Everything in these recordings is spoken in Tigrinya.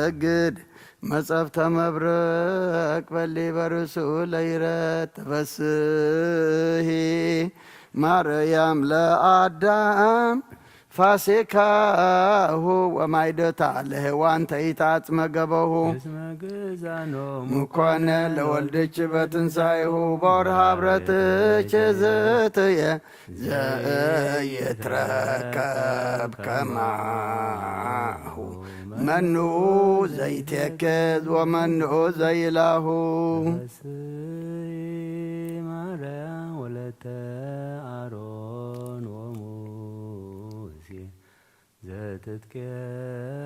ሰግድ መጸፍተ መብረቅ በሊ በርሱ ለይረት ተፈስሂ ማርያም ለአዳም ፋሲካሁ ወማይደታ ለሔዋን ተይታጽመ ገበሁ። እስመ ግዛኖሙ ኮነ ለወልድች በትንሳኤሁ በወርሃ ብረትች ዝትየ ዘይትረከብ ከማሁ መኑ ዘይትየክዝ ወመኑ ዘይላሁ። ተፈስሒ ማርያም ወለተ አሮን ወሙሴ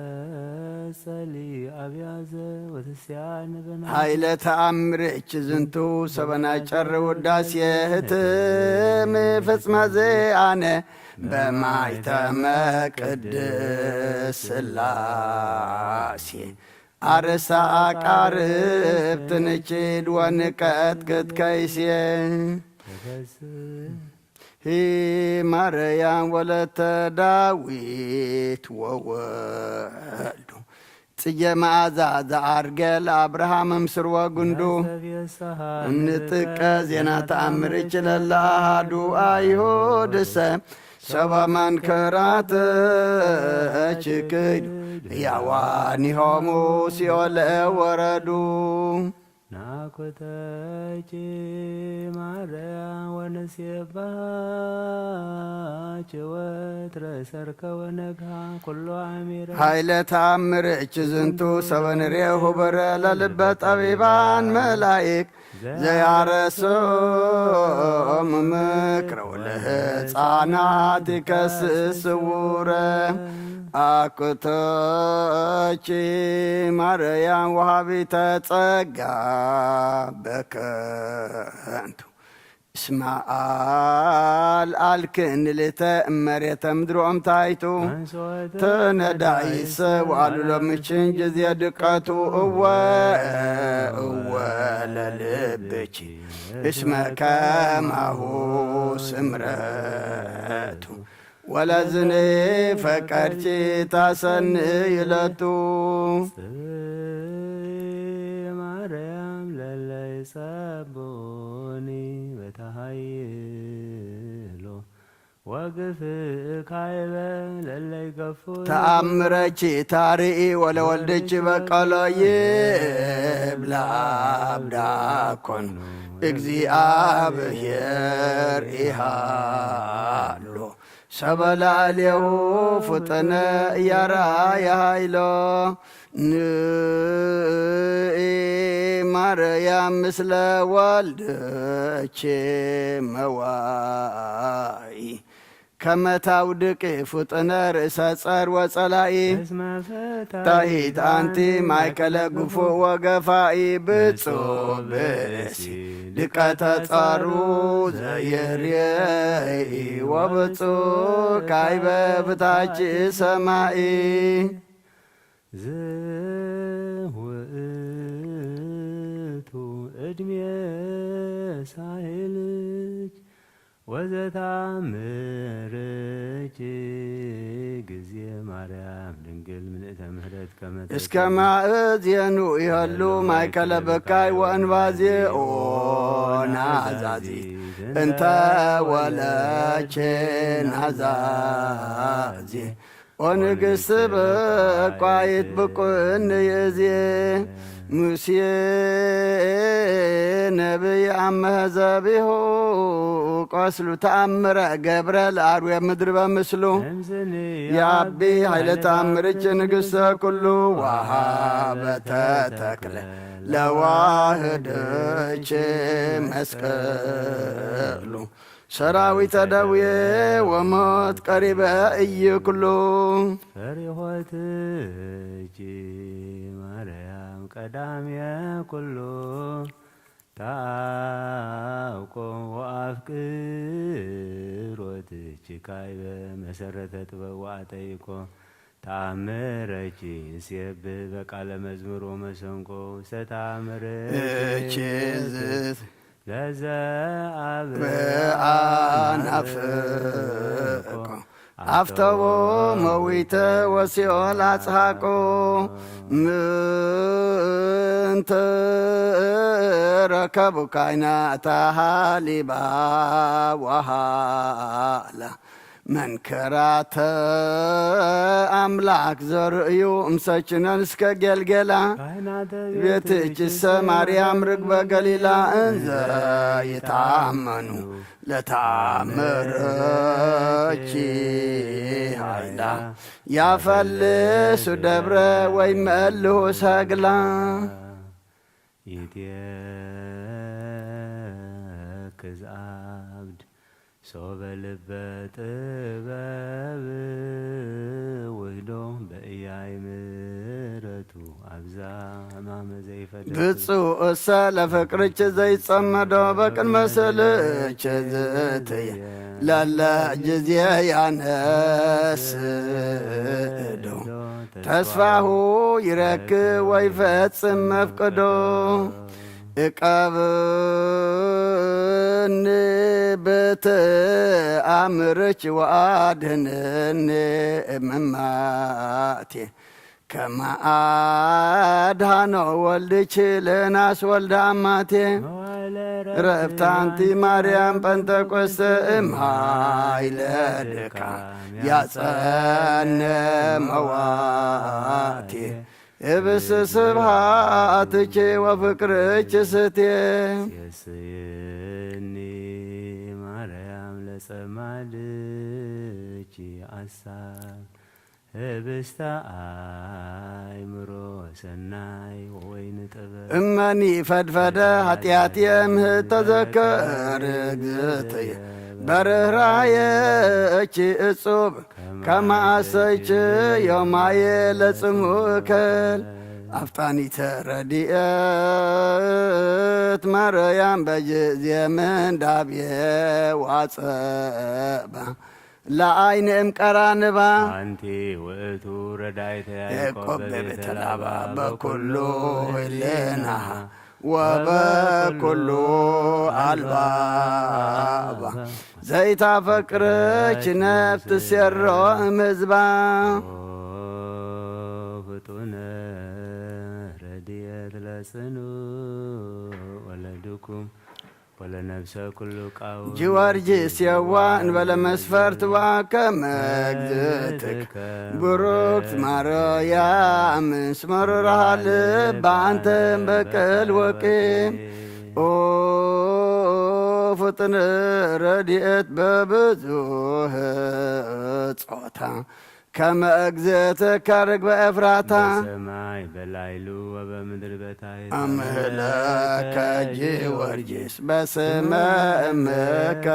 ዘትትኬጸሊ አብያዘ ወትስያን በና። ኃይለ ተአምርች ዝንቱ ሰበና ጨር ውዳሴ ህትም ፍጽመ ዘአነ በማይተመ ቅድስ ሥላሴ አርሳ አቃርብ ትንችድ ወንቀጥቅጥ ከይሴ። ተፈስሒ ሂ ማርያም ወለተ ዳዊት ወወልዱ ጽጌ መዓዛ ዘአርገ ለአብርሃም እምስር ወጉንዱ። እንጥቀ ዜና ተአምርች ለለ አሃዱ አይሁድሰ ሰባ መንከራትች ክይዱ ሕያዋኒሆሙ ሲኦል ወረዱ። ናኩተኪ ማርያም ወንሴባች ወትረ ሰርክ ወነግሃ ኩሎ አሚረ። ኃይለ ተአምርች ዝንቱ ሰበ ንሬሁ በረ ለልበ ጠቢባን መላይክ ዘያረሶም ምክረ ወለህፃናት ይከስስ ስውረ። አኩቶች ማርያም ወሃቢተ ጸጋ በከንቱ እስመ አልአልክን ልተ እመሬተ ምድሮም ታይቱ ተነዳይሰ ወአሉ ለምችን ጊዜ ድቀቱ እወ እወ ለልብች እስመ ከማሁ ስምረቱ ወለዝንፈቀድኪ ታሰንይ ለቱ። ጽብኢ ማርያም ለለይ ጸብኡኒ በተሃይሎ ወግፍእ ካይበ ለለይ ገፉ። ተአምረኪ ታርኢ ወለወልድኪ በቀሎ ይብላ አብዳኮን እግዚኣብሔር ኢሃሎ ሰበ ላዕሌሁ ፍጥነ ያራየ ኃይሎ። ንኢ ማርያም ምስለ ወልድኪ መዋኢ ከመ ታውድቂ ፍጥነ ርእሰ ጸር ወጸላኢ። እስመ ፍታሂት አንቲ ማእከለ ግፉእ ወገፋኢ። ብፁዕ ብእሲ ድቀተ ጸሩ ዘይርየኢ ወብፁዕ ካይበ ብታች ሰማኢ። ዝውእቱ ዕድሜ ሳህልች ወዘታምርች ጊዜ ማርያም ድንግል ምልእተ ምሕረት ከመ እስከ ማእዜኑ ይሀሉ ማእከለ በካይ ወእንባዜ። ኦ ናዛዚ እንተ ወለቼ ናዛዚ ኦ ንግሥት በቋይት ብቁን ይእዜ ሙሴ ነቢይ አመ ዘቢሁ ቆስሉ ተአምረ ገብረ ለአርዌ ምድር በምስሉ። ያቢ ኃይለ ተአምርች ንግሥተ ኩሉ ወሃበተ ተክለ ለዋህድች መስቀሉ። ሰራዊተ ደዌ ወሞት ቀሪበ እይኩሉ። ፈሪሆትኪ ማርያም ቀዳሜ ኩሉ። ተአውቆ ወአፍቅሮትኪ ካይበ መሰረተ ጥበብ ወአጠይቆ። ተአምረኪ ንሴብህ በቃለ መዝሙር ወመሰንቆ። ሰታምርኪ እችዝት ለዘ አብርሃ ናፍቆ። ኣፍተዎ መዊተ ወሲኦል ኣጽሃቆ ምንተ ረከቡ ካይና ተሃሊባ ወሃላ መንከራተ ኣምላክ ዘርእዩ እምሰችነን እስከ ገልገላ ቤትችሰ ማርያም ርግበ ገሊላ እንዘ ይታመኑ ለታምረኪ ኃይላ ያፈልሱ ደብረ ወይ መልሁ ሰግላ። ይትየክዝ አብድ ሶበ ልበ ጥበብ ውህዶ በእያይ ምረቱ ኣብዛ ማመ ዘይፈደቱ። ብፁዕ እሰ ለፍቅርች ዘይጸመዶ በቅድመ ስልች ዝእትየ ለለ ጊዜ ያነስዶ ተስፋሁ ይረክብ ወይፈጽም መፍቅዶ። እቀብኒ ብትኣምርች ወአድህንኒ እምማቴ ከመ አድኃኖ ወልድኪ ለናስ ወልደ አማቴ። ረብታንቲ ማርያም ጴንጠቆስተ እምኃይለ ድካም ያጸነ መዋቴ። ህብስ ስብሃትኪ ወፍቅርኪ ስቴ። የስኒ ማርያም ለጸማድኪ አሳብ ህብስተ አይምሮ ሰናይ ወወይን ጥበብ። እመኒ ፈድፈደ ኃጢአትየ እምህት ተዘከር እግዝእትየ። በርህራየኪ እጹብ ከመ አሰይኪ ዮማየ ለጽምኡ እከል። አፍጣኒተ ረድኤት ማርያም በጊዜ ምንዳቤ ዋጸባ። ለአይን እምቀራንባ። አንቲ ውእቱ ረዳይተ ያዕቆብ ያዕቆብ በቤተ ላባ በኩሉ ህሌናሃ ወበኩሉ አልባባ። ዘይታፈቅረች ነፍስ ሴሮ እምዝባ። ኦ ፍጡነ ረድኤት ለጽኑ ወለድኩም ወለነብሰ ኩሉ ቃው። ጊዮርጊስ የዋ እንበለ መስፈርት ዋ ከመ እግዝእትክ ብሩክት ማርያም ስመርርሃ ልብ አንተ በቅል ወቂ። ኦ ፍጥን ረድኤት በብዙህ ጾታ ከመ እግዝእትከ ርግበ ኤፍራታ። በሰማይ በላይሉ ወበምድር በታሕት። አምህለከ ጊዮርጊስ በስመ እምከ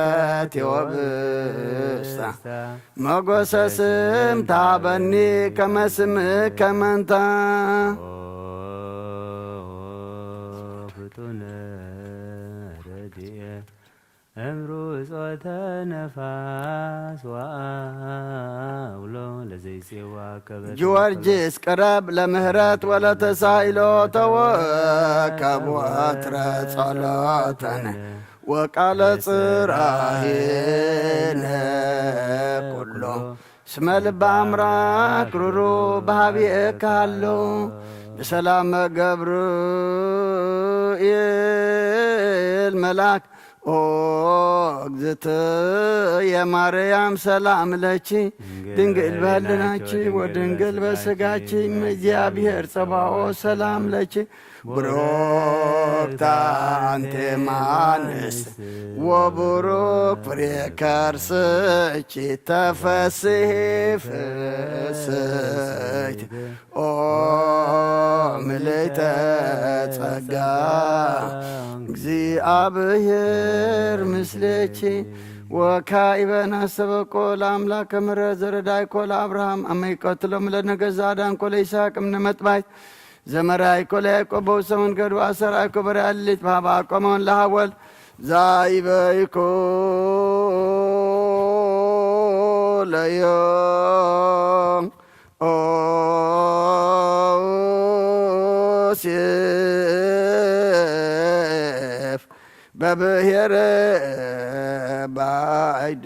ቴዎብስታ። ሞገሰ ስም ታበኒ ከመ ስምከ መንታ። ኦ ፍጡነ ረድኤት እምሩ ጾተ ነፋስ ወአውሎ ለዘይጼዋ ከበተ። ጊዮርጊስ ቅረብ ለምህረት ወለተሳይሎ ተወከብ ወትረ ጸሎተነ ወቃለ ጽራሄነ ኩሎ። እስመ ልበ አምራክ ሩሩ በሃቢኤከ ሃሎ። ብሰላመ ገብርኤል መልአክ ኦ እግዝእትየ ማርያም ሰላም ለኪ ድንግል በህልናኪ ወድንግል በስጋኪ እመ እግዚአብሔር ጸባኦት ሰላም ለኪ። ብሩክት አንቲ እማንስት ወብሩክ ፍሬ ከርስኪ ተፈስሒ ፍስሕት። ኦ ምልዕተ ጸጋ እግዚአብሔር ምስሌኪ። ወካዕበ ናስተበቆ ለአምላከ ምሕረት ዘረዳይኮ ለአብርሃም አመ ይቀትሎም ለነገዛዳንኮ ለይስሐቅ እምነ መጥባይት ዘመራይኮ ለያዕቆብ በውሰ መንገዱ አሰራይኮ በሪያ ሌሊት በሃባ አቆመውን ለሃወል ዛይበይኮ ለዮ ኦ ዮሴፍ በብሔረ ባዕድ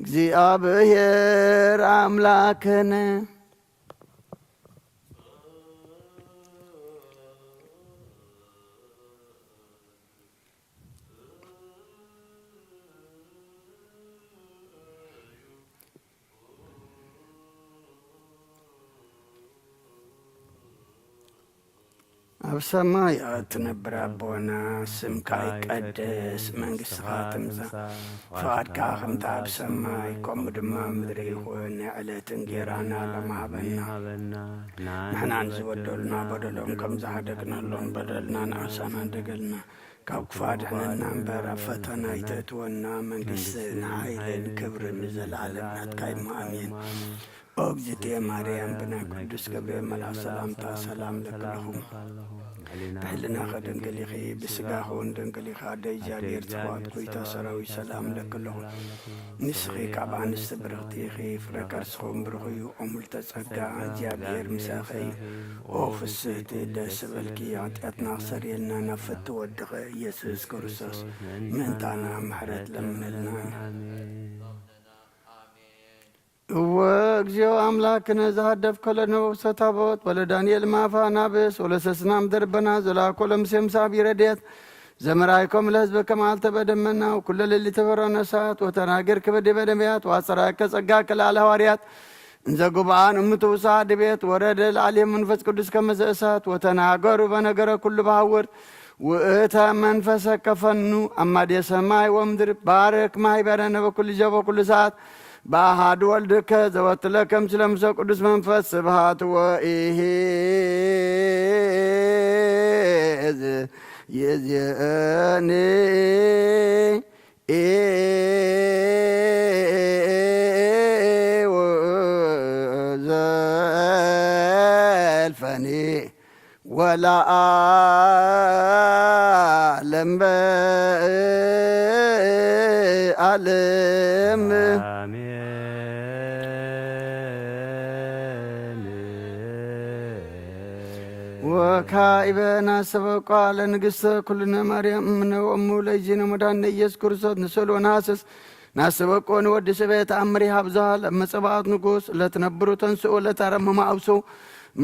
እግዚኣብሔር ኣምላክነ። ኣብ ሰማይ እትነብር ኣቦና፣ ስምካ ይቀደስ፣ መንግስትኻ ትምጻእ፣ ፍቓድካ ከምታ ኣብ ሰማይ ከምኡ ድማ ኣብ ምድሪ ይኹን። ናይ ዕለት እንጌራና ሎም ሃበና። ንሕና ንዝበደሉና በደሎም ከም ዝሓደግናሎም በደልና ንዓሳና ደገልና፣ ካብ ክፉእ ኣድሕነና እምበር፣ ኣብ ፈተና ኣይተእትወና። መንግስትን ሓይልን ክብርን ንዘለኣለም ናትካ እዩ። ኣሜን። ኦ እግዝእትየ ማርያም፣ ብናይ ቅዱስ ገብርኤል መልኣኽ ሰላምታ ሰላም ለክለኹም። ብሕልናኸ ድንግል ኢኺ፣ ብስጋኸ እውን ድንግል ኢኻ። ኣደ እግዚኣብሔር፣ ጽባኦት ጎይታ ሰራዊት፣ ሰላም ለክለኹም። ንስኺ ካብ ኣንስቲ ብርኽቲ ኢኺ፣ ፍረ ከርስኹም ብሩኽ እዩ። ኦ ምልዕተ ጸጋ፣ እግዚኣብሔር ምሳኺ እዩ። ኦ ፍስህቲ፣ ደስ በልኪ፣ ኃጢኣትና ክሰርየልና ናብ ፍትው ወድኸ ኢየሱስ ክርስቶስ ምእንታና ምሕረት ለምነልና። እወ፣ እግዚኦ ኣምላክነ፣ ዘሃደፍከ ለነ ውእቱ ታቦት፣ ወለዳንኤል ማፋ ናብስ፣ ወለሰስናም ደርበና፣ ዘላኮ ለምሴም ሳቢ ረድኤት፣ ዘመራይኮም ለህዝብ ከማልተ በደመና፣ ወኩለ ሌሊት በረነ እሳት፣ ወተናገርክ በዲበ ነቢያት፣ ወአጸራከ ጸጋ ከላለ ሃዋርያት፣ እንዘ ጉብኣን እምቱ ውሳድ ቤት፣ ወረደ ለዓሌም መንፈስ ቅዱስ ከመዘ እሳት፣ ወተናገሩ በነገረ ኩሉ በሃውር፣ ውእተ መንፈሰ ከፈኑ፣ አማዴ ሰማይ ወምድር፣ ባርክ ማህበረነ በኩሉ ጊዜ በኩሉ ሰዓት፣ በአሃዱ ወልድከ ዘወትለ ከምስለ ምሰ ቅዱስ መንፈስ ስብሃት ወኢሂዝ ይዝየኒ ወዘልፈኒ ወለዓለም በዓለም። አሜን። ወካዕበ ናሰበቋ ለንግሥተ ኩልነ ማርያም እምነ ወእሙ ለእግዚእነ መድኃኒነ ኢየሱስ ክርስቶስ ንስእል ወነሐስስ ናሰበቆ ንወዲ ስበ ተአምር ይሃብ ዛል እመ ጸባኦት ንጉስ ለትነብሩ ተንስኡ ለታረምሙ አብሱ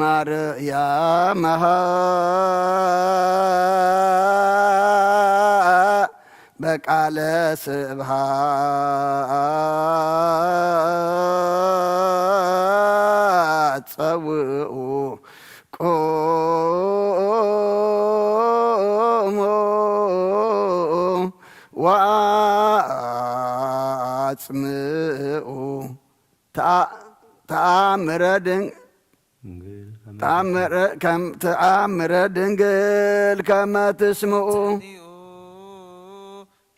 ማርያም በቃለ ስብሃት ጸውኡ ቁሙ ወአጽምኡ ተአ-፣ ተአምረ ድን-፣ ተአምረ ከም ተአምረ ድንግል ከመ ትስምኡ።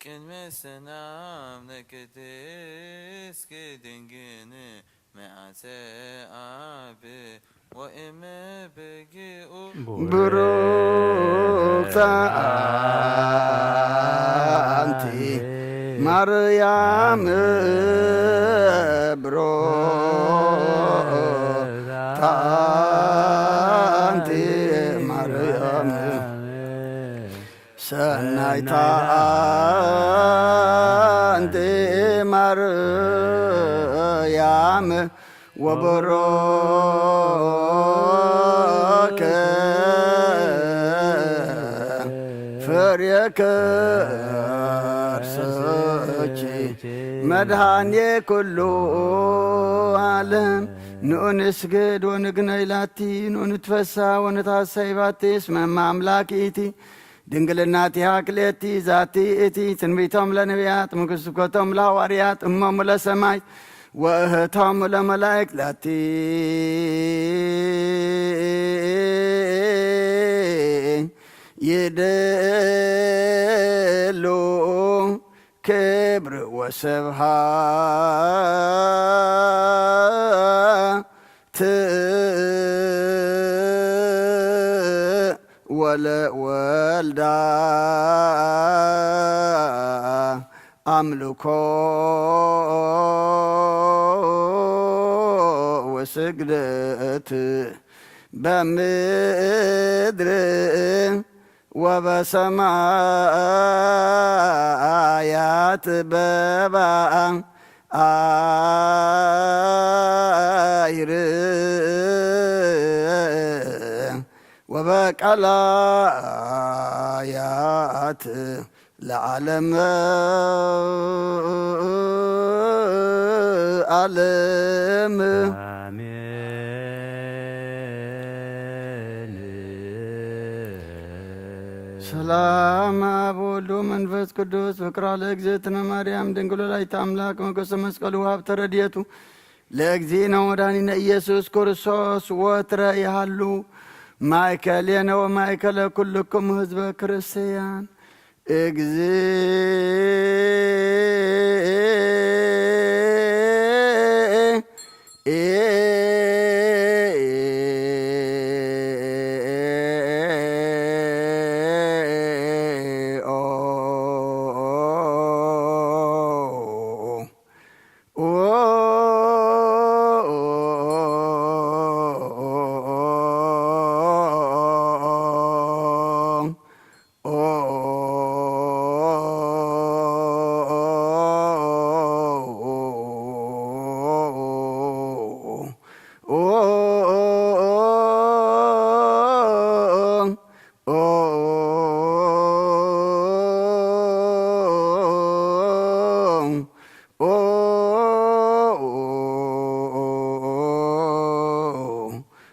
ቅድመ ሰላም ለቅድስት ድንግል መዓፀ አብ ወእመ በጊኡ ብሩክተ አንቲ ማርያም ብሩክተ አንቲ ማርያም ሰናይታ አንቲ ማርያም ወበሮከ ፍሬ ከርሰኪ መድኃኔ ኩሉ ዓለም። ንኡ ንስግድ ወንግነይ ላቲ፣ ንኡ ንትፈሳ ወንታሰይ ባቲ፣ እስመ እመ አምላክ ኢቲ። ድንግልናቲሃ ክልኤቲ ዛቲ እቲ ትንቢቶም ለነቢያት ምክስብከቶም ለሃዋርያት እሞሙ ለሰማይ ወእህቶም ለመላእክት ላቲ ይደሉ ክብር ወስብሃት ወለወልዳ አምልኮ ወስግደት በምድር ወበሰማያት በባ ኣይር ወበቃላያት ለዓለም ዓለም። ሰላም ኣብ ወልድ ወመንፈስ ቅዱስ። ፍቅራ ለእግዝእትነ ማርያም ድንግል ወላዲተ ኣምላክ ሞገሰ መስቀሉ ሀብተ ረድኤቱ ለእግዚእነ ወዳኒነ ኢየሱስ ክርስቶስ ወትረ ይሃሉ ማእከሌነ ወማእከለ ኩልክሙ ህዝበ ክርስቲያን።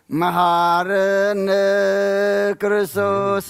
መሃረነ ክርስቶስ።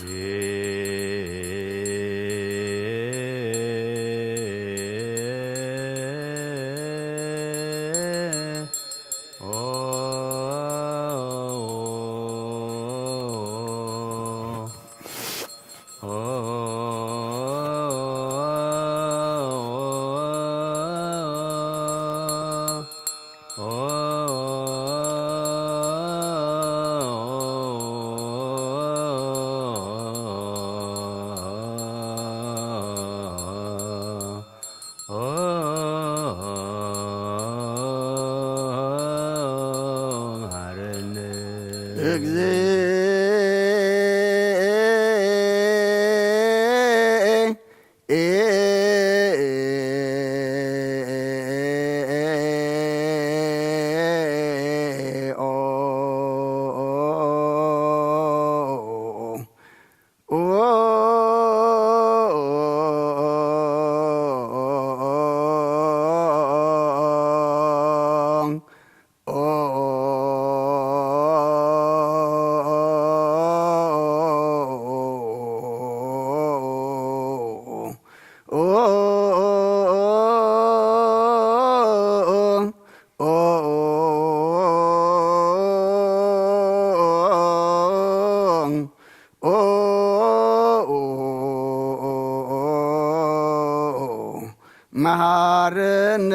መሃረነ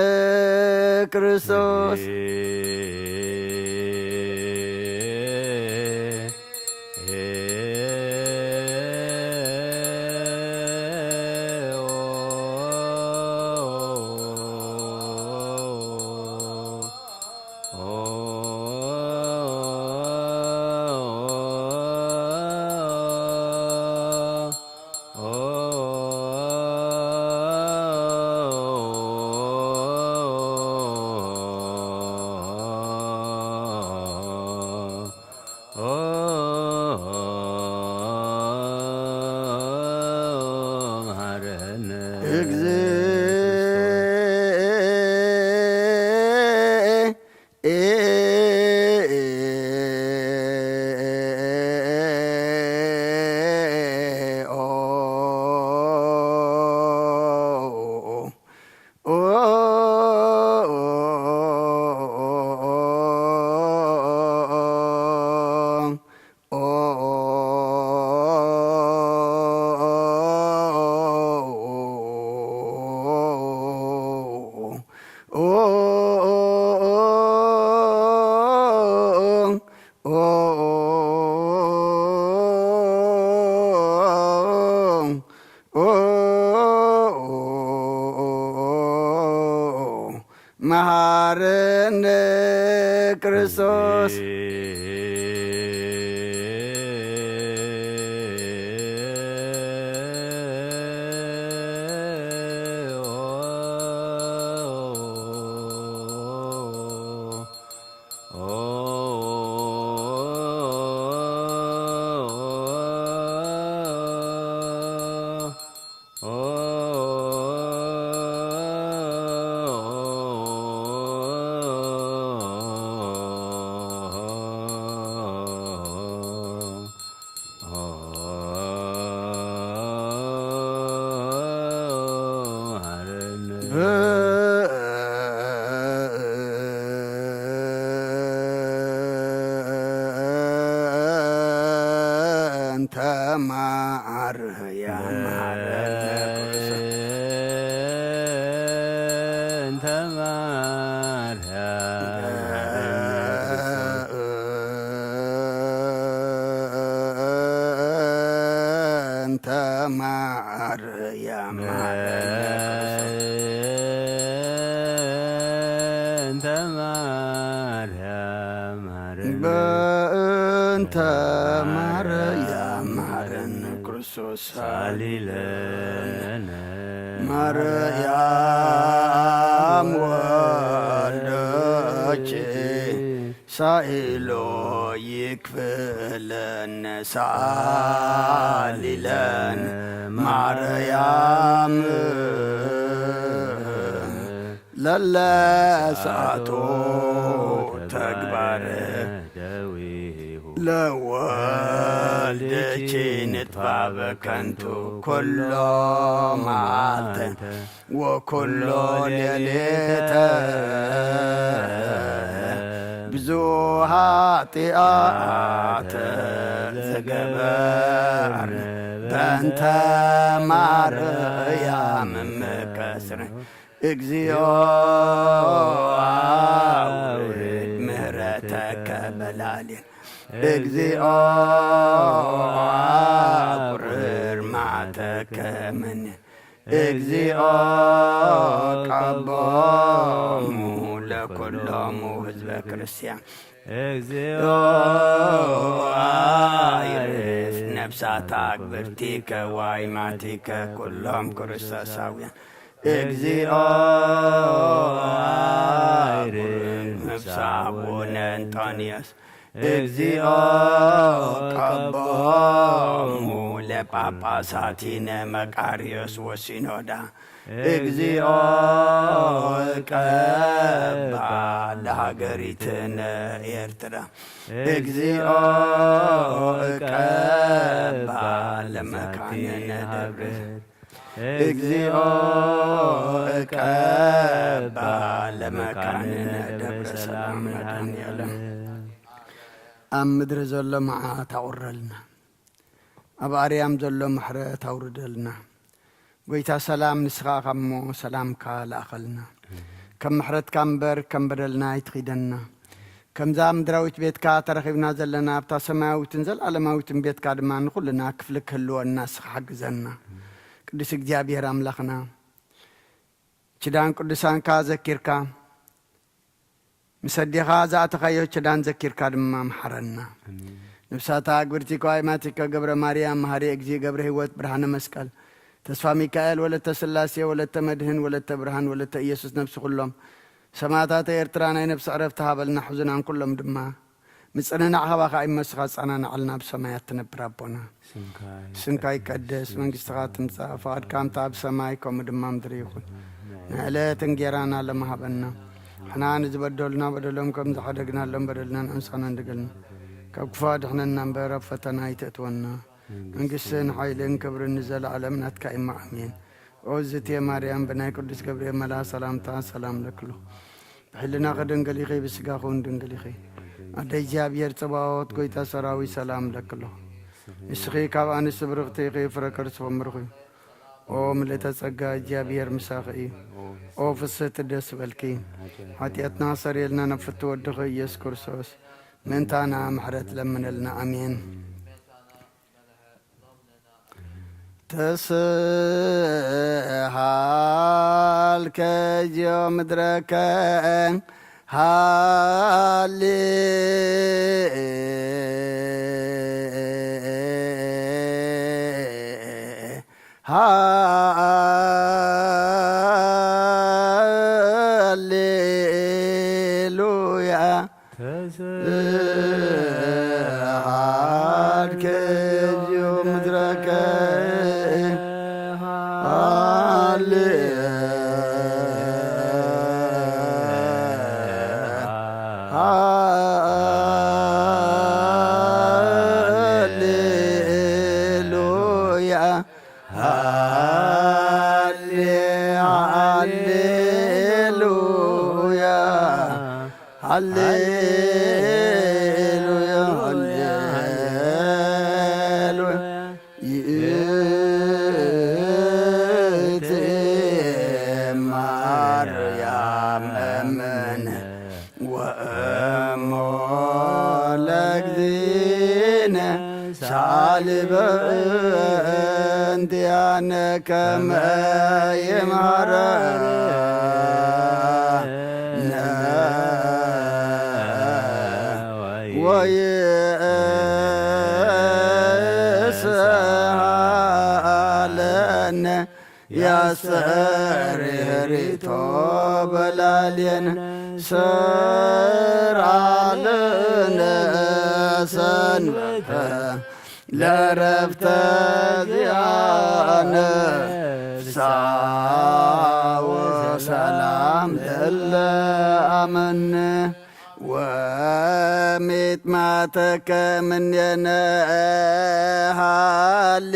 ክርስቶስ። መሃረነ ክርስቶስ። እንተ ማርያም መሐረነ ክርስቶስ። እንተ ማርያም መሐረነ ክርስቶስ። እንተ ማርያም መሐረነ ክርስቶስ። እንተ ማርያም መሐረነ በእንተ ማርያም መሐረነ ክርስቶስ ሳሊለነ። ማርያም ወልደኪ ሳኢሎ ይክፍለነ ሳሊለነ ማርያም ለለ ሰዓቱ ተግባር ለወልድኪ ንጥፋ በከንቱ ኩሎ መዓልተ ወኩሎ ሌሊተ ብዙ ኃጢአት ዘገበርነ በእንተ ማርያም እምከስረ እግዚኦ አውርድ ምህረተከ በላሌን። እግዚኦ አቁርር መዓተከ እምኔን። እግዚኦ ቀቦሙ ለኩሎሙ ህዝበ ክርስቲያን። እግዚኦ አይርፍ ነፍሳት አግብርቲከ ዋይማቲከ ኩሎም ክርስቶሳውያን። እግዚኦ አይርፍ ነፍሳ አቡነ እንጦንዮስ። እግዚኦ ቀቦሙ ለጳጳሳቲነ መቃርዮስ ወሲኖዳ። እግዚኦ እቀባ ለሃገሪትነ ኤርትራ። እግዚኦ እቀባ ለመካንነ ደብረ። እግዚኦ እቀባ ለመካንነ ደብረ ሰላም መድኃኔዓለም። ኣብ ምድሪ ዘሎ መዓት ኣቑረልና። ኣብ ኣርያም ዘሎ ምሕረት ኣውርደልና። ጐይታ ሰላም፣ ንስኻ ኢኻ እሞ ሰላምካ ለኣኸልና። ከም ምሕረትካ እምበር ከም በደልና ኣይትኺደና። ከምዛ ምድራዊት ቤትካ ተረኺብና ዘለና፣ ኣብታ ሰማያዊትን ዘለዓለማዊትን ቤትካ ድማ ንኹልና ክፍሊ ክህልወና ንስኻ ሓግዘና። ቅዱስ እግዚኣብሔር ኣምላኽና፣ ኪዳን ቅዱሳንካ ዘኪርካ፣ ምስ ኣዴኻ ዝኣተኻዮ ኪዳን ዘኪርካ ድማ ምሓረና። ኣሜን። ነፍሳታ ኣግብርቲ ከዋይማቲከ ገብረ ማርያም፣ መሃሪ እግዚእ ገብረ ህይወት፣ ብርሃነ መስቀል፣ ተስፋ ሚካኤል፣ ወለተ ስላሴ፣ ወለተ መድህን፣ ወለተ ብርሃን፣ ወለተ ኢየሱስ፣ ነፍሲ ኩሎም ሰማዕታተ ኤርትራ ናይ ነፍሲ ዕረፍቲ ሃበልና። ሕዙናን ኩሎም ድማ ምጽንናዕ ካባኻ ይመስኻ፣ ጻናናዓልና ኣብ ሰማያት ትነብር ኣቦና። ስምካ ስምካ ይቀደስ፣ መንግስትኻ ትምጻእ፣ ፍቓድካ ከምታ ኣብ ሰማይ ከምኡ ድማ ምድሪ ይኹን። ንዕለት እንጌራና ለመሃበና። ንሕና ንዝበደሉና በደሎም ከም ዝሓደግናሎም በደልና ንዕንሳና እንድገልና። ካብ ክፉ ኣድሕነና እምበር ኣብ ፈተና ኣይተእትወና። መንግስትን ሓይልን ክብርን ንዘለዓለም ናትካ እማ ኣሜን። ኦ ዝቴ ማርያም ብናይ ቅዱስ ገብርኤል መልኣ ሰላምታ ሰላም ለክሉ። ብሕልናኺ ድንግል ኢኺ፣ ብስጋኺ እውን ድንግል ኢኺ። ኣደ እግዚኣብሔር ጽባኦት፣ ጐይታ ሰራዊት፣ ሰላም እብለኪ ኣለኹ። ንስኺ ካብ ኣንስቲ ብርኽቲ ኢኺ፣ ፍረ ከርስኺ ምሩኽ እዩ። ኦ ምልእተ ጸጋ፣ እግዚኣብሔር ምሳኺ እዩ። ኦ ፍስሕቲ ደስ በልኪ፣ ሓጢኣትና ሰሪየልና፣ ናብ ፍቱ ወድኺ ኢየሱስ ክርስቶስ ምእንታና ምሕረት ለምነልና። ኣሜን። ተስሃልከ ዚኦ ምድረከ ሃሌ ሃሌሉያ። ተስብሐትከ እግዚኦ ምድረከ ሃሌ ሃሌሉያ። ሃሌ ሃሌሉያ። ሃሌሉያ። ሃሌሉያ። ሳሊ በእንቲኣነ ከመ ይምሃረነ ወይስሃለነ ያስተርህሪቶ በላልየን ስራልነ ሰንበተ ለረፍተ ዚኣነ ፍስሓ ወሰላም ለለ ኣመነ ወሚጥማተከ ምኔነ ሃሌ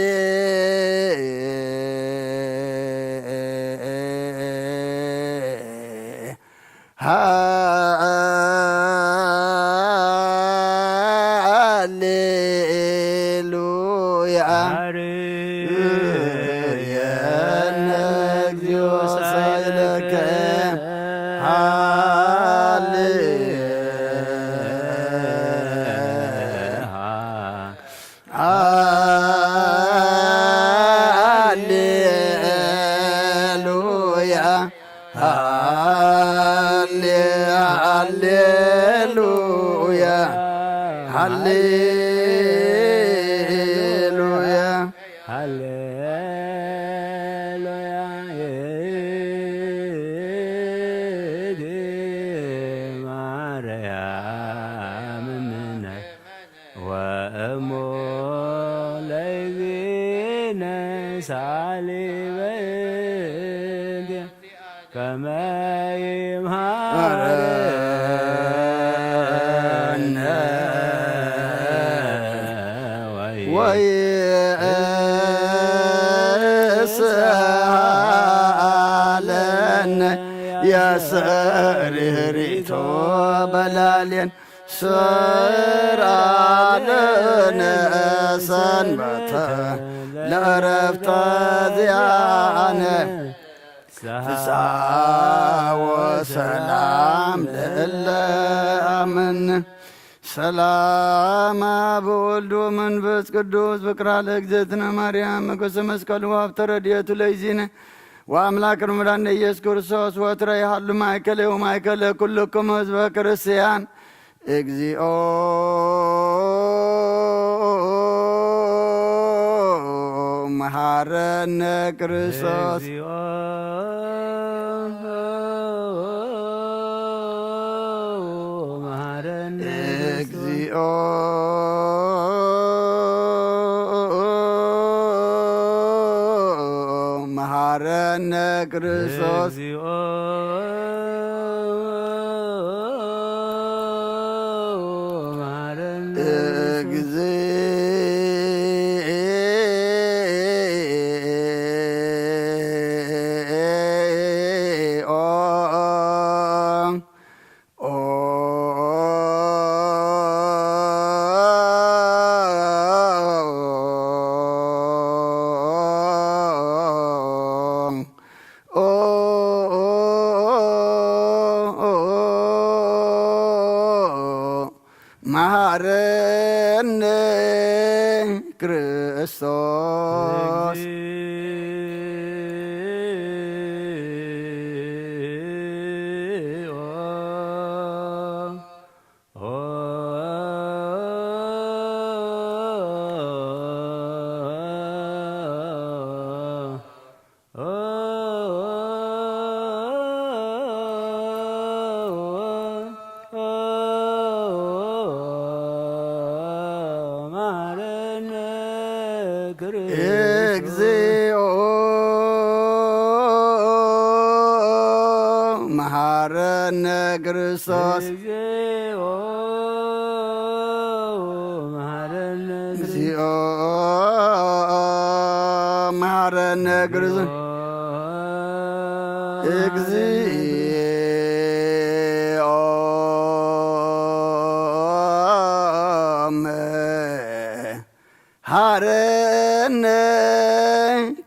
ሃሌሉያ። የነ እግዚኦ ሳይለከ ሃሌ ሃሌሉያ። ሃሌ ሃሌሉያ። ሃሌሉያ። ሃሌሉያ። ይእቲ ማርያም እምነ ወእሞ ለእግዚእነ ሳሊ በእንቲአ ከመ ይምሃረነ ወይስሃለነ ያስተርህሪቶ በላልየን ስራልነ ሰንበተ ለእረፍተ ዚኣነ ፍስሓ ወሰላም ለእለ ኣምን። ሰላም አብ ወልድ ወመንፈስ ቅዱስ ፍቅራ ለእግዝእትነ ማርያም መገሰ መስቀሉ ሀብተ ረድኤቱ ለይዚነ ወአምላክ ርምዳነ ኢየሱስ ክርስቶስ ወትረ ይሃሉ ማእከለ ወማእከለ ኩልኩም ህዝበ ክርስቲያን። እግዚኦ መሐረነ ክርስቶስ። እግዚኦ መሐረነ። እግዚኦ መሐረነ ክርስቶስ። እግዚኦ መሐረነ። እግዚኦ። መሐረነ ክርስቶስ። መሐረነ ክርስቶስ። እግዚኦ መሐረነ ክርስቶስ። እግዚኦ መሐረነ። እግዚኦ መሐረነ ክርስቶስ። እግዚኦ መሐረነ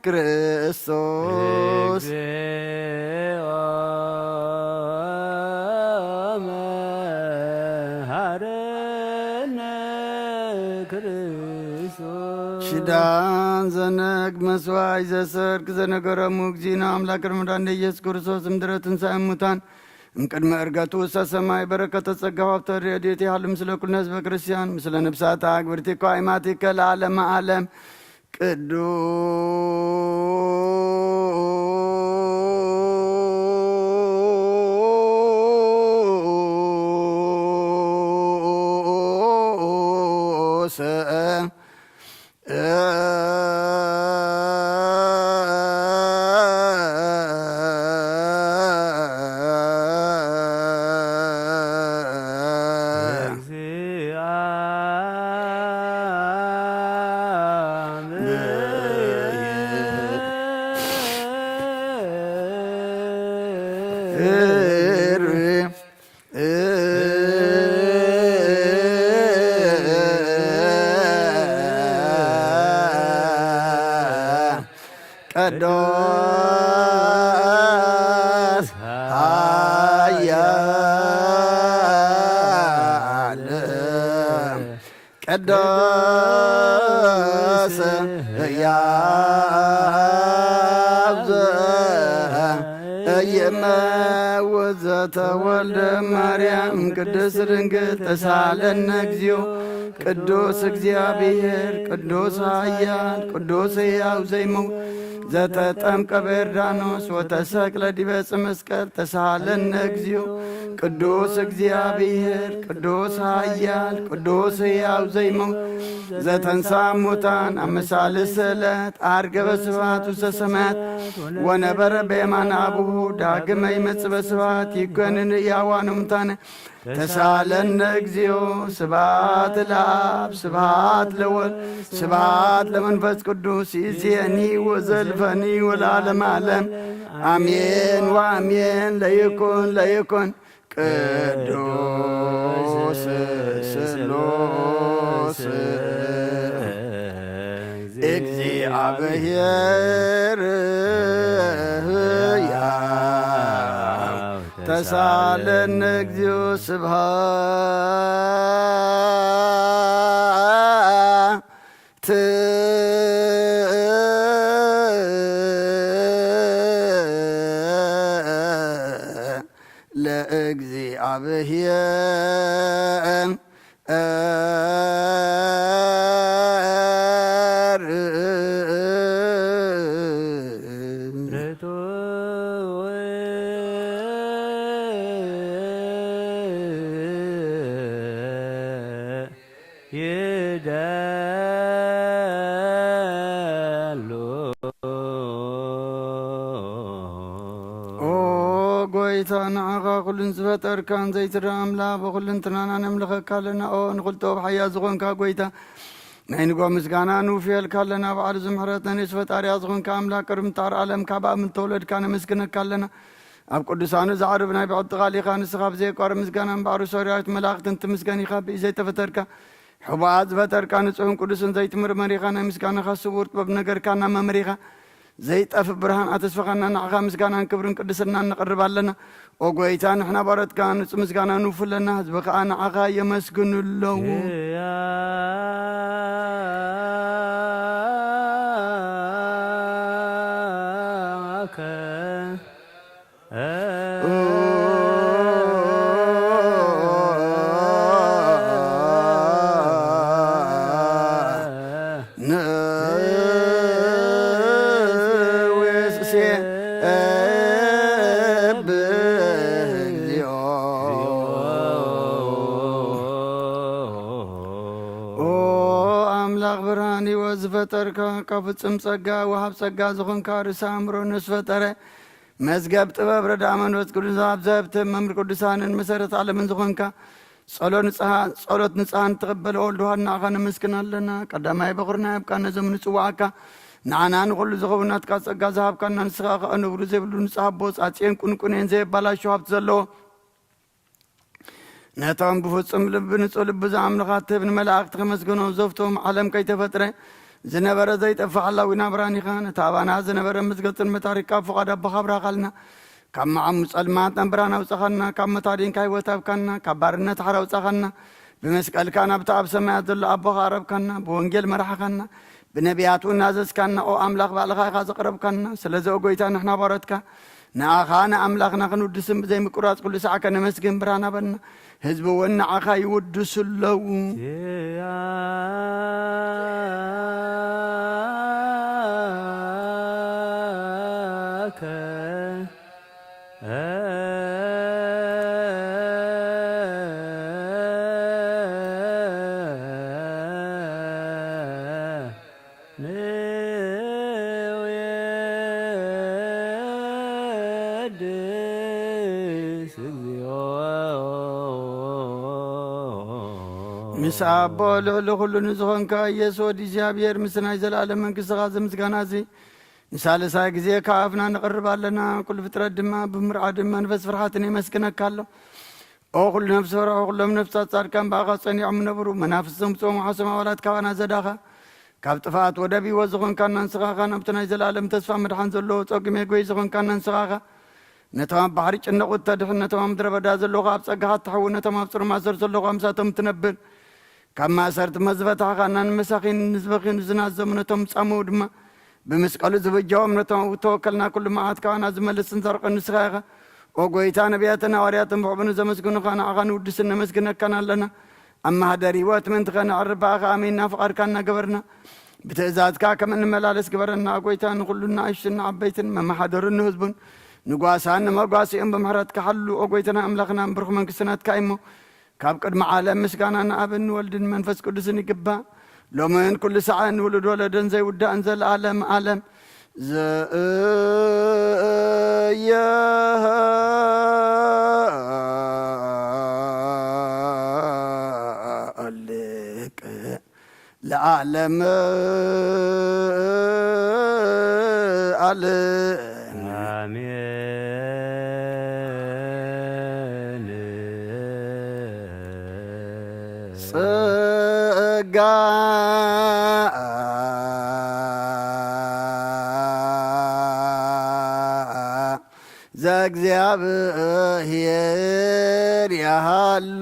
ክርስቶስ። እግዚኦ መሐረነ ክርስቶስ። ሽዳን ዘነግ መስዋይ ዘሰርክ ዘነገረሙ እግዚእነ ኣምላክ ረመዳን ኢየሱስ ክርስቶስ እምድረ ትንሳኤ ሙታን እምቅድሚ እርገቱ ውስተ ሰማይ በረከተ ጸጋ ሀብተ ረድኤት ይሃሉ ምስለ ኩልነ ህዝበ ክርስቲያን ምስለ ነፍሳት ኣግብርቲ እኳ ኣይማቲከ ለዓለመ ዓለም። ቅዱስ ቅዱስ ኃያል ቅዱስ ሕያው ዘኢይመውት ዘተወልደ ማርያም ቅድስት ድንግል ተሳለነ እግዚኦ። ቅዱስ እግዚአብሔር ቅዱስ ኃያል ቅዱስ ሕያው ዘይመውት ዘተጠምቀ በዮርዳኖስ ወተሰቅለ ዲበ ዕፀ መስቀል ተሳለነ እግዚኦ። ቅዱስ እግዚአብሔር ቅዱስ ኃያል ቅዱስ ሕያው ዘይመውት ዘተንሳ ሙታን ኣብ መሳልስት ዕለት ዓርገ በስብሐት ውስተ ሰማያት ወነበረ በየማነ አቡሁ ዳግመ ይመጽእ በስብሐት ይኮንን ሕያዋን ሙታነ ተሳለነ እግዚኦ። ስብሐት ለአብ ስብሐት ለወልድ ስብሐት ለመንፈስ ቅዱስ ይእዜኒ ወዘልፈኒ ወለዓለመ ዓለም አሜን ወአሜን። ለይኩን ለይኩን ቅዱስ ስሉስ እግዚአብሔር ሕያው ተሳለነ እግዚኦ። ስብሐት ለእግዚአብሔር ይደሉ። ኦ ጎይታ፣ ንዓኻ ኩሉን ዝፈጠርካን ዘይትረኣ ኣምላኽ፣ ብኹልንትናና ነምልኸካ ኣለና። ኦ ንኹልቶ ብሓያ ዝኾንካ ጎይታ፣ ናይ ንጎ ምስጋና ንውፍየልካ ኣለና። ባዕሉ ዝምሕረት ነንስ ፈጣሪያ ዝኾንካ ኣምላኽ፣ ቅድሚ ምፍጣር ዓለም ካብ ኣብ ምተወለድካ ነመስግነካ ኣለና። ኣብ ቅዱሳኑ ዘዕርብ ናይ ብዕቲ ቃል ኢኻ። ንስኻ ብዘየቋርብ ምስጋና እምበኣር ሰራዊት መላእኽትን ትምስገን ኢኻ። ብኢድ ዘይተፈጠርካ፣ ሕቡኣት ዝፈጠርካ፣ ንጹሕን ቅዱስን ዘይትምርመር ኢኻ። ናይ ምስጋናኻ ስዉር ጥበብ ነገርካና መምህር ኢኻ። ዘይጠፍእ ብርሃን ኣተስፈኻና። ንዓኻ ምስጋናን ክብርን ቅድስናን ነቕርብ ኣለና። ኦ ጐይታ፣ ንሕና ባሮትካ ንጹህ ምስጋና ንውፉለና፣ ህዝቢ ኸኣ ንዓኻ የመስግኑ ኣለዉ። ንውስሴ እብህ እግዚኦ። ኦ ኣምላኽ ብርሃን ህይወት ዝፈጠርካ፣ ካብ ፍጹም ጸጋ ወሃብ ጸጋ ዝኾንካ ርእሰ ኣእምሮ ነፍሲ ፈጠረ፣ መዝገብ ጥበብ ረድኣ መንፈስ ቅዱስ ኣብ ዘህብትም መምህር ቅዱሳንን መሰረት ዓለምን ዝኾንካ ጸሎ ንጽሃ-፣ ጸሎት ንጽሃን ትቕበል ወልድ ውሃድ ንዓኻ ነመስግን ኣለና። ቀዳማይ በኹርና ያብቃ ነዞም ንጽዋዓካ ንዓና ንኹሉ ዝኸውን ናትካ ጸጋ ዝሃብካና ንስኻ ከኣ ነውሪ ዘይብሉ ንጽሃ ኣቦ ጻጽየን ቁንቁኔን ዘየባላሹ ሃብቲ ዘለዎ ነቶም ብፍጹም ልቢ ንጹህ ልቢ ዝኣምኑኻ ትህብ ንመላእኽቲ ከመስግኖ ዘፍቶም ዓለም ከይተፈጥረ ዝነበረ ዘይጠፍእ ሓላዊና ብርሃን ኢኻ። ነታ ኣባና ዝነበረ መዝገብ ጽልመት ኣሪቕካ ፍቓድ ኣቦኻ ኣብራኻልና። ካብ መዓሙ ጸልማት ናብ ብርሃን ኣውጻኻና። ካብ መታደንካ ህይወት ኣብካና። ካብ ባርነት ሓራ ኣውጻኻና። ብመስቀልካ ናብቲ ኣብ ሰማያት ዘሎ ኣቦኻ ኣረብካና። ብወንጌል መራሕኻና። ብነቢያት እውን እናዘዝካና፣ ኦ ኣምላኽ፣ ባዕልኻ ኢኻ ዘቕረብካና። ስለዚ ኦ ጐይታ፣ ንሕና ባሮትካ ንኣኻ ንኣምላኽና ክንውድስን ብዘይምቁራጽ ኩሉ ሳዕ ከነመስግን ብርሃን ሃበና። ህዝቢ እውን ንዓኻ ይውድሱ ኣለዉ። ምስ ኣቦ ልዕሊ ኩሉ ንዝኾንካ ኢየሱስ ወዲ እግዚኣብሔር፣ ምስ ናይ ዘለኣለም መንግሥትኻ እዚ ምስጋና እዚ ንሳልሳይ ግዜ ካብ ኣፍና ነቕርብ ኣለና። ኩሉ ፍጥረት ድማ ብምርዓድን መንፈስ ፍርሓትን የመስግነካ ኣሎ። ኦ ኩሉ ነፍሲ ፈርሖ፣ ኩሎም ነፍሳት ጻድቃን ብኣኻ ጸኒዖም ይነብሩ። መናፍስቶም ብጾም ወሓሶም ኣባላት ካባና ዘዳኻ፣ ካብ ጥፍኣት ወደብ ህይወት ዝኾንካና ንስኻ ኢኻ። ናብቲ ናይ ዘለኣለም ተስፋ መድሓን ዘለዎ ጸጉ መጎይ ዝኾንካና ንስኻ ኢኻ። ነቶም ኣብ ባሕሪ ጭነቑት ተድሕን፣ ነቶም ኣብ ምድረ በዳ ዘለዉ ኣብ ጸጋኻ እተሕው፣ ነቶም ኣብ ጽሩም ማእሰር ዘለዉ ምሳቶም ትነብር። ካብ ማእሰርቲ መዝበታኻ ንመሳኺን ንዝበኽዩን ዝናዘሙ ነቶም ዝጻምኡ ድማ ብመስቀሉ ዝበጃዎም ነቶም እተወከልና ኩሉ መዓት ካባና ዝመልስን ዘርቕን ንስኻ ኢኻ። ኦ ጐይታ፣ ነቢያትን ሃዋርያትን ብሕቡን ዘመስግኑኻ ንዓኻ ንውድስን ነመስግነካን ኣለና። ኣብ ማህደር ህይወት ምእንቲ ኸነዕርፍ ብኣኻ ኣሚንና ፍቓድካ እናገበርና ብትእዛዝካ ከም እንመላለስ ግበረና። ኦ ጐይታ፣ ንኹሉ ንኣሽቱን ንዓበይትን መመሓደሩን ንህዝቡን ንጓሳን ንመጓሲኦም ብምሕረትካ ሓሉ። ኦ ጐይታና ኣምላኽና፣ ብሩኽ መንግስቲ ናትካ እዩ እሞ ካብ ቅድሚ ዓለም ምስጋና ንኣብን ንወልድን መንፈስ ቅዱስን ይግባእ፣ ሎምን ኩሉ ሰዓን ውሉድ ወለደን ዘይውዳእን ዘለዓለም ዓለም። ዘእየሃ ለዓለም ዓለም። ኣሜን። ጸጋ ዘእግዚኣብሔር ያሃሎ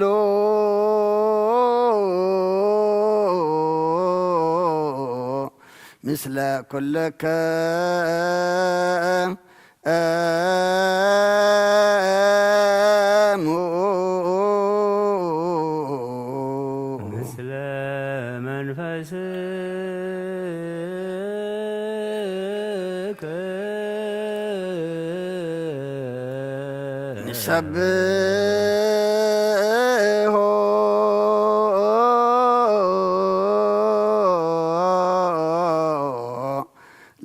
ምስለ ኩልከ እሙ። ምስለ መንፈስከ ንሰብሖ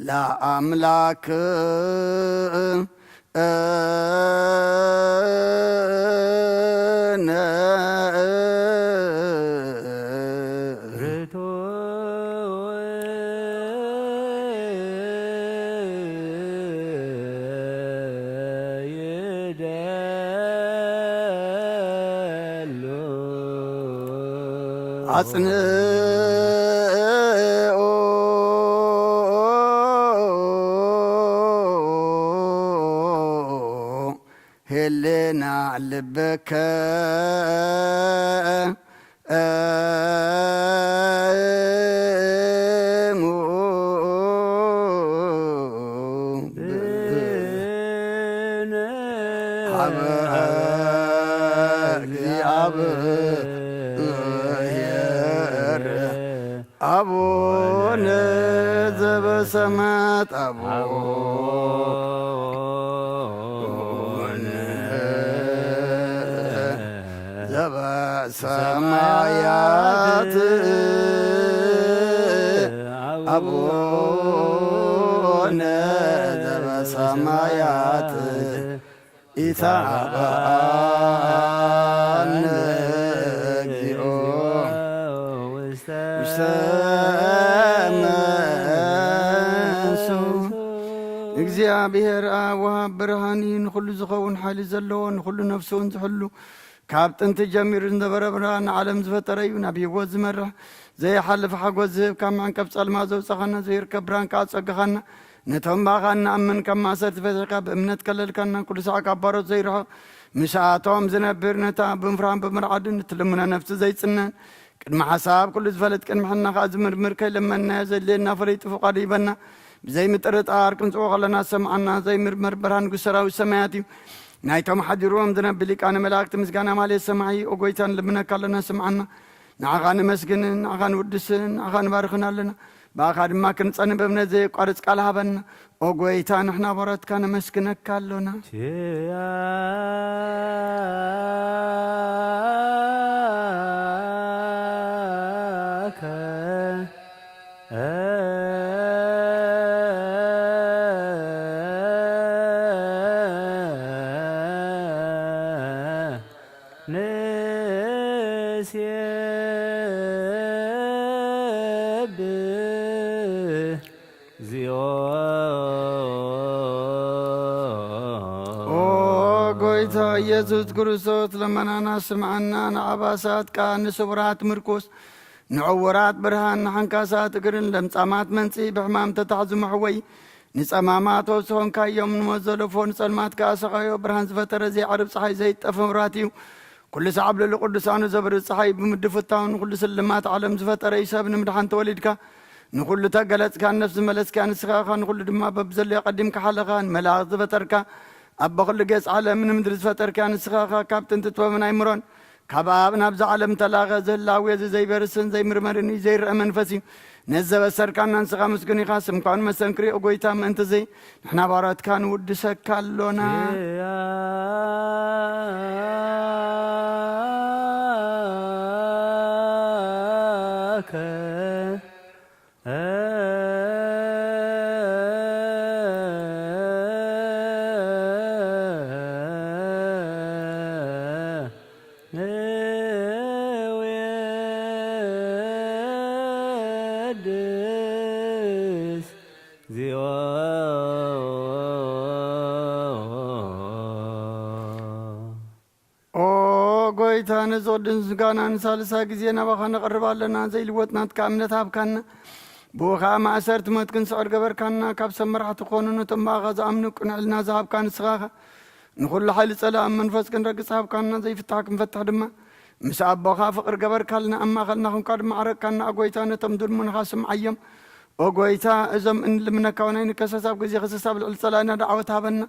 ለኣምላክ እነ ርቶ ይደሉ። ኣጽንኦ ሄሌና ልበከ እሙ። ብነ ሀበ እግዚአብሔር አቡነ ዘበሰማያት፣ አቡነ ዘበሰማያት፣ አቡነ ዘበሰማያት፣ ኢታብአነ እግዚኦ ውስተ መንሱ። እግዚኣብሔር ኣብ ወሃብ ብርሃን እዩ፣ ንኹሉ ዝኸውን ሓይሊ ዘለዎ፣ ንኹሉ ነፍሱ እውን ዝሕሉ፣ ካብ ጥንቲ ጀሚሩ ዝነበረ ብርሃን ንዓለም ዝፈጠረ እዩ። ናብ ህይወት ዝመርሕ ዘይሓልፍ ሓጎስ ዝህብ፣ ካብ መዕንቀፍ ጸልማ ዘውጻኻና፣ ዘይርከብ ብርሃን ከኣ ጸጋኻና፣ ነቶም ብኣኻ እንኣምን ካብ ማእሰርቲ ፈቲሕካ ብእምነት ከለልካና፣ ኩሉ ሳዕ ካብ ባሮት ዘይርሕቕ ምስኣቶም ዝነብር፣ ነታ ብምፍራን ብምርዓድን እትልምኖ ነፍሲ ዘይጽነን፣ ቅድሚ ሓሳብ ኩሉ ዝፈለጥ፣ ቅድሚ ሕልና ከኣ ዝምርምር፣ ከይለመንናዮ ዘድልየና ፈሊጡ ፍቓዱ ይበና። ብዘይምጥርጣር ክንጽዎ ከለና ዝሰምዓና ዘይምርመር ብርሃን ንጉስ ሰራዊት ሰማያት እዩ። ናይቶም ሓዲርዎም ዝነብ ሊቃነ መላእክቲ ምስጋና ማለት ሰማዒ፣ ኦ ጎይታ፣ ንልምነካ ኣለና፣ ስምዓና። ንዓኻ ነመስግንን ንዓኻ ንውድስን ንዓኻ ንባርኽን ኣለና። ብኣኻ ድማ ክንጸንብ እምነት ዘየቋርጽ ቃል ሃበና። ኦ ጎይታ፣ ንሕና ባሮትካ ነመስግነካ ኣሎና። ኪያከ ንሴብሖ። ኦ ጎይታ ኢየሱስ ክርስቶስ፣ ልመናና ስምዓና፣ ንዓባሳትካ ንስውራት ምርኩስ፣ ንዕውራት ብርሃን፣ ንሓንካሳት እግርን ለምጻማት መንጽኢ፣ ብሕማም ተታሕዙ መሕወይ፣ ንጸማማት ፈውሲ ኾንካዮም፣ ንሞት ዘለፎ ንጸልማት ከኣ ሰቓዮ፣ ብርሃን ዝፈጠረ ዘይዓርብ ጸሓይ ዘይጠፈ መብራህቲ እዩ። ኩሉ ሰዓብ ልዕሊ ቅዱሳኑ ዘብርህ ጸሓይ ብምድፍታውን ንኹሉ ስልማት ዓለም ዝፈጠረ እዩ። ሰብ ንምድሓን ተወሊድካ፣ ንኹሉ ተገለጽካ፣ ነፍሲ ዝመለስካ ንስኻ ኢኻ፣ ንኹሉ ድማ በብዘለዮ ቀዲምካ ሓለኻ፣ ንመላእኽቲ ዝፈጠርካ፣ ኣቦ ኩሉ ጌጽ ዓለም ንምድሪ ዝፈጠርካ ንስኻ ኢኻ። ካብ ጥንቲ ጥበብን ኣይምሮን ካብ ኣብ ናብዛ ዓለም ተላኸ፣ ዝህላዌ እዚ ዘይበርስን ዘይምርመርን እዩ፣ ዘይረአ መንፈስ እዩ። ነዚ ዘበሰርካና ንስኻ ምስጉን ኢኻ። ስምኳ ንመሰንክር እዩ፣ ኦ ጎይታ፣ ምእንቲ እዚ ንሕና ባሮትካ ንውድሰካ ኣሎና። ኪያከ ንዌድስ ዚኦ። ኦ ጎይታ፣ ነዚ ቅዱስ ምስጋና ንሳልሳይ ግዜ ናባኻ ነቕርብ ኣለና። ዘይልወጥ ናትካ እምነት ሃብካና። ብኡ ኸኣ ማእሰርቲ ሞት ክንስዕር ገበርካና። ካብ ሰብ መራሕቲ ክኾኑ ነቶም ብኣኻ ዝኣምኑ ቅኑዕ ሕልና ዝሃብካ ንስኻ ኢኻ። ንኹሉ ሓይሊ ጸላእን መንፈስ ክንረግጽ ሃብካና። ዘይፍታሕ ክንፈትሕ ድማ ምስ ኣቦኻ ፍቕሪ ገበርካልና። ኣብ ማእኸልና ኹንካ ድማ ዓረቅካና። ኦ ጎይታ፣ ነቶም ዝልምኑኻ ስምዓዮም። ኦ ጎይታ፣ እዞም እንልምነካ እውን ኣይንከሰስ። ኣብ ግዜ ክሰስ ኣብ ልዕሊ ጸላእና ደዓወት ሃበና።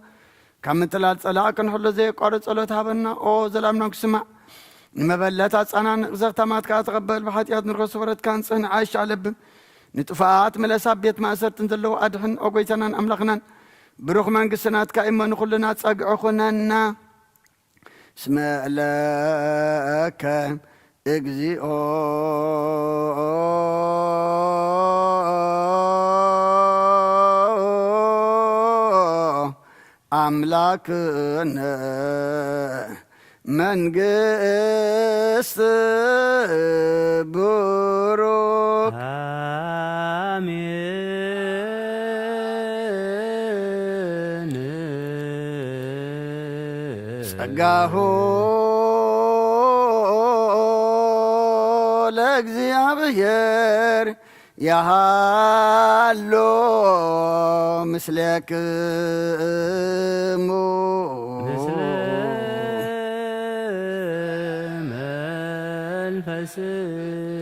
ካብ ምትላል ጸላእ ክንሕሎ ዘየቋርጽ ጸሎት ሃበና። ኦ ዘላምና ክስማዕ፣ ንመበለት ኣጻናንቕ፣ ዘኽታማት ከኣ ተቐበል። ብሓጢኣት ንርኸሶ በረትካ ንጽህ ንዓይሽ ኣለብም። ንጥፋኣት ምለስ፣ ኣብ ቤት ማእሰርትን ዘለዉ ኣድሕን። ኦ ጎይታናን ኣምላኽናን፣ ብሩኽ መንግስቲ ናትካ እሞ ንኹልና ጸግዒ ኩነና። እስመ ለከ እግዚኦ ኣምላክነ መንግስት ብሩክ። አሜን። ጸጋሁ ለእግዚኣብሔር ያሃሎ ምስሌክሙ። ምስለ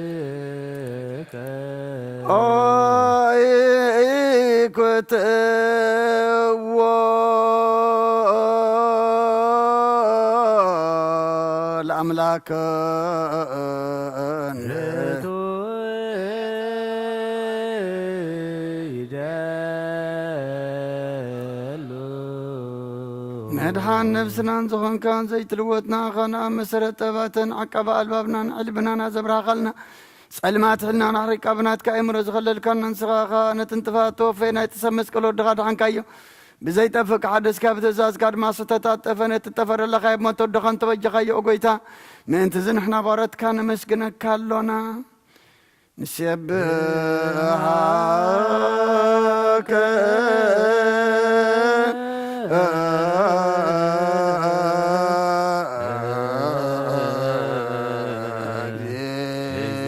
መንፈስከ። ኦይ ክትዎ ለኣምላክን። ርቱዕ ይደሉ። መድሓን ነፍስናን ዝኾንካን ዘይትልወጥና ኣኻና፣ ኣብ መሰረት ጠባተን ዓቃቢ ኣልባብናን ዕልብናን ኣዘብርሃኻልና። ጸልማት ሕልናና ኣሕሪቃ ብናትካ ኣእምሮ ዝኸለልካና ንስኻ ኢኻ። ነቲ እንጥፋእ ተወፈየ ናይ ጥሰብ መስቀል ወድኻ ድሓንካዮ። ብዘይጠፍእ ክሓደስካ ብትእዛዝካ ድማ ዝተታጠፈ ነቲ ጠፈር ለኻየብ ሞት ወድኻ እንተበጀኻዮ፣ ኦ ጎይታ፣ ምእንቲ እዚ ንሕና ባሮትካ ነመስግነካ ኣሎና። ንሴብሃከ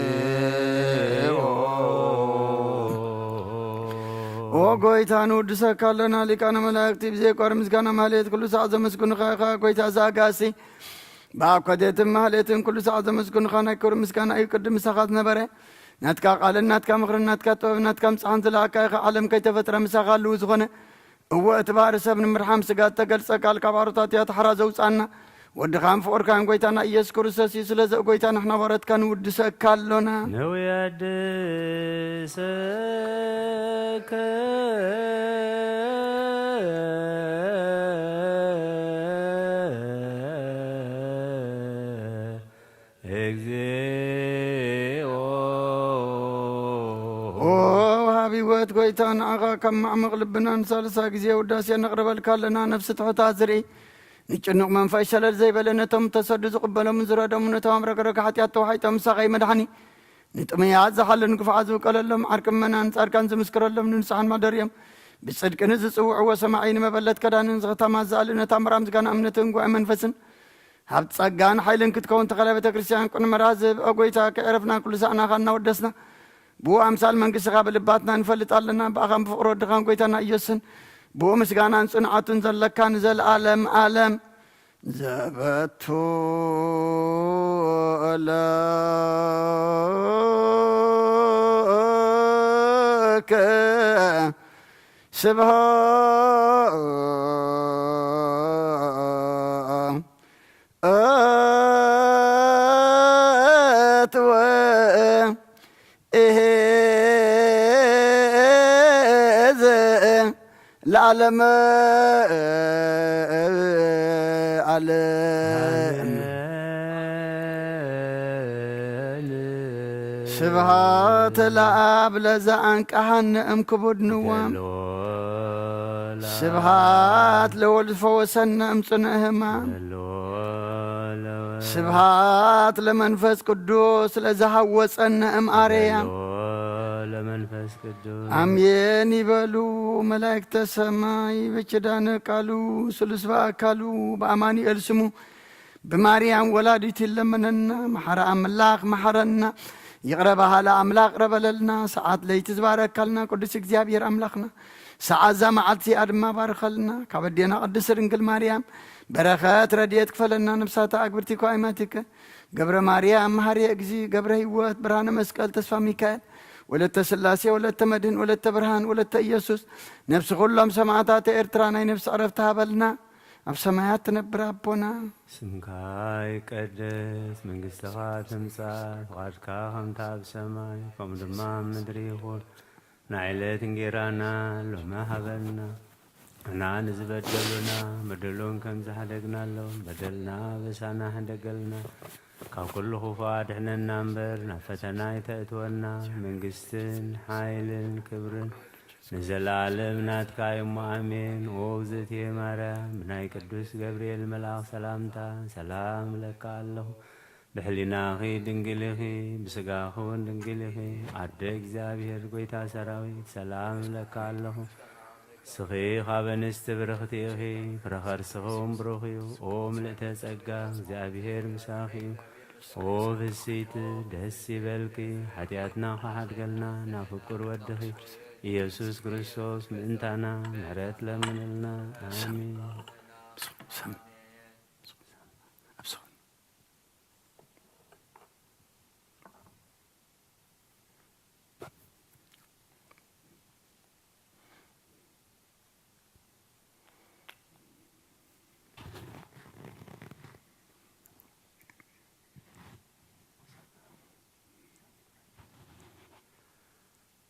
እግዚኦ። ኦ ጎይታ፣ ንውድሰካ ኣለና። ሊቃነ መላእክቲ ብዘይቋር ምስጋና ማህሌት ኩሉ ሳዕ ዘመስግኑኻ ኢኻ። ጎይታ፣ እዚ ኣጋሲ ብኣኮቴትን ማህሌትን ኩሉ ሰዓት ዘመስግኑኻ ናይ ክብሪ ምስጋና እዩ ቅድም ምሳኻ ዝነበረ። ናትካ ቃልን ናትካ ምኽርን ናትካ ጥበብን ናትካ ምጽሓን ዝለኣካ ኢኻ። ዓለም ከይተፈጥረ ምሳኻ ህልው ዝኾነ። እወ፣ እቲ ባህሪ ሰብ ንምድሓን ስጋ እተገልጸ ቃል ካብ ኣሮታት እያ ተሓራ ዘውጻና። ወድኻን ፍቑርካን ጎይታና ኢየሱስ ክርስቶስ እዩ። ስለዚ ጎይታ ንሕና ባሮትካ ንውድሰካ ኣሎና። ንውየድሰከ እግዚኦ። ኦ ወሃቢ ህይወት ጎይታ፣ ንዓኻ ካብ ማዕሙቕ ልብና ንሳልሳ ግዜ ውዳሴ ነቕርበልካ ኣለና። ነፍሲ ትሑታት ዝርኢ፣ ንጭኑቕ መንፈስ ሸለል ዘይበለ፣ ነቶም ተሰዱ ዝቕበሎምን ዝረዶምን፣ ነቶም ኣብ ረግረግ ሓጢኣት ተዋሒጦም ምሳኸ ይመድሓኒ። ንጥሙያት ዝሓልን ግፉዓት ዝውቀለሎም፣ ዓርቂ ምእመናን ጻድቃን ዝምስክረሎም፣ ንንጹሓን ማደርዮም ብጽድቂ ንዝጽውዕዎ ሰማዒ፣ ንመበለት ከዳንን ዝኽታማ ዝኣሊ፣ ነታ መራም ዝጋና እምነትን ጉባኤ መንፈስን ሃብቲ ጸጋን ሓይልን ክትከውን ተኸለ ቤተ ክርስቲያን ቅኑዕ መርሃ ዝህብ፣ ኦ ጎይታ፣ ከየዕረፍና ኩሉ ሳዕ ናኻ እናወደስና፣ ብኡ ኣምሳል መንግስትኻ ብልባትና ንፈልጥ ኣለና። ብኣኻን ብፍቕሪ ወድኻን ጎይታና ኢየሱስን ብኡ ምስጋናን ጽንዓቱን ዘለካ ንዘለኣለም ኣለም ዘበቱ ለከ ስብሐት ወእሄዝ ለዓለመ ዓለም። ስብሐት ለአብ ለዘአንቀሐነ እም ክቡድ ንዋም። ስብሐት ለወልድ ፈወሰነ እም ጽኑዕ ህማም። ስብሐት ለመንፈስ ቅዱስ ለዘሃወጸነ እም ኣርያም። ለመንፈስ ቅዱስ። ኣሜን ይበሉ መላእክተ ሰማይ። በኪዳነ ቃሉ ስሉስ በአካሉ በአማኑኤል ስሙ ብማርያም ወላዲት ይለመነና። መሐረ አምላክ መሐረና። ይቅረ በሃለ አምላክ ቅረ በለልና። ሰዓት ለይቲ ዝባረካልና ቅዱስ እግዚኣብሔር አምላክና። ሰዓት እዛ መዓልቲ እዚኣ ድማ ባርከልና። ካብ ኣዴና ቅድስት ድንግል ማርያም በረኸት ረድኤት ክፈለና። ነብሳታ አግብርቲ እኮ ኣይማቲከ ገብረ ማርያም መሐሪ እግዚ ገብረ ህይወት ብርሃነ መስቀል ተስፋ ሚካኤል ወለተ ስላሴ ወለተ መድህን ወለተ ብርሃን ወለተ ኢየሱስ ነብሲ ኩሎም ሰማዕታት ኤርትራ ናይ ነብሲ ዕረፍቲ ሃበልና። ኣብ ሰማያት ትነብር ኣቦና። ስምካ ይቀደስ፣ መንግስትኻ ትምጻእ፣ ፍቓድካ ከምታ ኣብ ሰማይ ከምኡ ድማ ኣብ ምድሪ ይኹን። ናይ ዕለት እንጌራና ሎሚ ሃበና። እና ንዝበደሉና በደሎም ከም ዝሓደግናሎም በደልና በሳና ሕደገልና። ካብ ኩሉ ክፉ ኣድሕነና እምበር ናብ ፈተና ኣይተእትወና። መንግስትን ሓይልን ክብርን ንዘለኣለም ናትካ እዩሞ ኣሜን። ኦ እግዝእትየ ማርያም ብናይ ቅዱስ ገብርኤል መልኣኽ ሰላምታ ሰላም እለካ ኣለኹ። ብሕሊናኺ ድንግል ኢኺ፣ ብስጋኺ እውን ድንግል ኢኺ። ኣደ እግዚኣብሔር ጐይታ ሰራዊት ሰላም እብለካ ኣለኹ። ንስኺ ካብ ኣንስቲ ብርኽቲ ኢኺ፣ ፍረ ከርስኺ እውን ብሩኽ እዩ። ኦ ምልእተ ጸጋ እግዚኣብሔር ምሳኺ እዩ። ኦ ፍስይቲ ደስ ይበልኪ፣ ሓጢኣትና ክሓድገልና ናብ ፍቁር ወድኺ ኢየሱስ ክርስቶስ ምእንታና ምሕረት ለምንልና። ኣሜን።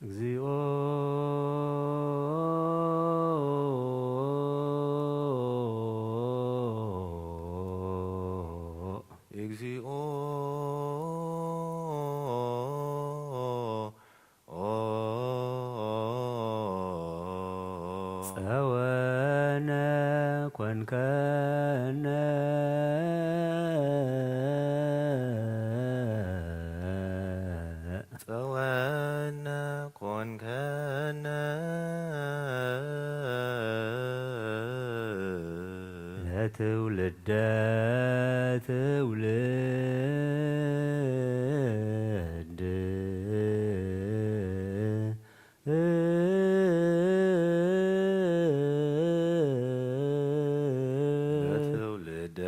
እግዚኦ። እግዚኦ። ኦ። ጸወነ ኮንከነ። ጸወነ ኮንከነ። ለትውልደ ትውልድ። ለትውልደ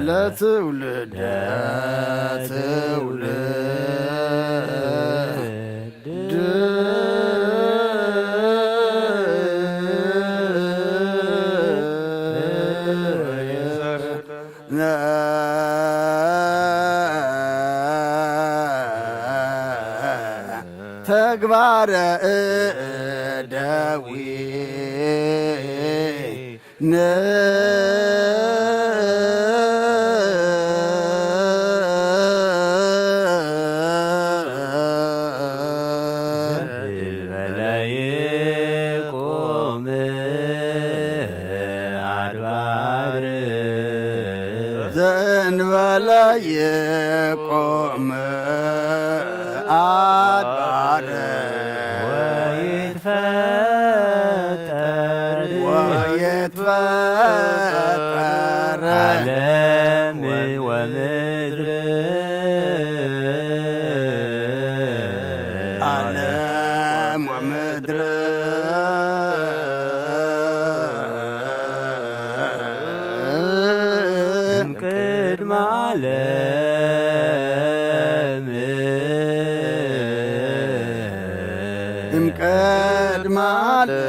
ለትውልድ ለትውልድ ተግባረ እደዊ ን ዘእንበለ ይቆም ኣድባር ወይትፈጠር ወይትፈጠር ዓለም ወምድር ዓለም ወምድር እምቅድመ ዓለም እምቅድመ ዓለም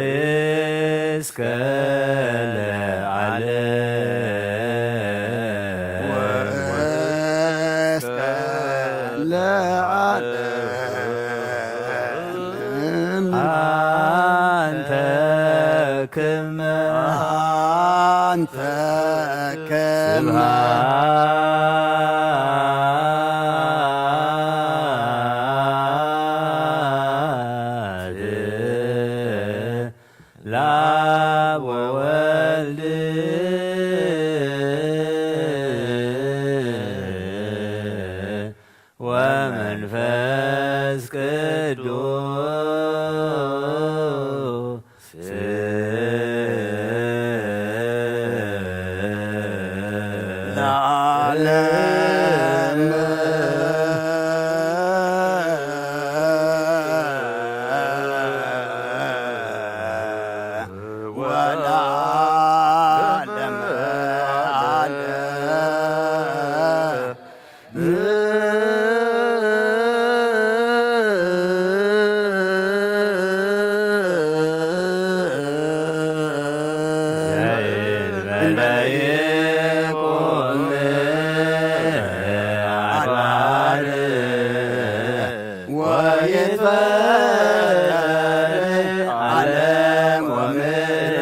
ወእስከ ለዓለም ወእስከ ለዓለም አንተ ክመ አንተ ክመ ስብሐት ለአብ ወወልድ ወመንፈስ ቅዱስ ለዓለም ወለዓለም ዓለም። ወይትፈጠር ዓለም ወምድር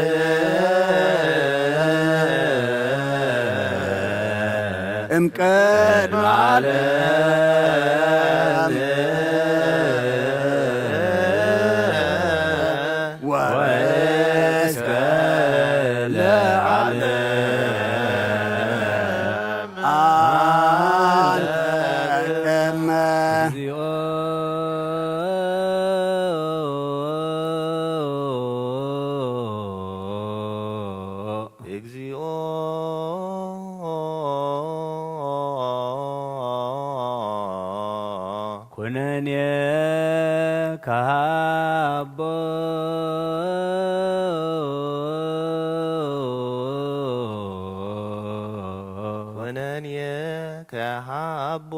እምቅድመ ዓለም ወእስከ ለዓለም። አንተ ከመ እግዚኦ። ኩነኔ ከሃቦ። ኩነኔ ከሃቦ።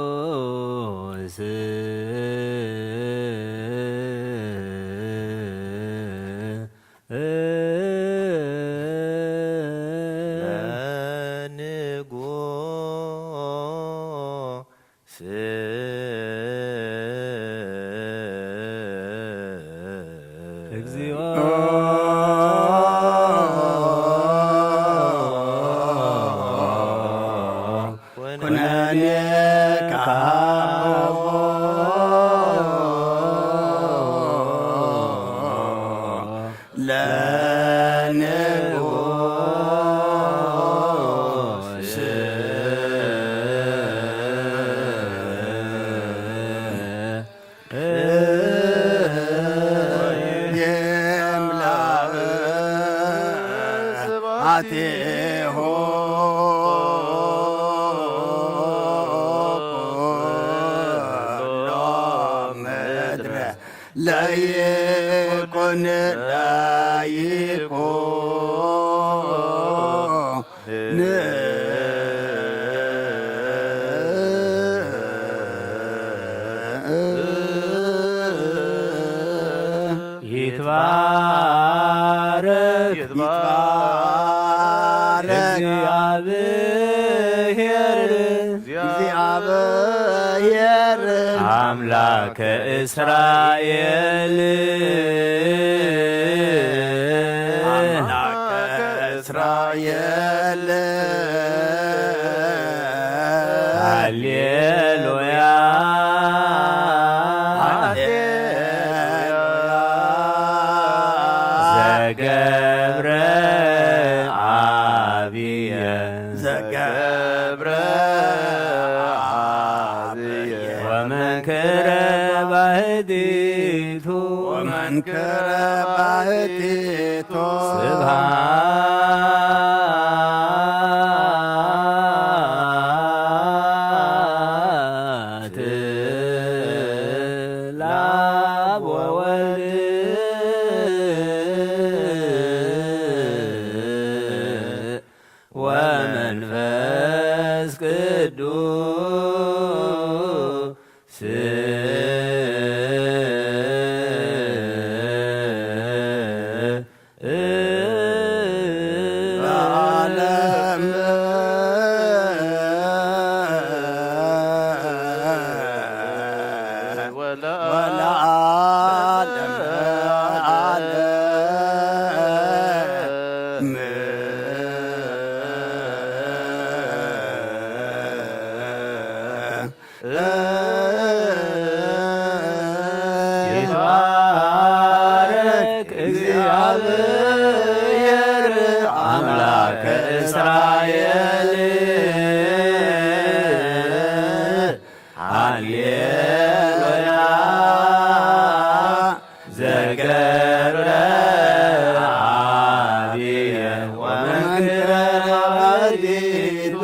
ለንጉስ። ለንጉስ። እግዚኦ። ኩነኔ ከሃቦ። ለንጉስ። ይምላእ ስብሐቲሁ። ንዳይኮ ይትባረክ ይትባረክ እግዚአብሔር እግዚአብሔር አምላከ እስራኤል አምላከ እስራኤል ሃሌሉያ ሃሌሉያ ዘገብረ አብየ ዘገብረ አብየ ወመንክረ ባህቲቱ ወመንክረ ባህቲቱ ስብሐት ለአብ ወወልድ ወመንፈስ ቅዱስ ለዓለም ወለዓለም ዓለም። ይትባረክ እግዚአብሔር አምላከ እስራኤል። ሃሌሉያ ዘገብረ አብየ ወመንክረ አዲቱ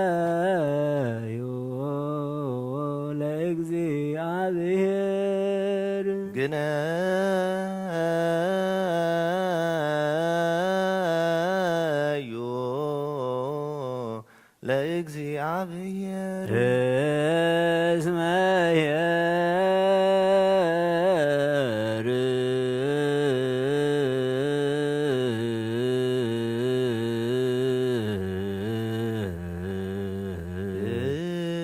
ግነዩ ለእግዚአብሔር ግነዩ ለእግዚአብሔር እስመ ኄር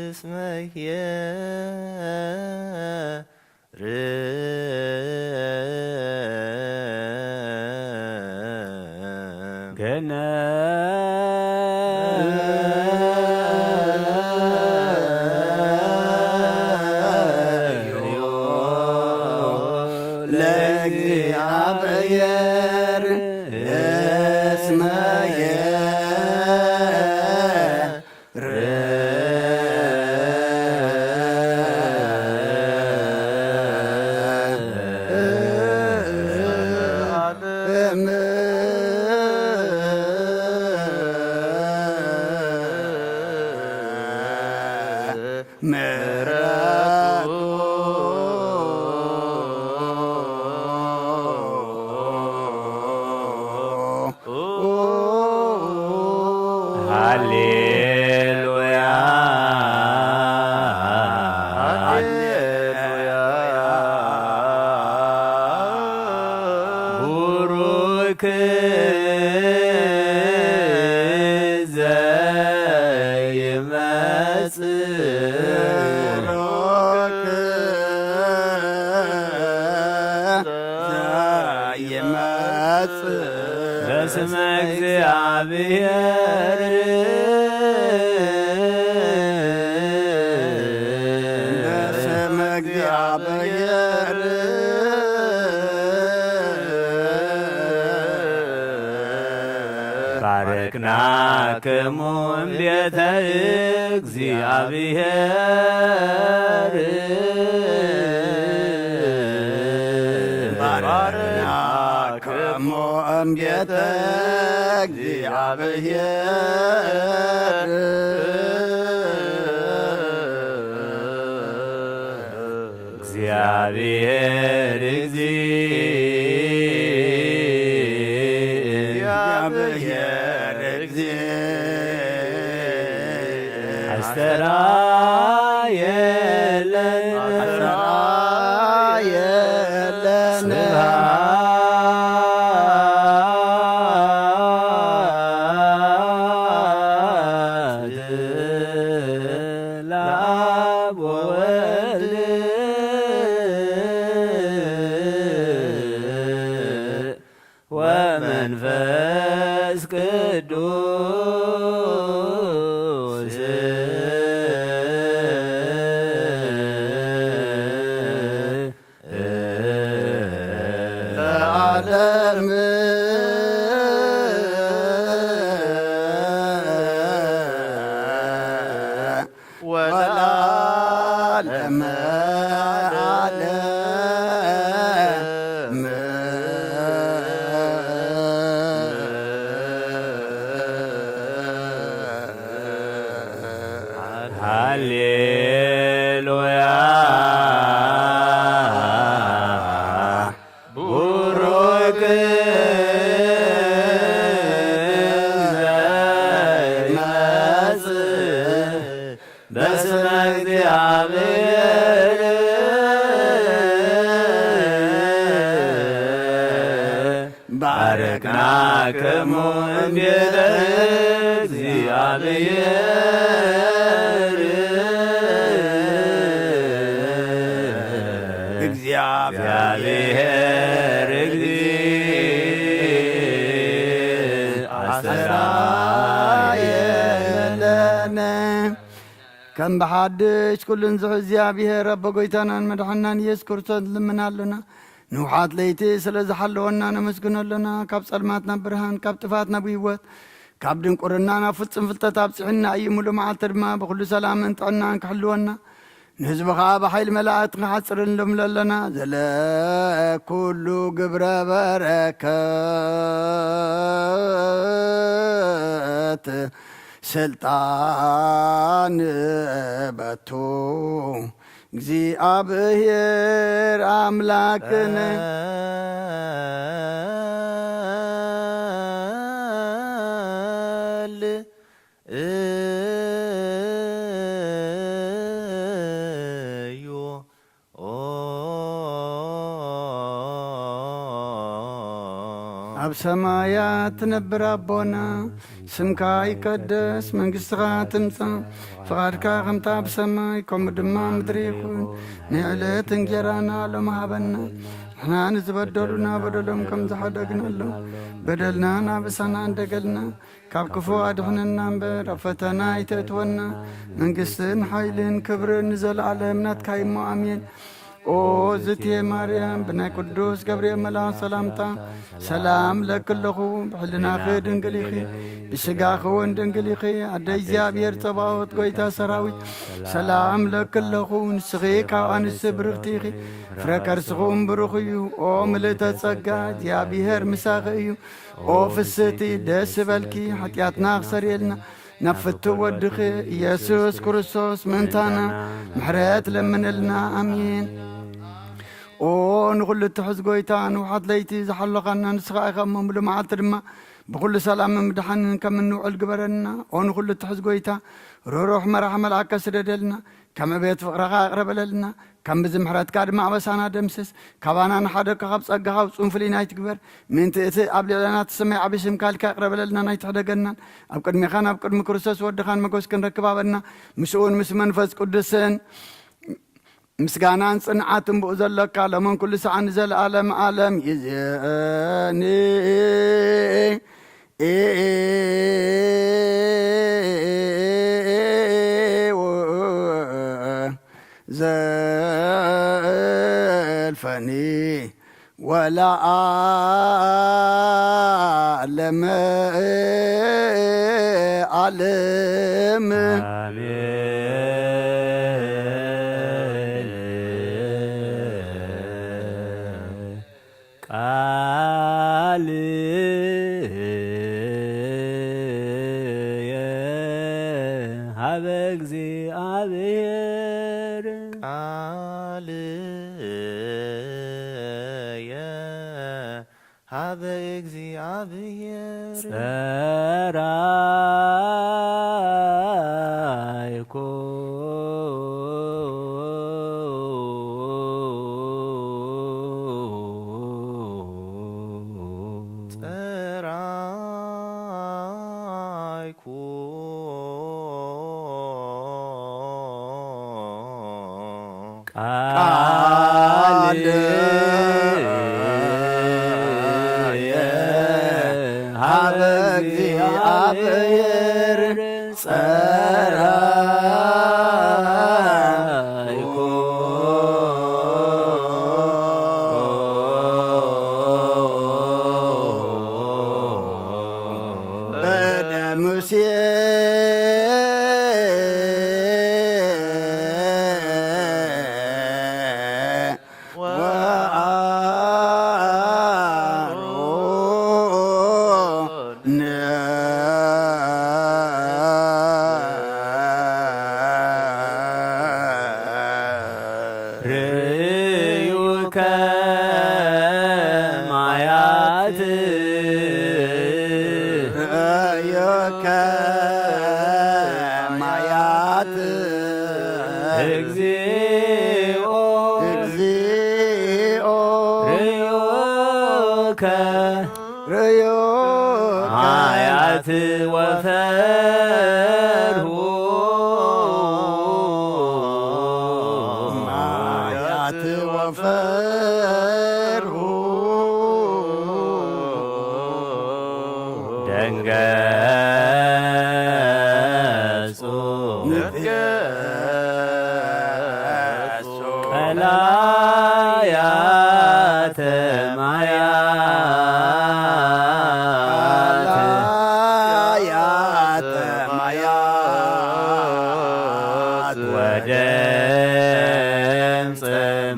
እስመ ኄር ለእግዚአብሔር እስመ ኄር ምሕረቱ ሃሌሉያ ሃሌሉያ ቡሩክ ዘይመጽእ ይመጽእ በስመ እግዚአብሔር በስመ እግዚአብሔር ባረክናክሙ እምቤተ እግዚአብሔር ባረክናክሙ እምቤተ እግዚአብሔር እግዚአብሔር እግዚእ፣ እግዚአብሔር እግዚእ፣ አስተርአየለን፣ አስተርአየለን። ስብሐት ለአብ ወወልድ ወመንፈስ ቅዱስ ለዓለም። ወለዓለመ ዓለም። ሃሌሉያ። ቡሩክ ዘይመጽእ በስመ እግዚአብሔር። ባረክናክሙ እንዴለ እግዚአብሔር። እግዚአብሔር እግዚእ አስተርአየለነ። ከም ብሓድሽ ኩሉን ዝሕ እግዚኣብሔር ኣቦ ጎይታናን መድሓናን ኢየሱስ ክርስቶስ ንልምን ኣሎና። ንውሓት ለይቲ ስለ ዝሓለወና ነመስግኖ ኣሎና። ካብ ጸልማት ናብ ብርሃን፣ ካብ ጥፋት ናብ ህይወት፣ ካብ ድንቁርና ናብ ፍጹም ፍልጠት ኣብጽሕና እዩ። ምሉእ መዓልቲ ድማ ብኹሉ ሰላምን ጥዕናን ክሕልወና፣ ንህዝቢ ኸኣ ብሓይሊ መላእክቲ ክሓጽርን ልምሎ ኣሎና። ዘለ ኩሉ ግብረ በረከት ስልጣን በቱ እግዚኣብሔር ኣምላክነ። እዩ። ኣብ ሰማያት ትነብር ኣቦና፣ ስምካ ይቀደስ፣ መንግስትኻ ትምጻእ፣ ፍቓድካ ከምታ ኣብ ሰማይ ከምኡ ድማ ምድሪ ይኹን። ናይ ዕለት እንጀራና ሎም ሃበና፣ ንሕና ንዝበደሉና በደሎም ከም ዝሓደግናሎም፣ በደልና ናብ እሳና እንደገልና፣ ካብ ክፉ ኣድሕነና እምበር፣ ኣብ ፈተና ኣይተእትወና። መንግስትን ሓይልን ክብርን ንዘለኣለም ናትካ እሞ፣ ኣሜን። ኦ ዝቴ ማርያም፣ ብናይ ቅዱስ ገብርኤል መልኣኽ ሰላምታ ሰላም ለኪ ኣለኹ። ብሕልናኺ ድንግል ኢኺ፣ ብስጋኺ እውን ድንግል ኢኺ። ኣደ እግዚኣብሔር ጸባኦት፣ ጎይታ ሰራዊት፣ ሰላም ለኪ ኣለኹ። ንስኺ ካብ ኣንስቲ ብርኽቲ ኢኺ፣ ፍረ ከርስኹም ብሩኽ እዩ። ኦ ምልእተ ጸጋ፣ እግዚኣብሔር ምሳኺ እዩ። ኦ ፍስቲ፣ ደስ ይበልኪ፣ ሓጢኣትና ክሰርየልና፣ ናብ ፍቱ ወድኺ ኢየሱስ ክርስቶስ ምእንታና ምሕረት ለምንልና። ኣሜን። ኦ ንኹሉ እትሕዝ ጎይታ፣ ንውሓት ለይቲ ዝሓለኻና ንስኻ ኢኻ እሞ፣ ምሉእ መዓልቲ ድማ ብኹሉ ሰላምን ምድሓንን ከም እንውዕል ግበረልና። ኦ ንኹሉ እትሕዝ ጎይታ፣ ርህሩሕ መራሕ መልኣከ ስደደልና፣ ከም ዕቤት ፍቕርኻ ኣቕርበለልና፣ ከም ብዚ ምሕረትካ ድማ ኣበሳና ደምስስ። ካባና ንሓደግካ፣ ካብ ጸጋኻ ውጹን ፍልይ ኣይትግበር። ምእንቲ እቲ ኣብ ልዕለና እትሰመይ ዓቢ ስምካ ኢልካ ይቕረበለልናን ኣይትሕደገናን። ኣብ ቅድሜኻን ኣብ ቅድሚ ክርስቶስ ወድኻን መጎስ ክንረክብ ሃበና። ምስኡን ምስ መንፈስ ቅዱስን ምስጋናን ጽንዓትን ብኡ ዘለካ፣ ሎምን ኩሉ ሰዓን ንዘለኣለም ዓለም ይእዜኒ። ዘልፈኒ ወለዓለመ ዓለም። ኣሜን። ቃልየ ሀበ እግዚአብሔር። ቃል እግዚኣብሔር ጸራይኩ ጸራይኩ ቃልየ ሀበ እግዚአብሔር ጸራይኩ። በእደ ሙሴ ወአሮን ርእዩከ ማያት ርእዩከ ማያት እግዚኦ እግዚኦ ርእዩከ ርእዩ ማያት ወፈርሁ ማያት ወፈርሁ ደንገጹ ንትገጹ ቀላያተ ማያት ቀላያተ ማያት ወደምጸ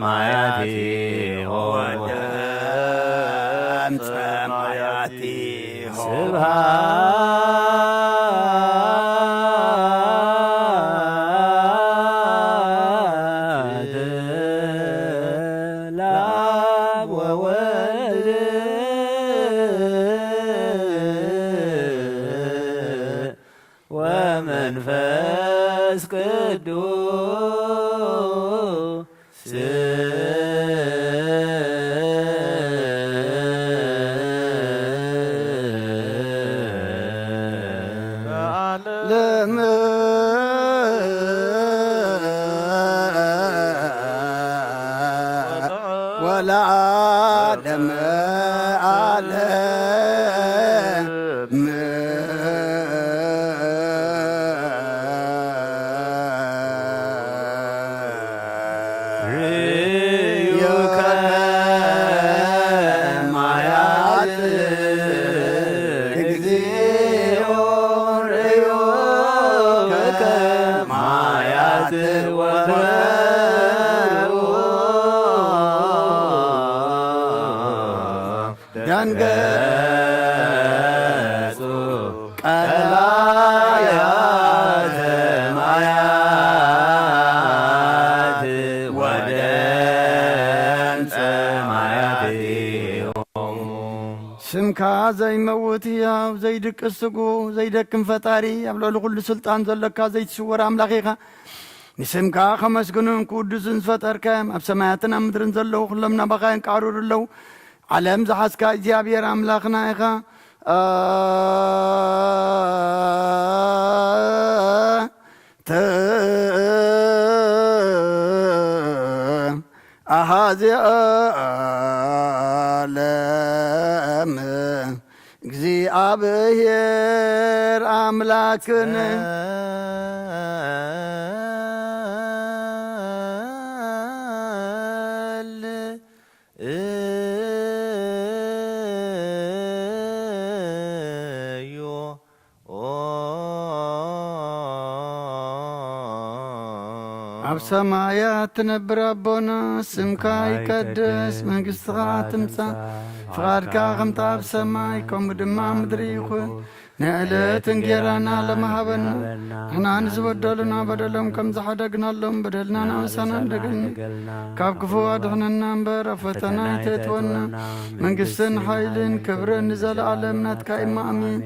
ማያቲሆ ወደምጸ ማያቲሆ ስብሐት ለአብ ወወልድ ወመንፈስ ቅዱስ ለዓለም ወለዓለመ ዓለም። ርእዩከ ማያት እግዚኦ ርእዩከ ማያት ወፈርሁ ደንገጹ ቀላያተ ማያት ወደምጸ ማያቲሆሙ። ስምካ ዘይመውት ህያው ዘይድቅስ ስጉ ዘይደክም ፈጣሪ ኣብ ልዕሊ ኩሉ ስልጣን ዘሎካ ዘይትስወር ኣምላኽ ኢኻ። ንስምካ ከመስግኑን ክውድሱን ዝፈጠርካዮም ኣብ ሰማያትን ኣብ ምድርን ዘለዉ ኩሎም ናባኻ የንቃርሩ ኣለዉ። ዓለም ዝሓዝካ እግዚኣብሔር ኣምላኽና ኢኻ። ተ ኣሃዚ ዓለም እግዚኣብሔር ኣምላክን ኣብ ሰማያት ትነብር ኣቦና፣ ስምካ ይቀደስ፣ መንግስትኻ ትምጻእ፣ ፍቓድካ ከምታ ኣብ ሰማይ ከምኡ ድማ ኣብ ምድሪ ይኹን። ንዕለት እንጌራና ለመሃበና። ንሕና ንዝበደሉና በደሎም ከም ዝሓደግናሎም በደልና ንኣምሳና እንደገልና። ካብ ክፉ ኣድሕነና እምበር ኣብ ፈተና ኣይተእትወና። መንግስትን ሓይልን ክብርን ንዘለኣለም ናትካ እማ ኣሜን።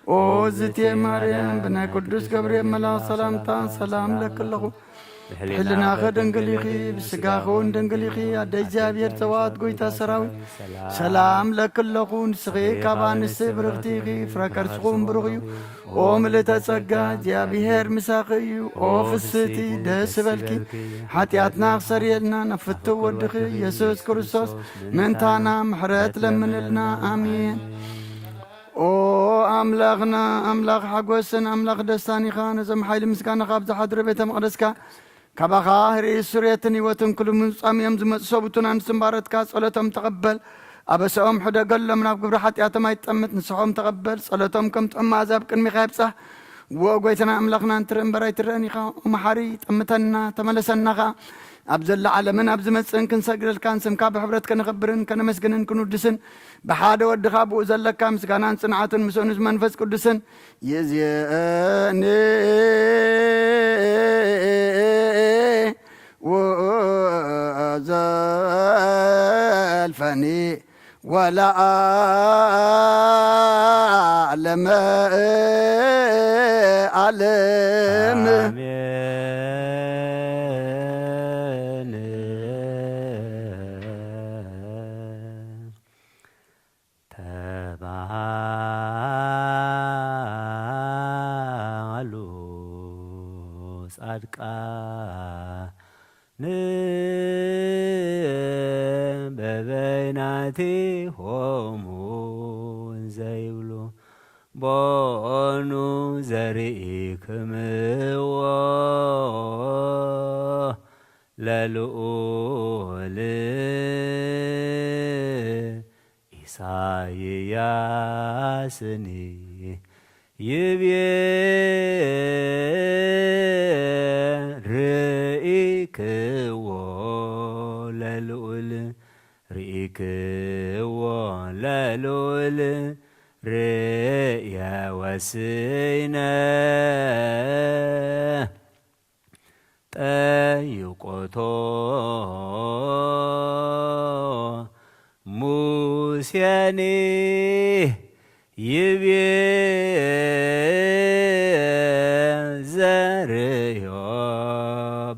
ኦ ዝቴ ማርያም፣ ብናይ ቅዱስ ገብርኤል መልኣኽ ሰላምታ ሰላም ለኪ ኣለኹ። ብሕልናኸ ድንግል ኢኺ፣ ብስጋኸ እውን ድንግል ኢኺ። ኣደ እግዚኣብሔር ጸባኦት ጎይታ ሰራዊት፣ ሰላም ለኪ ኣለኹ። ንስኺ ካብ ኣንስቲ ብርኽቲ ኢኺ፣ ፍረ ከርስኹም ብሩኽ እዩ። ኦ ምልእተ ጸጋ፣ እግዚኣብሔር ምሳኺ እዩ። ኦ ፍስቲ ደስ ይበልኪ፣ ሓጢኣትና ክሰርየልና ናብ ፍትው ወድኺ ኢየሱስ ክርስቶስ ምእንታና ምሕረት ለምንልና። ኣሜን። ኦ ኣምላኽና፣ ኣምላኽ ሓጎስን ኣምላኽ ደስታን ኢኻ። ነዞም ሓይሊ ምስጋናኻ ኣብ ዝሓድሩ ቤተ መቕደስካ ካባኻ ርእይ ሱርየትን ህይወትን ክልምኑ ጻምዮም ዝመጹ ሰብኡትን ኣንስትን ባሮትካ ጸሎቶም ተቐበል። ኣበሳኦም ሕደገሎም፣ ናብ ግብሪ ሓጢኣቶም ኣይትጠምት፣ ንስሖም ተቐበል። ጸሎቶም ከም ጥዑም መኣዛ ኣብ ቅድሚኻ ይብጻሕ። ዎ ጎይታና ኣምላኽና እንትርኢ እምበር ኣይትረአን ኢኻ። ኦ መሓሪ፣ ጠምተና፣ ተመለሰና ኸኣ። ኣብ ዘላ ዓለምን ኣብ ዝመጽእን ክንሰግደልካን ስምካ ብሕብረት ከነኽብርን ከነመስግንን ክንውድስን ብሓደ ወድኻ ብኡ ዘለካ ምስጋናን ጽንዓትን ምስ ንኡስ መንፈስ ቅዱስን ይእዜኒ ወዘልፈኒ ወለዓለመ ዓለም። ኣሜን። ተባሃሉ ጻድቃን በበይናቲሆሙ ዘይብሉ ቦኑ ዘርኢክምዎ ለልኡል ኢሳይያስኒ ይቤ ርኢክዎ ለልኡል ርኢክዎ ለልኡል ርእየ ወስይነ ጠይቆቶ ሙሴኒ ይቤ ዘርእዮ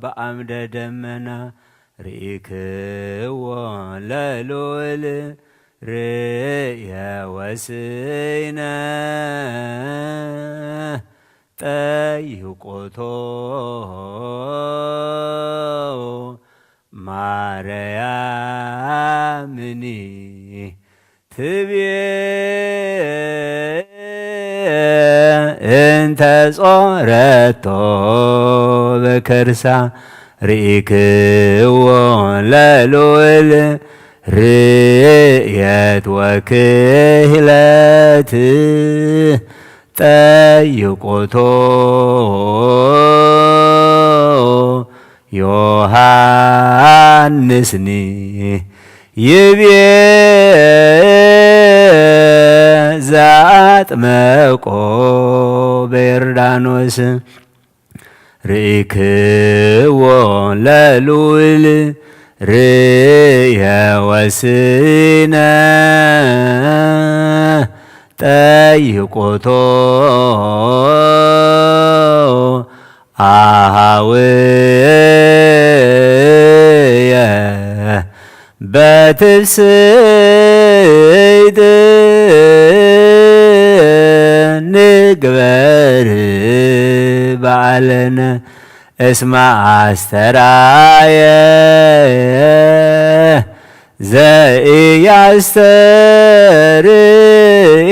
በአምደ ደመና ርኢክዎ ለልኡል ርእየ ወስይነ ጠይቆቶ ማርያምኒ ትቤ እንተ ጾረቶ በከርሳ ርኢክዎ ለልኡል ርእየት ወክህለት ጠይቆቶ ዮሃንስኒ ይቤ ዘአጥመቆ በዮርዳኖስ ርኢክዎ ለልኡል ርእየ ወስነ ጠይቆቶ አሃውየ በትፍስሕት ንግበር በዓለነ እስመ አስተርአየ ዘኢያስተርኢ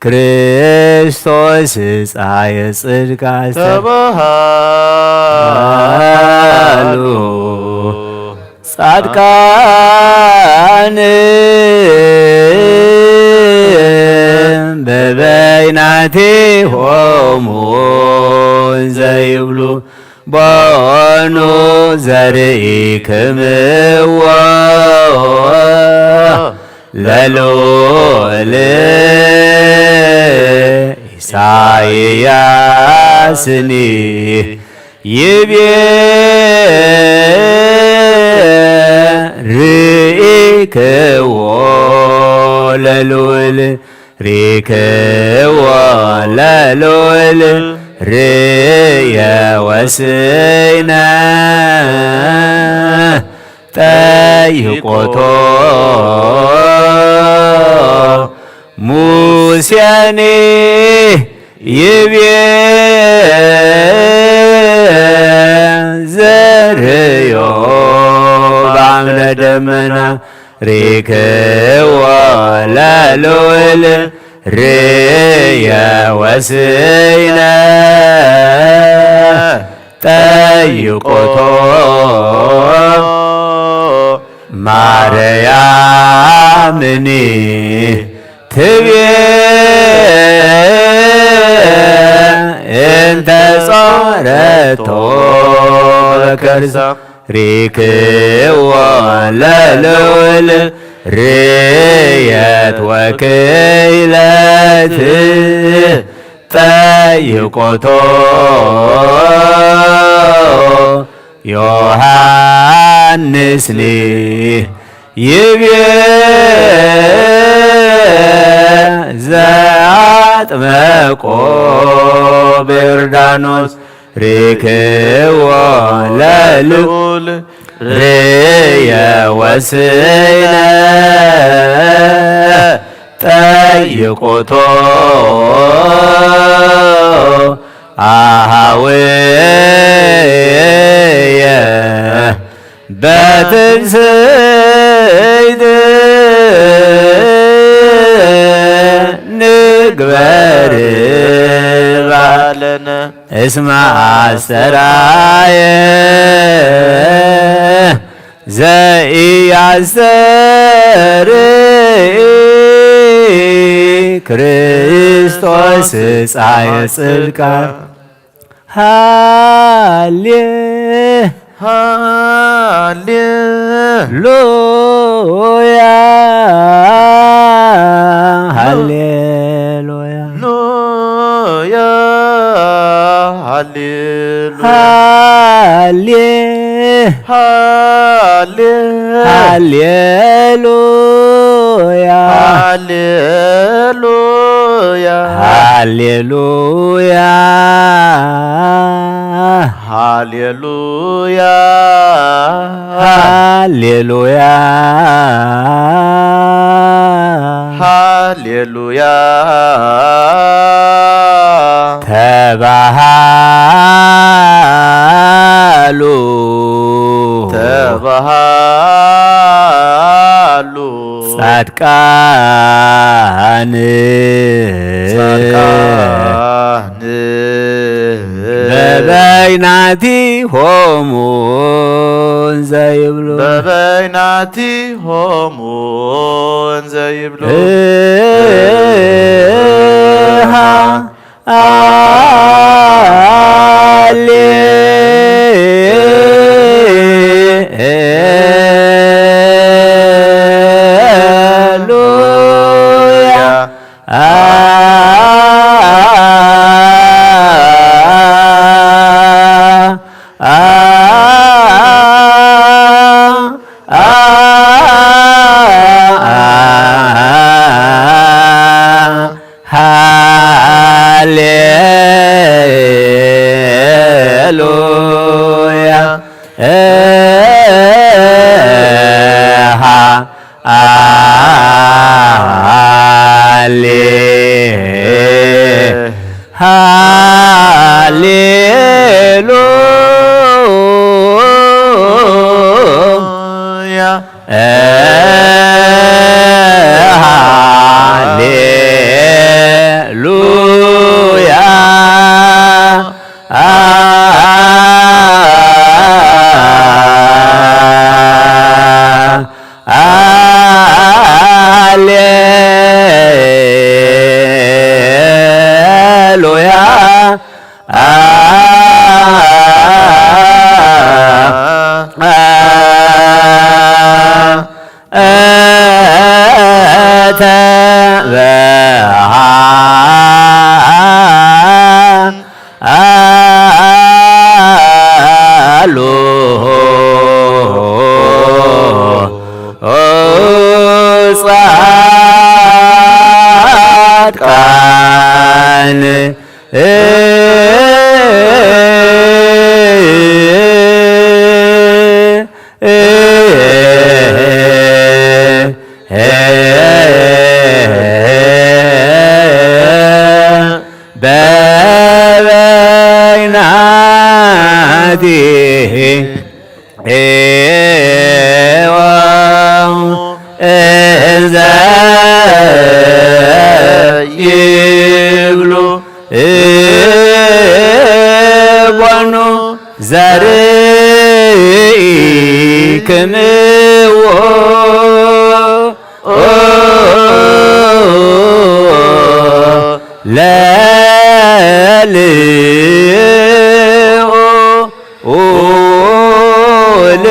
ክርስቶስ ፀሐየ ጽድቅ አስተርአየ ተባሃሉ ጻድቃን በበይናቲሆሙ ዘይብሉ ቦኑ ዘርኢክምዎ ለልዑል ኢሳይያስኒ ይቤ ርኢክዎ ለልዑል ሪክዎ ለልዑል ርእየ ወስነ ጠይቆቶ ሙሴኒ ይቤ ዘርእዮ በአምደ ደመና ሪክዎ ለልዑል ርእየ ወስነ ጠይቆቶ ማርያምኒ ትቤ እንተ ጾረቶ በከርሳ ሪክዎ ለልዑል ርእየት ወክይለት ጠይቆቶ ዮሐንስኒ ይቤ ዘአጥመቆ በዮርዳኖስ ሪክዎ ለልዑል ርእየ ወስነ ጠይቆቶ አሃውየ በትንስይት ንግበር ባለነ እስመ አስተራየ ዘኢያስተርኢ ክርስቶስ ጻየ ጽድቃ ሃሌ ሃሌ ሉያ ሃሌሉያ ሉያ ሃሌሉያ ሃሌ ሃሌ ሃሌሉያ ሃሌሉያ ሃሌሉያ ሃሌሉያ ሃሌሉያ ሃሌሉያ ተባሃሉ ተባሃሉ ጻድቃን ጻድቃን በበይናቲሆሙ እንዘ ይብሉ በበይናቲሆሙ እንዘ ይብሉ እሃ ሃሌሉያ ሃሌሉያ ሃሌ ሃሌሉያ ሃሌሉያ ሄዋ እዛ ይብሉ እጓኑ ዛርኢ ክምዎ ለልዑል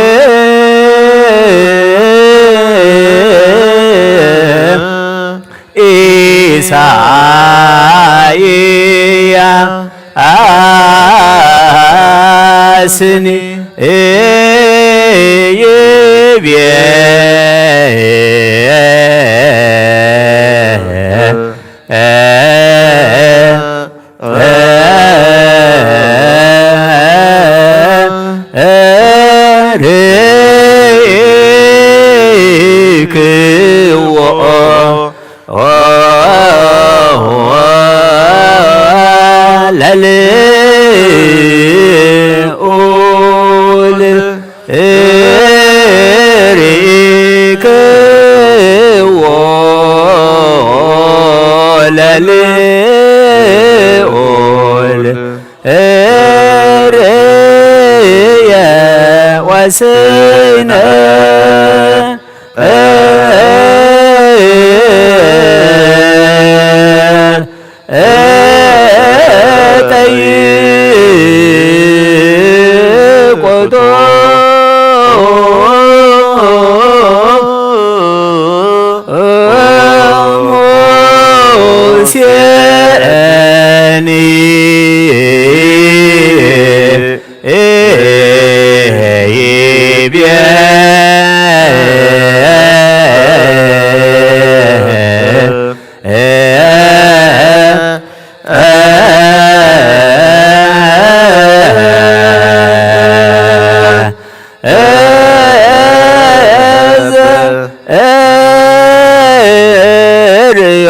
ኢሳይያስኒ ይቤ ርኢክዎ ለልዑል ርኢክዎ ለልዑል ርእየ ወስነ ጠይቆቶ ሙሴኒ ይቤ ርእዮ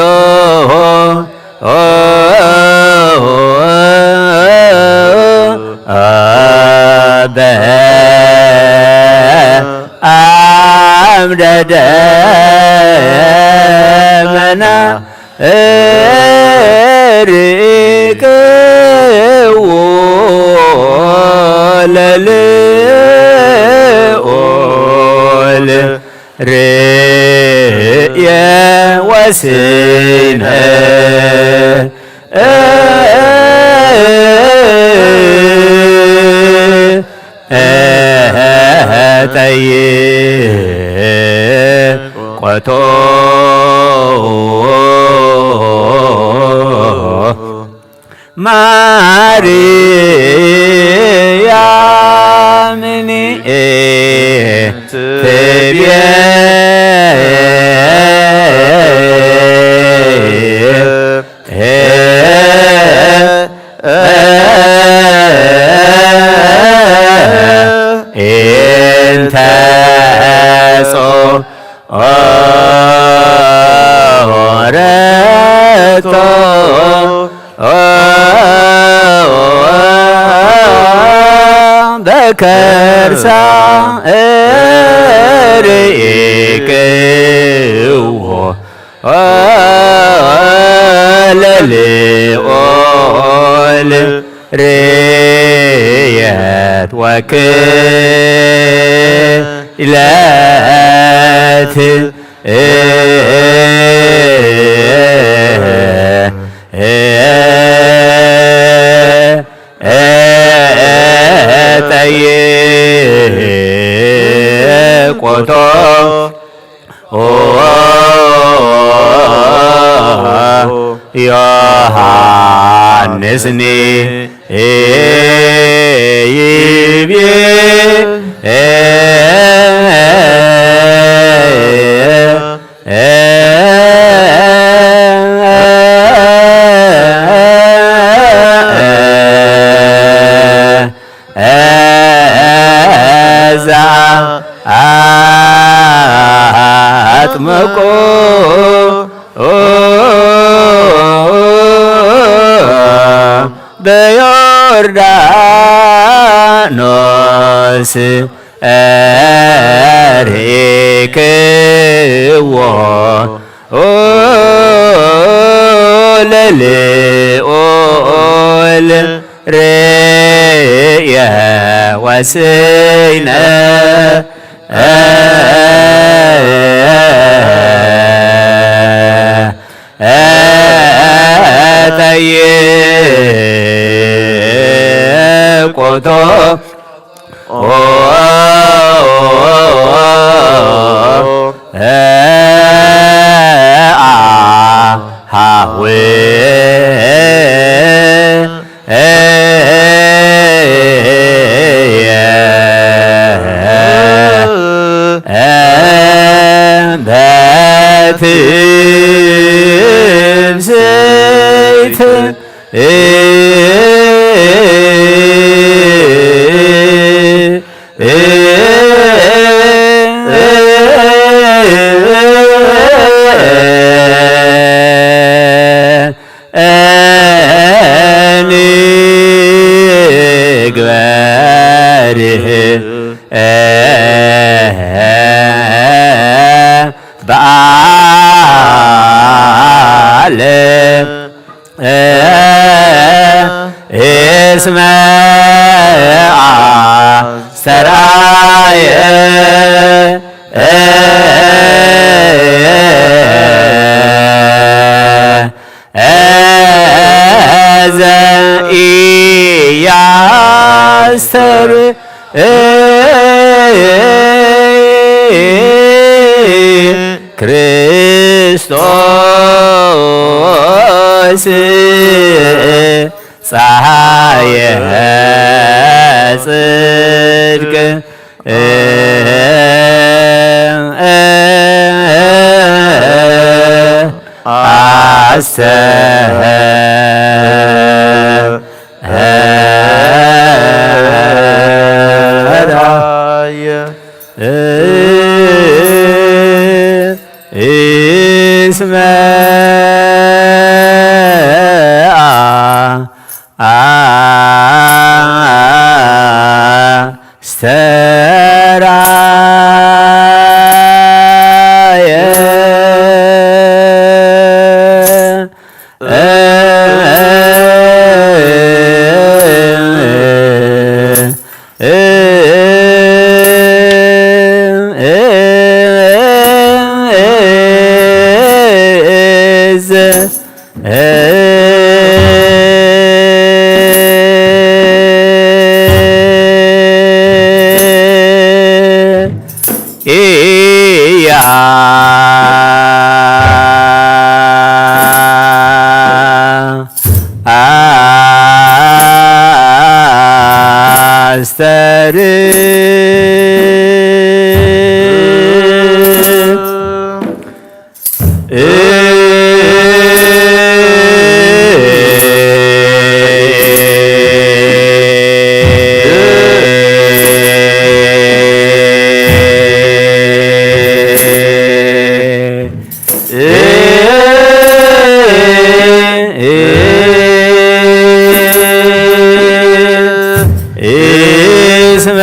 በአምደ ደመና ርኢክዎ ለልዑል ርእየ ወስነ ጠይቆቶ ማርያምኒ ትቤ እንተ ጾረቶ በከርሳ ርኢክዎ ለልዑል ርየት ወክለት ጠይቆቶ ዮሐንስኒ ይቤ እዛ አጥምቆ በዮርዳኖስ ኖስ ርኢክዎ ለልዑል ርእየ ወስነ ጠይቆቶ በትብስይት እንግበር በዓል እስመ አስተርአየ ዘኢያስተርእይ ክርስቶስ ፀሐየ ጽድቅ አስተርአየ እስመ አስተርአየ ኢያ አስተር እስመ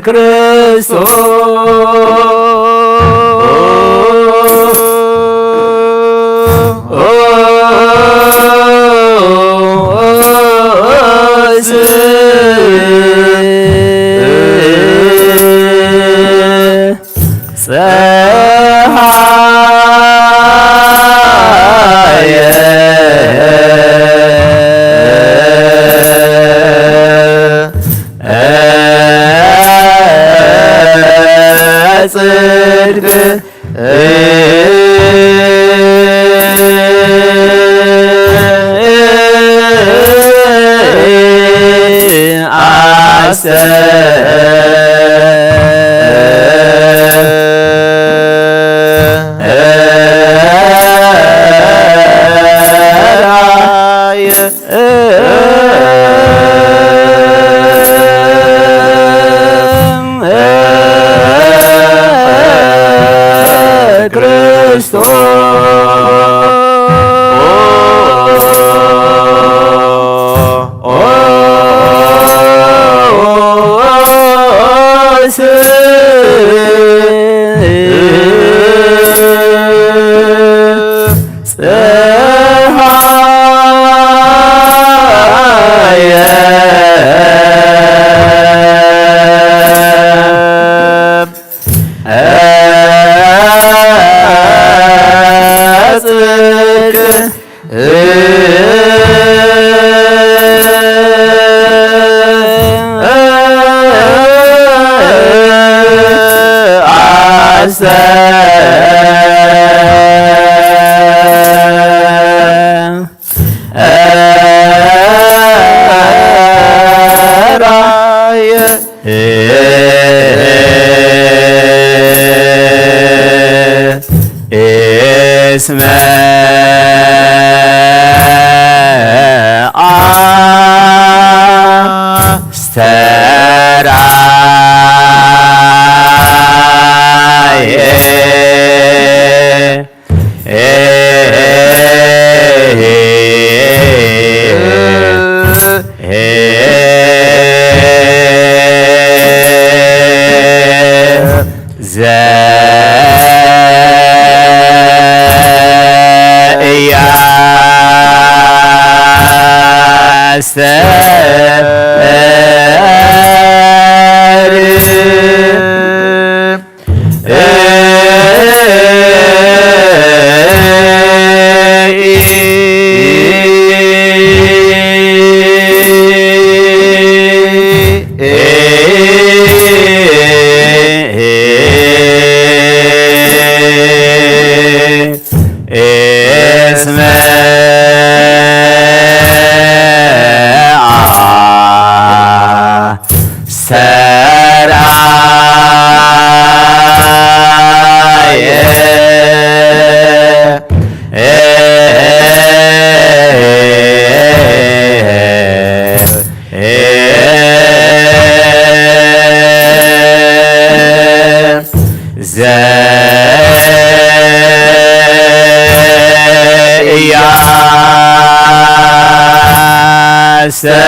ክርስቶስ ፀሐየ ጽድቅ አስተርአየ ክርስቶስ ፀሐየ ጽድቅ አስተርአየ እስመ አስተርአየ ዘኢያስተር እስመ አስተርአየ ዘኢያስተር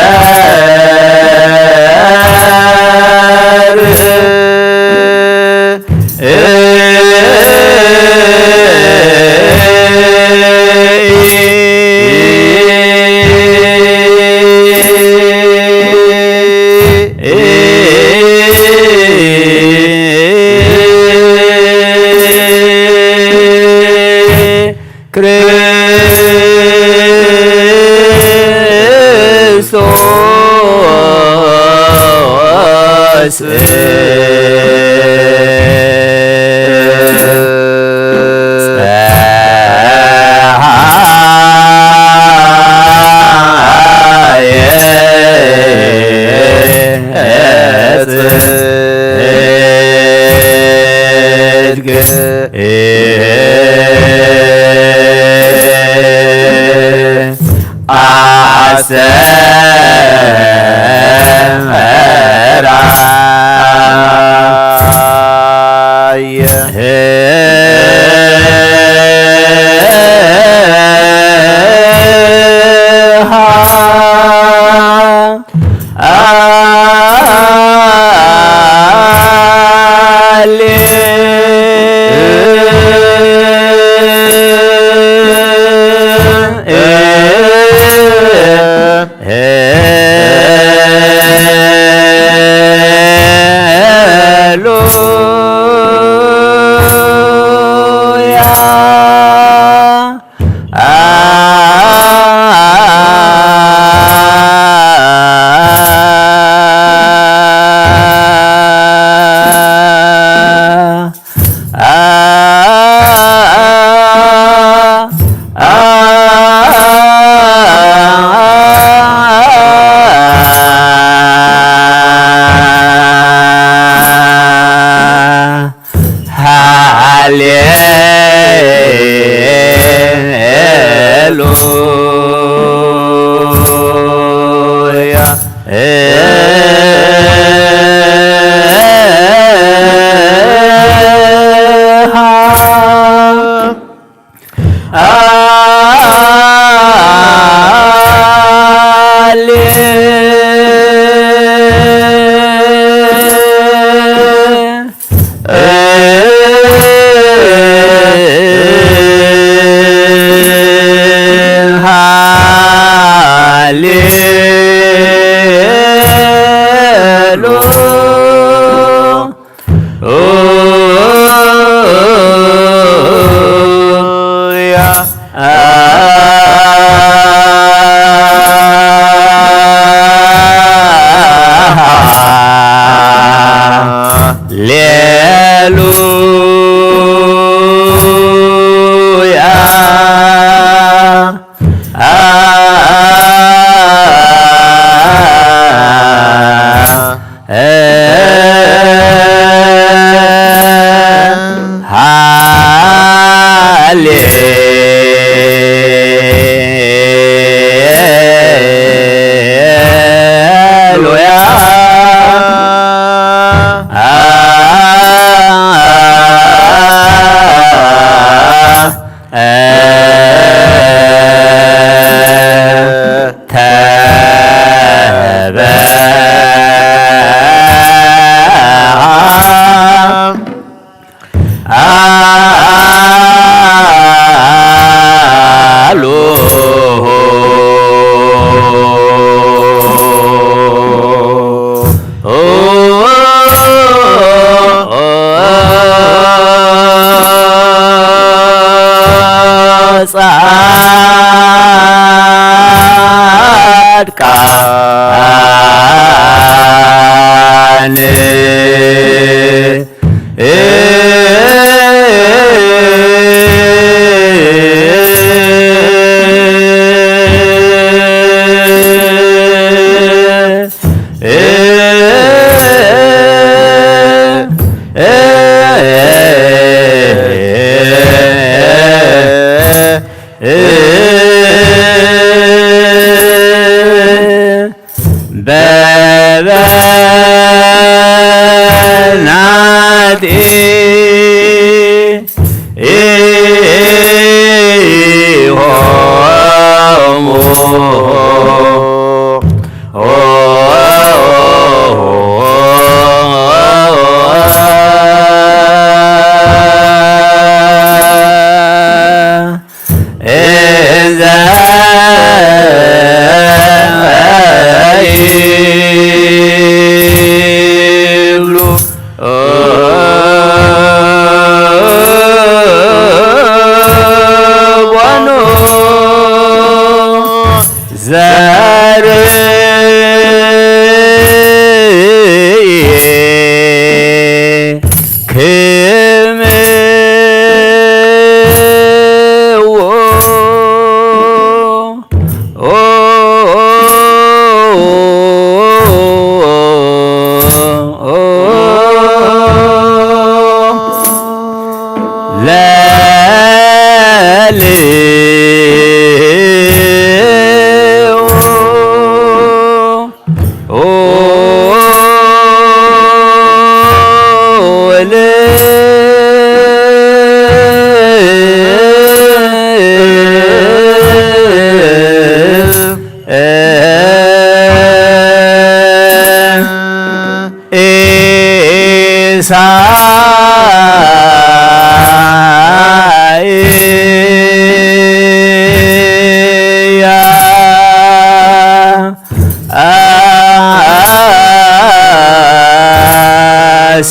ክርስቶስ ጸሐየ ጽድቅ አስተርአየ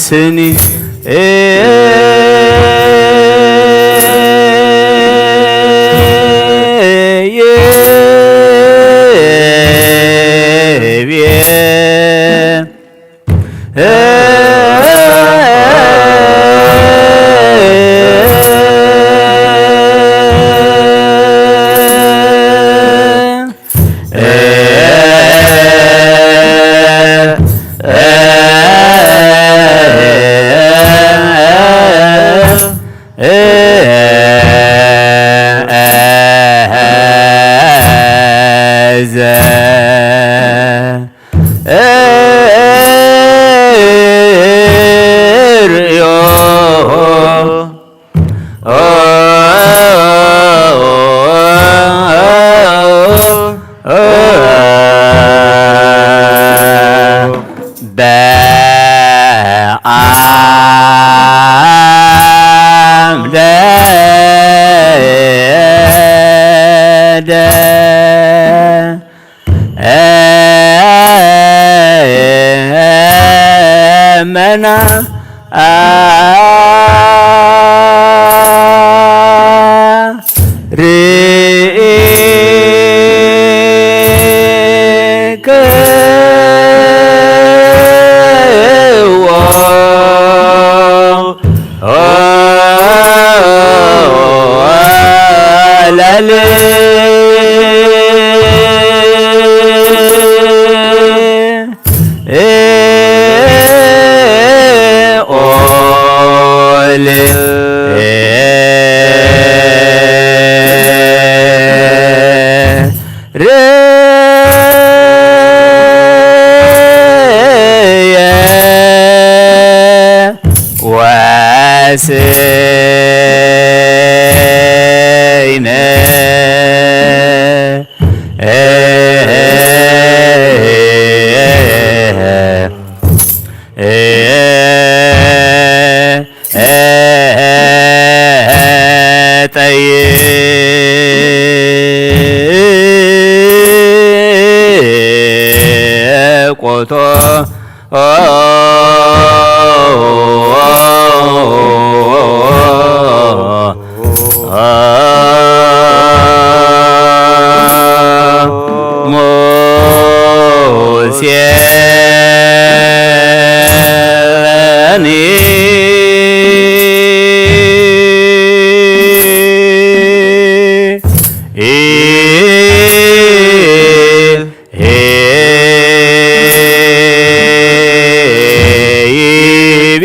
ስኒ መና ርኢክዎ ላል ኦል ርእየ ወስይነ ጠይቆቶ ሙሴኒ ይቤ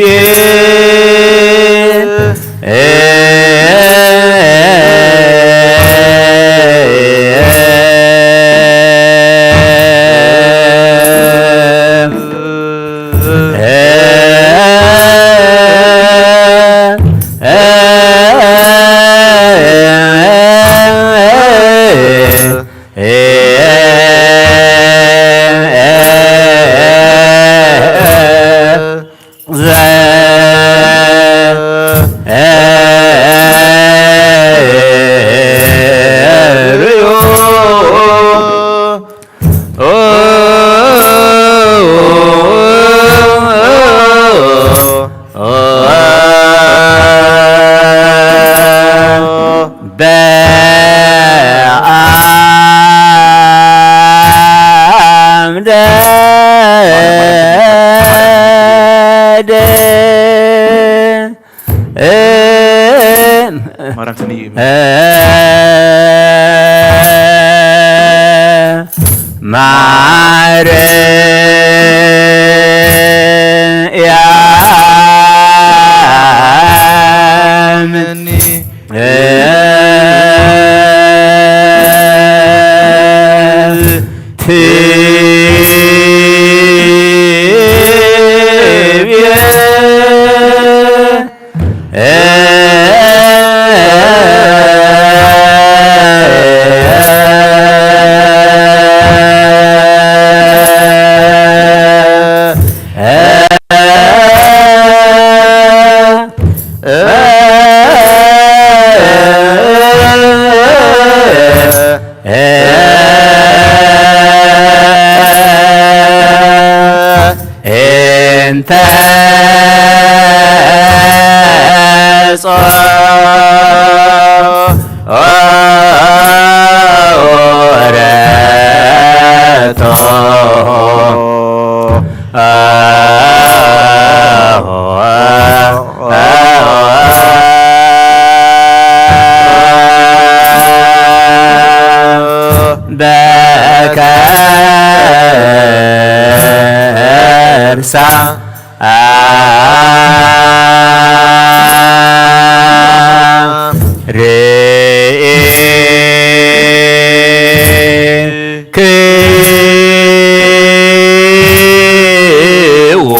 በአምደ ደን ማርያም ትንይ እዩ። ማርያም ትቤ እንተ ጾረቶ በከርሳ ርኢክዎ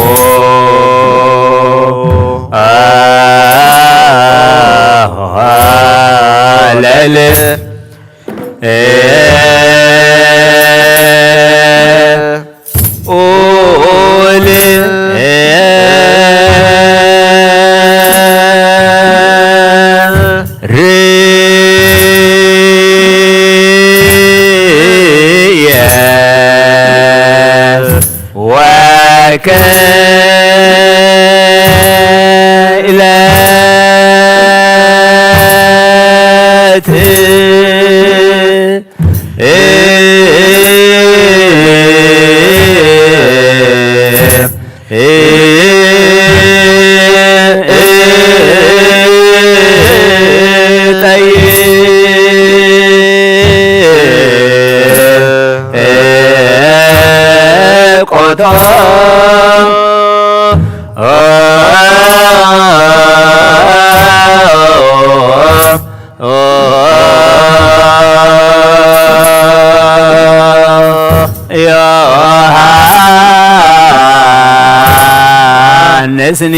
ለል ኦል ከኢለት ቆቶ ዮሃንስኒ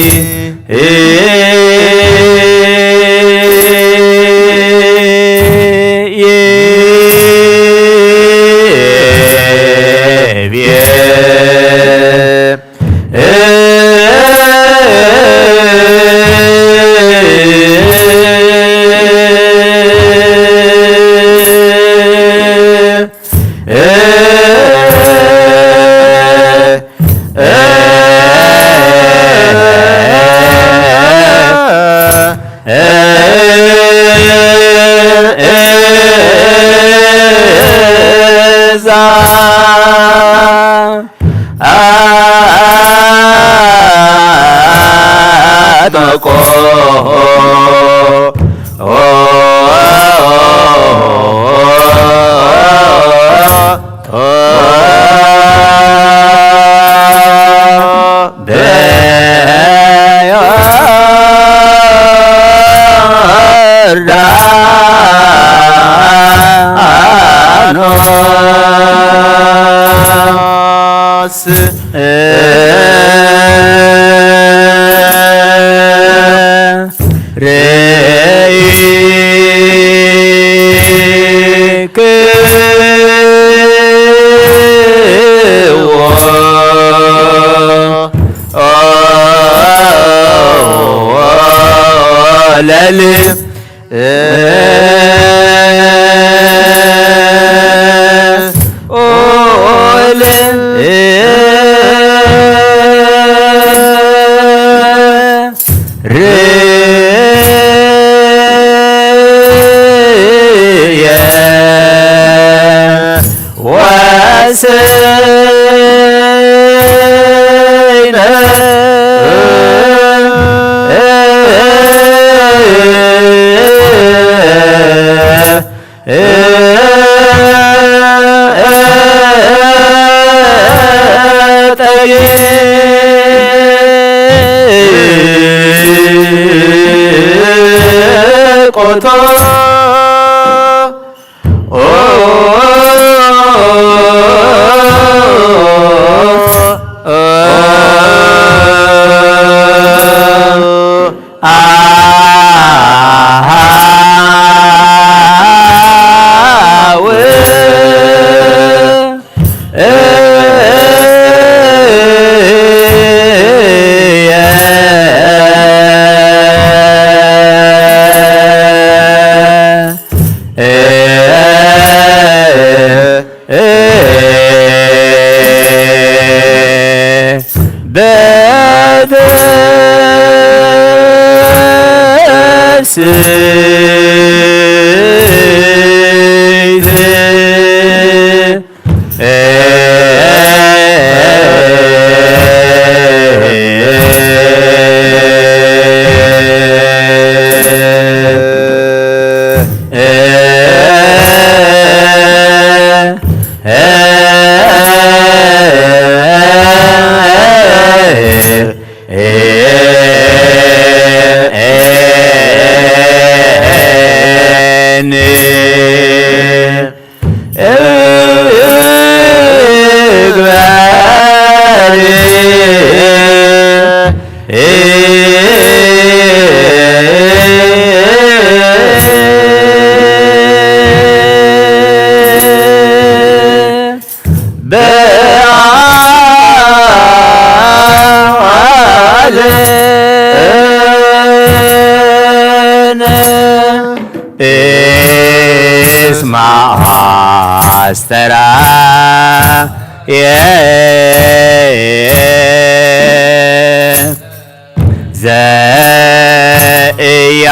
ዘእያ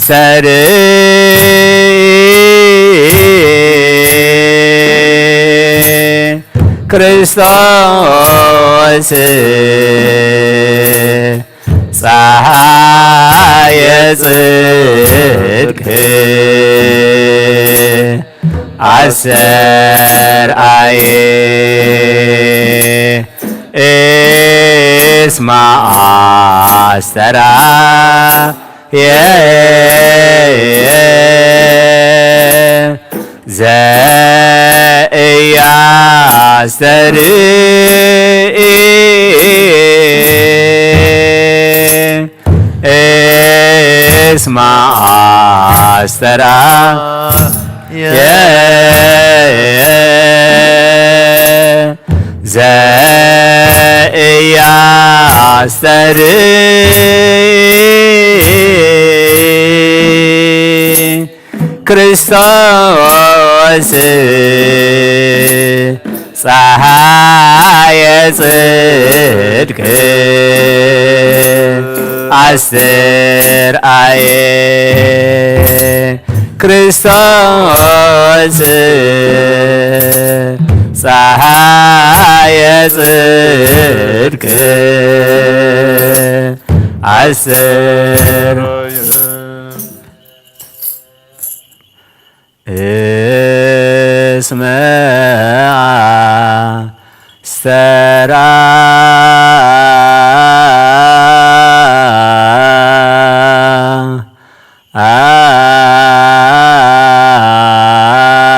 ስተርኢ ክርስቶስ ፀሓየ ጽድቅ ኣስተርኣየ እስማ ኣስተርኣየ ዘእያ ኣስተርኢ እስማ ኣስተርኣየ ዘእያ ኣስተርኢ ክርስቶስ ፀሓየ ጽድቅ ኣስተርኣየ ክርስቶስ ፀሓየ ጽድቅ ኣስተር እስመ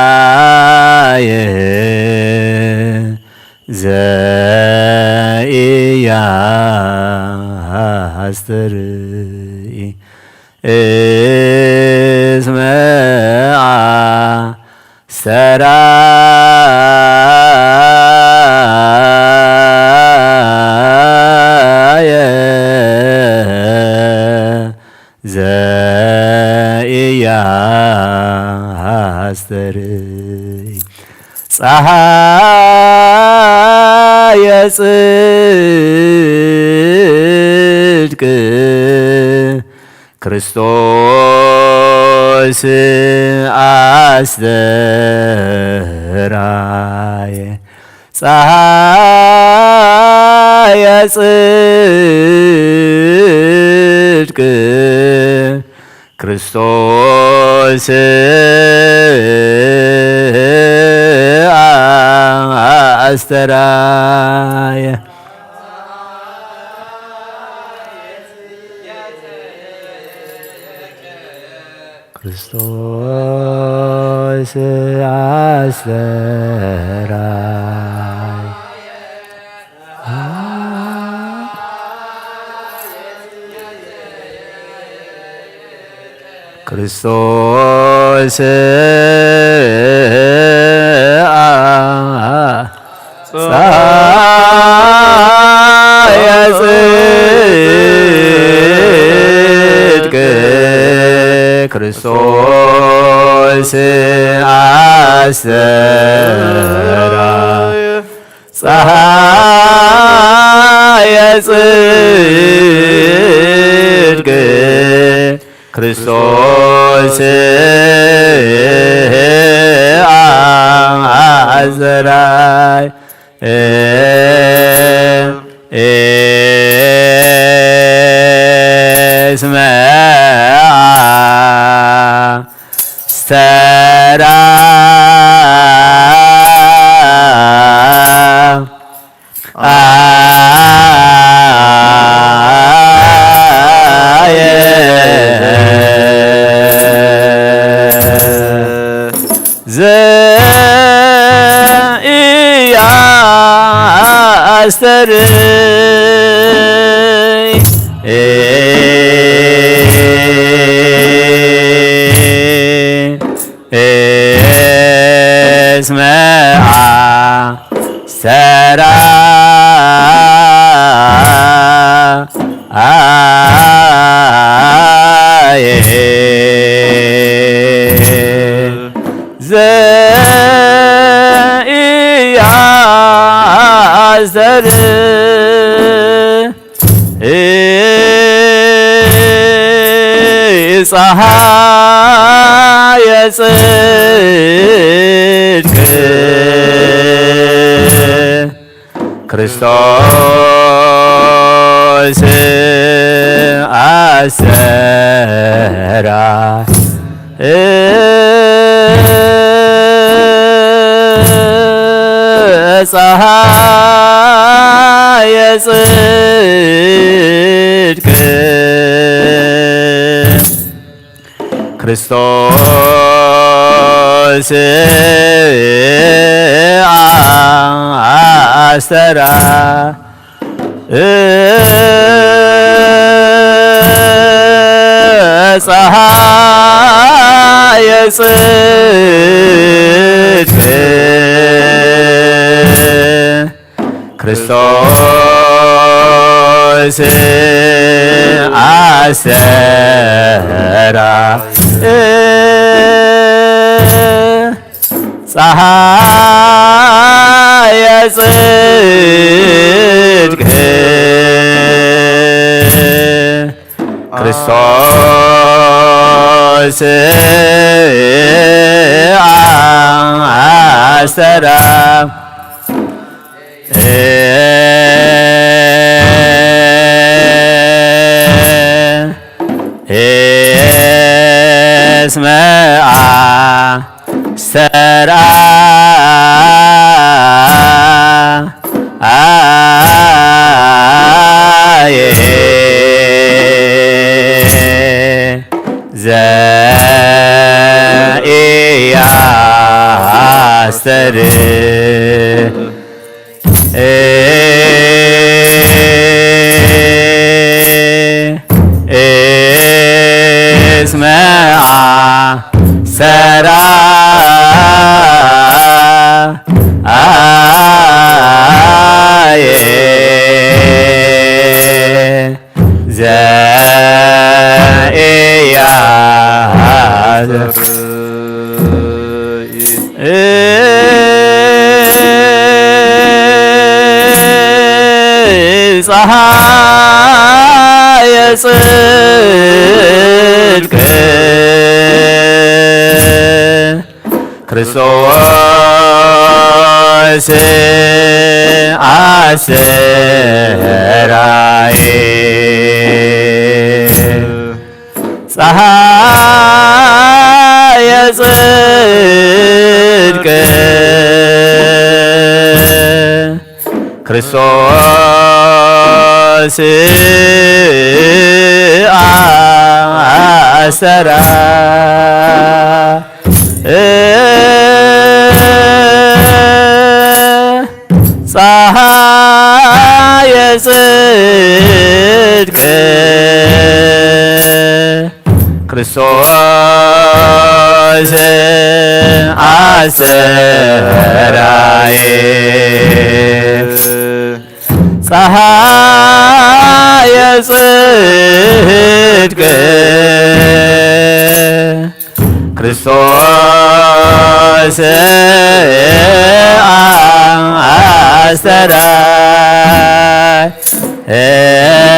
ኣስተርኣየ ዘኢያስተርኢ እስመ ኣስተርኣየ ዘኢያስተርኢ ፀሓየ ጽድቅ ክርስቶስ ኣስተርኣየ ፀሓየ ጽድቅ ክርስቶስ ኣስተርኣየ ክርስቶስ ኣስተርኣየ ክርስቶስ ፀሐየ ጽድቅ ክርስቶስ ኣስተርኣየ ፀሐየ ጽድቅ ክርስቶስ ኣስተርኣየ እስመ ኣስተርኣየ ዘኢያስተርእይ እስመ ኣስተርኣየ ዘኢያስተርእይ ዘርእ ጸሃየ ጽድቅ ክርስቶስ ኣሰራ ጸሃየ ጽድቅ ክርስቶስ ኣስተራ ጸሃየ ጽድቅ ክርስቶስ ኣሰራ ጸሃየ ጽድቅ ክርስቶስ ኣሰራ እስመ አ- ሰርአ አየ ዘኢያስተር እስመ ሰራ አየ ዘኢያስተር ጸሃየ ጽድቅ ክርስቶስ ኣሰራየ ጸሃየ ጽድቅ ክርስቶስ ኣሰራ ጸሃየ ጽድቅ ክርስቶስ ኣሰራየ ጸሃየ ጽድቅ ክርስቶስ ኣስተራየ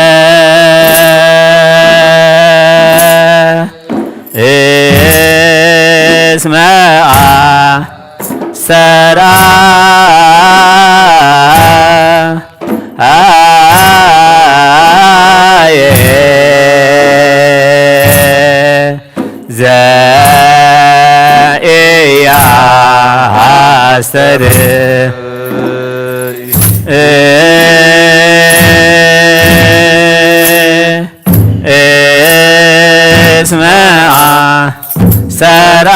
እስመ አ- ሰራ አየ ዘኢያስተር እስመ አ- ሰራ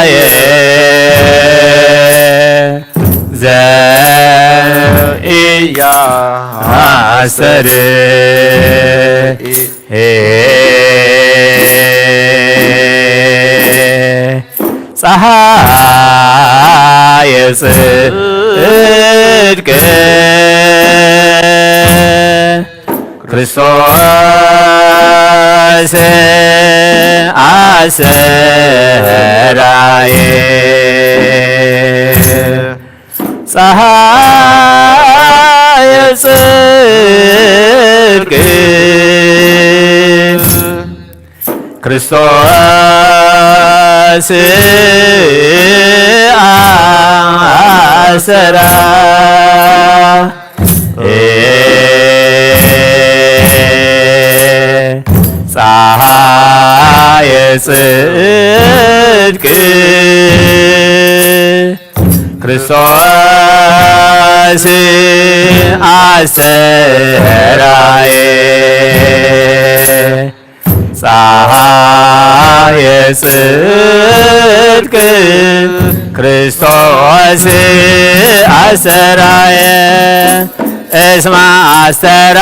አየ ዘኢያስተር ጸሃየ ጽድቅ ክርስቶስ አሰራየ ፀሐየ ጽድቅ ክርስቶስ ኣሰራ። ፀሐየ ጽድቅ ክርስቶስ ኣስተራየ። ፀሐየ ጽድቅ ክርስቶስ ኣስተራየ። እስመ ኣስተራየ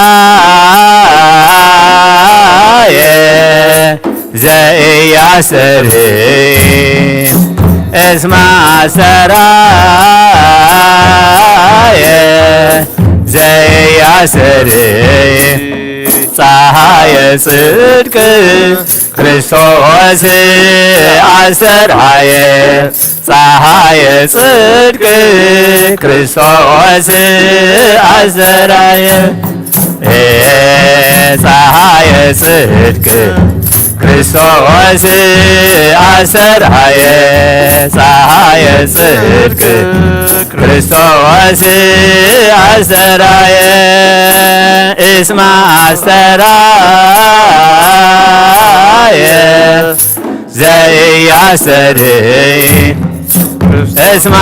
ዘኢያስተሪ። እስመ ኣስተራየ ዘኢያስተሪ። ፀሐየ ጽድቅ ክርስቶስ ኣስተርአየ። ፀሐየ ጽድቅ ክርስቶስ ኣስተርአየ። ፀሐየ ጽድቅ ክርስቶስ ኣስተርአየ። ፀሐየ ጽድቅ ክርስቶስ ኣስተርአየ። እስመ ኣስተርአየ ዘኢያስተሪ። እስመ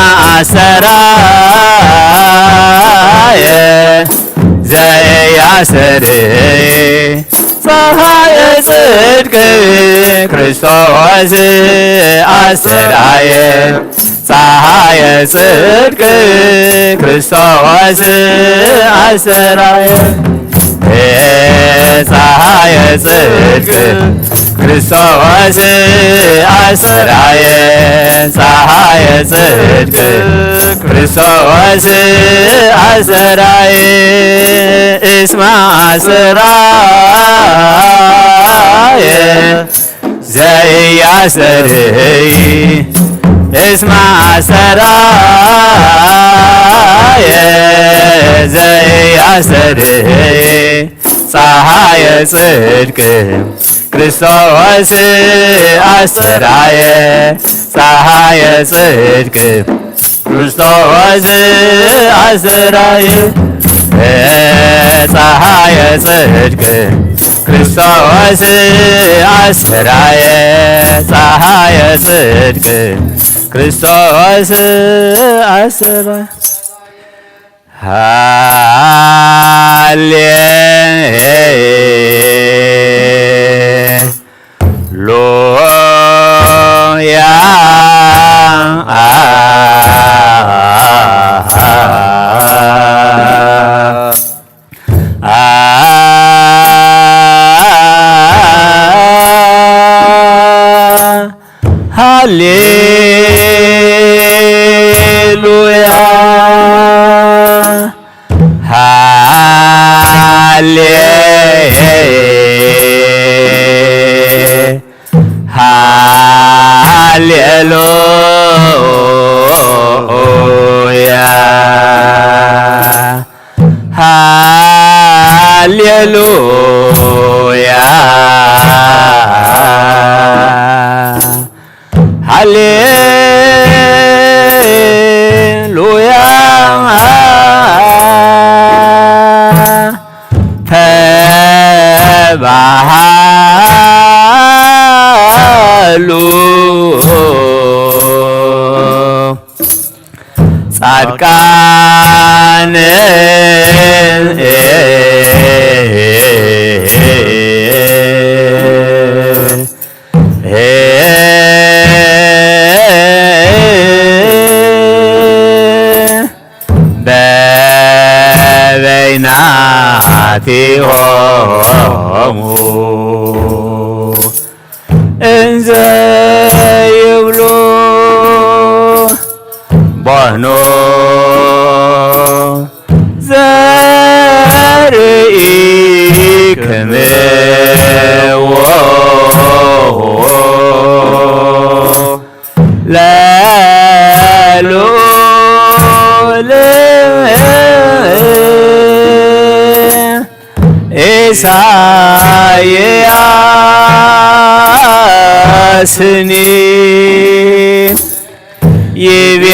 ኣስተርአየ ዘኢያስተሪ። ፀሐየ ጽድቅ ክርስቶስ ኣስተርአየ። ፀሐየ ጽድቅ ክርስቶስ ኣስተርአየ። ፀሐየ ጽድቅ ክርስቶስ ኣስተርአየ። ፀሐየ ጽድቅ ክርስቶስ ኣስተርአየ። እስመ ኣስተርአየ ዘኢያስተሪ። እስመ ኣስተርአየ ዘኢያስተሪ። ፀሐየ ጽድቅ ክርስቶስ ኣስተርአየ። ፀሐየ ጽድቅ ክርስቶስ ኣስተርአየ። ፀሐየ ጽድቅ ክርስቶስ ኣስተርአየ። ፀሐየ ጽድቅ ክርስቶስ ኣስተርአየ። ሃሌ ሉያ። ሃሌ ሉያ። ሃሌ ሃሌሉያ። ሃሌሉያ። ሃሌሉያ። ተባሃሉ ጻድቃን በበይናቲሆሙ እንዘ ይብሉ ቦኑ ዘርኢክምዎ ኢሳይያስኒ ይቤ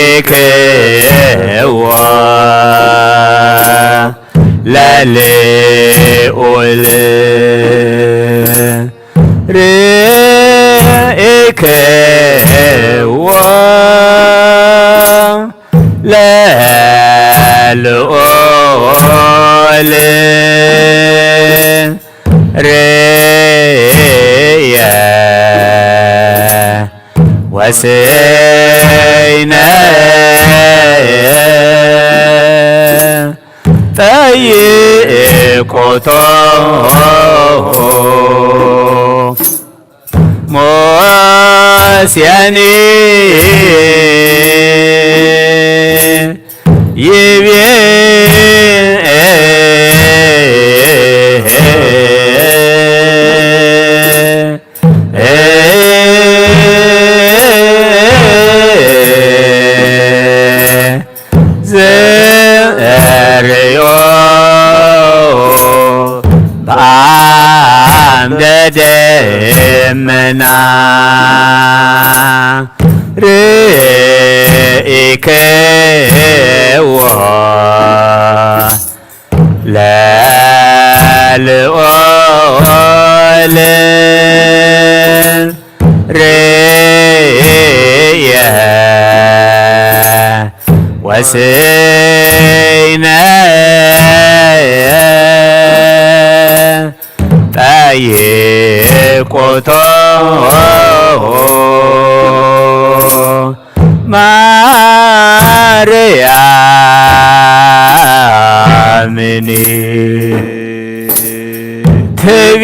ርኢክዎ ለልዑል ርኢክዎ ለልዑል ርእየ ወስነ ጠይቆቶ ሙሴኒ ይቤ ዘርእዮ በአምደ ደመና ርኢክዎ ለልዑል ርእየ ወስነ ጠይቆቶ ማርያምኒ ትቤ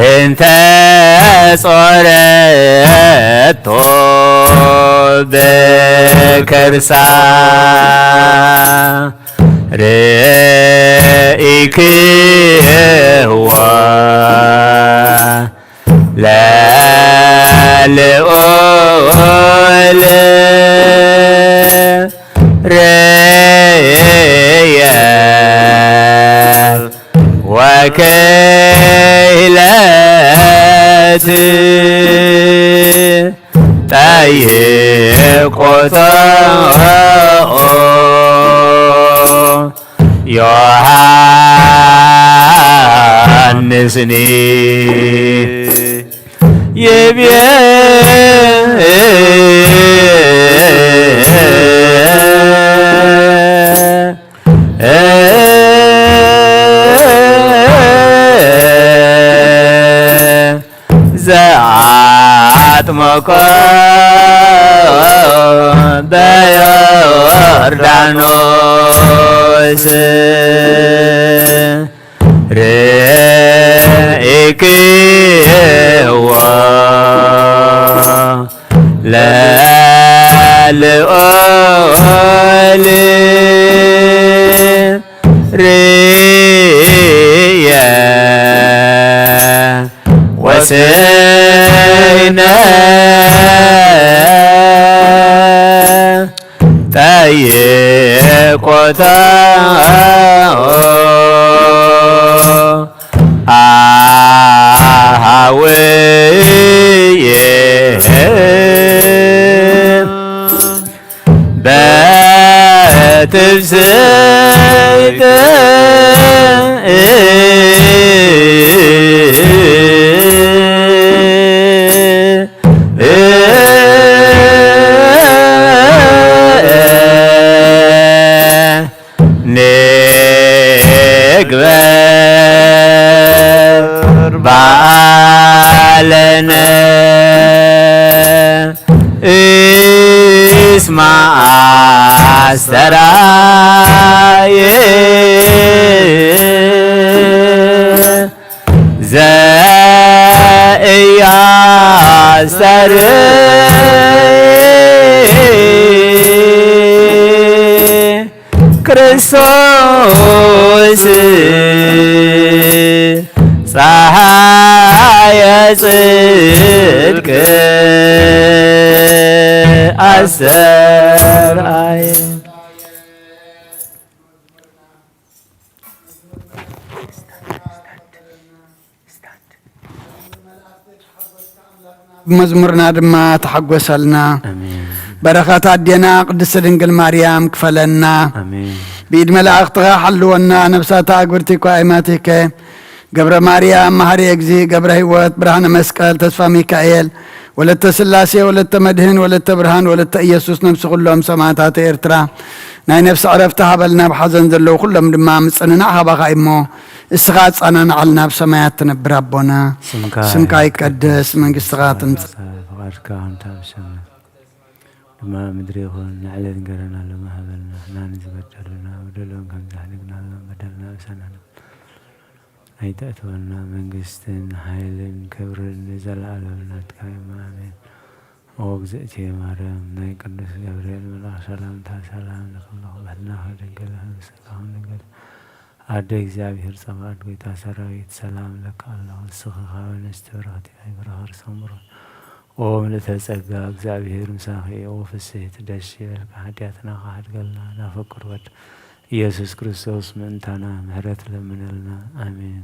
እንተ ጾረቶ በከርሳ ርኢክዎ ለልዑል ርእየ ወክይለት ጠይቆቶ ዮሃንስኒ ይቤ ዘአጥመቆ በዮርዳኖስ ርኢክዎ ለልዑል ርእየ ወስነ ጠይቆቶ አሃውየ በትብስት ንግበር በዓለነ እስማ አስተራየ። ኣስተርእይ ክርስቶስ ጸሓየ ጽድቅ ኣስተርኣየ። መዝሙርና ድማ ተሓጎሰልና። ኣሜን። በረኸት ኣዴና ቅድስት ድንግል ማርያም ክፈለና። ኣሜን። ብኢድ መላእኽትኻ ሓልወና፣ ነፍሳት ኣግብርቲ እኳ ኣይማቲከ። ገብረ ማርያም፣ መሃሪ እግዚ፣ ገብረ ህይወት፣ ብርሃነ መስቀል፣ ተስፋ ሚካኤል፣ ወለተ ስላሴ፣ ወለተ መድህን፣ ወለተ ብርሃን፣ ወለተ ኢየሱስ፣ ነፍሲ ኩሎም ሰማዕታት ኤርትራ ናይ ነፍሲ ዕረፍቲ ሃበልና። ኣብ ሓዘን ዘለዉ ኩሎም ድማ ምጽንናዕ ሃባኻ እሞ እስኻ ኣጸናንዓልና። ኣብ ሰማያት ትነብር ኣቦና፣ ስምካ ስምካ ይቀደስ፣ መንግስትኻ ትምጻእ። ፍቓድካ ከምታ ኣብ ሰማይ ድማ ኣብ ምድሪ ይኹን። ንዕለት እንጀራና ሎሚ ሃበልና፣ ንሕና ንዝበደሉና በደሎም ከም ዝሓለግና በደልና ምሳና ኣይተእትወና። መንግስትን ሓይልን ክብርን ንዘለኣለም ናትካ እዮም። ኣሜን። ኦ እግዝእትየ ማርያም፣ ናይ ቅዱስ ገብርኤል መልኣኽ ሰላምታ ሰላም ለኪ ኣለኹ። በህልናኺ ድንግል፣ በስጋኺ ድንግል፣ ኣደ እግዚኣብሔር ጸባኦት፣ ጎይታ ሰራዊት፣ ሰላም ለኪ ኣለኹ። ንስኺ ካብ ኣንስቲ ብርኽቲ ኢኺ፣ ፍረ ከርሲ እምሩ ኦ ምልእተ ጸጋ፣ እግዚኣብሔር ምሳኺ እዩ። ኦ ፍስሕቲ ደስ ይበልኪ፣ ሓጢኣትና ክሓድገልና፣ ናፍቅር ወድ ኢየሱስ ክርስቶስ ምእንታና ምሕረት ለምነልና። ኣሜን።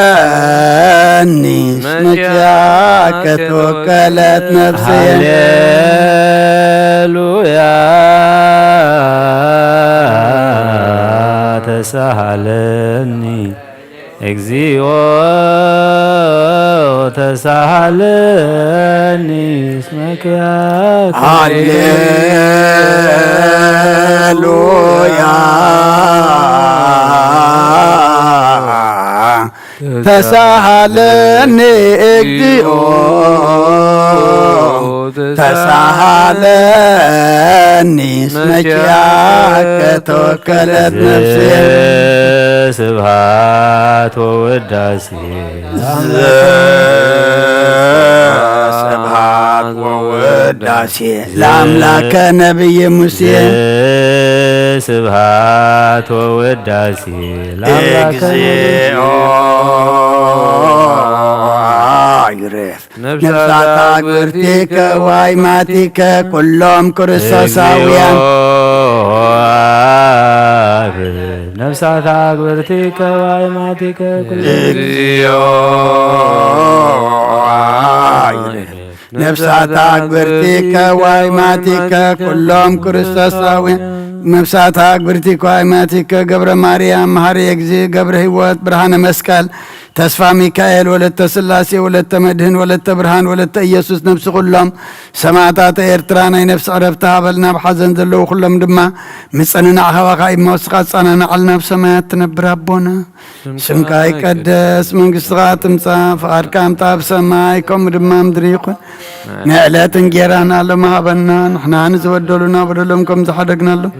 ተሳሃለኒ እስመ ኪያከ ተወከለት ነፍሴ። ሃሌሉያ ተሳሃለኒ። እግዚኦ ተሳሃለኒ እስመ ኪያከ ሃሌሉያ ተሳሃለኒ እግዚኦ ተሳሃለኒ እስመ ኪያከ ተወከለት ነፍሴ። ስብሐት ወውዳሴ ስብሐት ወውዳሴ ለአምላከ ነቢይ ሙሴ። ስብሐት ወውዳሴ ለአምላከ እግዚኦ ነቢይ። ይረፍ። ነፍሳት ነፍሳት አግብርቲከ ዋይማቲከ ኩሎም ክርስቶሳውያን። ነፍሳት አግብርቲከ ዋይማቲከ ኩሎም እግዚኦ። ነፍሳት አግብርቲከ ዋይማቲከ ኩሎም ክርስቶሳውያን። ነፍሳት አግብርቲከ ዋይማቲከ ገብረ ማርያም መሐሪ እግዚእ ገብረ ሕይወት ብርሃነ መስቀል ተስፋ ሚካኤል፣ ወለተ ሥላሴ፣ ወለተ መድህን፣ ወለተ ብርሃን፣ ወለተ ኢየሱስ፣ ነፍሲ ኩሎም ሰማዕታት ኤርትራ ናይ ነፍሲ ዕረፍቲ ሃበልና። ኣብ ሓዘን ዘለዉ ኩሎም ድማ ምጽንናዕ ሃባኻ እሞ ንስኻ ኣጸናንዓልና። ኣብ ሰማያት ትነብር ኣቦና፣ ስምካ ይቀደስ፣ መንግስትኻ ትምጻእ፣ ፍቓድካ እምታ ኣብ ሰማይ ከምኡ ድማ ምድሪ ይኹን። ንዕለት እንጌራና ሎሚ ሃበና፣ ንሕና ንዝበደሉና በደሎም ከም ዝሓደግናሎም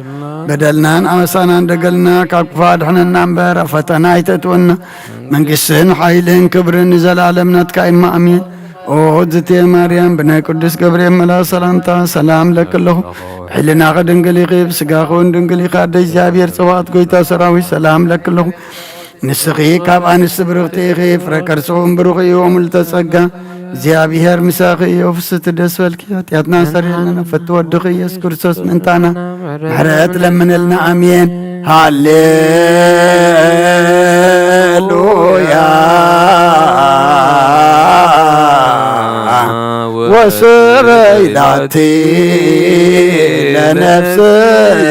በደልናን ኣበሳናን ደገልና ካብ ክፉእ ኣድሕነና እምበር፣ ኣብ ፈተና ኣይተእትወና። መንግስትን ሓይልን ክብርን ንዘለኣለም ናትካ እማ፣ ኣሜን። ኦ እግዝእትየ ማርያም፣ ብናይ ቅዱስ ገብርኤል መልኣኽ ሰላምታ ሰላም እለኪ ኣለኹ። ብሕልናኺ ድንግል ኢኺ፣ ብስጋኺ እውን ድንግል ኢኺ። ኣደ እግዚኣብሔር ጸባኦት፣ ጎይታ ሰራዊት፣ ሰላም እለኪ ኣለኹ። ንስኺ ካብ ኣንስቲ ብርኽቲ ኢኺ፣ ፍረ ከርስኺ እውን ብሩኽ እዩ። ኦ ምልዕተ ጸጋ፣ እግዚኣብሔር ምሳኺ እዩ። ፍስቲ ደስ በልኪ፣ ኃጢኣትና ሰሪልና ፈቲ ወድኺ ኢየሱስ ክርስቶስ ምእንታና ምሕረት ለምንልና። ኣሜን። ሃሌሉያ። ወስረይ ላቲ ለነፍስየ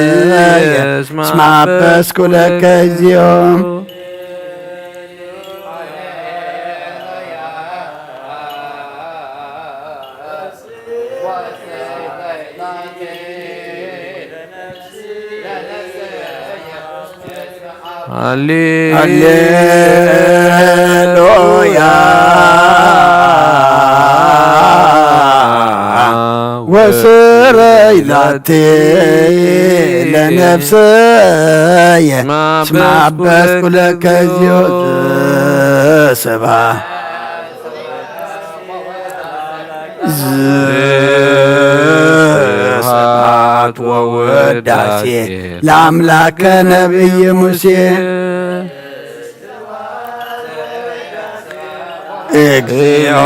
እስመ አበስኩ ለከ እግዚኦ። ሃሌ- ሃሌሉያ። ወስረይ ላቲ ለነፍስየ እስመ አበስኩ ለከ እግዚኦ። ዘስብሐ ስብሐት ወውዳሴ ለአምላከ ነቢይ ሙሴ። እግዚኦ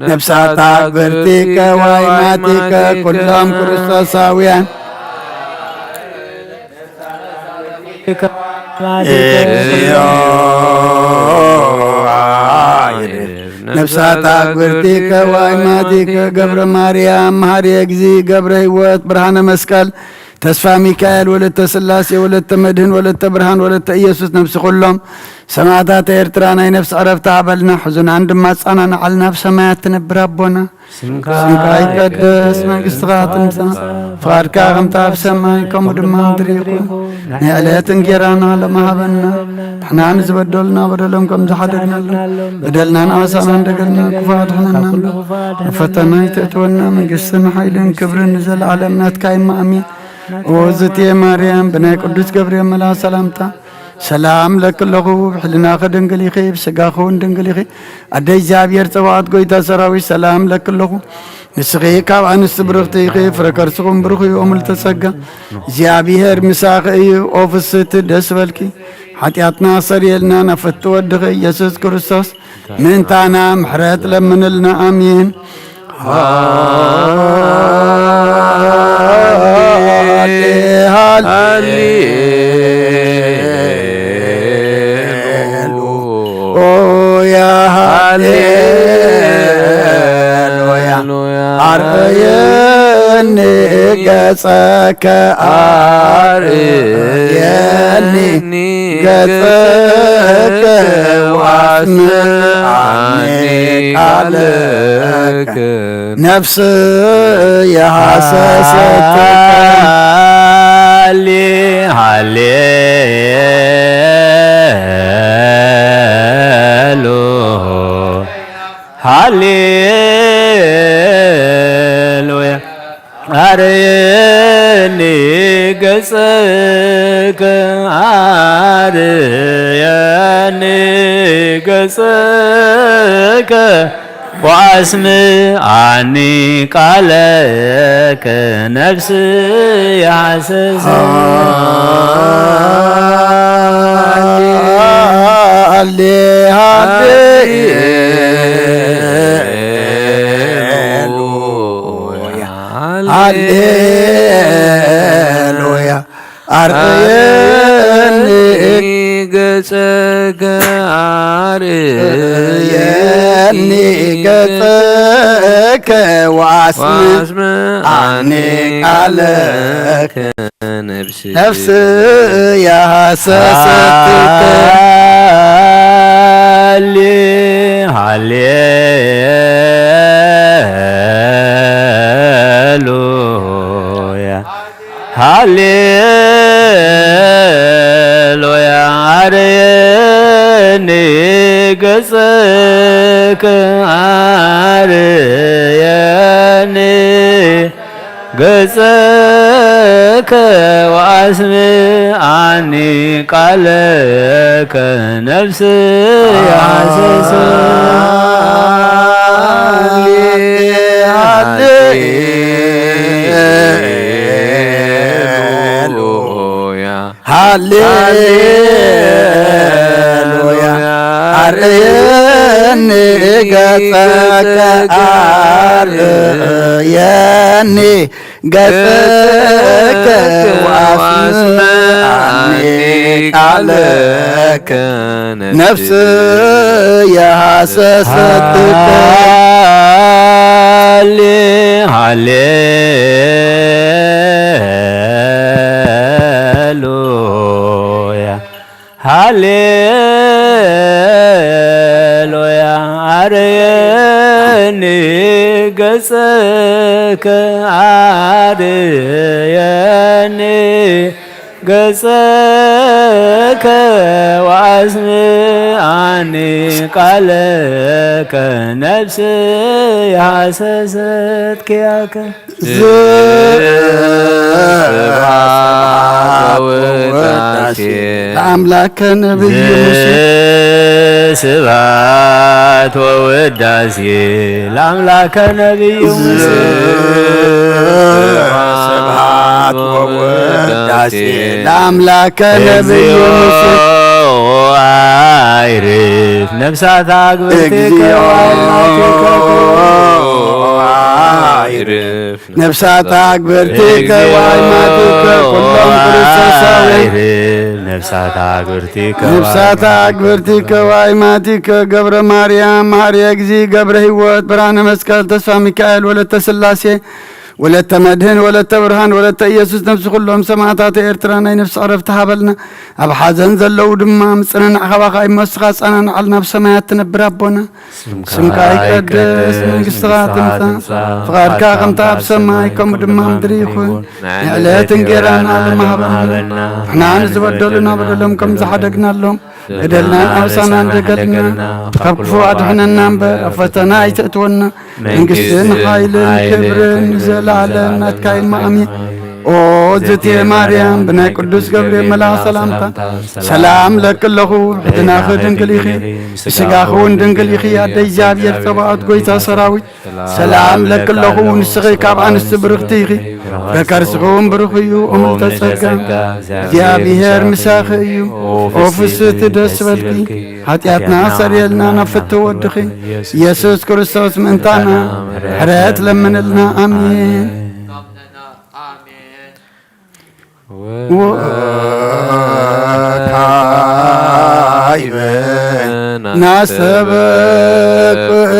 ነፍሳት አግብርቲከ ወአይማቲከ ኩሎም ክርስቶሳውያን። እግዚኦ ነፍሳት አግብርቲከ ወአይማቲከ ገብረ ማርያም መሐሪ እግዚ ገብረ ሕይወት ብርሃነ መስቀል ተስፋ ሚካኤል ወለተ ሥላሴ ወለተ መድህን ወለተ ብርሃን ወለተ ኢየሱስ ነፍሲ ኩሎም ሰማዕታት ኤርትራ ናይ ነፍሲ ዕረፍቲ ሃበልና። ሕዙናን ድማ ኣጸናንዓልና። ኣብ ሰማያት ትነብር ኣቦና ስምካ ስምካ ይቀደስ፣ መንግስትኻ ትምጻእ፣ ፍቓድካ ከምታ ኣብ ሰማይ ከምኡ ድማ ምድሪ ይኹን። ናይ ዕለት እንጌራና ሎሚ ሃበና። ንሕና ንዝበደሉና በደሎም ከም ዝሓደግናሎም በደልናን ዓመፃናን ደገልና ክፉእ ኣድሕነና እምበር። ናብ ፈተና ኣይተእትወና፣ መንግስትን ሓይልን ክብርን ንዘለዓለም ናትካ እዩ። ኣሜን። ኦ ዝትየ ማርያም፣ ብናይ ቅዱስ ገብርኤል መልኣኽ ሰላምታ ሰላም እለኪ ኣለኹ። ብሕልናኺ ድንግል ኢኺ፣ ብስጋኺ እውን ድንግል ኢኺ። ኣደ እግዚኣብሔር ጸባኦት፣ ጎይታ ሰራዊት፣ ሰላም እለኪ ኣለኹ። ንስኺ ካብ ኣንስቲ ብርኽቲ ኢኺ፣ ፍረ ከርስኹም ብሩኽ እዩ። ኦ ምልዕተ ጸጋ፣ እግዚኣብሔር ምሳኺ እዩ። ኦ ፍስሕቲ፣ ደስ በልኪ፣ ሓጢኣትና ኣስተሰርየልና፣ ናብ ፍትው ወድኺ ኢየሱስ ክርስቶስ ምእንታና ምሕረት ለምንልና። ኣሜን። ሃሌ፣ ሃሌ፣ ሃሌሉያ፣ ሃሌሉያ። አርእየኒ ገጸከ፣ አርእየኒ ገጸከ ወአስምዓኒ ቃለከ። ነፍስየ ሃሰሰትከ። ሃሌ፣ ሃሌ፣ ሃሌ፣ ሃሌሉያ። አርእየኒ ገጸከ፣ አርእየኒ ገጸከ ወአስምዓኒ ቃለከ። ነፍስየ ሃሰሰት። ሃሌ፣ ሃሌ፣ ሃሌሉያ፣ ሃሌሉያ። አርእየኒ ገጸከ፣ አርእየኒ ገጸከ ወአስምዓኒ ቃለከ። ነፍሲ ነፍስየ ሃሰሰትከ። ሃሌ፣ ሃሌሉያ፣ ሃሌሉያ። አርእየኒ ገጸከ፣ አርእየኒ ገጸከ ወአስምዓኒ ቃለከ። ነፍስየ ሃሰሰት። ሃሌሉያ፣ ሃሌሉያ። ኣርእየኒ ገጸከ፣ ኣርእየኒ ገጸከ፣ ወኣስምዓኒ ቃለከ፣ ነፍስየ ሃሰሰትከ። ሃሌ፣ ሃሌሉያ፣ ሃሌሉያ። ኣርእየኒ ገጸከ፣ ኣርእየኒ ገጸከ፣ ወኣስምዓኒ ቃለከ፣ ነፍስየ ሃሰሰት ኪያከ። ስብሐት ወውዳሴ ለአምላከ ነቢዩ ሙሴ። ስብሐት ወውዳሴ ለአምላከ ነቢዩ ሙሴ። ስብሐት ወውዳሴ ለአምላከ ነቢዩ ሙሴ። እግዚኦ አይርፍ ነፍሳት አግብርቲከ እግዚኦ ወአይማቲከ። አይርፍ ነፍሳት አግብርቲከ ወአይማቲከ ኩሎም ክርስቶሳውያን። ነፍሳት አግብርቲከ ነፍሳት አግብርቲከ ወአይማቲከ ገብረ ማርያም፣ መሐርየ እግዚ ገብረ ሕይወት፣ ብርሃነ መስቀል፣ ተስፋ ሚካኤል፣ ወለተ ሥላሴ፣ ወለተ መድህን፣ ወለተ ብርሃን፣ ወለተ ኢየሱስ፣ ነፍሲ ኩሎም ሰማዕታት ኤርትራ ናይ ነፍሲ ዕረፍቲ ሃበልና። ኣብ ሓዘን ዘለዉ ድማ ምጽንናዕ ካባኻ እዩ እሞ ንስኻ ኣጸናንዓልና። ኣብ ሰማያት ትነብር ኣቦና፣ ስምካ ይቀደስ፣ መንግስትኻ ትምጻእ፣ ፍቓድካ ከምቲ ኣብ ሰማይ ከምኡ ድማ ኣብ ምድሪ ይኹን። ንዕለት እንጌራና ሎሚ ሃበና፣ ንሕና ንዝበደሉና በደሎም ከም ዝሓደግናሎም፣ በደልናን ኣበሳናን ደገልና፣ ካብ ክፉእ ኣድሕነና እምበር፣ ኣብ ፈተና ኣይተእትወና። መንግስትን ሓይልን ክብርን ንዘለኣለም ናትካ እዩ እሞ ኣሜን። ኦ እግዝእትየ ማርያም፣ ብናይ ቅዱስ ገብርኤል መልኣኽ ሰላምታ ሰላም እብለኪ ኣለኹ። ሕድናኺ ድንግል ኢኺ፣ ብስጋኺ እውን ድንግል ኢኺ። ኣደ እግዚኣብሔር ጸባኦት፣ ጎይታ ሰራዊት፣ ሰላም እብለኪ ኣለኹ። ንስኺ ካብ ኣንስቲ ብርኽቲ ኢኺ፣ ፍረ ከርስኺ እውን ብሩኽ እዩ። እምልተ ጸጋ፣ እግዚኣብሔር ምሳኺ እዩ። ኦ ፍስሕቲ ደስ በልኪ፣ ሓጢኣትና ሰሪየልና ናብ ፍትው ወድኺ ኢየሱስ ክርስቶስ ምእንታና ምሕረት ለምንልና። ኣሜን። ወካይበ ናስተበቅዕ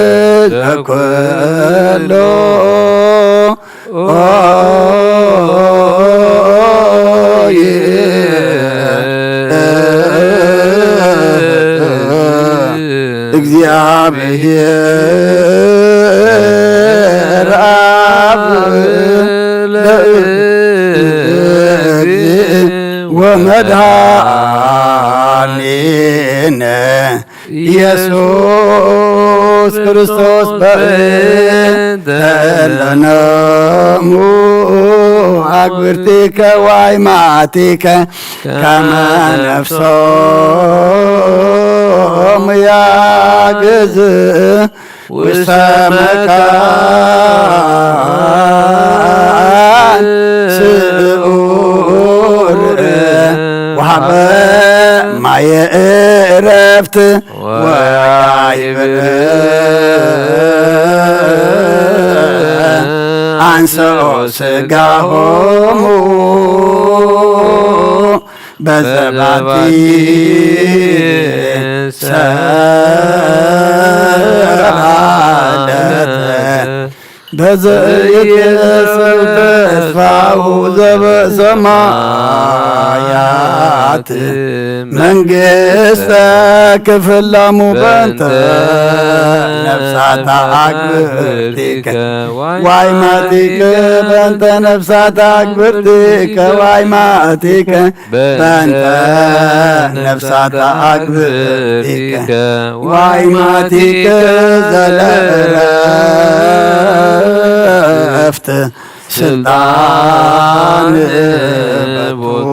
ዘኩሎ እግዚአብሔር አብ ለእግዚእ ወመድኃኒነ ኢየሱስ ክርስቶስ በእንተ ለነሙ አግብርቲከ ዋይማቲከ ከመ ነፍሶሙ ያግዝ ውስተ መካን ስዑር ወሃበ ማየ ዕረፍት ወያይብር አንሰኦ ስጋሆሙ በዘባቲ ሰዓለት በዘይትስል ተስፋሁ ዘበሰማያት መንግስተ ክፍላሙ በንተ ነፍሳታ አግብርቲከ ዋይማቲከ በንተ ነፍሳታ አግብርቲከ ዋይማቲከ በእንተ ነፍሳተ አግብእቲከ ዋይማቲከ ዘለእረፍት ስልጣን ቦቱ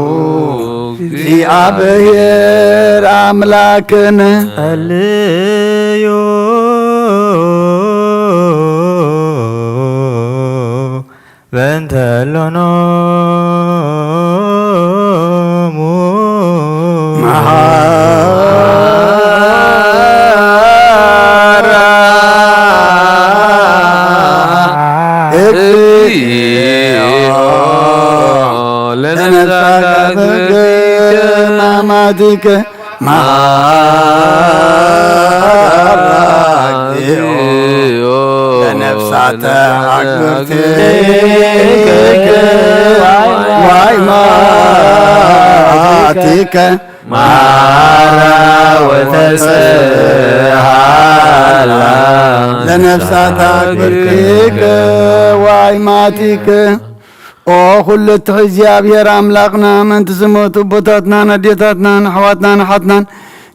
እግዚአብሔር አምላክነ። ጸልዩ በእንተ እሎኖሙ ለነፍሳት ኣግብርቲከ ማማቲከ ማራ እግዚኦ ለነፍሳት ኣግብርቲከ ዋይ ማቲከ ማራ ወተስሃላ ለነፍሳት ኣግብርቲከ ዋይ ማቲከ። ኦ ኩሉ እትሕ እግዚኣብሔር ኣምላኽና፣ ምእንቲ ዝሞቱ ኣቦታትናን ኣዴታትናን ኣሕዋትናን ኣሓትናን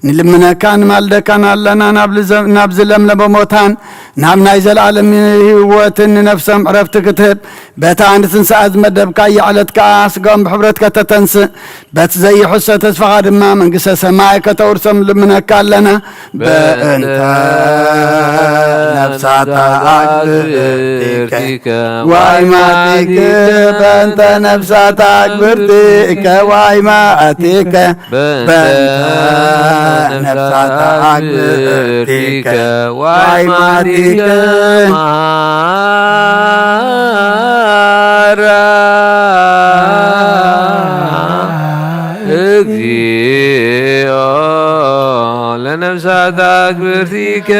ንልምነካን ንማልደካን ኣለና። ናብ ልዘ-፣ ናብ ዝለምለመ ቦታን ናብ ናይ ዘለኣለም ህይወትን ንነፍሶም ዕረፍቲ ክትህብ በታ ንትንሳኤ ዝመደብካያ ዕለት ከኣ ስጋኦም ብሕብረት ከተተንስእ በቲ ዘይሕሰ ተስፋኻ ድማ መንግስተ ሰማይ ከተውርሶም ልምነካ ኣለና። በእንተ ነፍሳት ኣግብርቲከ ዋይ ማቲከ በእንተ ነፍሳት ኣግብርቲከ ዋይ ማቲከ በእንተ ነፍሳት ኣግብርቲከ ዋይ ማቲከ ማራ እግዚኦ ለነፍሳት ኣግብርቲከ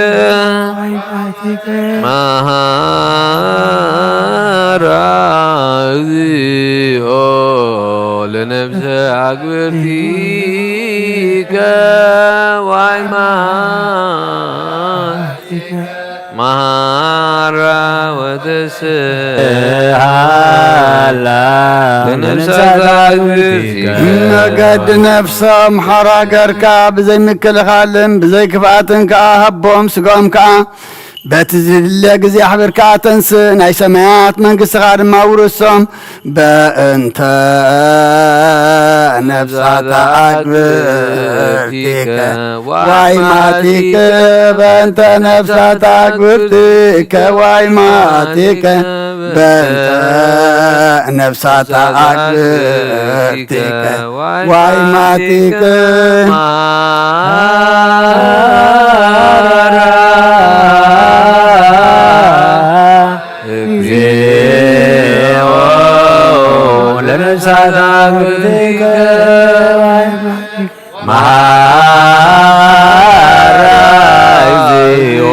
ማራ እግዚኦ ለነፍሰ ኣግብርቲከ ዋይ ማቲከ ማራ ወተስሃላ ለነፍሳት ኣግብርቲከ መገዲ ነፍሶም ሓራ ገርካ ብዘይ ምክልኻልን ብዘይ ክፍኣትን ከኣ ሃቦም፣ ስጋኦም ከኣ በቲ ዝድለ ግዜ ኣሕቢርካ ተንስእ፣ ናይ ሰማያት መንግስትኻ ድማ ውርሶም። በእንተ ነፍሳት ኣግብርቲከ ዋይ ማቲከ በእንተ ነፍሳት ኣግብርቲከ ዋይ ማቲከ በእንተ ነፍሳት ኣግብርቲከ ዋይ ማቲከ ማራ እግዚኦ ለነፍሳት ኣግብርቲከ ማራ እግዚኦ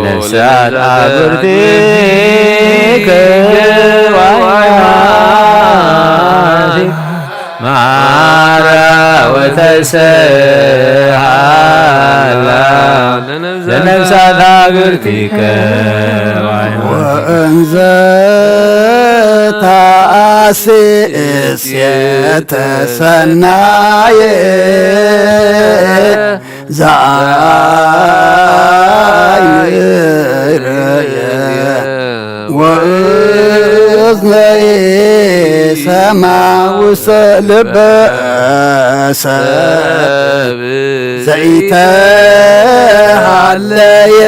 ለነፍሳት ኣግብርቲከ ዋይ ማቲከ ማራ ወተስሃላ ለነፍሳት ኣግብርቲከ ወእንዘ ተኣስስ የተሰናየ ዘአይርየ ወእዝነየ ሰማ ውስተ ልበ ሰብ ዘይተሃለየ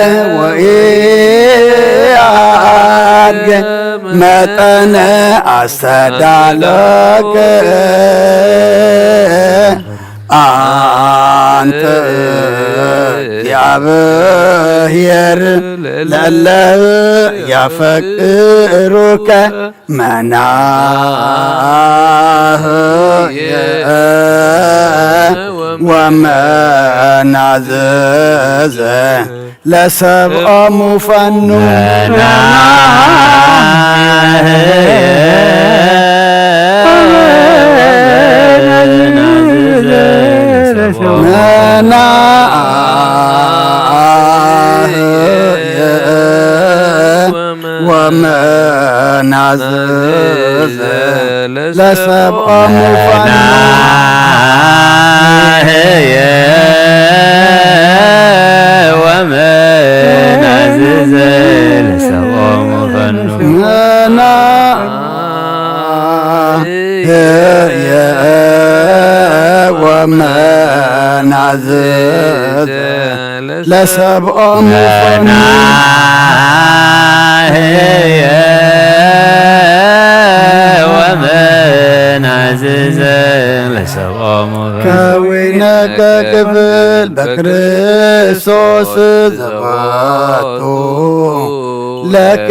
ወኢአድገ መጠነ ኣስተዳለወከ ኣንተ እግዚአብሔር ለለ ያፈቅሩከ መናህየ ወመናዝዘ ለሰብኦሙ ፈኑ መናህየ ወመናዝዘ ለሰብኦሙ ፈኑ መናህየ ወመናዝዘ ለሰብኦሙ ፈኑ መናህየ ወመናዝዘ ለሰብኦሙ ፈኑ መናህየ ወመናዝዘ ለሰብኦሙ ፈኑ ከዊነከ ክፍል በክርስቶስ ዘባቱ ለከ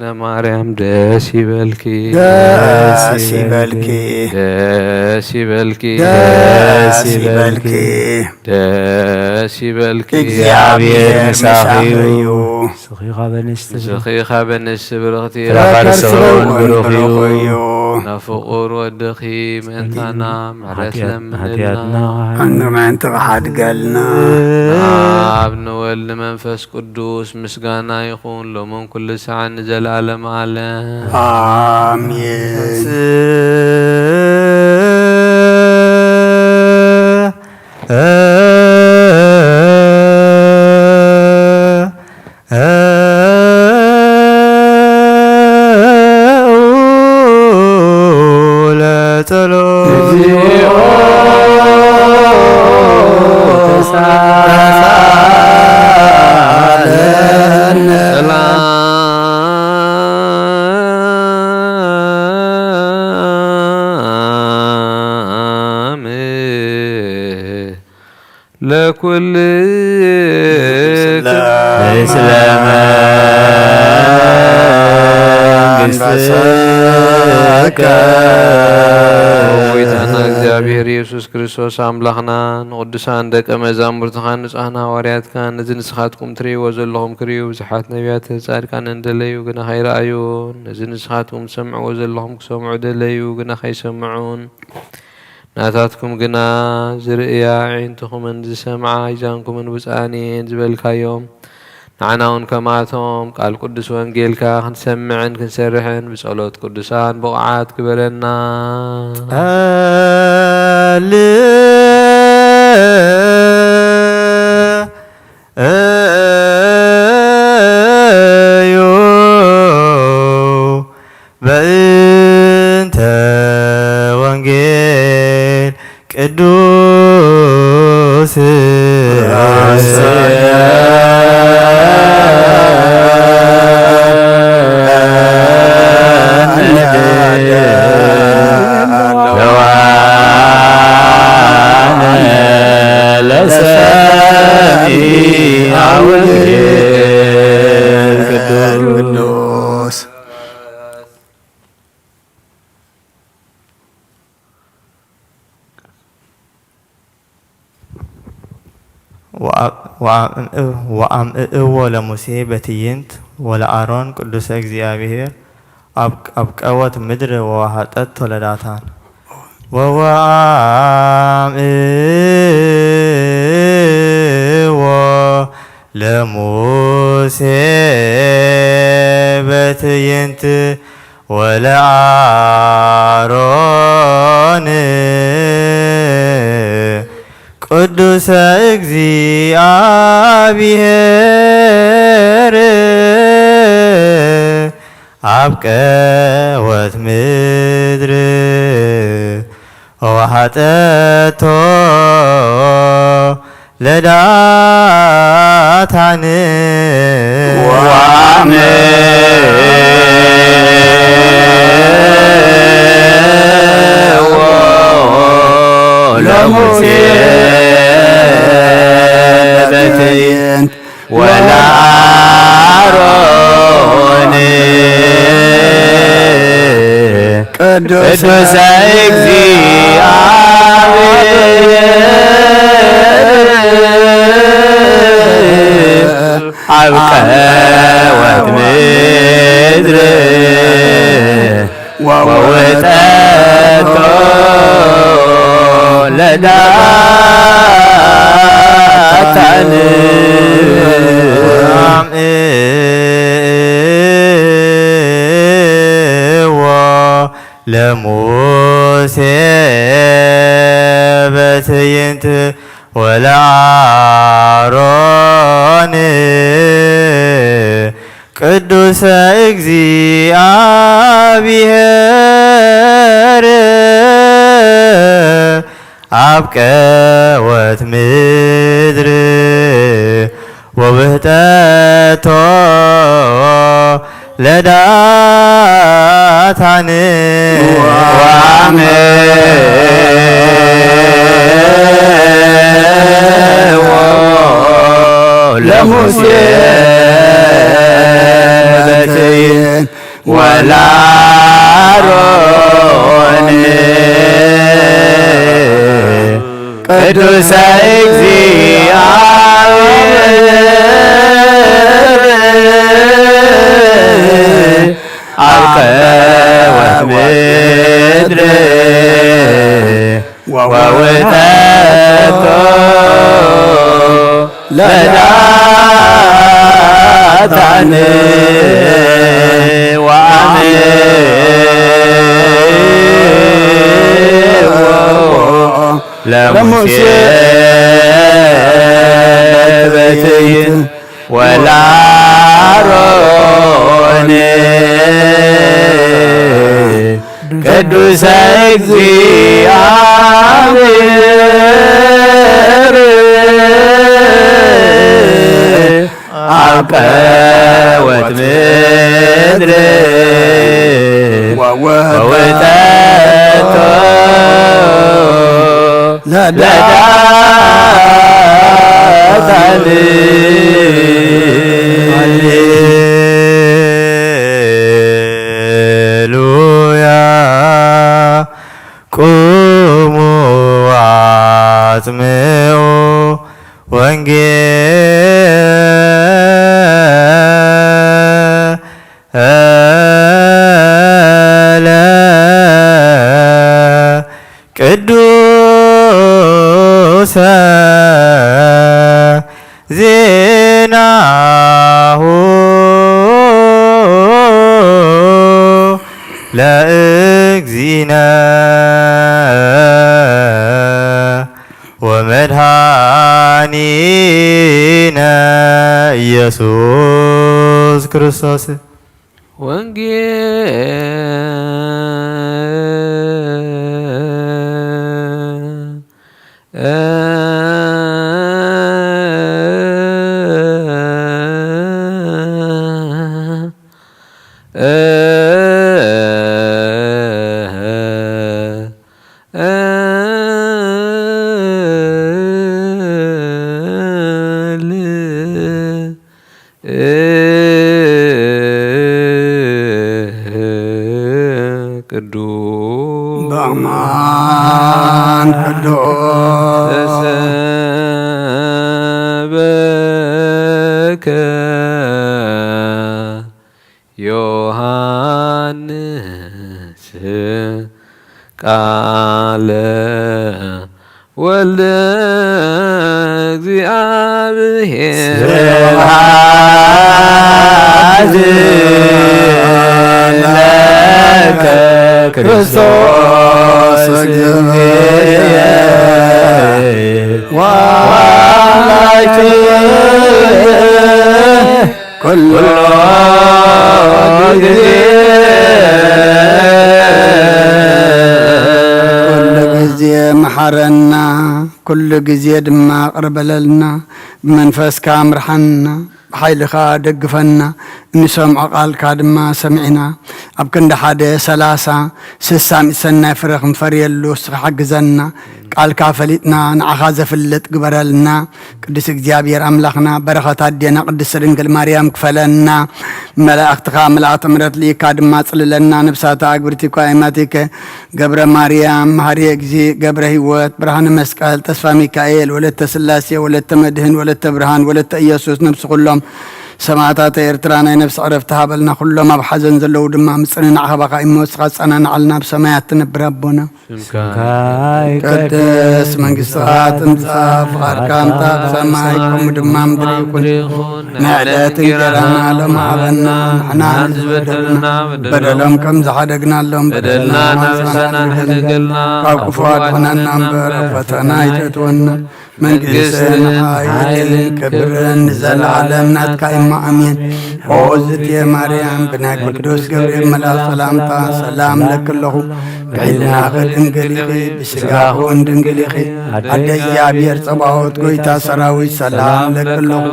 ለማርያም ደስ ይበልኪ፣ ደስ ይበልኪ፣ ደስ ይበልኪ፣ ደስ ይበልኪ። ደስ ይበልኪ። እግዚኣብሔር ምሳኺ እዩ። ስኺ ካበ ኣንስቲ ስኺ ካበ ኣንስቲ ብርኽቲ ፍረ ከርስኺ እውን ብሩኽ እዩ። ናብ ፍቑር ወድኺ ምእንታና ምሕረት ለምንልና። ሓጢኣትና ኣንግመንቲ ክሓድገልና። ኣብ ንወልድ መንፈስ ቅዱስ ምስጋና ይኹን ሎምን ኩሉ ሰዓት ንዘለኣለም ዓለም። ኣሜን። ሰላም ለኩልክሙ። ምስለ መንግስትከ። ጎይታና እግዚኣብሔር ኢየሱስ ክርስቶስ ኣምላኽና ንቅዱሳን ደቀ መዛሙርትኻን ንጹሓን ሃዋርያትካን ነዚ ንስኻትኩም ትርእይዎ ዘለኹም ክርእዩ ብዙሓት ነቢያትን ጻድቃንን ደለዩ ግና ከይረኣዩን ነዚ ንስኻትኩም ትሰምዕዎ ዘለኹም ክሰምዑ ደለዩ ግና ከይሰምዑን ናታትኩም ግና ዝርእያ ኣዒንትኹምን ዝሰምዓ ኣእዛንኩምን ብፁዓን እየን ዝበልካዮም ንዓና እውን ከማቶም ቃል ቅዱስ ወንጌልካ ክንሰምዕን ክንሰርሕን ብጸሎት ቅዱሳን ብቑዓት ግበረና። ጸልዩ በእንተ ወንጌል ቅዱስ ቅዱስ። ወአምዕእዎ ለሙሴ በትዕይንት ወለአሮን ቅዱሰ እግዚአብሔር አብቀወት ምድር ወወሐጠቶ ለዳታን። ወወአምዕእዎ ለሙሴ በትዕይንት ወለአሮን ቅዱሰ እግዚአብሔር አብቀወት ምድር ወወሐጠቶ ለዳታን። ወአምዕእዎ ለሙሴ በትዕይንት ወለአሮን ቅዱሰ እግዚአብሔር አብቀወት ምድር ወውጠቶ ለዳታን። ወአምዕእዎ ለሙሴ በትዕይንት ወለአሮን ቅዱሰ እግዚአብሔር አብቀወት ምድር ወብህጠቶ ለዳታን። ወአምዕእዎ ለሙሴ በትዕይንት ቅዱሰ እግዚአብሔር ወውእተቶ ለዳታን ወአምልኮ ለሙሴ በትይን ወለአሮን ቅዱሰ እግዚአብሔር አብቀወት ምድር ወውእተቶ ለዳታን። ሃሌሉያ። ቁሙ አጽምዑ ወንጌለ ቅዱሰ ዜናሁ ለእግዚእነ ወመድኃኒነ ኢየሱስ ክርስቶስ። ወንጌል ቅዱስ በአማን ቅዱስ ተሰበከ ዮሐንስ ቃለ ወልደ እግዚአብሔር። ስብሐት ለከ ክርስቶስ እግዚእነ ወአምላክነ ኩሉ ጊዜ ኩሉ ጊዜ መሓረና፣ ኩሉ ጊዜ ድማ ቅር በለልና። ብመንፈስካ ምርሓና፣ ብሓይልኻ ደግፈና። እንሰምዖ ቃልካ ድማ ሰሚዕና፣ ኣብ ክንዲ ሓደ ሰላሳ ስሳ ሚእቲ ሰናይ ፍረ ክንፈርየሉ እስኻ ሓግዘና። ቃልካ ፈሊጥና ንዓኻ ዘፍልጥ ግበረልና። ቅዱስ እግዚኣብሔር ኣምላኽና፣ በረኸት ኣዴና ቅድስት ድንግል ማርያም ክፈለና። መላእኽትኻ ምልኣተ ምሕረት ልኢካ ድማ ጽልለና። ነብሳታ ኣግብርቲ እኳ ኣይማቲከ ገብረ ማርያም፣ መሃርየ እግዚእ፣ ገብረ ህይወት፣ ብርሃነ መስቀል፣ ተስፋ ሚካኤል፣ ወለተ ስላሴ፣ ወለተ መድህን፣ ወለተ ብርሃን፣ ወለተ ኢየሱስ፣ ነብሲ ኩሎም ሰማዕታተ ኤርትራ ናይ ነብሲ ዕረፍቲ ሃበልና። ኩሎም ኣብ ሓዘን ዘለዉ ድማ ምጽንናዕ ሃባኻ እሞ፣ ንስኻ ጸናንዓልና። ኣብ ሰማያት ትነብር ኣቦና፣ ስምካ ይቀደስ፣ መንግስትኻ ትምጻእ፣ ፍቓድካ እምታ ኣብ ሰማይ ከምኡ ድማ ምድሪ ይኹን። ናይ ዕለት እንጀራና ሎም ሃበና፣ ንሕና ንዝበደሉና በደሎም ከም ዝሓደግናሎም በደልና ናበሳና ንሕደገልና፣ ካብ ክፉ ኣድሕነና እምበር፣ ኣብ ፈተና ኣይተእትወና። መንግስትን ሓይልን ክብርን ንዘለዓለም ናትካ እሞ ኣሜን። ኦ ዝትየ ማርያም፣ ብናይ ቅዱስ ገብርኤል መልኣኽ ሰላምታ ሰላም ለኪ ኣለኹ። ብሕልናኺ ድንግል ኢኺ፣ ብስጋኺ እውን ድንግል ኢኺ። ኣደ እግዚኣብሔር ጸባኦት፣ ጎይታ ሰራዊት፣ ሰላም ለኪ ኣለኹ።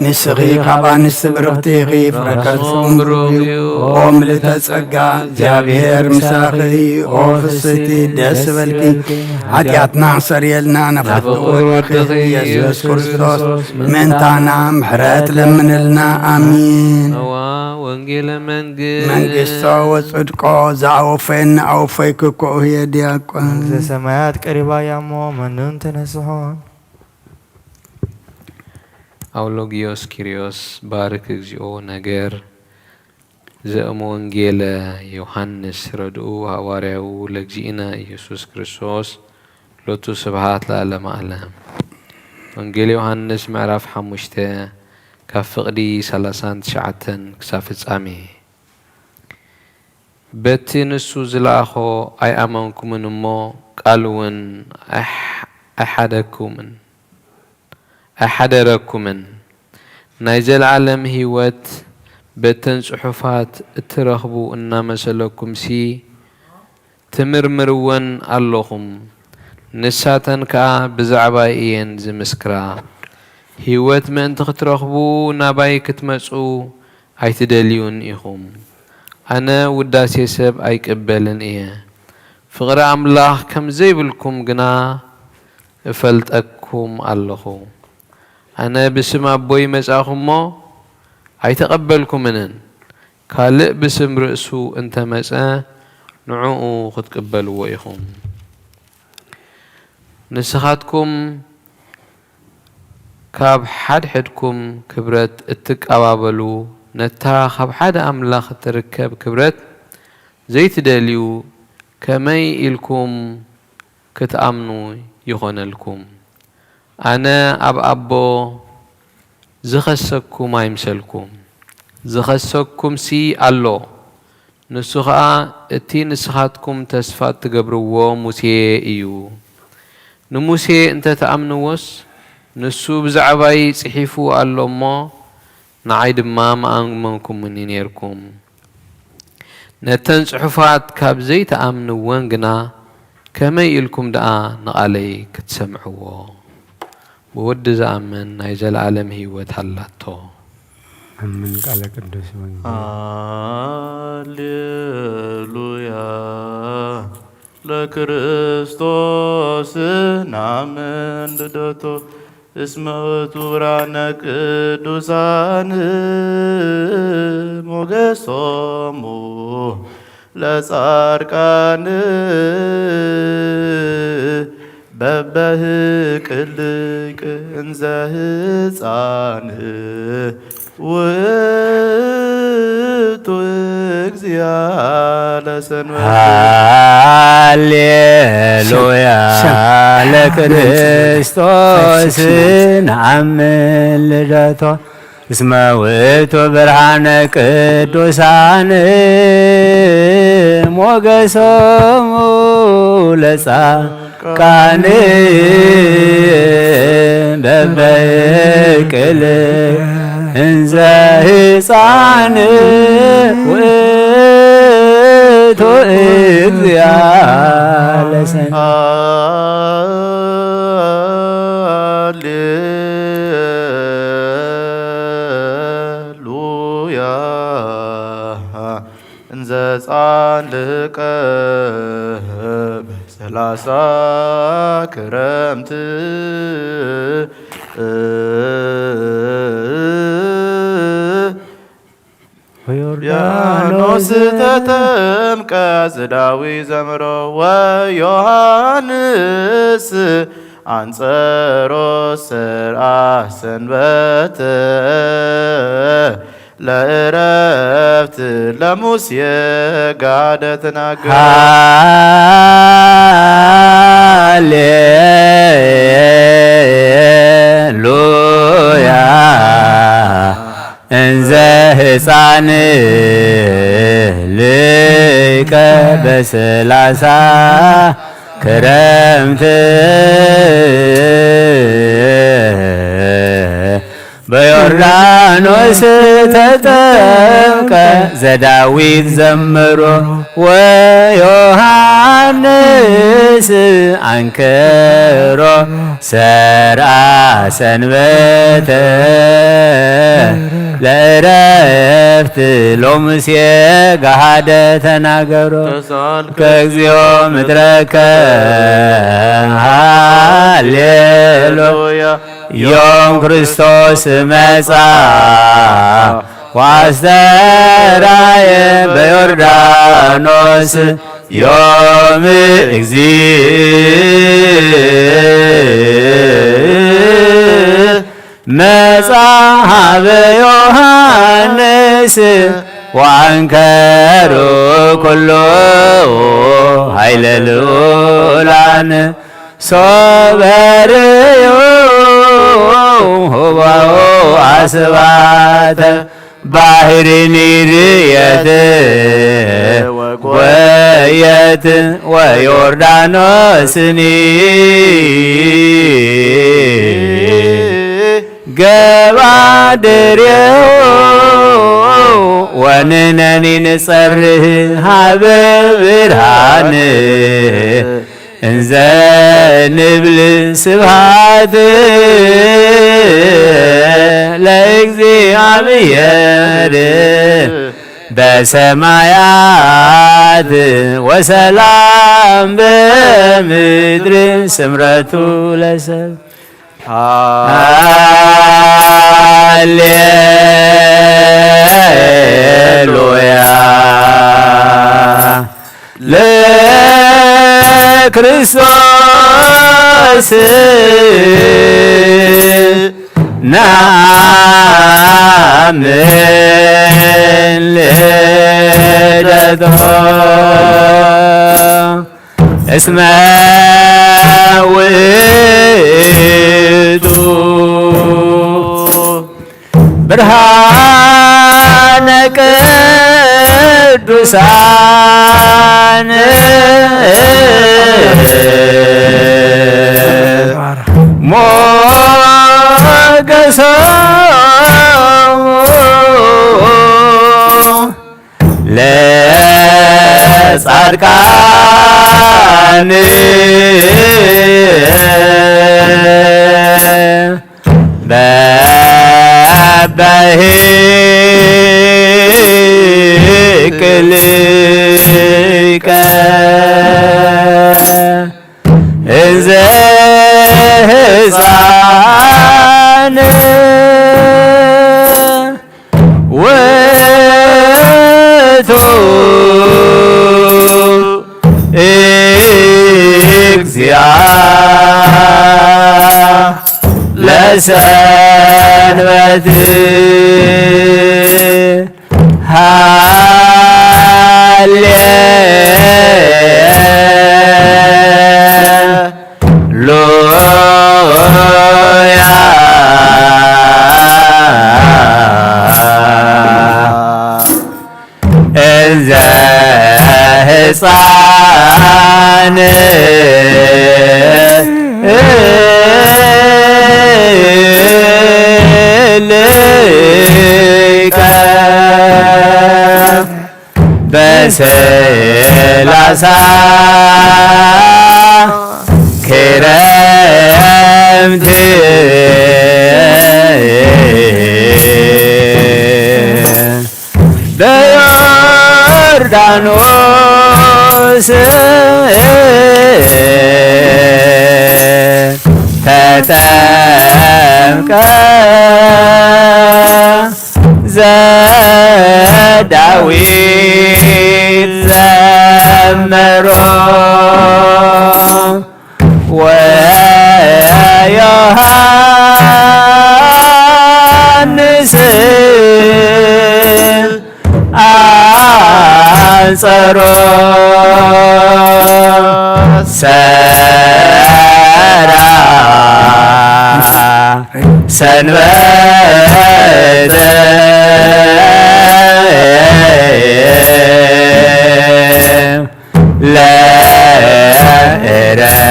ንስኺ ካብ ኣንስቲ ብርኽቲ ኢኺ፣ ፍረ ከርስኺ እውን ብሩኽ እዩ። ኦ ምልእተ ጸጋ፣ እግዚኣብሔር ምሳኺ እዩ። ኦ ፍስሕቲ፣ ደስ ይበልኪ፣ ሓጢኣትና ክሰርየልና፣ ናፍቕቲ ወድኺ ኢየሱስ ክርስቶስ ምእንታና ምሕረት ለምንልና። ኣሚን። እዋ ወንጌለ መንግስት። መንግስቶ ወጽድቆ፣ ዘኣወፈየኒ ኣወፈይኩ፣ ክእሁ እየ ዲያቆን። መንግስተ ሰማያት ቀሪባ እያ እሞ፣ መኑን ተነስሖ። ኣውሎጊዮስ ኪርዮስ፣ ባርክ እግዚኦ ነገር ዘእመ ወንጌለ ዮሃንስ፣ ረድኡ ሃዋርያኡ ለእግዚእነ ኢየሱስ ክርስቶስ፣ ሎቱ ስብሃት ለዓለመ ዓለም። ወንጌል ዮሃንስ ምዕራፍ ሓሙሽተ፣ ካብ ፍቕዲ ሰላሳን ትሽዓተን ክሳብ ፍጻሜ። በቲ ንሱ ዝለኣኾ ኣይኣመንኩምን እሞ፣ ቃል እውን ኣይሕ-፣ ኣይሓደኩምን፣ ኣይሓደረኩምን። ናይ ዘለዓለም ህይወት በተን ጽሑፋት እትረኽቡ እናመሰለኩምሲ፣ ትምርምርወን ኣለኹም፣ ንሳተን ከኣ ብዛዕባይ እየን ዝምስክራ። ህይወት ምእንቲ ክትረኽቡ ናባይ ክትመጹ ኣይትደልዩን ኢኹም። ኣነ ውዳሴ ሰብ ኣይቅበልን እየ። ፍቕሪ ኣምላኽ ከም ዘይብልኩም ግና እፈልጠኩም ኣለኹ። ኣነ ብስም ኣቦይ መጻኹ እሞ ኣይተቐበልኩምንን። ካልእ ብስም ርእሱ እንተ መጸ፣ ንዕኡ ክትቅበልዎ ኢኹም። ንስኻትኩም ካብ ሓድሕድኩም ክብረት እትቀባበሉ፣ ነታ ካብ ሓደ ኣምላኽ እትርከብ ክብረት ዘይትደልዩ፣ ከመይ ኢልኩም ክትኣምኑ ይኾነልኩም? ኣነ ኣብ ኣቦ ዝኸሰኩም ኣይምሰልኩም። ዝኸሰኩምሲ ኣሎ። ንሱ ኸኣ እቲ ንስኻትኩም ተስፋ እትገብርዎ ሙሴ እዩ። ንሙሴ እንተ ትኣምንዎስ፣ ንሱ ብዛዕባይ ጽሒፉ ኣሎ እሞ፣ ንዓይ ድማ ምኣመንኩምኒ ኔርኩም። ነተን ጽሑፋት ካብ ዘይትኣምንወን ግና፣ ከመይ ኢልኩም ደኣ ንቓለይ ክትሰምዕዎ? ብወዲ ዝኣምን ናይ ዘለኣለም ህይወት ኣላቶ። ኣምን ቃለ ቅዱስ ወንጌል። ሃሌሉያ ለክርስቶስ ናምን ልደቶ እስመ ውእቱ ብርሃነ ቅዱሳን ሞገሶሙ ለጻድቃን በበህቅልቅ እንዘ ህፃን ውእቱ እግዚአ ለሰንበት። ሃሌሉያ ለክርስቶስ ነአምን ልደቶ እስመ ውእቱ ብርሃነ ቅዱሳን ሞገሶሙ ለጻድቃን በበይቅል እንዘ ህፃን ውእቱ እግዚአ ለሰን ሃሌሉያ እንዘ ጻልቀ በሰላሳ ክረምት ዮርዳኖስ ተጠምቀ ዘዳዊት ዘምሮ ወዮሐንስ አንጸሮ ሰርአ ሰንበተ ለእረፍት ለሙሴ ጋደ ተናገረ። ሃሌሉያ እንዘ ህፃን ሊቀ በሰላሳ ክረምት በዮርዳኖስ ተጠምቀ ዘዳዊት ዘምሮ ወዮሃንስ ኣንከሮ ሰርዓ ሰንበተ ለእረፍት ሎሙሴ ገሃደ ተናገሮ። ተሳልከ ከእግዚኦ ምድረከ ሃሌሉያ። ዮም ክርስቶስ መጻ ዋስተራየ በዮርዳኖስ ዮም እግዚእ መጻ ሀበ ዮሃንስ ወአንከሩ ኩሉ ኃይለ ልዑላን ሶበርዩ ሁባኡ አስባተ ባሕርን ይርየት ወጎየት ወዮርዳኖስኒ ገባ ድሬው ወንነኒ ንጸርህ ሀበ ብርሃን እንዘ ንብል ስብሃት ለእግዚኣብሔር በሰማያት ወሰላም በምድር ስምረቱ ለሰብ ሃሌሉያ ለክርስቶስ ነአምን ልደቶ እስመ ውእቱ ብርሃነ ቅዱሳን ሞገሶሙ ለጻድቃን በበሂቅ ሊቀ እንዘ ህፃን ውእቱ እግዚአ ለሰንበት ሃሌ ሉያ እንዘ ህፃን ልቀ በሰላሳ ክረምት በዮርዳኖስ ተጠምቀ ዘዳዊት ዘመሮ ወዮሐንስ አንጸሮ ሰራ ሰንበተ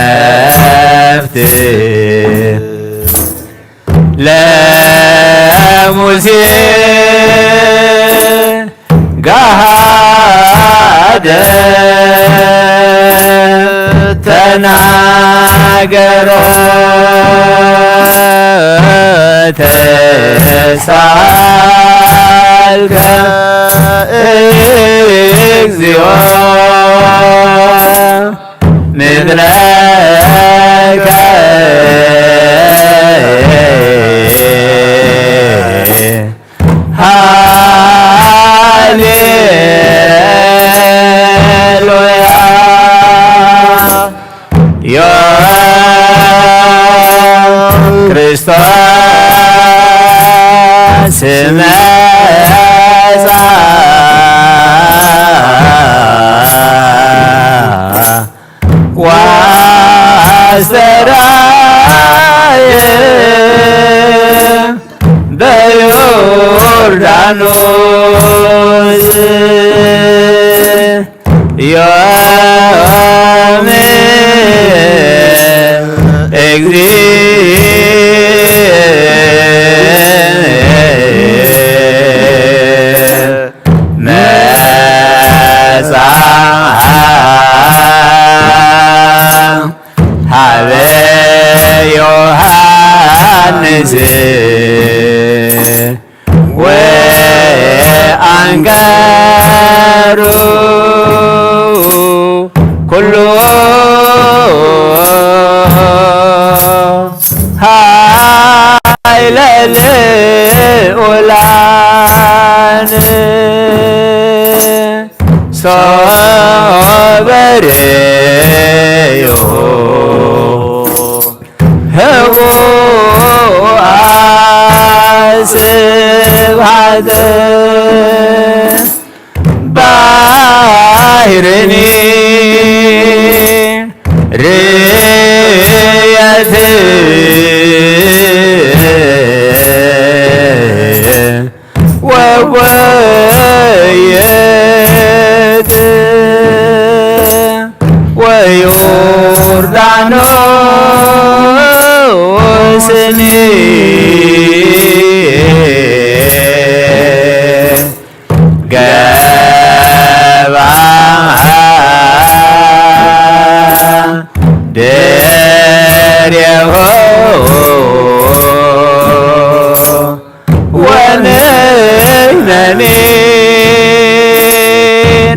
ለእረፍት ለሙሴ ገሃደ ተናገረ ተሳልከ እግዚኦ ምድረከ ሃሌሉያ። ዮም ክርስቶስ መጻ ዋስተራየ በዮርዳኖስ ዮም እግዚእ መጻ ሀበ ዮሐንስ ወአንገሮ ኩሉ ኃይለ ልዑላን ሶበሬዮ ህቡአ ስብሐት ባሕርኒ ርየት ወወየት ወዮርዳኖስኒ ገባ ድሬሆ ወንሕነኒ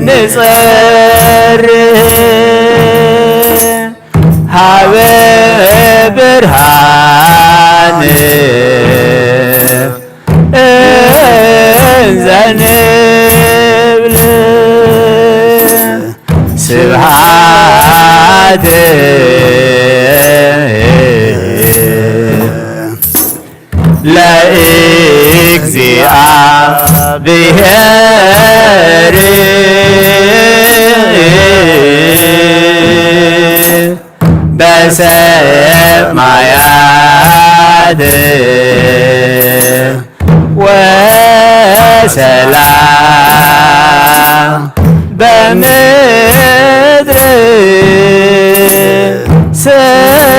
ንጸርህ ሀበ ብርሃን እንዘ ንብል ስብሐት ለእግዚአብሔር በሰማያት ወሰላም በምድር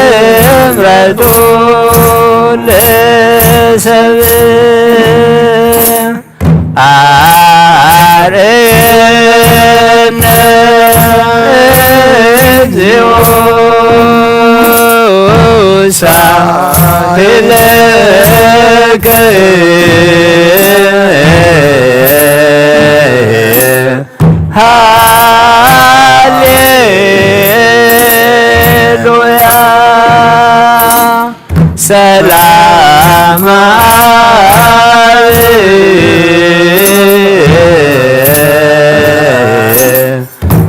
ስምረቱ ለሰብ አርየነ እግዚኦ ሳህለከ ሃሌሉያ። ሰላም አብ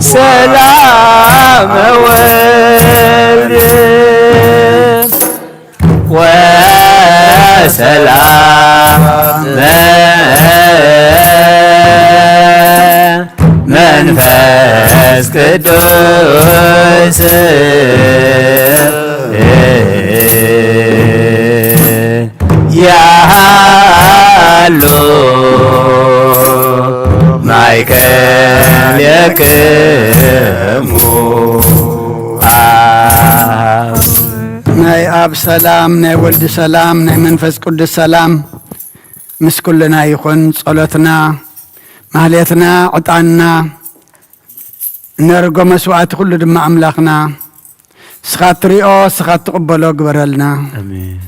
ሰላም ወልድ ወሰላም መንፈስ ቅዱስ ያሃሉ ማእከሌክሙ። ናይ ኣብ ሰላም፣ ናይ ወልድ ሰላም፣ ናይ መንፈስ ቅዱስ ሰላም ምስ ኩልና ይኹን። ጸሎትና፣ ማህሌትና፣ ዕጣንና፣ እነርጎ መስዋእቲ ኩሉ ድማ ኣምላኽና፣ ንስኻ እትሪኦ፣ ንስኻ እትቕበሎ ግበረልና። ኣሜን።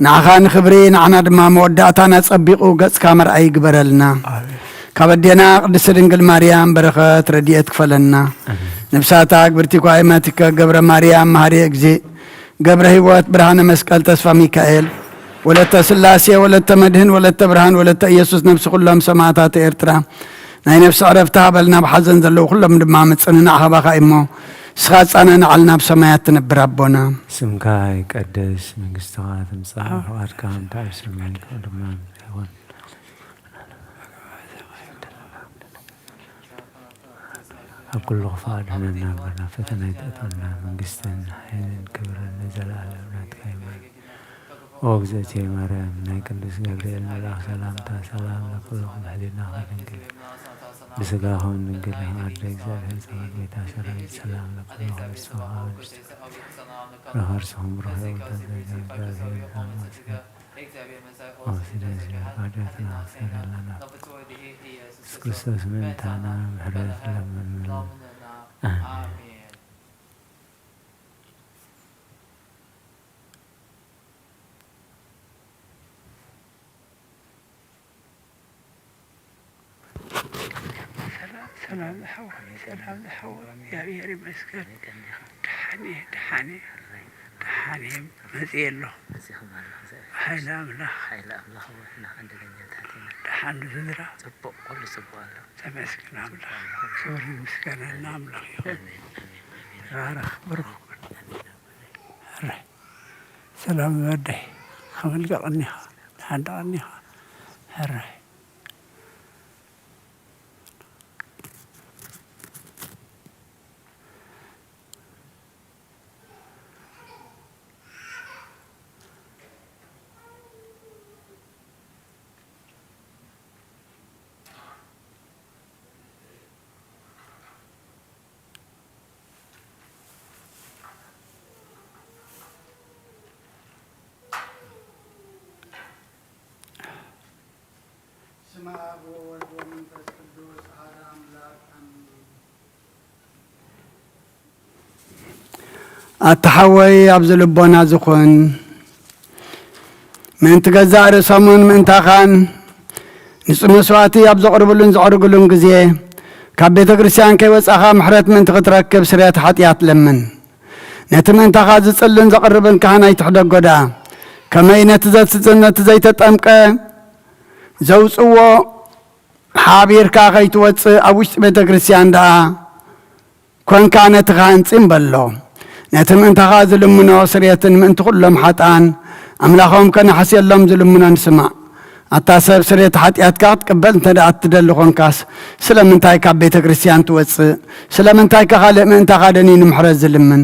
ንዓኻ ንኽብሪ፣ ንዓና ድማ መወዳእታና ጸቢቑ ገጽካ መርኣይ ግበረልና። ኣሜን። ካብ ኣዴና ቅድስቲ ድንግል ማርያም በረኸት ረድኤት ክፈለና። ኣሜን። ንብሳታ ግብርቲ ኳይ ማቲከ ገብረ ማርያም መሃሪ እግዚእ፣ ገብረ ህይወት ብርሃነ መስቀል ተስፋ ሚካኤል፣ ወለተ ስላሴ፣ ወለተ መድህን፣ ወለተ ብርሃን፣ ወለተ ኢየሱስ፣ ነብሲ ኩሎም ሰማዕታት ኤርትራ ናይ ነፍሲ ዕረፍቲ ሃበልና። ብሓዘን ዘለዉ ኩሎም ድማ ምጽንናዕ ሃባኻ እሞ፣ ንስኻ ጻናናዓልና ኣብ ሰማያት ትነብር ኣቦና። ስምካ ይቀደስ፣ መንግስትኻ ትምጻእ፣ ፍቓድካ ከምቲ ኣብ ሰማይ ከምኡ ድማ ይኹን። ኣብ ኩሉ ክፉእ ኣድሕነና እምበር፣ ናብ ፈተና ኣይተእትወና። መንግስትን ሓይልን ክብርን ንዘለኣለም ናትካ እዩ። ኣሜን። ኦ እግዝእትየ ማርያም፣ ናይ ቅዱስ ገብርኤል መልኣኽ ሰላምታ፣ ሰላም ለኩልኹም፣ ሕሊናኺ ድንግል፣ ብስጋኹም ድንግል፣ ኣደ እግዚኣብሔር፣ ጸባኦት ጌታ ሰራዊት፣ ሰላም ለኩልኹም፣ ንስኻ ብንስቲ ረኸርስኹም ብሩኽ እዩ፣ ተዘጋቢ እግዚኣብሔር፣ ሰላም ወስጋ፣ ወስጋ፣ ኃጢአትና ይሰረይ ለነ። ኢየሱስ ክርስቶስ ምእንታና ምሕረት ለምንልና። ኣሜን። ሰላም፣ ሰላም ዝሓወይ፣ ሰላም ዝሓወይ፣ እግዚኣብሔር ይመስገን። ደሓን እየ፣ ደሓን እየ፣ ደሓን እየ፣ መፅየ ኣለኹ። መፂኹም ኣለኹ፣ እግዚኣብሔር ብሓይሊ ኣምላኽ፣ ሓይሊ ኣምላኽ፣ እሞ ንሕና ዕድለኛታት ኢና። ደሓን ስድራ? ጽቡቕ፣ ኩሉ ጽቡቕ ኣሎ። ተመስገን ኣምላኽ። ጽቡቕ ኣሎ። ክብሪ ምስጋና ንኣምላኽ ይኹን። ኣሜን፣ ኣሜን፣ ኣሜን። ተባረኽ፣ ብሩኽ ኩን። ኣሜን፣ ኣሜን። ሕራይ። ሰላም ወደይ፣ ከመልካ ቀኒኻ፣ ደሓን ዶ ቀኒኻ? ሕራይ። ስመ አብ ወወልድ ወመንፈስ ቅዱስ አሐዱ አምላክ አሜን። ኣታ ሓወይ፣ ኣብዚ ልቦና ዝኹን ምእንቲ ገዛእ ርእሶምን ምእንታኻን ንጹህ መስዋእቲ ኣብ ዘቕርብሉን ዘዕርግሉን ግዜ፣ ካብ ቤተ ክርስቲያን ከይወጻኻ ምሕረት ምእንቲ ክትረክብ ስርየት ሓጢኣት ለምን። ነቲ ምእንታኻ ዝጽልን ዘቕርብን ካህን ኣይትሕደጎ ደኣ። ከመይ ነቲ ዘትጽን ነቲ ዘይተጠምቀ ዘውጽዎ ሓቢርካ ከይትወጽእ ኣብ ውሽጢ ቤተ ክርስቲያን ደኣ ኮንካ ነቲ ካህን ጽን በሎ። ነቲ ምእንታኻ ዝልምኖ ስርየትን ምእንቲ ኩሎም ሓጥኣን ኣምላኾም ከነሕስየሎም ዝልምኖን ስማዕ። ኣታ ሰብ፣ ስርየት ሓጢኣትካ ክትቅበል እንተ ደኣ እትደሊ ኾንካስ፣ ስለምንታይ ካብ ቤተ ክርስቲያን ትወጽእ? ስለምንታይ ከ ካልእ ምእንታኻ ደንዩ ንምሕረት ዝልምን?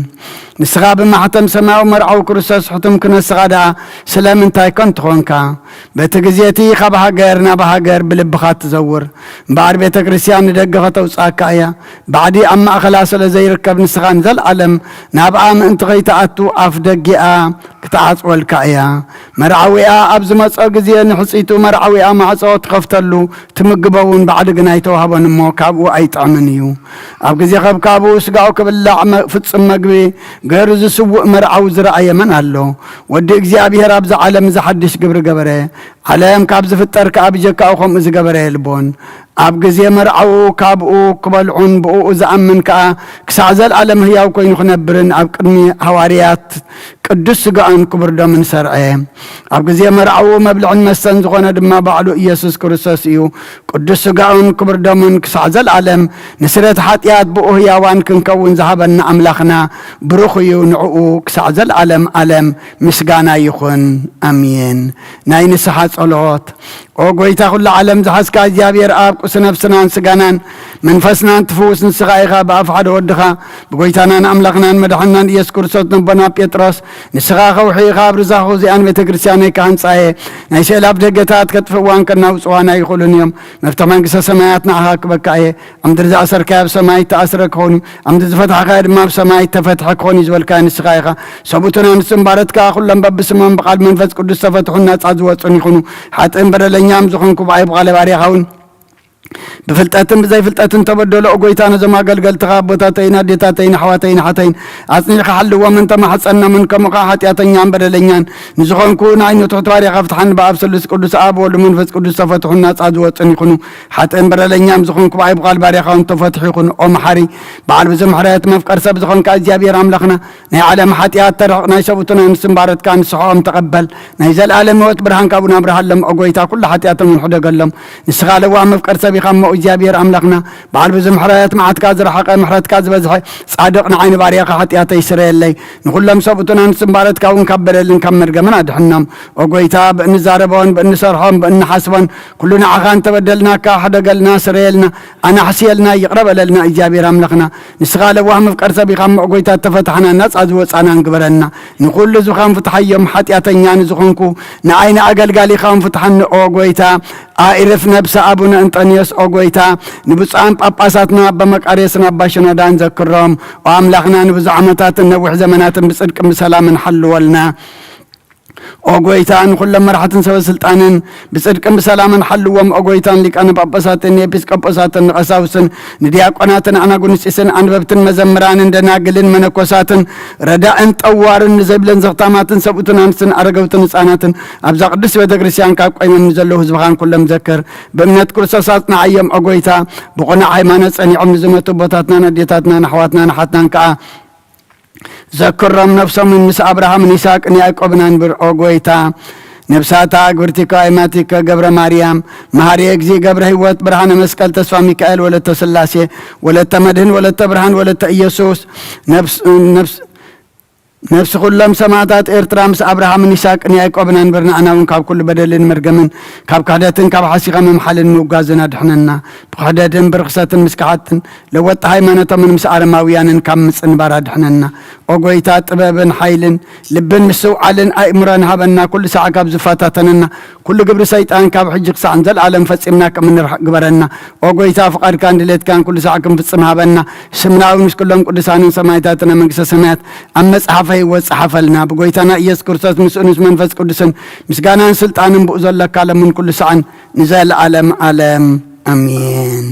ንስኻ ብማሕተም ሰማያዊ መርዓዊ ክርስቶስ ሕቱም ክነስኻ ደኣ ስለምንታይ ከንቱ ኾንካ? በቲ ግዜ እቲ ካብ ሃገር ናብ ሃገር ብልብኻ ትዘውር። እምበኣር ቤተ ክርስቲያን ንደገ ከተውጽኣካ እያ። ባዕዲ ኣብ ማእከላ ስለ ዘይርከብ፣ ንስኻ ንዘለኣለም ናብኣ ምእንቲ ኸይትኣቱ ኣፍ ደጊኣ ክትዓጽወልካ እያ። መርዓዊኣ ኣብ ዝመጾ ግዜ ንሕጽይቱ መርዓዊኣ ማዕጾ ትኸፍተሉ፣ ትምግቦ እውን ባዕዲ ግና ኣይተዋህቦን እሞ ካብኡ ኣይጥዕምን እዩ። ኣብ ግዜ ከብካቡ ስጋኡ ክብላዕ መ-፣ ፍጹም መግቢ ገይሩ ዝስውእ መርዓዊ ዝረኣየ መን ኣሎ? ወዲ እግዚኣብሔር ኣብዚ ዓለም እዚ ሓድሽ ግብሪ ገበረ። ዓለም ካብ ዝፍጠር ከኣ ብጀካኡ ከምኡ ዝገበረ የልቦን። ኣብ ግዜ መርዓኡ ካብኡ ክበልዑን ብእኡ ዝኣምን ከኣ ክሳዕ ዘለኣለም ህያው ኮይኑ ክነብርን ኣብ ቅድሚ ሃዋርያት ቅዱስ ስጋኡን ክቡር ደሙን ሰርዐ። ኣብ ግዜ መርዓኡ መብልዕን መስተን ዝኾነ ድማ ባዕሉ ኢየሱስ ክርስቶስ እዩ። ቅዱስ ስጋኡን ክቡር ደሙን ክሳዕ ዘለኣለም ንስርየት ሓጢኣት ብኡ ህያዋን ክንከውን ዝሃበና ኣምላኽና ብሩኽ እዩ። ንዕኡ ክሳዕ ዘለኣለም ኣለም ምስጋና ይኹን። ኣሜን። ናይ ንስሓ ጸሎት። ኦ ጐይታ ኩሉ ዓለም ዝሓዝካ እግዚኣብሔር ኣብ፣ ቁሲ ነፍስናን ስጋናን መንፈስናን ትፍውስ ንስኻ ኢኻ። ብኣፍ ሓደ ወድኻ ብጐይታናን ኣምላኽናን መድሓንናን ኢየሱስ ክርስቶስ ነቦና ጴጥሮስ፣ ንስኻ ከውሒ ኢኻ፣ ኣብ ርዛኹ እዚኣን ቤተ ክርስቲያነይ ክሃንጻ እየ፣ ናይ ስዕል ኣፍ ደገታት ከጥፍእዋን ከናውጽዋን ኣይኽእሉን እዮም። መፍትሒ መንግስተ ሰማያት ንዓኻ ክበካ እየ። ኣብ ምድሪ ዝኣሰርካዮ ኣብ ሰማይ እተኣስረ ክኸውን እዩ፣ ኣብ ምድሪ ዝፈታሕካዮ ድማ ኣብ ሰማይ እተፈትሐ ክኸውን እዩ ዝበልካዮ ንስኻ ኢኻ። ሰብኡትን ኣንስትን ባሮትካ ኩሎም በብስሞም ብቓል መንፈስ ቅዱስ ዝተፈትሑን ናጻ ዝወጹን ይኹኑ። ሓጥእን በደለኛም ዝኾንኩ ብኣይ ብቓለ ባርያኻ እውን ብፍልጠትን ብዘይፍልጠትን ተበደሉ። ኦ ጎይታ፣ ነዞም ኣገልገልትኻ ኣቦታተይን ኣዴታተይን ኣሕዋተይን ኣሓተይን ኣጽኒዕካ ሓልዎምን ተማሕጸኖምን፣ ከምኡ ከኣ ሓጢኣተኛን በደለኛን ንዝኾንኩ ንዓይኑ ትሑት ባርያኻ ፍትሓኒ። ብኣብ ስሉስ ቅዱስ፣ ኣብ ወልድ መንፈስ ቅዱስ ተፈትሑን ናጻ ዝወጹን ይኹኑ። ሓጥእን በደለኛን ዝኾንኩ ብኣይ ብቓል ባርያኻ እውን ተፈትሑ ይኹኑ። ኦ መሓሪ፣ በዓል ብዙሕ ምሕረት፣ መፍቀር ሰብ ዝኾንካ እግዚኣብሔር ኣምላኽና፣ ናይ ዓለም ሓጢኣት ተርሕቕ፣ ናይ ሰብኡትን ኣንስትን ባሮትካ ንስሕኦም ተቐበል። ናይ ዘለኣለም ህይወት ብርሃንካ እውን ኣብርሃሎም። ኦ ጎይታ፣ ኩሉ ሓጢኣቶም እውን ሕደገሎም። ንስኻ ለዋህ መፍቀር ሰብ ኢኻ እሞ እግዚኣብሔር ኣምላኽና፣ በዓል ብዙሕ ምሕረት፣ መዓትካ ዝረሓቐ፣ ምሕረትካ ዝበዝሐ፣ ጻድቕ ንዓይ ንባርያኻ ሓጢኣተይ ስረየለይ። ንኹሎም ሰብኡትን ኣንስትን ባሮትካ እውን ካብ በደልን ካብ መርገምን ኣድሕኖም። ኦ ጎይታ፣ ብእንዛረቦን ብእንሰርሖን ብእንሓስቦን ኩሉ ንዓኻ እንተበደልናካ፣ ሕደገልና፣ ስረየልና፣ ኣናሕስየልና፣ ይቕረ በለልና እግዚኣብሔር ኣምላኽና። ንስኻ ለዋህ መፍቀር ሰብ ኢኻ እሞ ኦ ጎይታ፣ እተፈታሕና ናጻ ዝወጻናን ግበረና። ንኹሉ ህዝብኻን ፍትሓዮም፣ ሓጢኣተኛ ንዝኾንኩ ንኣይ ንኣገልጋሊኻን ፍትሓኒ ኦ ጎይታ። ኣኢርፍ ነብሰ ኣቡነ እንጠንዮስ ኦ ጎይታ፣ ንብፁዓን ጳጳሳትና ኣባ መቃርዮስን ኣባ ሽኖዳን ዘክሮም። ኦ ኣምላኽና፣ ንብዙሕ ዓመታትን ነዊሕ ዘመናትን ብጽድቅን ብሰላምን ሓልወልና። ኦ ጎይታ፣ ንኹሎም መራሕትን ሰበ ስልጣንን ብጽድቅን ብሰላምን ሓልዎም። ኦ ጎይታ፣ ንሊቃነ ጳጳሳትን ንኤጲስቆጶሳትን ንቐሳውስትን ንዲያቆናትን ኣናጉንስጢስን ኣንበብትን መዘምራንን ደናግልን መነኮሳትን ረዳእን ጠዋርን ንዘይብለን ዘኽታማትን ሰብኡትን ኣንስትን ኣረገውትን ህጻናትን ኣብዛ ቅድስት ቤተ ክርስቲያን ካብ ቆይሞም ንዘለዉ ህዝብኻን ኩሎም ዘክር። ብእምነት ክርስቶስ ኣጽንዓዮም። ኦ ጎይታ፣ ብቕኑዕ ሃይማኖት ጸኒዖም ንዝመቱ ኣቦታትናን ኣዴታትናን ኣሕዋትናን ኣሓትናን ከኣ ዘክሮም። ነፍሶምን ምስ ኣብርሃምን ይስሐቅን ያዕቆብን ኣንብር ኦ ጎይታ። ነፍሳታ ግብርቲከ ኣይማቲከ ገብረ ማርያም፣ መሃሪ እግዚእ ገብረ ህይወት፣ ብርሃነ መስቀል፣ ተስፋ ሚካኤል፣ ወለተ ስላሴ፣ ወለተ መድህን፣ ወለተ ብርሃን፣ ወለተ ኢየሱስ፣ ነፍስ ነፍስ ነፍሲ ኩሎም ሰማዕታት ኤርትራ ምስ ኣብርሃምን ይስሐቅን ያዕቆብን ኣንብር። ንኣና እውን ካብ ኩሉ በደልን መርገምን ካብ ክሕደትን ካብ ሓሲኻ ምምሓልን ምውጋዝን ኣድሕነና። ብክሕደትን ብርኽሰትን ምስ ከሓድትን ለወጥቲ ሃይማኖቶምን ምስ ኣረማውያንን ካብ ምጽንባር ኣድሕነና። ኦ ጎይታ፣ ጥበብን ሓይልን ልብን ምስትውዓልን ኣእምሮን ሃበና። ኩሉ ሳዕ ካብ ዝፈታተነና ኩሉ ግብሪ ሰይጣን ካብ ሕጂ ክሳዕ ንዘለኣለም ፈጺምና ከም እንርሕቕ ግበረና። ኦ ጎይታ፣ ፍቓድካን ድሌትካን ኩሉ ሳዕ ክንፍጽም ሃበና። ስምና እውን ምስ ኩሎም ቅዱሳንን ሰማዕታትን ኣብ መንግስተ ሰማያት ኣብ መጽሓፈ ህይወት ጸሓፈልና። ብጎይታና ኢየሱስ ክርስቶስ ምስኡ ምስ መንፈስ ቅዱስን ምስጋናን ስልጣንን ብኡ ዘለካ ለምን ኩሉ ሳዕን ንዘለኣለም ኣለም ኣሜን።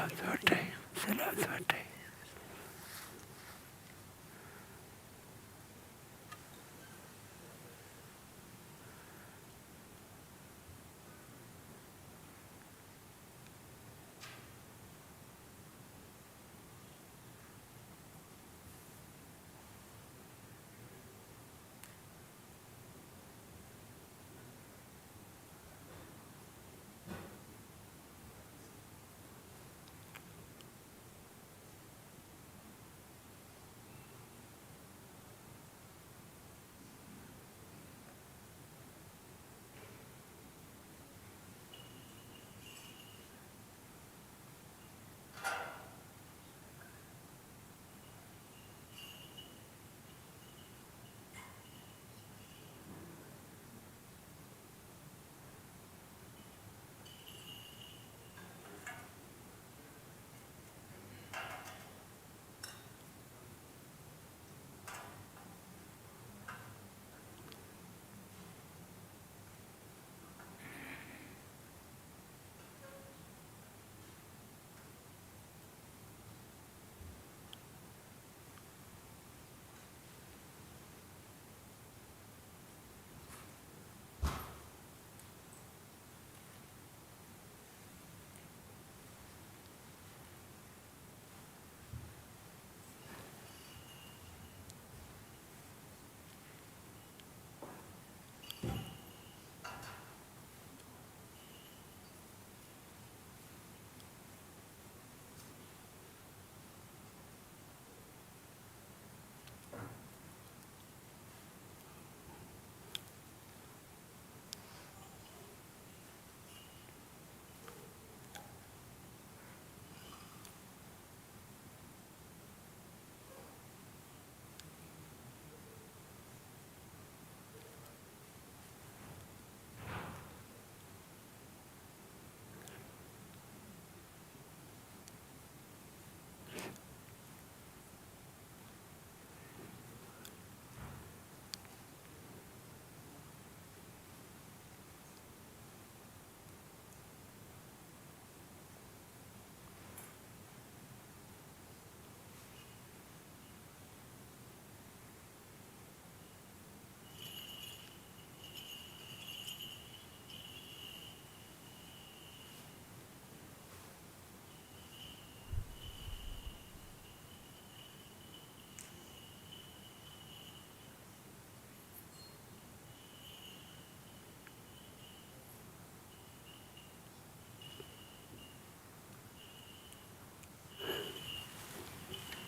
ሰላም ተወደይ፣ ሰላም ተወደይ።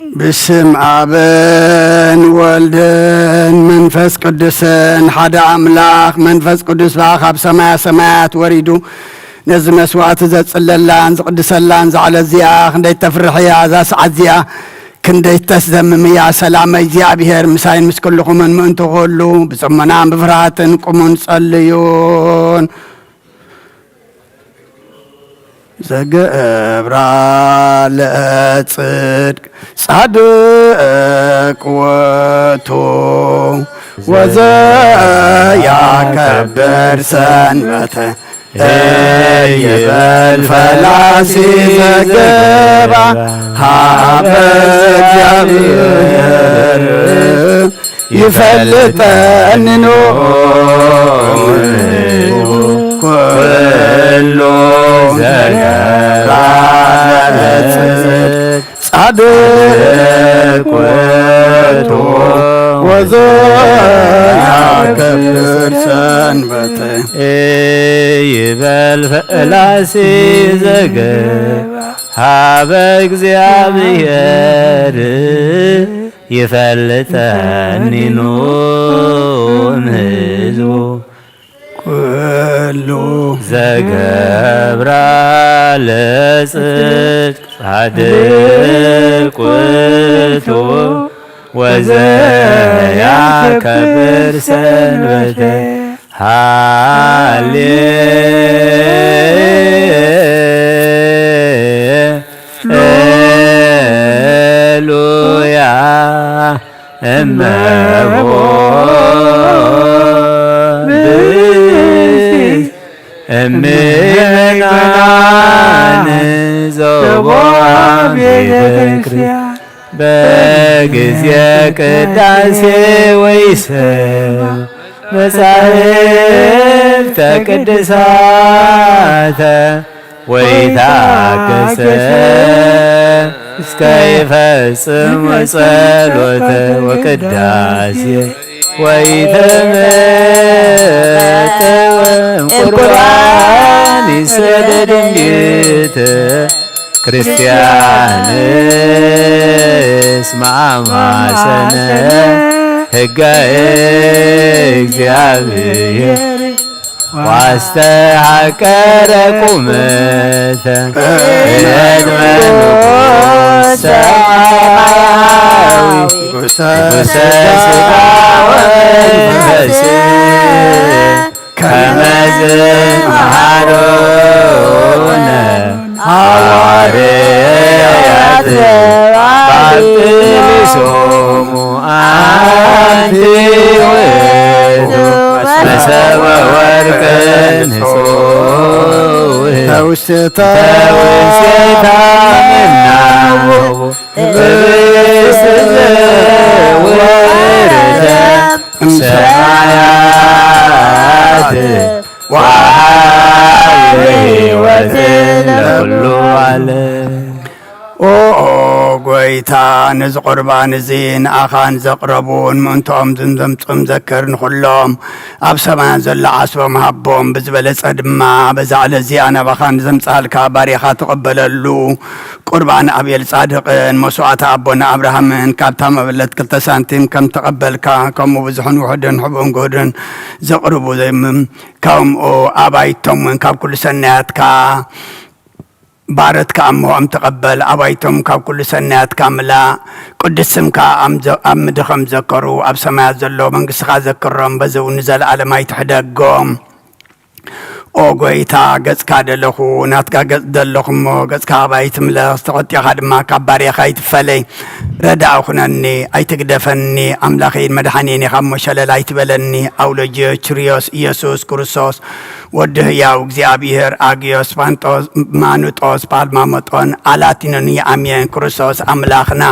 ብስም ኣብን ወልድን መንፈስ ቅዱስን ሓደ ኣምላኽ። መንፈስ ቅዱስ ብኣ ካብ ሰማያ ሰማያት ወሪዱ ነዚ መስዋዕቲ ዘጽለላን ዝቕድሰላን ዛዕለ እዚኣ ክንደይ ተፍርሕ እያ እዛ ሰዓት እዚኣ። ክንደይ ተስደምም እያ። ሰላመ እግዚኣብሔር ምሳይን ምስ ኩልኹምን ምእንቲ ኩሉ ብጽሞናን ብፍርሃትን ቁሙን ጸልዩን። ዘገብራ ለጽድቅ ጻድቅ ወቱ ወዘያከብር ሰንበተ ይበል ፈላሲ ዘገባ ሀበ እግዚአብሔር ይፈልጠኒ ኖ ኩሉ ዘገራ ለጽድቅ ጻድቅ ውእቱ ወዘያከብር ሰንበተ ይበል ፈላሲ ዘገባ ሀበ እግዚኣብሔር ይፈልጠኒ ኖም ህዝቡ ኩሉ ዘገብራ ለጽድቅ ጻድቅ ውእቱ ወዘያከብር ሰንበተ ሃሌ ሉያ እመቦ ብእስ እምናን ዞቦ ቤተ ክርስቲያን በጊዜ ቅዳሴ ወይሰ መጻሕፍተ ቅዱሳተ ወይታገሰ እስከ ይፈጽም ጸሎተ ወቅዳሴ ወይትመጠወ ቁርባን ይሰደድ እንዲት ክርስቲያንስ ማማሰነ ሕገ እግዚአብሔር ዋስተሐቀረ ቁመተ እመንመንኮ ሰማያዊ ንጉሰ ስጋ ወመንፈስ ከመዝ መሃሮነ ሐዋርያት ባርትሊሶሙ አንቲ ውእቱ መሰበ ወርቅ ንጹሕ ተውስታ ተውስታ ምናው ህብስት ዘወረደ እምሰማያት ወሃበ ሕይወት ለኩሉ ዓለም። ኦ ኦ ጎይታ፣ ነዚ ቁርባን እዚ ንኣኻን ዘቕረቡን ምእንትኦም ዝን ዘምጹም ዘክር ንኹሎም ኣብ ሰማያት ዘሎ ዓስቦም ሃቦም። ብዝበለጸ ድማ በዛ ዕለት እዚኣ ናባኻ ንዘምጽኣልካ ባሪኻ ትቐበለሉ። ቁርባን ኣቤል ጻድቕን መስዋዕቲ ኣቦና ኣብርሃምን ካብታ መበለት ክልተ ሳንቲም ከም ተቐበልካ፣ ከምኡ ብዙሕን ውሑድን ሕቡን ግሁድን ዘቕርቡ ዘም-፣ ከምኡ ኣባይቶም እውን ካብ ኩሉ ሰናያትካ ባረትካ እሞ ከም ተቐበል። ኣባይቶም ካብ ኩሉ ሰናያትካ ምላእ። ቅዱስ ስምካ ኣም-፣ ኣብ ምድሪ ከም ዘከሩ ኣብ ሰማያት ዘሎ መንግስትኻ ዘክሮም፣ በዚ እውን ንዘለኣለም ኣይትሕደጎም። ኦ ጎይታ፣ ገጽካ ደለኹ፣ ናትካ ገጽ ደለኹ እሞ፣ ገጽካ ካባይ ትምለስ፣ ተቖጢኻ ድማ ካብ ባርያኻ ኣይትፈለይ። ረዳኢ ኩነኒ፣ ኣይትግደፈኒ፣ ኣምላኸይን መድሓኒየን ኢኻ እሞ፣ ሸለል ኣይትበለኒ። ኣውሎጅዮስ ችርዮስ፣ ኢየሱስ ክርስቶስ፣ ወዲ ህያው እግዚኣብሔር፣ ኣግዮስ ፋንጦስ፣ ማኑጦስ፣ ጳልማሞጦን፣ ኣላቲኖን ይኣምየን፣ ክርስቶስ ኣምላኽና፣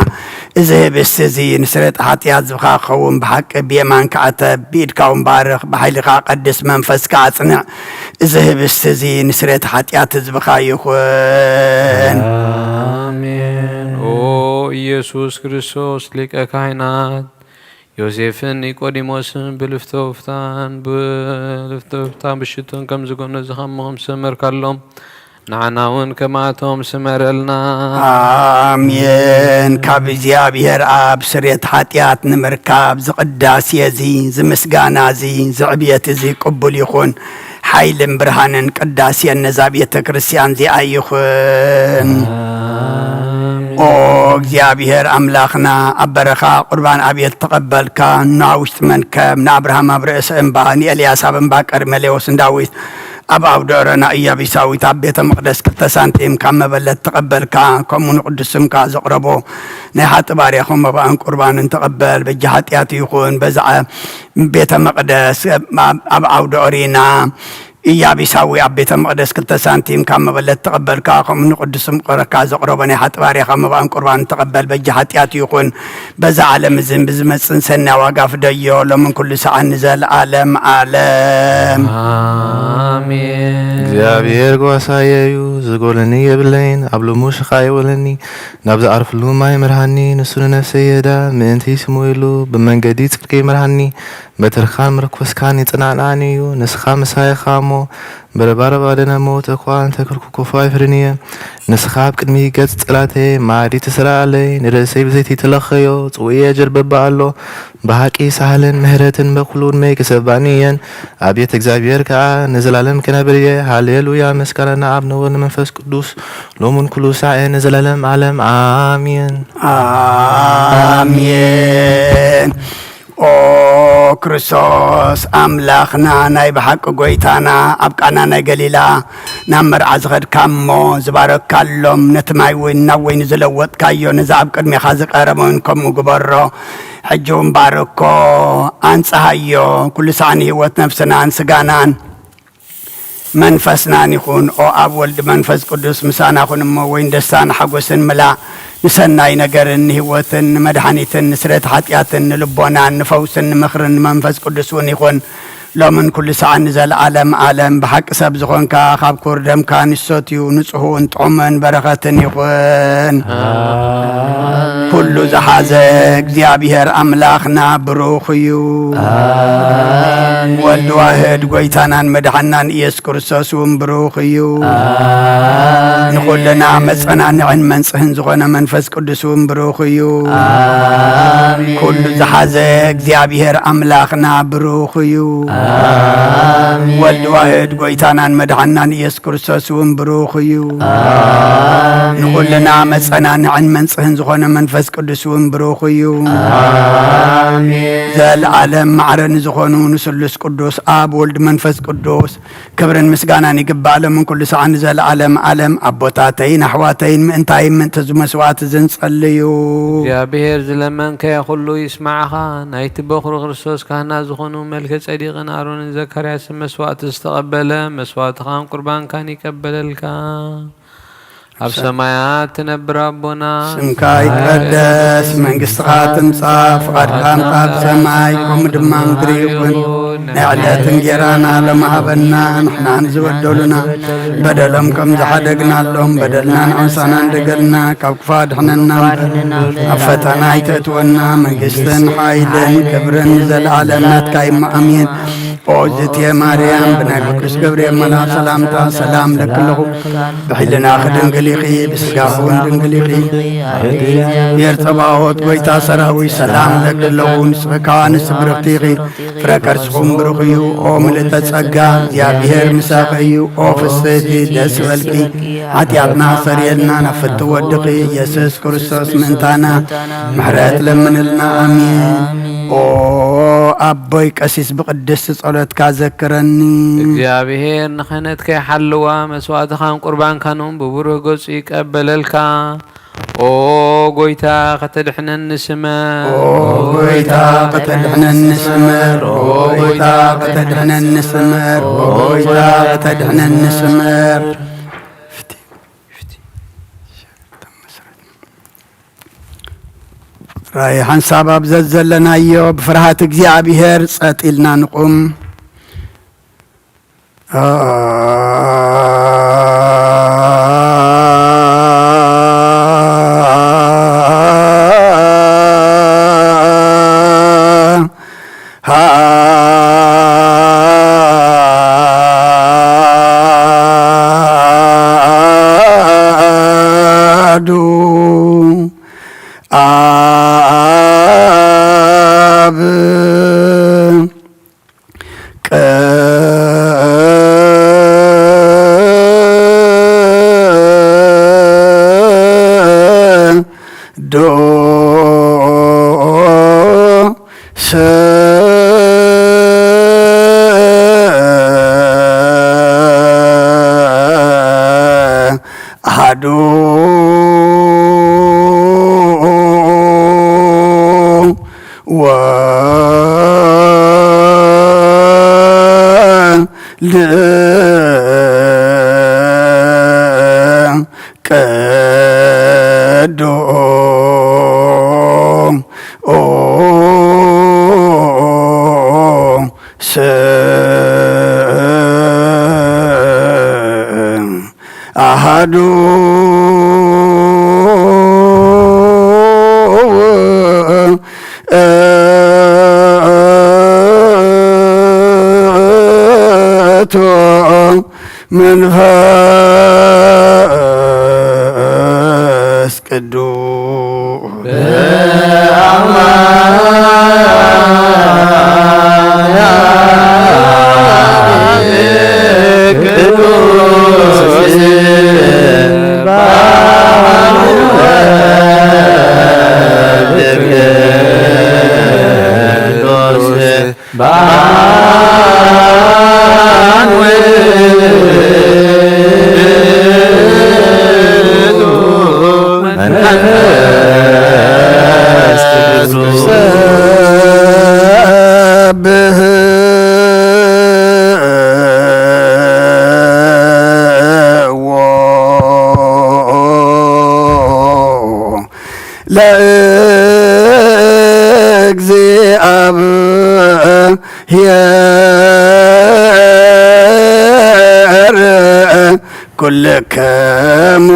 እዚ ህብስቲ እዚ ንስርየት ሓጢኣት ዝብኻ ክኸውን ብሓቂ ብየማንካ ዕተብ፣ ብኢድካ እውን ባርኽ፣ ብሓይልኻ ቀድስ፣ መንፈስካ ኣጽንዕ። እዚ ህብስቲ እዚ ንስርየት ሓጢኣት ህዝብኻ ይኹን። ኣሜን። ኦ ኢየሱስ ክርስቶስ ሊቀ ካህናት፣ ዮሴፍን ኒቆዲሞስን ብልፍተውፍታን ብልፍተውፍታን ብሽቱን ከም ዝጎነዝኻ እሞ ከም ዝሰመርካሎም፣ ንዓና እውን ከማቶም ስመረልና። ኣሜን። ካብ እግዚኣብሔር ኣብ ስርየት ሓጢኣት ንምርካብ ዝቅዳሴ እዚ፣ ዝምስጋና እዚ፣ ዝዕብየት እዚ ቅቡል ይኹን። ሓይልን ብርሃንን ቅዳሴን ነዛ ቤተ ክርስቲያን እዚኣ ይኹን። ኣሜን። ኦ እግዚኣብሔር ኣምላኽና፣ ኣብ በረኻ ቁርባን ኣቤል ተቐበልካ፣ ንውሽጢ መንከብ፣ ንኣብርሃም ኣብ ርእሲ እምባ፣ ንኤልያስ ኣብ እምባ ቀርሜሌዎስ፣ ንዳዊት ኣብ ኣውደ ኦረና ኢያቢሳዊት ኣብ ቤተ መቕደስ ክልተ ሳንቲም ካብ መበለት ተቐበልካ፣ ከምኡ ንቅዱስ ስምካ ዘቕረቦ ናይ ሓጢ ባርያኹም መባእን ቁርባንን ተቐበል። በጃ ሓጢኣት ይኹን፣ በዛ ቤተ መቕደስ ኣብ፣ ኣብ ኣውደ ኦሪና ኢያቢሳዊ ኣብ ቤተ መቕደስ ክልተ ሳንቲም ካብ መበለት ተቐበልካ፣ ከምኡ ንቅዱስ ስም ቆረካ ዘቕረቦ ናይ ሓጢ ባርያኻ መባእን ቁርባንን ተቐበል። በጃ ሓጢኣት ይኹን፣ በዛ ዓለም እዝን ብዝመጽእን ሰናይ ዋጋ ፍደዮ፣ ሎምን ኩሉ ሰዓን ንዘለዓለም ዓለም። ኣሜን። እግዚኣብሔር ጓሳየ እዩ፣ ዝጎለኒ የብለይን፣ ኣብ ልሙ ሽኻ ይወለኒ፣ ናብ ዝዓርፍሉ ማይ ምርሃኒ፣ ንሱ ንነፍሰይ የዳ፣ ምእንቲ ስሙ ኢሉ፣ ብመንገዲ ጽድቂ ይምርሃኒ፣ በትርኻን ምርኮስካን ይጽናንዓኒ እዩ፣ ንስኻ ምሳይ ኢኻ እሞ፣ በረባረብ ኣደነ ሞት እኳ እንተ ከልኩ ክፉ ኣይፍርን እየ። ንስኻ ኣብ ቅድሚ ገጽ ጸላተየ መኣዲ ትስራዓለይ፣ ንርእሰይ ብዘይቲ ትለኸዮ፣ ጽውእየ ጀርበባ ኣሎ። ብሓቂ ሳህልን ምህረትን በኩሉ ዕድመይ ክሰባኒ እየን። ኣብየት እግዚኣብሔር ከኣ ንዘላለም ክነብር እየ። ሃሌሉያ፣ ምስጋና ንኣብ ንወልድ ንመንፈስ ቅዱስ፣ ሎሙን ኩሉ ሳዕ ንዘላለም ዓለም ኣሜን። ኣሜን። ኦ ክርስቶስ ኣምላኽና፣ ናይ ብሓቂ ጎይታና፣ ኣብ ቃና ናይ ገሊላ ናብ መርዓ ዝኸድካ እሞ፣ ዝባረካሎም ነቲ ማይ ወይኒ ናብ ወይኒ ዝለወጥካዮ፣ ነዚ ኣብ ቅድሜኻ ዝቐረበ እውን ከምኡ ግበሮ። ሕጂ እውን ባርኮ፣ ኣንጽሃዮ፣ ኩሉ ሳዕ ንህይወት ነፍስናን ስጋናን መንፈስናን ይኹን። ኦ ኣብ ወልድ መንፈስ ቅዱስ ምሳና ኩን እሞ፣ ወይን ደስታን ሓጎስን ምላእ፣ ንሰናይ ነገርን ንህይወትን ንመድሓኒትን ንስረት ሓጢኣትን ንልቦናን ንፈውስን ንምኽርን ንመንፈስ ቅዱስ እውን ይኹን። ሎምን ኩሉ ሰዓን ንዘለዓለም ዓለም። ብሓቂ ሰብ ዝኾንካ፣ ካብ ክቡር ደምካ ንሰትዩ፣ ንጹህ እውን ጥዑምን በረኸትን ይኹን። ኣሜን። ኩሉ ዝሓዘ እግዚኣብሔር ኣምላኽና ብሩኽ እዩ። ኣሜን። ወልድ ዋህድ ጎይታናን መድሓናን ኢየሱስ ክርስቶስ እውን ብሩኽ እዩ። ኣሜን። ንኹልና መጸናንዕን መንጽህን ዝኾነ መንፈስ ቅዱስ እውን ብሩኽ እዩ። ኣሜን። ኩሉ ዝሓዘ እግዚኣብሔር ኣምላኽና ብሩኽ እዩ። ኣሜን። ወልድ ዋህድ ጎይታናን መድሓናን ኢየሱስ ክርስቶስ እውን ብሩኽ እዩ። ኣሜን። ንኹልና መጸናንዕን መንጽህን ዝኾነ መንፈስ ቅዱስ እውን ብሩኽ እዩ። ኣሜን። ዘለዓለም ማዕረ ንዝኾኑ ንስሉስ ቅዱስ ኣብ ወልድ መንፈስ ቅዱስ ክብርን ምስጋናን ይግባእ፣ ሎምን ኩሉ ሰዓን ንዘለዓለም ዓለም። ኣቦታተይን ኣሕዋተይን፣ ምእንታይ ምእንቲ እዚ መስዋዕቲ እዚ ንጸልዩ። እግዚኣብሔር ዝለመንካዮ ኩሉ ይስማዕኻ። ናይቲ በኹሪ ክርስቶስ ካህናት ዝኾኑ መልከ ጸዲቕን ኣሮንን ዘካርያስን መስዋዕቲ ዝተቐበለ፣ መስዋዕትኻን ቁርባንካን ይቀበለልካ። ኣብ ሰማያት ትነብር ኣቦና፣ ስምካ ይቀደስ፣ መንግስትኻ ትምጻእ፣ ፍቓድካ ኣብ ሰማይ ከምኡ ድማ ምድሪ ይኹን። ናይ ዕለት እንጌራና ሎሚ ሃበና፣ ንሕና ንዝበደሉና በደሎም ከም ዝሓደግናሎም፣ በደልና ንዓምሳና እንደገልና፣ ካብ ክፉ ኣድሕነና እምበር፣ ኣብ ፈተና ኣይተእትወና፣ መንግስትን ሓይልን ክብርን ዘለዓለም ናትካ እዩ። ኣሜን። ኦ ዝእትየ ማርያም፣ ብናይ ቅዱስ ገብርኤል መልኣኽ ሰላምታ ሰላም እለኪ ኣለኹ። ብሕልናኺ ድንግል ኢኺ፣ ብስጋኺ እውን ድንግል ኢኺ። እግዚኣብሔር ጸባኦት፣ ጎይታ ሰራዊት፣ ሰላም እለኪ ኣለኹ። ንስኺ ከኣ ንጽብርኽቲ ኢኺ፣ ፍረ ከርስኹም ብሩኽ እዩ። ኦ ምልእተ ጸጋ፣ እግዚኣብሔር ምሳኺ እዩ። ኦ ፍስሕቲ፣ ደስ ይበልኪ፣ ሓጢኣትና ኣሰርየልና፣ ናብ ፍትው ወድኺ ኢየሱስ ክርስቶስ ምእንታና ምሕረት ለምንልና። ኣሜን። ኦ ኣቦይ ቀሲስ፣ ብቅድስቲ ጸሎትካ ዘክረኒ። እግዚኣብሔር ንክህነትካ ይሓልዋ፣ መስዋዕትኻን ቁርባንካን እውን ብብሩህ ገጹ ይቀበለልካ። ኦ ጎይታ ከተድሕነኒ ስመር። ኦ ጎይታ ከተድሕነኒ ስመር። ኦ ጎይታ ከተድሕነኒ ስመር። ኦ ጎይታ ከተድሕነኒ ስመር። ራእይ ሓንሳብ ኣብ ዘዘለናዮ ብፍርሃት እግዚኣብሔር ጸጥ ኢልና ንቁም። ኣሐዱ ኣብ ቅዱስ ኣሐዱ ወልድ ቅዱስ ኣሐዱ ውእቱ መንፈስ ቅዱስ። ለእግዚኣብሔር ኩልክሙ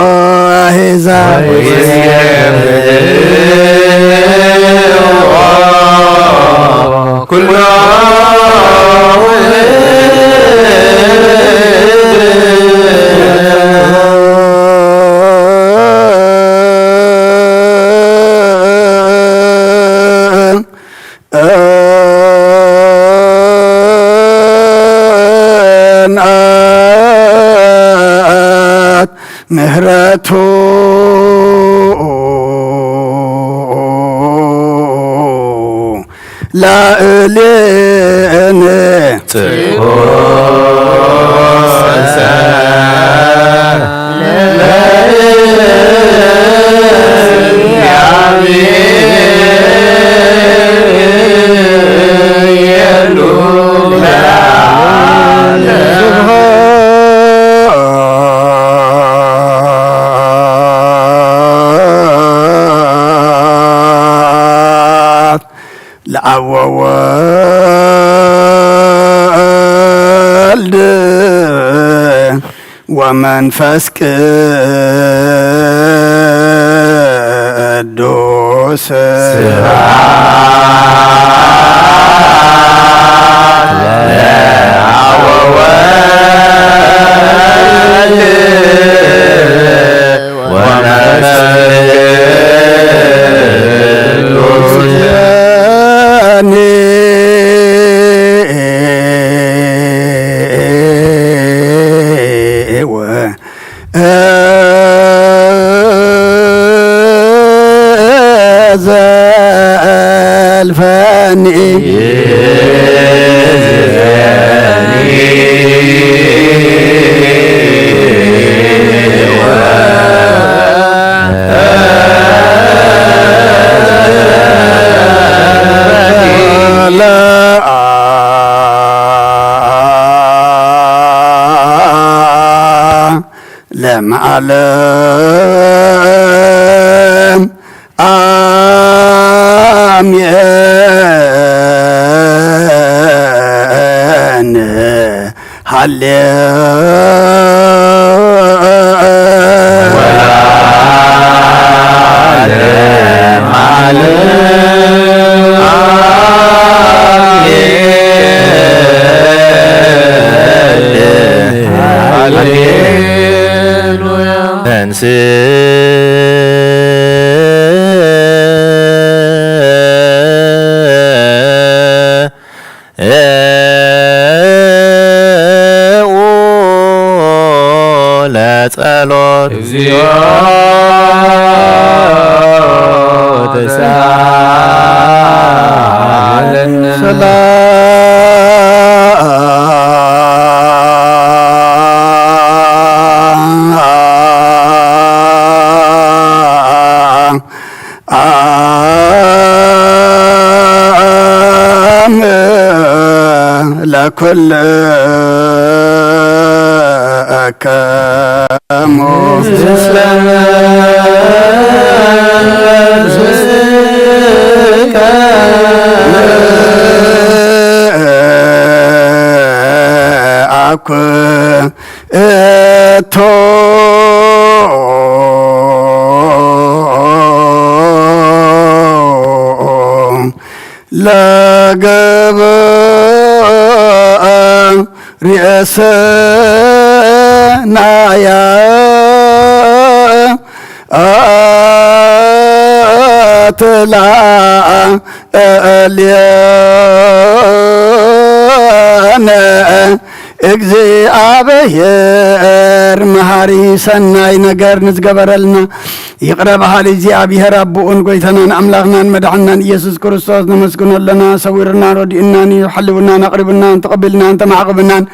ኣሕዛብ። ምህረቱ ላዕሌነ። ለአብ ወወልድ ወመንፈስ ቅዱስ። ዘልፈኒ። ለዓለም አሜን። ሃሌ ለጸሎት። እግዚኦ ተሳለነ። ሰላም ለኩልክሙ። አኩ እቶ ለገብአ ርእስናያ ተላእሌነ። እግዚኣብሔር መሃሪ ሰናይ ነገር ንዝገበረልና ይቕረ በሃሊ እግዚኣብሔር ኣቦኡን ጎይታናን ኣምላኽናን መድሓንናን ኢየሱስ ክርስቶስ ነመስግኖ ኣለና። ሰዊሩናን ረዲኡናን እዩ። ሓልውናን ኣቕሪቡናን ተቐቢልናን ተማዕቕብናን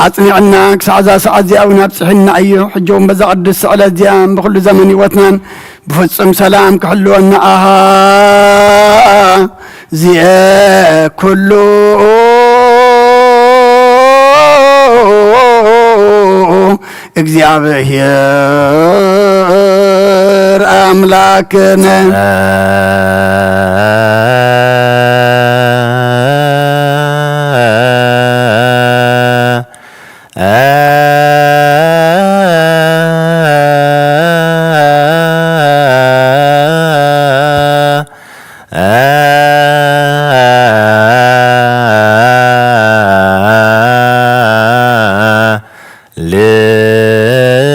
ኣጽኒዕና ክሳዕ እዛ ሰዓት እዚኣ እውን ኣብጽሕና እዩ። ሕጂ እውን በዛ ቅድስቲ ዕለት እዚኣ ብኹሉ ዘመን ህይወትናን ብፍጹም ሰላም ክሕልወና ኣሃ ዚኤ ኩሉ እግዚኣብሔር ኣምላክነ።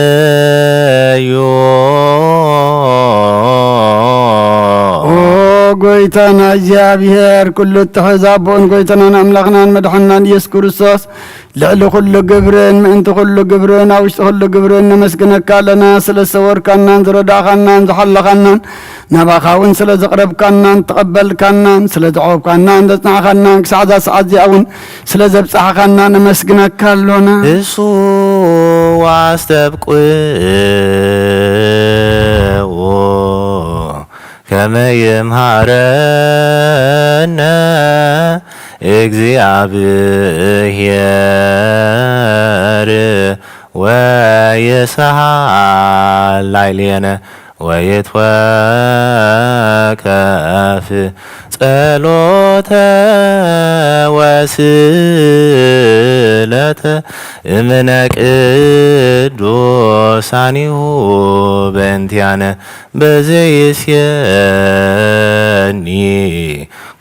ልዩ። ኦ ጎይታና እግዚኣብሔር፣ ኩሉ እትሕዝ ኣቦን ጎይታናን ኣምላኽናን መድሓንናን ኢየሱስ ክርስቶስ፣ ልዕሊ ኩሉ ግብርን ምእንቲ ኩሉ ግብርን ኣብ ውሽጢ ኩሉ ግብርን ነመስግነካ ኣለና። ስለ ዝሰወርካናን ዝረዳእኻናን ዝሓለኻናን፣ ናባኻ እውን ስለ ዘቕረብካናን ተቐበልካናን፣ ስለ ዘዕቆብካናን ዘጽናዕኻናን፣ ክሳዕ እዛ ሰዓት እዚኣ እውን ስለ ዘብጻሕኻና ነመስግነካ ኣሎና። እሱ ኣስተብቅዎ ከመ ይምሃረነ እግዚኣብሔር ወይስሃል ላዕሌነ ወይትወከፍ ጸሎተ ወስእለተ እምነ ቅዱሳኒሁ በእንቲአነ በዘይስየኒ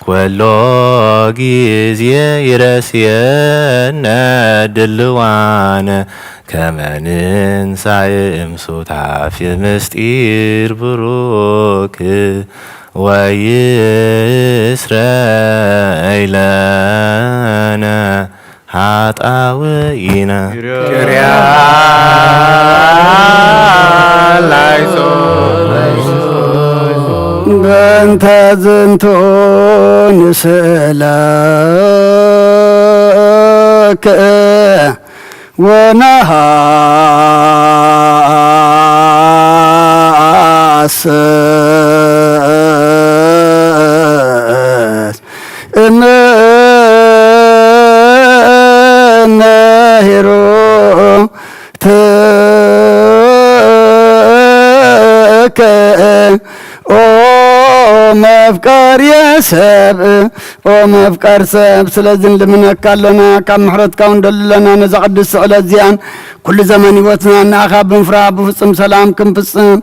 ኮሎ ጊዜ ይረስየነ ድልዋነ ከመ ንንሳእ እምሱታፌ ምስጢር ብሩክ ወይስረይ ለነ ኃጣውኢነ። ኪርያ ላይሶ። በእንተ ዝንቱ ንስእለከ ወነሃስስ እምነ ኄሩትከ ኦ መፍቀርየ ሰብ፣ ኦ መፍቀር ሰብ። ስለዚ ንልምነካ ኣለና፣ ካብ ምሕረትካ እውን ደሊ ኣለና። ነዛ ቅድስቲ ዕለት እዚኣን ኩሉ ዘመን ህይወትና ንኣኻ ብምፍራህ ብፍጹም ሰላም ክንፍጽም፣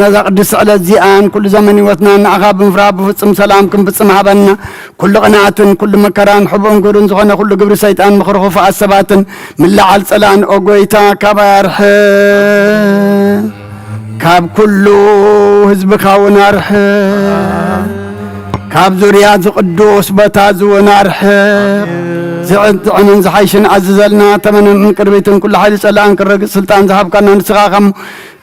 ነዛ ቅድስቲ ዕለት እዚኣን ኩሉ ዘመን ህይወትና ንኣኻ ብምፍራህ ብፍጹም ሰላም ክንፍጽም ሃበና። ኩሉ ቅንኣትን ኩሉ መከራን ሕቡእን ግብርን ዝኾነ ኩሉ ግብሪ ሰይጣን ምኽሪ ክፉኣት ሰባትን ምልዓል ጸላእን ኦ ጎይታ ካባይ ኣርሕቕ። ካብ ኩሉ ህዝብኻ እውን ኣርሕቕ። ካብ ዙርያ እዚ ቅዱስ ቦታ እዚ እውን ኣርሕቕ። ዝዕጥዕምን ዝሓይሽን ኣዝዘልና። ተመንን ቅርቢትን ኩሉ ሓይሊ ጸላእን ክረግጽ ስልጣን ዝሃብካና ንስኻ ከም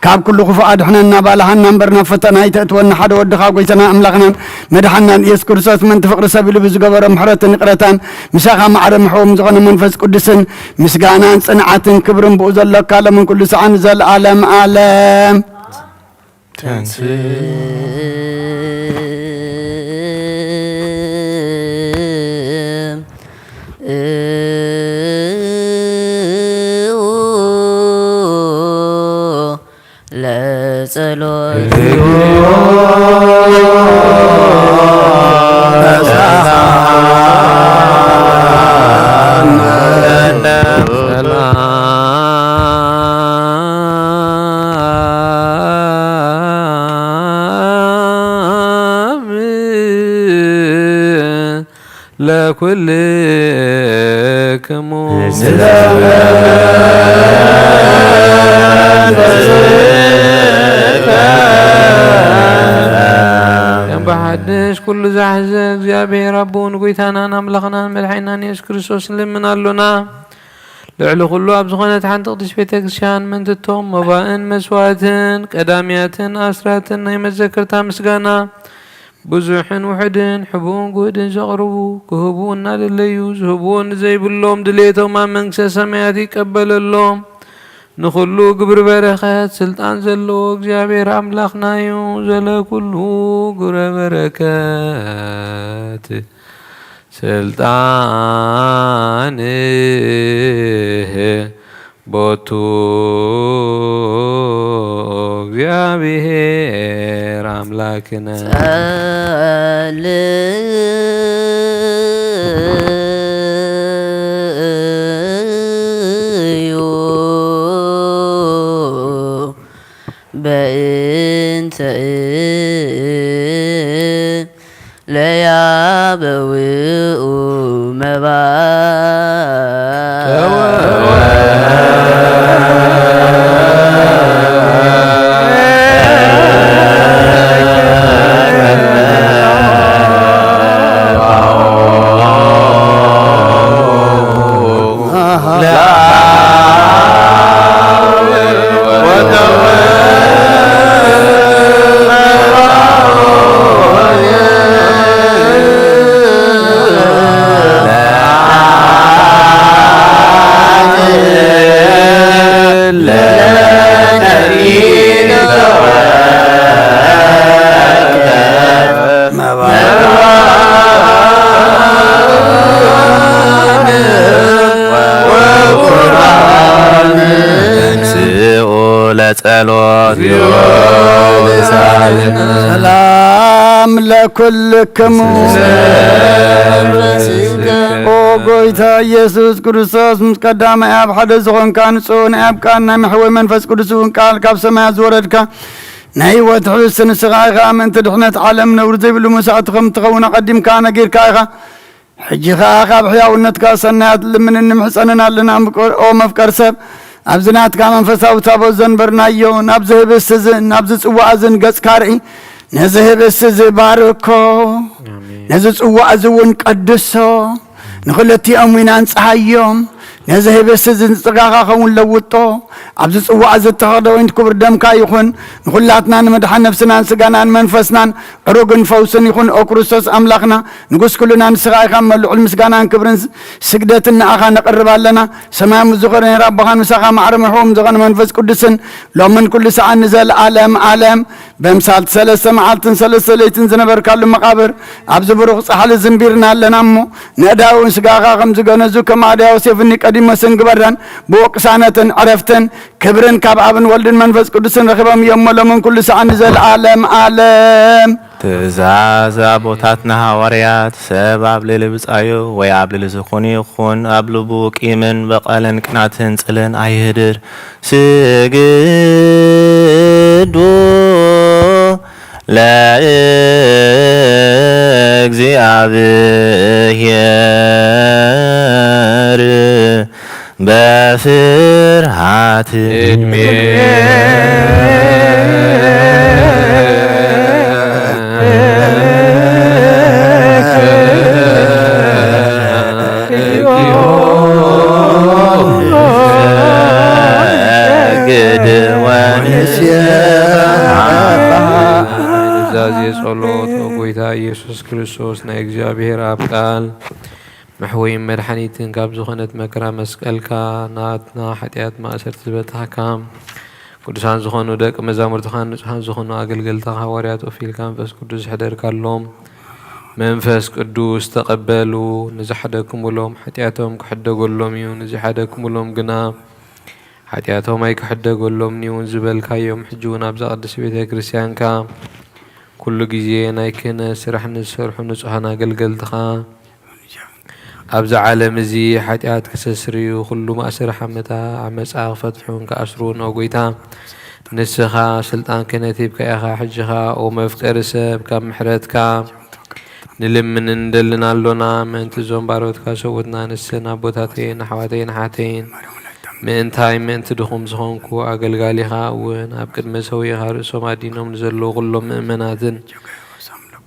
ካብ ኩሉ ክፉእ ኣድሕነና፣ ባልሃና እምበር ናብ ፈተና ኣይተእትወና። ሓደ ወድኻ ጎይታና ኣምላኽናን መድሓናን ኢየሱስ ክርስቶስ ምእንቲ ፍቕሪ ሰብ ኢሉ ብዝገበሮ ምሕረትን ይቕረታን ምሳኻ ማዕረ ምሕዎም ዝኾነ መንፈስ ቅዱስን ምስጋናን ጽንዓትን ክብርን ብኡ ዘሎካ ሎምን ኩሉ ሰዓን ንዘለኣለም ዓለም። ተንሥእ ለጸሎት። ሰላም ለኩልክሙ። እም ብሓድሽ ኩሉ ዝሓዘ እግዚኣብሔር ኣቦን ጎይታናን ኣምላኽናን መድሓኒናን የሱስ ክርስቶስ ንልምን ኣሎና። ልዕሊ ኩሉ ኣብ ዝኾነት ሓንቲ ቅድስት ቤተ ክርስቲያን ምእንቲ እቶም መባእን መስዋእትን ቀዳምያትን ኣስራትን ናይ መዘከርታ ምስጋና ብዙሕን ውሑድን፣ ሕቡእን ግሁድን ዘቕርቡ፣ ክህቡ እናደለዩ ዝህብዎ ንዘይብሎም፣ ድሌቶም ኣብ መንግስተ ሰማያት ይቀበለሎም። ንኹሉ ግብሪ በረኸት ስልጣን ዘለዎ እግዚኣብሔር ኣምላኽና እዩ። ዘለኩሉ ግብረ በረከት ስልጣን ቦቱ ላክነ። ጸልዩ በእንተ ለያበውኡ መባ ሰላም ለኩልክሙ። ኦ ጎይታ ኢየሱስ ክርስቶስ፣ ምስ ቀዳማይ ኣብ ሓደ ዝኾንካ ንጹህ ናይ ኣብ ቃል ናይ መሕወይ መንፈስ ቅዱስ እውን ቃል ካብ ሰማያት ዝወረድካ ናይ ህይወት ሕብስቲ ንስኻ ኢኻ። ምእንቲ ድሕነት ዓለም ነውሪ ዘይብሉ መስዋእቲ ከም እትኸውን ኣቐዲምካ ነጊርካ ኢኻ። ሕጂ ኸኣ ካብ ሕያውነትካ ሰናያት ልምንን ንምሕጸንን ኣለና። ኦ መፍቀር ሰብ፣ ኣብዚ ናትካ መንፈሳዊ ታቦት ዘንበርናዮ፣ ናብዚ ህብስቲ እዝን ናብዚ ጽዋእ እዝን ገጽካ ርኢ። ነዚ ህብስቲ እዚ ባርኮ፣ ነዚ ጽዋእ እዚ እውን ቀድሶ፣ ንኽልቲኦም ዊና እንጽሃዮም። ነዚ ህብስቲ እዚ ንጽጋኻ ኸውን ለውጦ። ኣብዚ ጽዋእ እዚ እተኸደ ወይን ክቡር ደምካ ይኹን። ንኹላትና ንምድሓን ነፍስናን ስጋናን መንፈስናን ዕሩግን ፈውስን ይኹን። ኦ ክርስቶስ ኣምላኽና፣ ንጉስ ኩልና ንስኻ ኢኻ እሞ፣ ልዑል ምስጋናን ክብርን ስግደትን ንኣኻ ነቕርብ ኣለና። ሰማያዊ ዝኾነ ኣቦኻን ምሳኻ ማዕረ መሕዎም ዝኾነ መንፈስ ቅዱስን ሎምን ኩሉ ሰዓን ንዘለኣለም ኣለም በምሳልቲ ሰለስተ መዓልትን ሰለስተ ለይትን ዝነበርካሉ መቓብር ኣብዚ ብሩኽ ጻሕሊ ዝንቢርና ኣለና እሞ፣ ንእዳውን ስጋኻ ከም ዝገነዙ ከም ኣድያው ዮሴፍኒ ቀዲሞ ስንግበረን ብወቅሳነትን ዕረፍትን ክብርን ካብ ኣብን ወልድን መንፈስ ቅዱስን ረኺቦም እዮም እሞ፣ ሎምን ኩሉ ሰዓን ንዘለኣለም ኣለም። ትእዛዝ ኣቦታትና ሃዋርያት፣ ሰብ ኣብ ልዕሊ ብጻዩ ወይ ኣብ ልዕሊ ዝኾነ ይኹን ኣብ ልቡ ቂምን በቐልን ቅናትን ጽልን ኣይህድር። ስግዱ ለእግዚኣብሔር በፍርሃት። እድሜ ዛዜ ጸሎት። ኦ ጎይታ ኢየሱስ ክርስቶስ፣ ናይ እግዚኣብሔር ኣብ ቃል መሕወይን መድሓኒትን ካብ ዝኾነት መከራ መስቀልካ ናትና ሓጢኣት ማእሰርቲ ዝበታሕካ፣ ቅዱሳን ዝኾኑ ደቂ መዛሙርትኻን ንጹሃን ዝኾኑ ኣገልገልትኻ ሃዋርያት ወፊልካ መንፈስ ቅዱስ ዝሕደርካሎም፣ መንፈስ ቅዱስ ተቐበሉ። ንዝሓደግኩምሎም ሓጢኣቶም ክሕደገሎም እዩ፣ ንዘይሓደግኩምሎም ግና ሓጢኣቶም ኣይክሕደገሎምን እዩ ዝበልካዮም፣ ሕጂ እውን ኣብዛ ቅድስቲ ቤተ ክርስቲያንካ ኩሉ ግዜ ናይ ክህነት ስራሕ ንዝሰርሑ ንጹሃን ኣገልገልትኻ ኣብዚ ዓለም እዚ ሓጢኣት ከሰስርዩ፣ ኩሉ ማእሰሪ ሓመታ ዓመጻ ክፈትሑን ክኣስሩን፣ ኦ ጎይታ፣ ንስኻ ስልጣን ክህነት ሂብካ ኢኻ። ሕጂ ኸኣ ኦ መፍቀሪ ሰብ፣ ካብ ምሕረትካ ንልምንን ንደልን ኣሎና። ምእንቲ እዞም ባሮትካ ሰብኡትና ንስን ኣቦታተይን ኣሕዋተይን ኣሓተይን፣ ምእንታይ ምእንቲ ድኹም ዝኾንኩ ኣገልጋሊኻ እውን ኣብ ቅድመ ሰውኢኻ ርእሶም ኣዲኖም ንዘለዉ ኩሎም ምእመናትን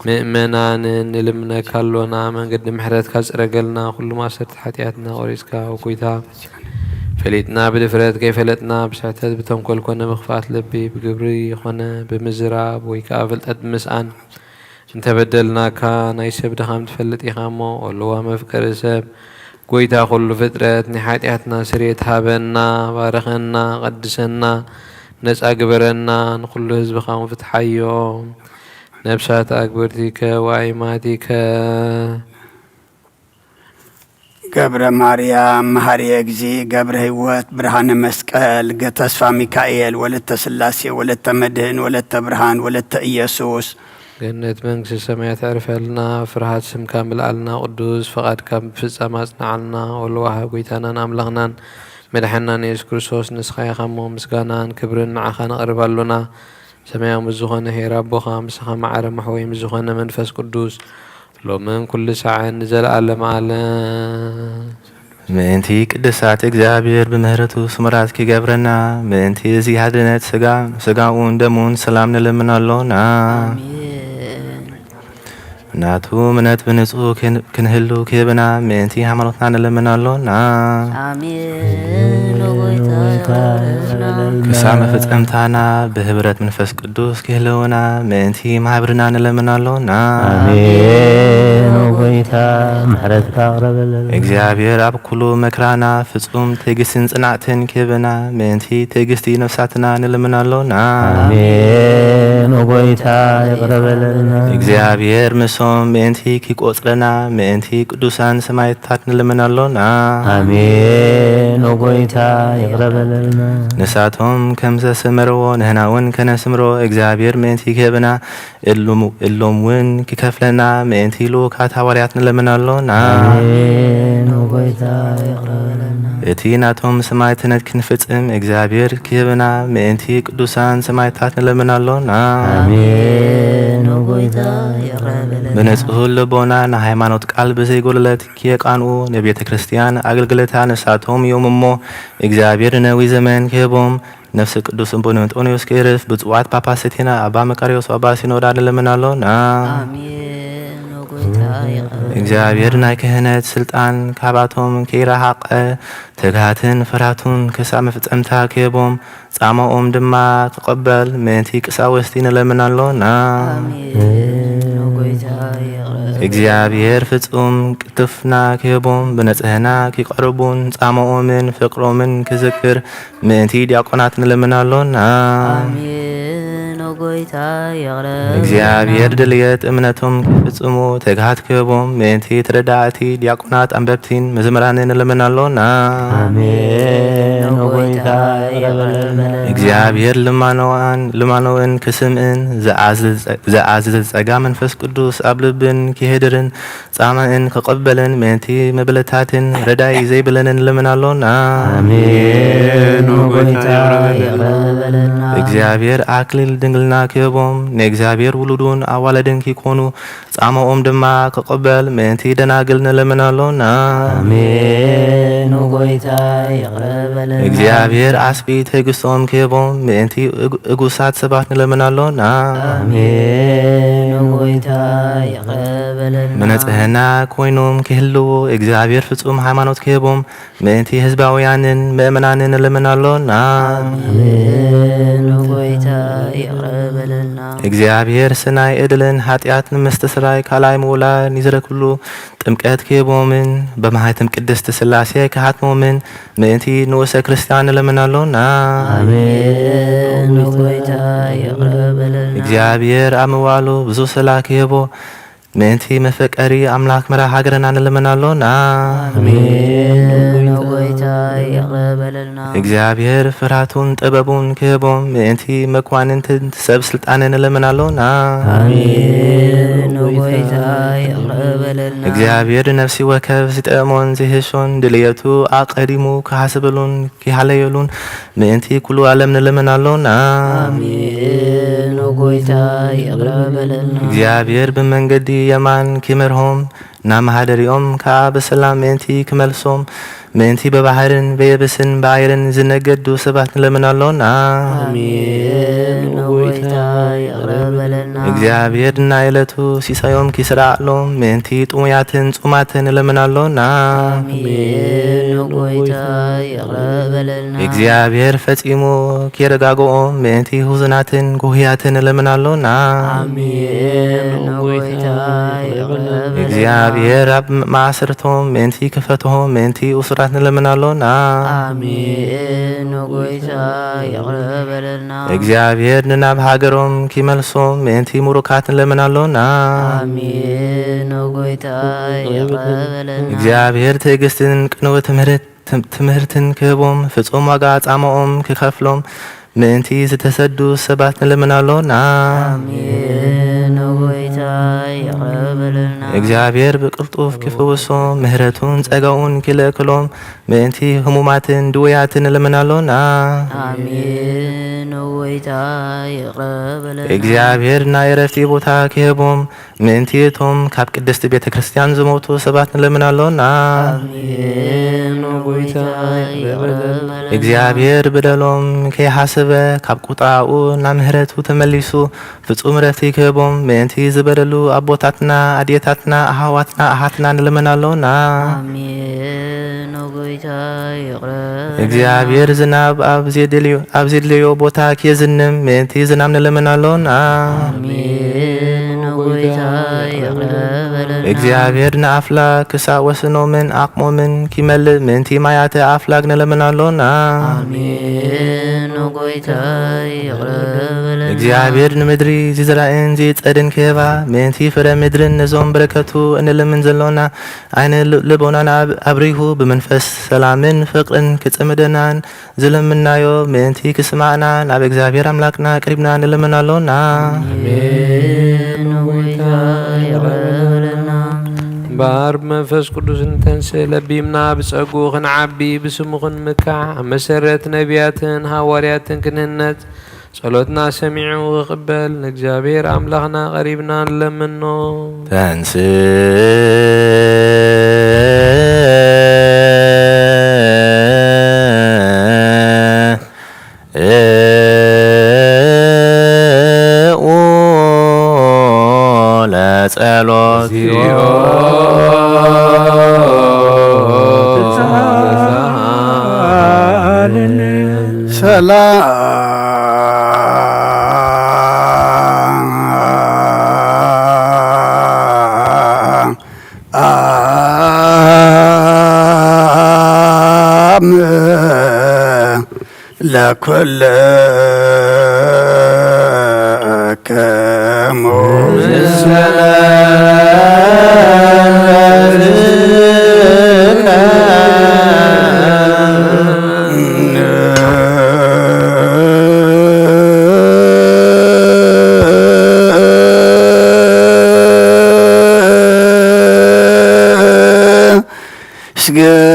ምእመናንን ንልምነካ ኣሎና። መንገዲ ምሕረትካ ጽረገልና። ኩሉ ማእሰርቲ ሓጢኣትና ቆሪጽካ፣ ኦ ጎይታ፣ ፈሊጥና ብድፍረት፣ ከይፈለጥና ብስሕተት፣ ብተንኮል ኮነ ብኽፍኣት ልቢ፣ ብግብሪ ኮነ ብምዝራብ ወይ ከኣ ፍልጠት ብምስኣን እንተበደልናካ፣ ናይ ሰብ ድኻም ትፈልጥ ኢኻ እሞ፣ ኦ ለዋህ መፍቀሪ ሰብ፣ ጎይታ ኩሉ ፍጥረት፣ ናይ ሓጢኣትና ስርየት ሃበና፣ ባርኸና፣ ቀድሰና፣ ነጻ ግበረና፣ ንኹሉ ህዝብኻ እውን ፍትሓዮም። ነብሳት ኣግብርቲከ ወኣይማቲከ። ገብረ ማርያም፣ መሃርየ እግዚእ፣ ገብረ ህይወት፣ ብርሃነ መስቀል፣ ገ-፣ ተስፋ ሚካኤል፣ ወለተ ስላሴ፣ ወለተ መድህን፣ ወለተ ብርሃን፣ ወለተ ኢየሱስ። ገነት መንግስቲ ሰማያት ኣዕርፈልና፣ ፍርሃት ስምካ ምልኣልና፣ ቅዱስ ፈቓድካ ብፍጻም ኣጽንዓልና። ወልዋሃ ጎይታናን ኣምላኽናን መድሓናን የሱስ ክርስቶስ፣ ንስኻ ኢኻ እሞ ምስጋናን ክብርን ንዓኻ ነቕርብ ኣሎና። ሰማያዊ ምስ ዝኾነ ኄር ኣቦኻ፣ ምሳኻ ማዕረ መሕወይ ምስ ዝኾነ መንፈስ ቅዱስ፣ ሎምን ኩሉ ሳዕን ንዘለኣለም ዓለም። ምእንቲ ቅዱሳት እግዚኣብሔር ብምህረቱ ስሙራት ኪገብረና፣ ምእንቲ እዚ ሓድነት ስጋ-፣ ስጋኡን ደሙን ሰላም ንልምን ኣሎና። ኣሜን። ናቱ እምነት ብንጹህ ክን-፣ ክንህሉ ክህብና፣ ምእንቲ ሃይማኖትና ንልምን ኣሎና። ኣሜን። ኦ ጎይታ ይቕረበልና። ክሳብ መፈጸምታና ብህብረት መንፈስ ቅዱስ ክህልውና፣ ምእንቲ ማህብርና ንለምን ኣሎና። ኣሜን። ኦ ጎይታ፣ ምሕረትካ ኣቕረበለልና። እግዚኣብሔር ኣብ ኩሉ መክራና ፍጹም ትዕግስትን ጽንዓትን ክህበና፣ ምእንቲ ትዕግስቲ ነፍሳትና ንለምን ኣሎና። ኣሜን። ኦ ጎይታ፣ ይቕረ በለልና። እግዚኣብሔር ምሶም ምእንቲ ኪቆጽረና፣ ምእንቲ ቅዱሳን ሰማዕታት ንለምን ኣሎና። ኣሜን። ኦ ጎይታ፣ ይቕረ በለልና። ንሳቶም ከም ዘሰመርዎ ንሕና እውን ከነስምሮ እግዚኣብሔር ምእንቲ ክህበና፣ እሎም-፣ እሎም እውን ክከፍለና ምእንቲ ልኡካት ሃዋርያት ንለምን ኣሎና። ኣሜን። ኦ ጎይታ፣ ይቕረ በለልና። እቲ ናቶም ሰማዕትነት ክንፍጽም እግዚኣብሔር ክህበና ምእንቲ ቅዱሳን ሰማዕታት ንለምን ኣሎና። ኣሜን። ኦ ጎይታ፣ ይቕረ በለልና። ብንጹህ ልቦና ንሃይማኖት ቃል ብዘይጎለለት ክየቃንኡ ንቤተ ክርስቲያን ኣገልግሎታ ንሳቶም እዮም እሞ፣ እግዚኣብሔር ነዊሕ ዘመን ክህቦም፣ ነፍሲ ቅዱስ ኣቡነ እንጦንዮስ ከይርፍ፣ ብፁዓት ጳጳሳትና ኣባ መቃርዮስ ኣባ ሲኖዳ ንለምን ኣሎና። ኣሜን። ኦ ጎይታ፣ ይቕረ በለልና። እግዚኣብሔር ናይ ክህነት ስልጣን ካብኣቶም ከይረሓቐ፣ ትግሃትን ፍርሃቱን ክሳብ መፍጸምታ ክህቦም፣ ጻማኦም ድማ ክቐበል ምእንቲ ቀሳውስቲ ንለምን ኣሎና። ኣሜን። ኦ ጎይታ፣ ይቕረ በለልና። እግዚኣብሔር ፍጹም ቅልጥፍና ክህቦም፣ ብንጽህና ክቐርቡን ጻማኦምን ፍቕሮምን ክዝክር ምእንቲ ዲያቆናት ንለምን ኣሎና። ኣሜን። ኦ ጎይታ፣ ይቕረ በለልና። እግዚኣብሔር ድልየት እምነቶም ክፍጽሙ ትግሃት ክህቦም ምእንቲ ተረዳእቲ ዲያቆናት፣ ኣንበብቲን መዘምራንን ንለምን ኣሎና። ኣሜን። ኦ ጎይታ፣ ይቕረ በለልና። እግዚኣብሔር ልማኖኣን-፣ ልማኖእን ክስምዕን ዝኣዝዝ-፣ ዝኣዝዝ ጸጋ መንፈስ ቅዱስ ኣብ ልብን ክህድርን ጻማእን ክቐበልን ምእንቲ መበለታትን ረዳኢ ዘይብለንን ንለምን ኣሎና። ኣሜን። ኦ ጎይታ፣ ይቕረ በለልና። እግዚኣብሔር ኣክሊል ድንግልና ክህቦም፣ ንእግዚኣብሔር ውሉዱን ኣዋለድን ኪኮኑ፣ ጻማኦም ድማ ክቐበል ምእንቲ ደናግል ንለምን ኣሎና። ኣሜን። ኦ ጎይታ፣ ይቕረ በለልና። እግዚኣብሔር ዓስቢ ትዕግስቶም ክህቦም ምእንቲ እግ-፣ እጉሳት ሰባት ንለምን ኣሎና። ኣሜን። ኦ ጎይታ፣ ይቕረ በለልና። ብንጽህና ኮይኖም ክህልዉ እግዚኣብሔር ፍጹም ሃይማኖት ክህቦም ምእንቲ ህዝባውያንን ምእመናንን ንለምን ኣሎና። ኣሜን። ኦ ጎይታ፣ ይቕረ በለልና። እግዚኣብሔር ስናይ እድልን ሓጢኣት ንምስትስራይ ካልኣይ ምውላድ ንዝረክብሉ ጥምቀት ክህቦምን ብማህተም ቅድስቲ ስላሴ ክሓትሞምን ምእንቲ ንኡሰ ክርስቲያን ንለምን ኣሎና። ኣሜን። ኦ ጎይታ፣ ይቕረ በለልና። እግዚኣብሔር ኣብ ምዋሉ ብዙ ሰላ ክህቦ ምእንቲ መፈቀሪ ኣምላኽ መራ ሃገርና ንለምን ኣሎና። ኣሜን። ኦ ጎይታ፣ ይቕረ በለልና። እግዚኣብሔር ፍርሃቱን ጥበቡን ክህቦም ምእንቲ መኳንንትን ሰብ ስልጣንን ንለምን ኣሎና። ኣሜን። ኦ ጎይታ፣ ይቕረ በለልና። እግዚኣብሔር ነፍሲ ወከፍ ዝጠዕሞን ዝህሾን ድልየቱ ኣቐዲሙ ክሓስበሉን ክሃለየሉን ምእንቲ ኩሉ ዓለም ንለምን ኣሎና። ኣሜን። ኦ ጎይታ፣ ይቕረ በለልና። እግዚኣብሔር ብመንገዲ የማን ክመርሆም፣ ናብ መሃደሪኦም ከኣ ብሰላም ምእንቲ ክመልሶም፣ ምእንቲ ብባሕርን ብየብስን ብኣየርን ዝነገዱ ሰባት ንለምን ኣሎና። ኣሜን። ኦ ጎይታ፣ ይቕረ በለልና። እግዚኣብሔር ናይ ዕለቱ ሲሳዮም ኪስራኣሎም፣ ምእንቲ ጥሙያትን ጽሙማትን ንለምን ኣሎና። ኣሜን። ጎይታ ይቕረ በለልና። እግዚኣብሔር ፈጺሙ ኪረጋግኦም ምእንቲ ህዙናትን ጉህያትን ንለምን ኣሎና። ኣሜን። ጎይታ ይቕረ በለልና። እግዚኣብሔር ኣብ ማእሰርቶም ምእንቲ ክፈትሆም ምእንቲ እሱራት ንለምን ኣሎና። ኣሜን። ጎይታ ይቕረ በለልና። እግዚኣብሔር ንናብ ሃገሮም ኪመልሶም ምእንቲ ምሩካት ንለምን ኣሎና። ኣሜን። ጎይታ ይቕረ በለልና። እግዚኣብሔር ትዕግስትን ቅንዊ ትምህርት ትም-፣ ትምህርትን ክህቦም፣ ፍጹም ዋጋ ጻማኦም ክኸፍሎም ምእንቲ ዝተሰዱ ሰባት ንልምን ኣሎና። ኣሜን። ጎይታ ይቕረ በለልና። እግዚኣብሔር ብቅልጡፍ ክፍውሶም፣ ምህረቱን ጸጋኡን ክልእክሎም ምእንቲ ህሙማትን ድውያትን ንልምን ኣሎና። ኣሜን። ጎይታ ይቕረ በለልና። እግዚኣብሔር ናይ ዕረፍቲ ቦታ ክህቦም ምእንቲ እቶም ካብ ቅድስቲ ቤተ ክርስቲያን ዝሞቱ ሰባት ንለምን ኣሎና። ኣሜን። ጎይታ ይቕረ በለልና። እግዚኣብሔር በደሎም ከይሓሰበ ካብ ቁጣኡ ናብ ምህረቱ ተመሊሱ ፍጹም ረፍቲ ክህቦም ምእንቲ ዝበደሉ ኣቦታትና፣ ኣዴታትና፣ ኣሃዋትና፣ ኣሃትና ንለምን ኣሎና። ኣሜን። ጎይታ ይቕረ በለልና። እግዚኣብሔር ዝናብ ኣብ ዘድልዮ፣ ኣብ ዘድልዮ ቦታ ክየዝንም ምእንቲ ዝናብ ንለምን ኣሎና። ኣሜን። ጎይታ ይቕረ በለልና። እግዚኣብሔር ንኣፍላክ ክሳብ ወስኖምን ዓቕሞምን ኪመልእ ምእንቲ ማያተ ኣፍላክ ንለምን ኣሎና። ኣሜን። ጎይታ ይቕረ በለልና። እግዚኣብሔር ንምድሪ ዝዝራእን ዝጸድን ክህባ ምእንቲ ፍረ ምድርን ነዞም በረከቱ እንልምን ዘሎና ዓይነ ል-፣ ልቦናና ኣብ-፣ ኣብሪሁ ብመንፈስ ሰላምን ፍቕርን ክጽምደናን ዝለምናዮ ምእንቲ ክስማዕና ናብ እግዚኣብሔር ኣምላክና ቀሪብና ንልምን ኣሎና። ኣሜን። ጎይታ ይቕረ በለልና። እምበኣር ብመንፈስ ቅዱስ እንተንስእ ለቢምና ብጸግኡ ክንዓቢ ብስሙ ክንምካሕ ኣብ መሰረት ነቢያትን ሃዋርያትን ክንህነጽ ጸሎትና ሰሚዑ ክቕበል ንእግዚኣብሔር ኣምላኽና ቀሪብና ንለምኖ። ተንስእ ለጸሎት። ሰላም ለኩልክሙ። ስገድ።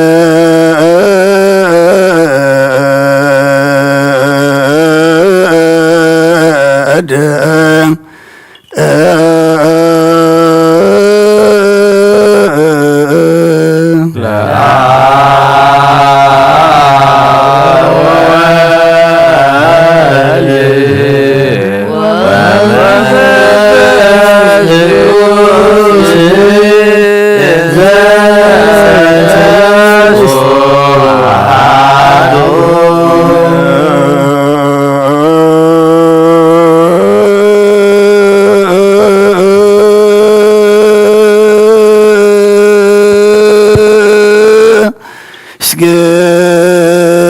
ስገድ።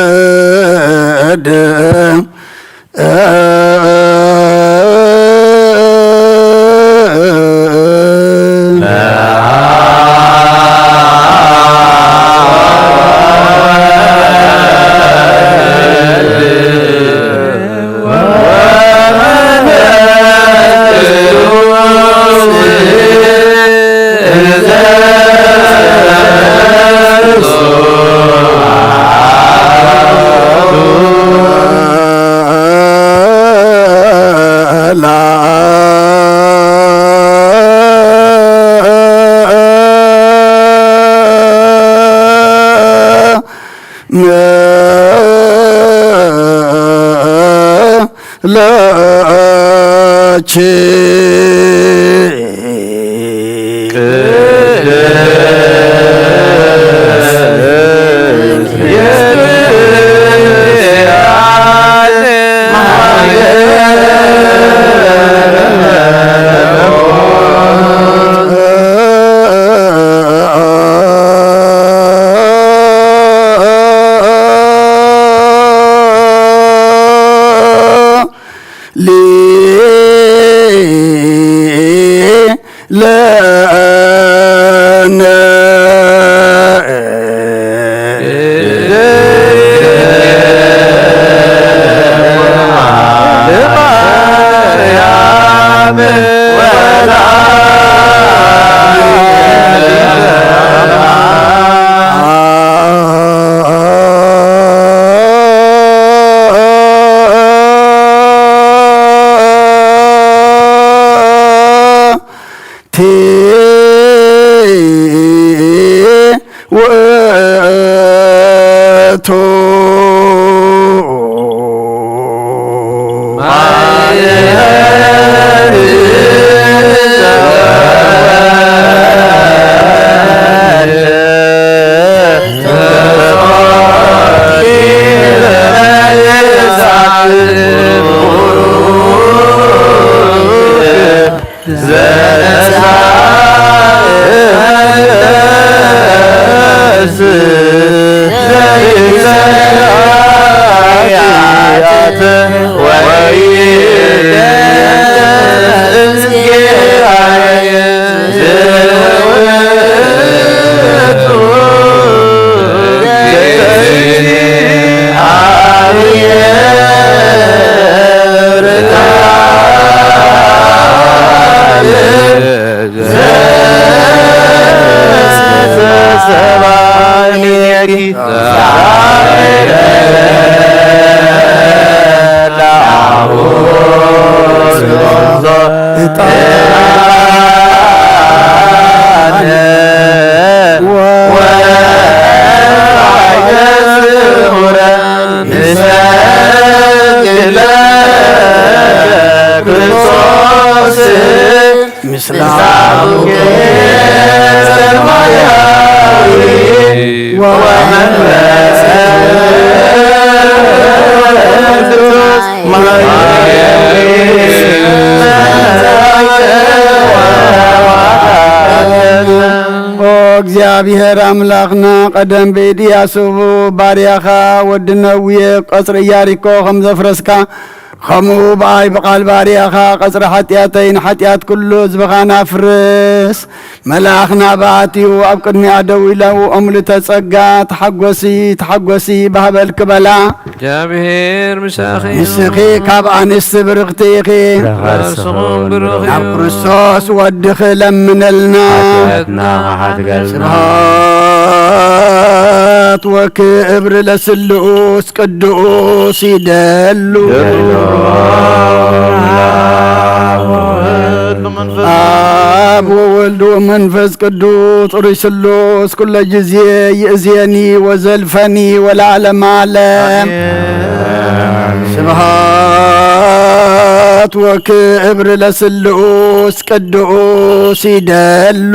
ስገድ። ለኪ ለነ ኦ እግዚኣብሔር ኣምላኽና፣ ቀደም ብኢድ ኢያሱ ባርያኻ፣ ወዲ ነዌ፣ ቀጽሪ ኢያሪኮ ከም ዘፍረስካ፣ ከምኡ ብኣይ ብቓል ባርያኻ ቀጽሪ ሓጢኣተይን ሓጢኣት ኩሉ ህዝብኻን ኣፍርስ። መልኣኽ ናብኣ ኣትዩ ኣብ ቅድሚኣ ደው ኢሉ፣ "ኦ ምልእተ ጸጋ፣ ተሓጎሲ፣ ተሓጎሲ፣ ባህበልኪ" በላ። እግዚኣብሔር ምሳኺ እዩ። ንስኺ ካብ ኣንስቲ ብርኽቲ ኢኺ። ፍረ ከርስኺ እውን ብሩኽ እዩ። ናብ ክርስቶስ ወድኺ ለምንልና። ሓጢኣትና ምሕረት ገብርልና። ስብሐት ወክብር ለስሉስ ቅዱስ ይደሉ። ይደሉ። አብ ወወልድ ወመንፈስ ቅዱስ ሩይ ስሉስ ኩለ ጊዜ ይእዜኒ ወዘልፈኒ ወለዓለመ ዓለም። አሜን። ስብሐት ወክብር ለስሉስ ቅዱስ ይደሉ።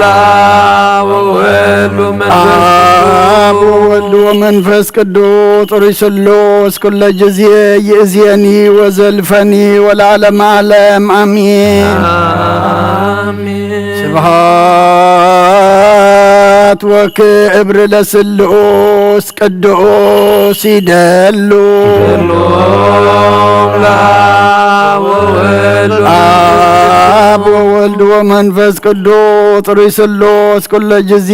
አብ ወወልድ ወመንፈስ አብ ወወልድ ወመንፈስ ቅዱስ ሩይ ስሉስ ኩለ ጊዜ ይእዜኒ ወዘልፈኒ ወለዓለመ ዓለም አሜን። አሜን። ስብሐት ወክብር ለስሉስ ቅዱስ ይደሉ። ይደሉ ለአብ ወወልድ አብ ወወልድ ወመንፈስ ቅዱስ ሩይ ስሉስ ኩለ ጊዜ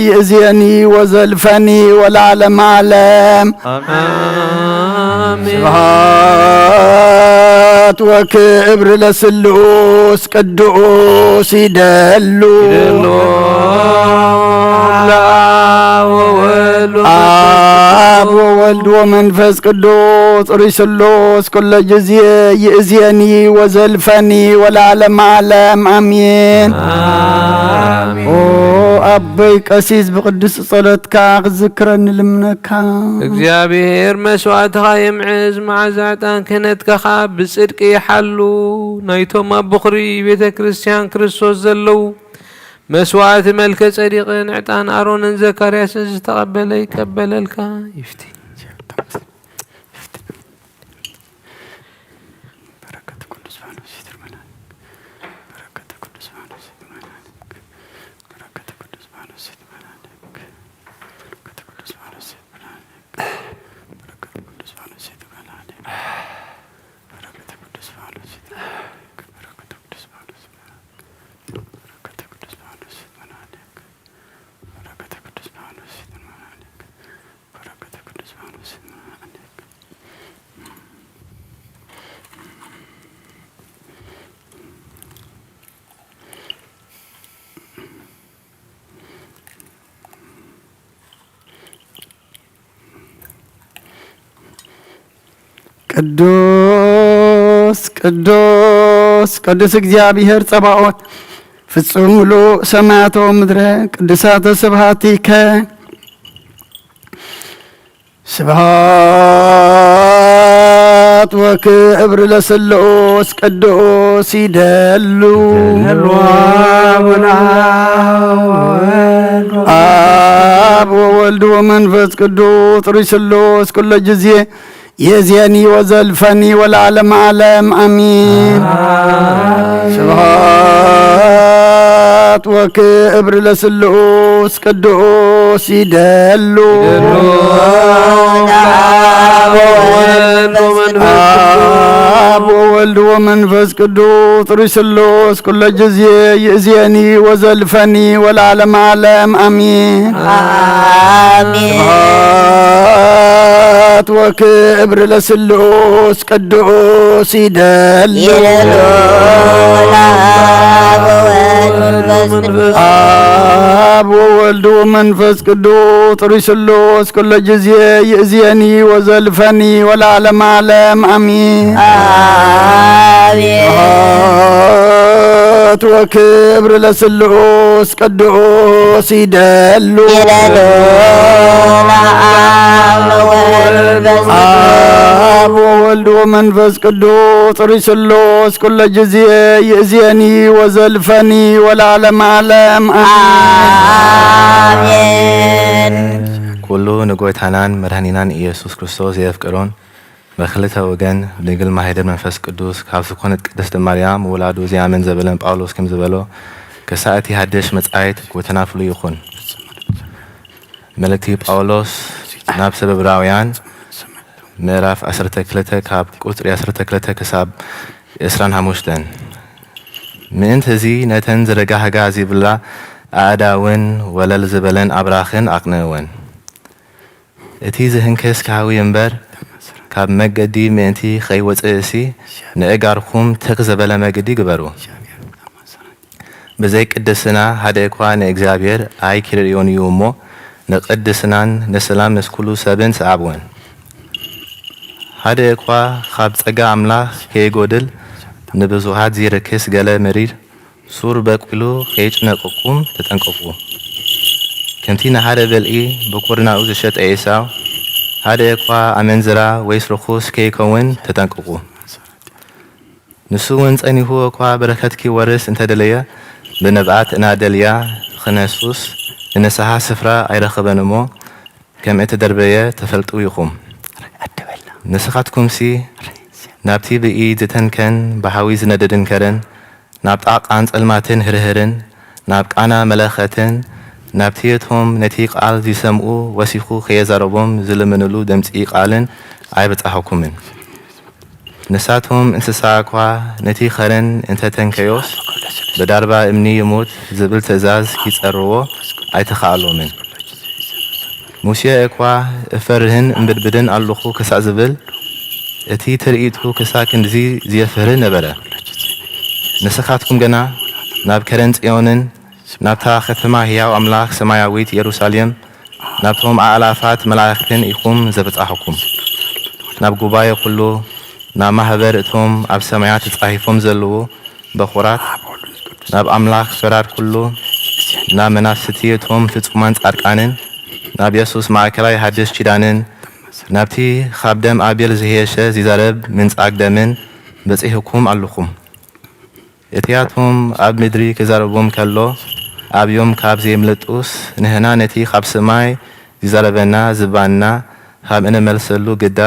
ይእዜኒ ወዘልፈኒ ወለዓለመ ዓለም። አሜን። ስብሐት ወክብር ለስሉስ ቅዱስ ይደሉ። ይደሉ ለአብ ወወልድ ወመንፈስ አብ ወወልድ ወመንፈስ ቅዱስ ሩይ ስሉስ ኩሎ ጊዜ ይእዜኒ ወዘልፈኒ ወለዓለመ ዓለም ኣሜን። ኣሜን። ኦ ኣቦይ ቀሲስ ብቅዱስ ጸሎትካ ክዝክረኒ ልምነካ። እግዚኣብሔር መስዋዕትኻ የምዕዝ፣ መዓዛ ዕጣን ክህነትካ ኸኣ ብጽድቂ ይሓሉ። ናይቶም ኣብ በኹሪ ቤተ ክርስቲያን ክርስቶስ ዘለዉ መስዋዕቲ መልከ ጸዲቕን ዕጣን ኣሮንን ዘካርያስን ዝተቐበለ ይቀበለልካ። ይፍቲ። በረከተ ቅዱስ ፋኖስ ይትርመናል። በረከተ ቅዱስ ፋኖስ ይትርመናል። በረከተ ቅዱስ ፋኖስ ይትርመናል። በረከተ ቅዱስ ፋኖስ ይትርመናል። በረከተ ቅዱስ ፋኖስ ይትርመናል። በረከተ ቅዱስ ፋኖስ ይትርመናል። በረከተ ቅዱስ ፋኖስ ይትርመናል። በረከተ ቅዱስ ፋኖስ ይትርመናል። በረከተ ቅዱስ ፋኖስ ይትርመናል። ቅዱስ ቅዱስ ቅዱስ እግዚኣብሔር ጸባኦት ፍጹም ምሉእ ሰማያት ወምድረ ቅዱሳተ ስብሐቲከ። ስብሐት ወክብር ለስሉስ ቅዱስ ይደሉ። አብ ወወልድ ወመንፈስ ቅዱስ ሩይ ስሉስ ኩሎ ጊዜ የዜኒ ወዘልፈኒ ወለዓለመ ዓለም አሜን። ስብሐት ወክብር ለስሉስ ቅዱስ ይደሉ። አብ ወወልድ ወመንፈስ ቅዱስ ሩይ ስሉስ ኩሎ ጊዜ ይእዜኒ ወዘልፈኒ ወለዓለመ ዓለም አሜን። አሜን። ስብሐት ወክብር ለስሉስ ቅዱስ ይደሉ። ይደሉ። አብ ወወልድ ወመንፈስ ቅዱስ ሩይ ስሉስ ኩሎ ጊዜ ይእዜኒ ወዘልፈኒ ወለዓለመ ዓለም አሜን። አሜን። ስብሐት ወክብር ለስሉስ ቅዱስ ይደሉ። ይደሉ። አብ ወወልድ ወመንፈስ ቅዱስ ሩይ ስሉስ ኩሎ ጊዜ ይእዜኒ ወዘልፈኒ ወለዓለመ ዓለም አሜን። አሜን። ኩሉ ንጎይታናን መድኃኒናን ኢየሱስ ክርስቶስ ዘየፍቅሮን በክልተ ወገን ድንግል ማህደር መንፈስ ቅዱስ ካብ ዝኾነት ቅድስት ማርያም ውላዱ ዚኣምን ዘበለን ጳውሎስ ከም ዝበሎ ክሳእ እቲ ሃደሽ መጻኢት ጎይታና ፍሉይ ይኹን። መልእክቲ ጳውሎስ ናብ ሰብ ዕብራውያን ምዕራፍ ዓሰርተ ክልተ ካብ ቁጽሪ ዓሰርተ ክልተ ክሳብ ዕስራን ሓሙሽተን። ምእንቲ እዚ ነተን ዝረጋህጋ ዚብላ ኣእዳውን ወለል ዝበለን ኣብራኽን ኣቕንእወን። እቲ ዝህንክስ ክሃዊ እምበር፣ ካብ መገዲ ምእንቲ ኸይወጽእሲ፣ ንእጋርኩም ትኽ ዘበለ መገዲ ግበሩ። ብዘይ ቅድስና ሓደ እኳ ንእግዚኣብሔር ኣይኪርእዮን እዩ እሞ፣ ንቅድስናን ንሰላም ምስ ኩሉ ሰብን ሰዓብወን። ሓደ እኳ ካብ ጸጋ ኣምላኽ ከይጎድል፣ ንብዙሃት ዚርክስ ገለ መሪር ሱር በቂሉ ከየጭነቀኩም ተጠንቀቁ። ከምቲ ንሓደ በልዒ ብኩርናኡ ዝሸጠ ኤሳው፣ ሓደ እኳ ኣመንዝራ ወይስ ርኹስ ከይከውን ተጠንቀቁ። ንሱ እውን ጸኒሑ እኳ በረኸት ኪወርስ እንተደለየ፣ ብንብዓት እናደልያ ኽነሱስ ንንስሓ ስፍራ ኣይረኸበን እሞ፣ ከም እተደርበየ ትፈልጡ ኢኹም። ንስኻትኩምሲ ናብቲ ብኢድ ዝተንከን ብሓዊ ዝነደድን ከረን፣ ናብ ጣቓን ጸልማትን ህርህርን፣ ናብ ቃና መለኸትን፣ ናብቲ እቶም ነቲ ቃል ዚሰምኡ ወሲኹ ኸየዛረቦም ዝልምንሉ ድምጺ ቃልን ኣይበጻሕኩምን። ንሳቶም እንስሳ እኳ ነቲ ኸረን እንተ ተንከዮስ፣ ብዳርባ እምኒ ይሙት ዝብል ትእዛዝ ኪጸርዎ ኣይተኻእሎምን። ሙሴ እኳ እፈርህን እምብድብድን ኣለኹ ክሳእ ዝብል፣ እቲ ትርኢቱ ክሳብ ክንድዚ ዝየፍርህ ነበረ። ንስኻትኩም ግና ናብ ከረን ጽዮንን ናብታ ኸተማ ህያው ኣምላኽ ሰማያዊት የሩሳሌም ናብቶም ኣእላፋት መላእኽትን ኢኹም ዘብጻሕኩም። ናብ ጉባኤ ኩሉ፣ ናብ ማህበር እቶም ኣብ ሰማያት ተጻሒፎም ዘለዉ በኹራት፣ ናብ ኣምላኽ ፈራድ ኩሉ፣ ናብ መናፍስቲ እቶም ፍጹማን ጻድቃንን፣ ናብ የሱስ ማእከላይ ሓድሽ ኪዳንን፣ ናብቲ ካብ ደም ኣቤል ዝሄሸ ዚዛረብ ምንጻግ ደምን በጺሑኩም ኣለኹም። እቲኣቶም ኣብ ምድሪ ክዛረቦም ከሎ ኣብዮም ካብ ዘይምልጡስ፣ ንሕና ነቲ ካብ ሰማይ ዚዛረበና ዝባንና ካብ እንመልሰሉ ግዳ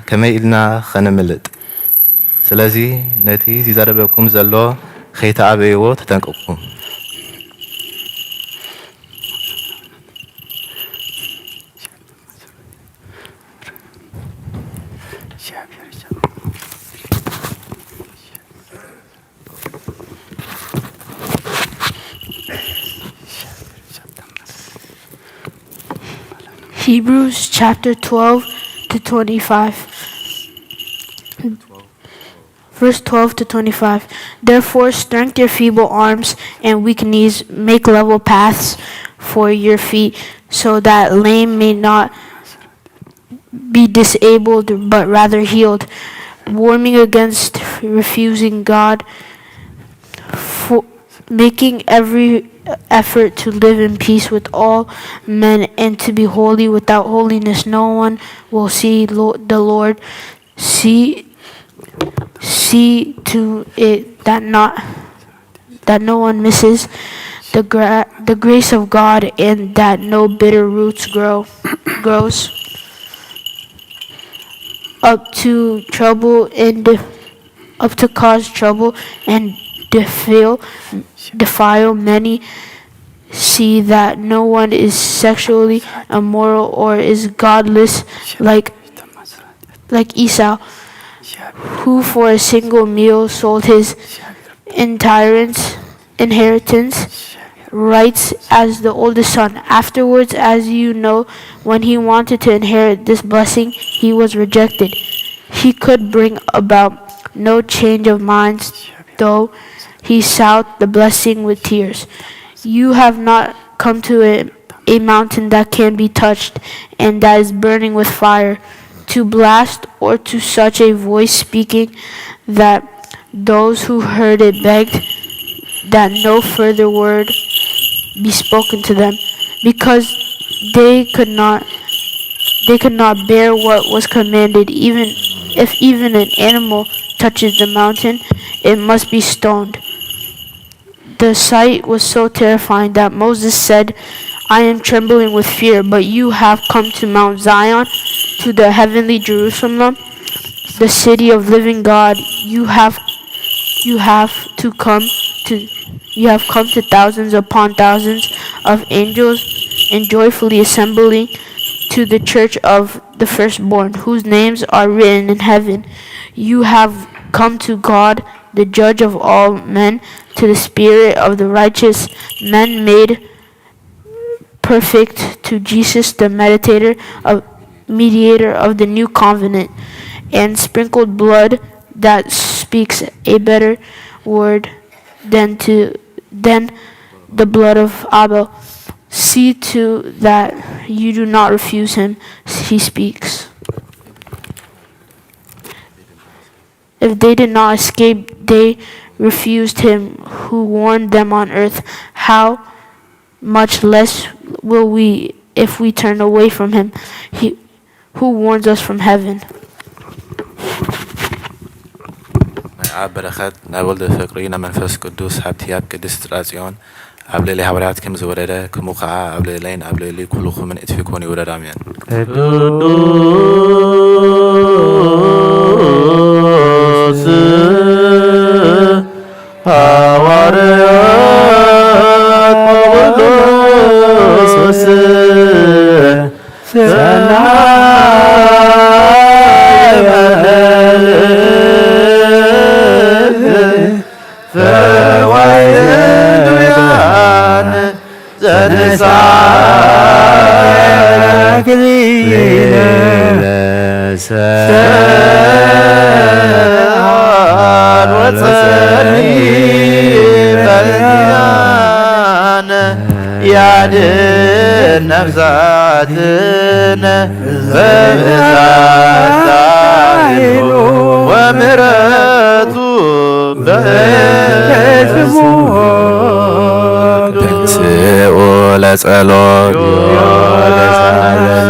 ከመይ ኢልና ኸነምልጥ? ስለዚ ነቲ ዚዛረበኩም ዘሎ ኸይተኣበይዎ ተጠንቀቑ። Hebrews chapter twelve to twenty-five. Verse twelve to twenty-five. Therefore, strengthen your feeble arms and weak knees, make level paths for your feet, so that lame may not be disabled, but rather healed, warming against refusing God, for making every effort to live in peace with all men and to be holy. Without holiness, no one will see Lo- the Lord. See, see to it that not that no one misses the gra- the grace of God, and that no bitter roots grow grows up to trouble and def- up to cause trouble and defile defile many. See that no one is sexually immoral or is godless like like Esau, who for a single meal sold his entire inheritance rights as the oldest son. Afterwards, as you know, when he wanted to inherit this blessing, he was rejected. He could bring about no change of minds, though he sought the blessing with tears. You have not come to a, a mountain that can be touched and that is burning with fire, to blast, or to such a voice speaking that those who heard it begged that no further word be spoken to them, because they could not they could not bear what was commanded. Even if even an animal touches the mountain, it must be stoned. The sight was so terrifying that Moses said, "I am trembling with fear, but you have come to Mount Zion, to the heavenly Jerusalem, the city of living God. You have you have to come to you have come to thousands upon thousands of angels and joyfully assembling to the church of the firstborn, whose names are written in heaven. You have come to God, the judge of all men, to the spirit of the righteous men made perfect, to Jesus, the meditator of mediator of the new covenant, and sprinkled blood that speaks a better word than to than the blood of Abel. See to that you do not refuse him. He speaks. If they did not escape, they refused him who warned them on earth. How much less will we if we turn away from him he, who warns us from heaven? ናይ ኣብ በረኸት፣ ናይ ወልደ ፍቅሪ፣ ናይ መንፈስ ቅዱስ ሃብቲ ኣብ ቅድስት ጽርሐ ጽዮን ኣብ ልዕሊ ሃዋርያት ከም ዝወረደ፣ ከምኡ ኸዓ ኣብ ልዕለይን ኣብ ልዕሊ ኩልኹምን እቲ ፊኮን ይውረድ። ኣሜን። ቅዱስ ሃዋርያ ጳውሎስ ሰናይ መልእክት ፈዋይ ህዱያን ዘንሳይ አክሊለ ሰአል ወጸኒ በልያን ያድን ነፍሳትነ በብዛት ኃይሉ ወምሕረቱ በስሙ ተንሥኡ ለጸሎት።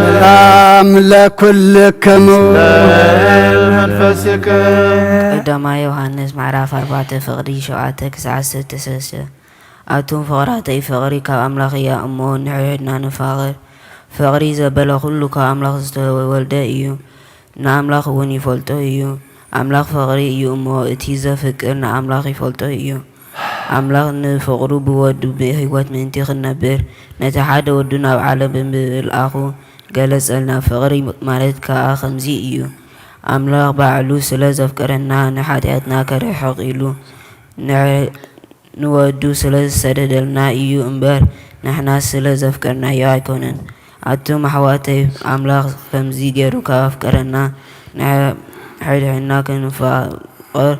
ሰላም ለኩልክሙ። መንፈስከ። ቀዳማይ ዮሃንስ ምዕራፍ ኣርባዕተ ፍቕዲ ሸውዓተ ክሳዕ ዓሰርተ ሰለስተ። ኣቱም ፍቕራተይ፣ ፍቕሪ ካብ ኣምላኽ እያ እሞ፣ ንሕድሕድና ንፋቐር። ፍቕሪ ዘበለ ኩሉ ካብ ኣምላኽ ዝተወልደ እዩ፣ ንኣምላኽ እውን ይፈልጦ እዩ። ኣምላኽ ፍቕሪ እዩ እሞ፣ እቲ ዘፍቅር ንኣምላኽ ይፈልጦ እዩ። ኣምላኽ ንፍቕሩ ብወዱ ብህይወት ምእንቲ ክንነብር፣ ነቲ ሓደ ወዱ ናብ ዓለም ብምልኣኹ ገለጸልና። ፍቕሪ ማለት ከኣ ከምዚ እዩ፣ ኣምላኽ ባዕሉ ስለ ዘፍቀረና፣ ንሓጢኣትና ከርሕቕ ኢሉ ንዕ-፣ ንወዱ ስለ ዝሰደደልና እዩ እምበር፣ ንሕና ስለ ዘፍቀርናዮ ኣይኮነን። ኣቱም ኣሕዋተይ፣ ኣምላኽ ከምዚ ገይሩ ካብ ኣፍቀረና፣ ንሕ-፣ ሕድሕድና ክንፋቐር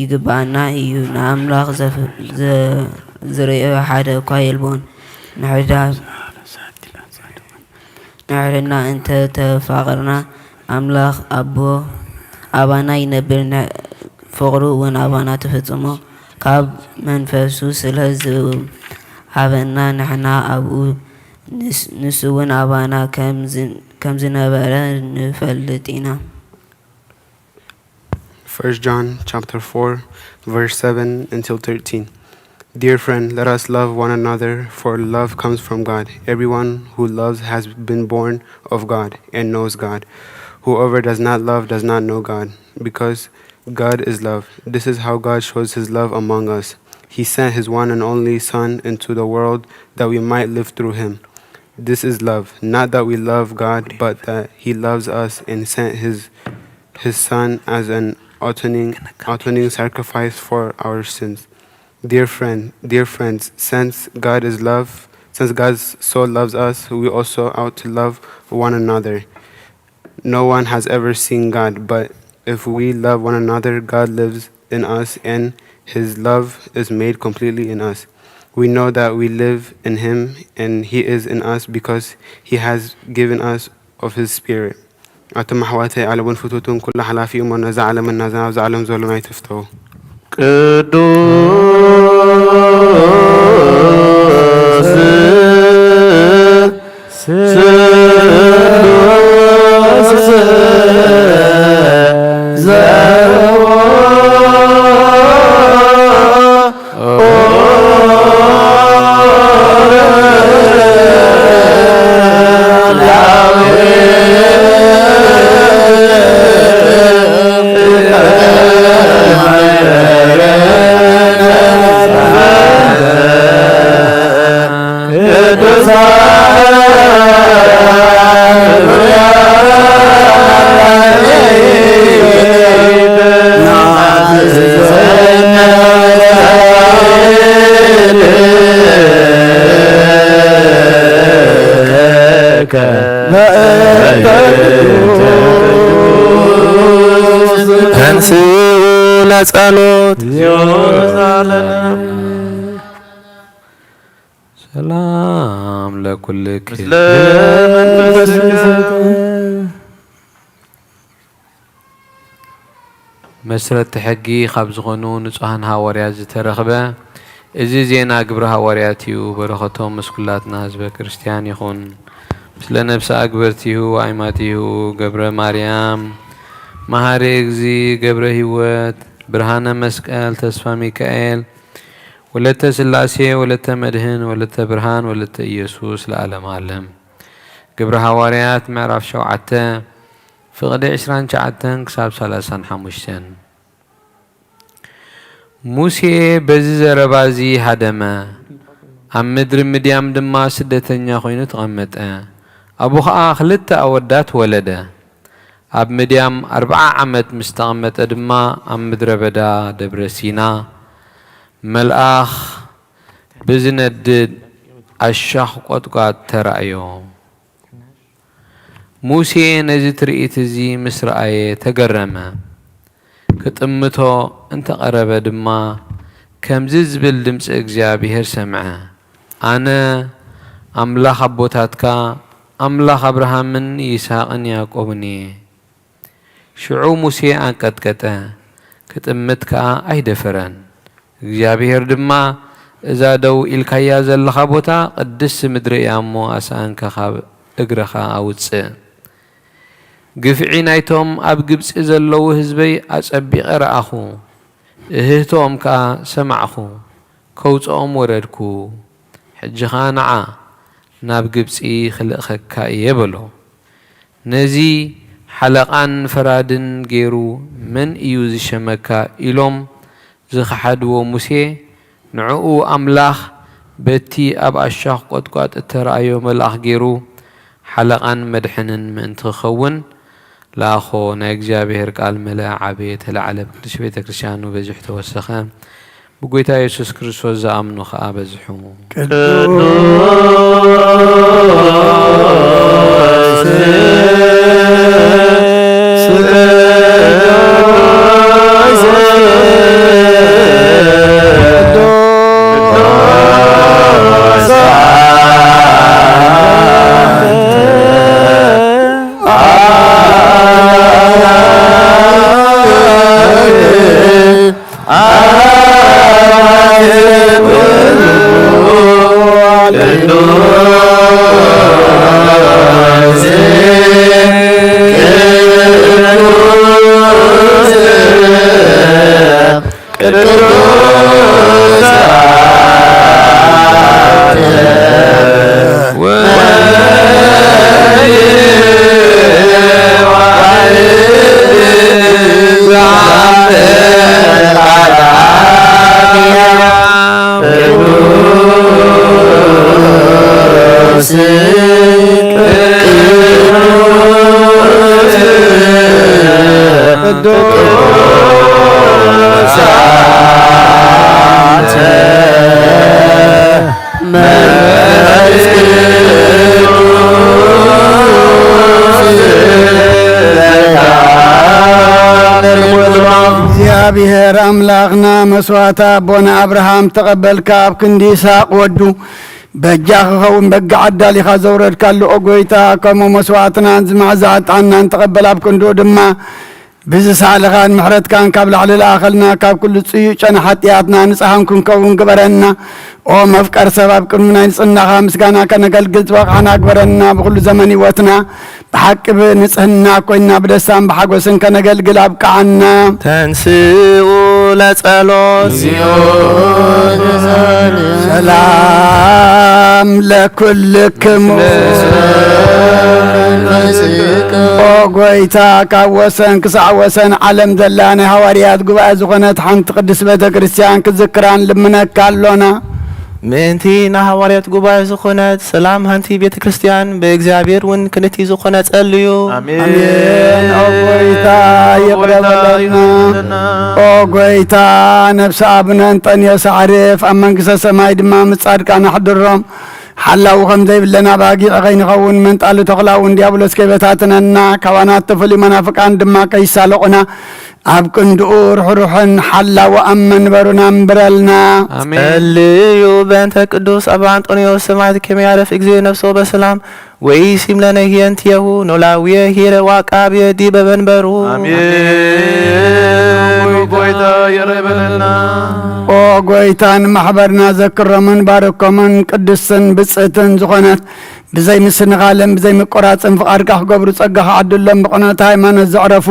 ይግብኣና እዩ። ንኣምላኽ ዘፍ-፣ ዘ-፣ ዝርእዮ ሓደ እኳ የልቦን። ንሕዳ-፣ ንሕድሕድና እንተ ተፋቐርና፣ ኣምላኽ ኣቦ ኣባና ይነብር፣ ን-፣ ፍቕሩ እውን ኣባና ተፈጽሞ። ካብ መንፈሱ ስለ ዝሃበና፣ ንሕና ኣብኡ፣ ንስ-፣ ንሱ እውን ኣባና ከም ዝ-፣ ከም ዝነበረ ንፈልጥ ኢና። First John chapter four, verse seven until thirteen. Dear friend, let us love one another, for love comes from God. Everyone who loves has been born of God and knows God. Whoever does not love does not know God, because God is love. This is how God shows his love among us. He sent his one and only Son into the world that we might live through him. This is love, not that we love God, but that he loves us and sent his his Son as an atoning, atoning sacrifice for our sins. Dear friend, dear friends, since God is love, since God so loves us, we also ought to love one another. No one has ever seen God, but if we love one another, God lives in us and his love is made completely in us. We know that we live in him and he is in us because he has given us of his spirit. ኣቱም ኣሕዋተይ፣ ዓለምን ፍትውቱን ኩሉ ሓላፊ እዩ እሞ፣ ነዛ ዓለምን ናዛ ኣብዚ ዓለም ዘሎን ኣይትፍተዉ። ቅዱስ ስሉስ ዘወ ተንሥኡ ለጸሎት። ሰላም ለኩልክ ምስለ መንፈስከ። መስረቲ ሕጊ ካብ ዝኾኑ ንጹሃን ሃዋርያት ዝተረኽበ እዚ ዜና ግብረ ሃዋርያት እዩ። በረኸቶም ምስ ኩላትና ህዝበ ክርስትያን ይኹን። ምስለ ነፍሰ ኣግበርቲሁ ኣይማቲሁ ገብረ ማርያም፣ መሃሪ እግዚ ገብረ ህይወት፣ ብርሃነ መስቀል፣ ተስፋ ሚካኤል፣ ወለተ ስላሴ፣ ወለተ መድህን፣ ወለተ ብርሃን፣ ወለተ ኢየሱስ ለዓለመ ዓለም። ግብረ ሃዋርያት ምዕራፍ ሸውዓተ ፍቕዲ ዕስራን ትሽዓተን ክሳብ ሰላሳን ሓሙሽተን። ሙሴ በዚ ዘረባ እዚ ሃደመ፣ ኣብ ምድሪ ምድያም ድማ ስደተኛ ኮይኑ ተቐመጠ። ኣብኡ ኸኣ ክልተ ኣወዳት ወለደ። ኣብ ምድያም ኣርብዓ ዓመት ምስ ተቐመጠ ድማ፣ ኣብ ምድረ በዳ ደብረ ሲና መልኣኽ ብዝነድድ ኣሻኽ ቈጥቋጥ ተራእዮ። ሙሴ ነዚ ትርኢት እዚ ምስ ረኣየ ተገረመ። ክጥምቶ እንተ ቐረበ ድማ፣ ከምዚ ዝብል ድምጺ እግዚኣብሄር ሰምዐ፣ ኣነ ኣምላኽ ኣቦታትካ፣ ኣምላኽ ኣብርሃምን ይስሃቅን ያዕቆብን እየ። ሽዑ ሙሴ ኣንቀጥቀጠ፣ ክጥምት ከኣ ኣይደፈረን። እግዚኣብሄር ድማ፣ እዛ ደው ኢልካያ ዘለኻ ቦታ ቅድስቲ ምድሪ እያ እሞ፣ ኣስኣንካ ካብ እግርኻ ኣውጽእ። ግፍዒ ናይቶም ኣብ ግብጺ ዘለዉ ህዝበይ ኣጸቢቐ ረኣኹ፣ እህህቶኦም ከኣ ሰማዕኹ፣ ከውጽኦም ወረድኩ። ሕጂ ኸኣ ንዓ፣ ናብ ግብጺ ክልእኸካ እየ በሎ። ነዚ ሓለቓን ፈራድን ገይሩ መን እዩ ዝሸመካ? ኢሎም ዝኸሓድዎ ሙሴ፣ ንዕኡ ኣምላኽ በቲ ኣብ ኣሻኽ ቈጥቋጥ እተራእዮ መልኣኽ ገይሩ ሓለቓን መድሕንን ምእንቲ ክኸውን ለኣኾ። ናይ እግዚኣብሔር ቃል መለኣ ዓበየ ተላዕለ፣ ብቅድስት ቤተ ክርስቲያኑ በዚሑ ተወሰኸ፣ ብጎይታ የሱስ ክርስቶስ ዝኣምኑ ኸኣ በዝሑ። ቅዱስ እግዚኣብሔር ኣምላኽና መስዋዕቲ ኣቦና ኣብርሃም ተቐበልካ፣ ኣብ ክንዲ ይስሐቅ ወዱ በጃ ክኸውን በጊዕ ኣዳሊኻ ዘውረድካሉ፣ ኦ ጎይታ፣ ከምኡ መስዋዕትናን ዝማዕዛ ዕጣንናን ተቐበል፣ ኣብ ክንድኡ ድማ ብዝሳልኻን ምሕረትካን ካብ ላዕሊ ለኣኸልና፣ ካብ ኩሉ ጽዩቕ ጨና ሓጢኣትና ንጽሃን ክንከውን ግበረና። ኦ መፍቀር ሰብ፣ ኣብ ቅድሚ ናይ ንጽህናኻ ምስጋና ከነገልግል ዝበቕዓና ግበረና። ብኹሉ ዘመን ህይወትና ብሓቂ ብንጽህና ኮይና ብደስታን ብሓጎስን ከነገልግል ኣብቅዓና። ተንስኡ ለጸሎት። ሰላም ለኩልክሙ። ኦ ጎይታ፣ ካብ ወሰን ክሳዕ ወሰን ዓለም ዘላ ናይ ሃዋርያት ጉባኤ ዝኾነት ሓንቲ ቅድስት ቤተ ክርስቲያን ክዝክራን ልምነካ ኣሎና። ምእንቲ ናይ ሃዋርያት ጉባኤ ዝኾነት ሰላም ሓንቲ ቤተ ክርስቲያን ብእግዚኣብሔር እውን ክንእቲ ዝኾነ ጸልዩ። ኣሜን። ኣሜን። ኦ ጎይታ፣ ይቕረ በለና። ኦ ጎይታ፣ ነፍሲ ኣቡነ እንጠንዮስ ኣዕርፍ፣ ኣብ መንግስተ ሰማይ ድማ ምስ ጻድቃን ኣሕድሮም። ሓላዊ ከም ዘይብለና ባጊዕ ከይንኸውን፣ መንጣሊ ተኹላ እውን ዲያብሎስ ከይበታትነና፣ ካባና እተፈልዩ መናፍቃን ድማ ከይሳለቑና፣ ኣብ ክንድኡ ርሕሩሕን ሓላዊ ኣብ መንበሩና እንብረልና። ኣሜን። ጸልዩ በእንተ ቅዱስ ኣባ ኣንጦንዮስ ሰማዕት ከመ ያዕርፍ እግዚእ ነፍሶ በሰላም ወኢይሲም ለነ ሂየንቲሁ ኖላውየ ሂረ ወአቃብየ ዲበ መንበሩ። ኣሜን። ጎይታ ይቕረ በለልና። ኦ ጎይታ፣ ንማሕበርና ዘክሮምን ባርኮምን ቅድስትን ብጽእትን ዝኾነት ብዘይ ምስንኻልን ብዘይ ምቁራጽን ፍቓድካ ክገብሩ ጸጋኻ ዓድሎም። ብቕኖት ሃይማኖት ዘዕረፉ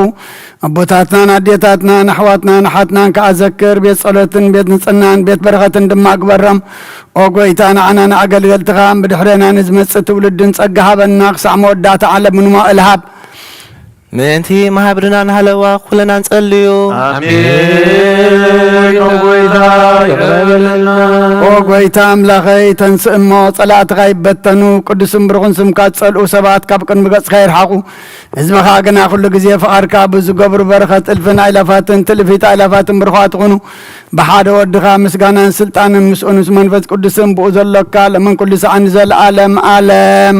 ኣቦታትናን ኣዴታትናን ኣሕዋትናን ኣሓትናን ከኣ ዘክር። ቤት ጸሎትን ቤት ንጽህናን ቤት በረኸትን ድማ ግበሮም። ኦ ጎይታ፣ ንዓና ንኣገልገልትኻን ብድሕሬና ንዝመጽእ ትውልድን ጸጋ ሃበና። ክሳዕ መወዳእታ ዓለም ንመዋእል ሃብ። ምእንቲ ማህብርና ንሃለዋ ኩለና ንጸልዩ። ኣሜን። ኦ ጎይታ፣ ይቕረ በለልና። ኦ ጎይታ ኣምላኸይ፣ ተንስእ እሞ ጸላእትኻ ይበተኑ፣ ቅዱስን ብሩኽን ስምካ ዝጸልኡ ሰባት ካብ ቅድሚ ገጽካ ይርሓቑ። ህዝብኻ ግና ኩሉ ግዜ ፍቓድካ ብዝገብሩ በረኸት እልፍን ኣእላፋትን ትልፊት ኣእላፋትን ብሩኻት ይኹኑ። ብሓደ ወድኻ ምስጋናን ስልጣንን ምስኡ ምስ መንፈስ ቅዱስን ብኡ ዘሎካ ለምን ኩሉ ሰዓን ንዘለዓለም ዓለም።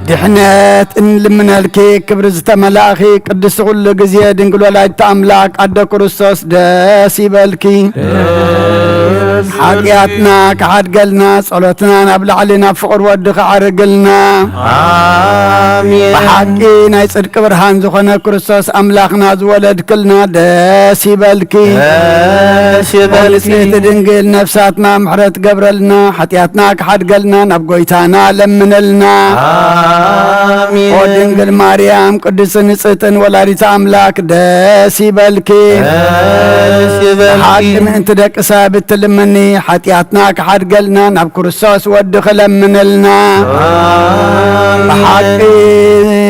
ድሕነት እንልምነልኪ፣ ክብሪ ዝተመላእኺ ቅድስቲ ኩሉ ግዜ ድንግል ወላዲተ ኣምላክ ኣደ ክርስቶስ ደስ ይበልኪ። ደስ ሓጢኣትና ክሓድገልና፣ ጸሎትና ናብ ላዕሊ ናብ ፍቕር ወዲ ክዓርግልና። ኣሜን። ብሓቂ ናይ ጽድቂ ብርሃን ዝኾነ ክርስቶስ ኣምላኽና ዝወለድክልና ደስ ይበልኪ። ደስ ይበልኪ። ንጽሕቲ ድንግል ነፍሳትና ምሕረት ገብረልና፣ ሓጢኣትና ክሓድገልና ናብ ጎይታና ለምንልና። ኣሜን። ኦ ድንግል ማርያም ቅድስቲ ንጽሕትን ወላዲት ኣምላክ ደስ ይበልኪ። ደስ ይበልኪ። ብሓቂ ምእንቲ ደቂ ሰብ እትልምኒ ሓጢኣትና ክሓድገልና ናብ ክርስቶስ ወዲ ክለምንልና። ኣሜን። ብሓቂ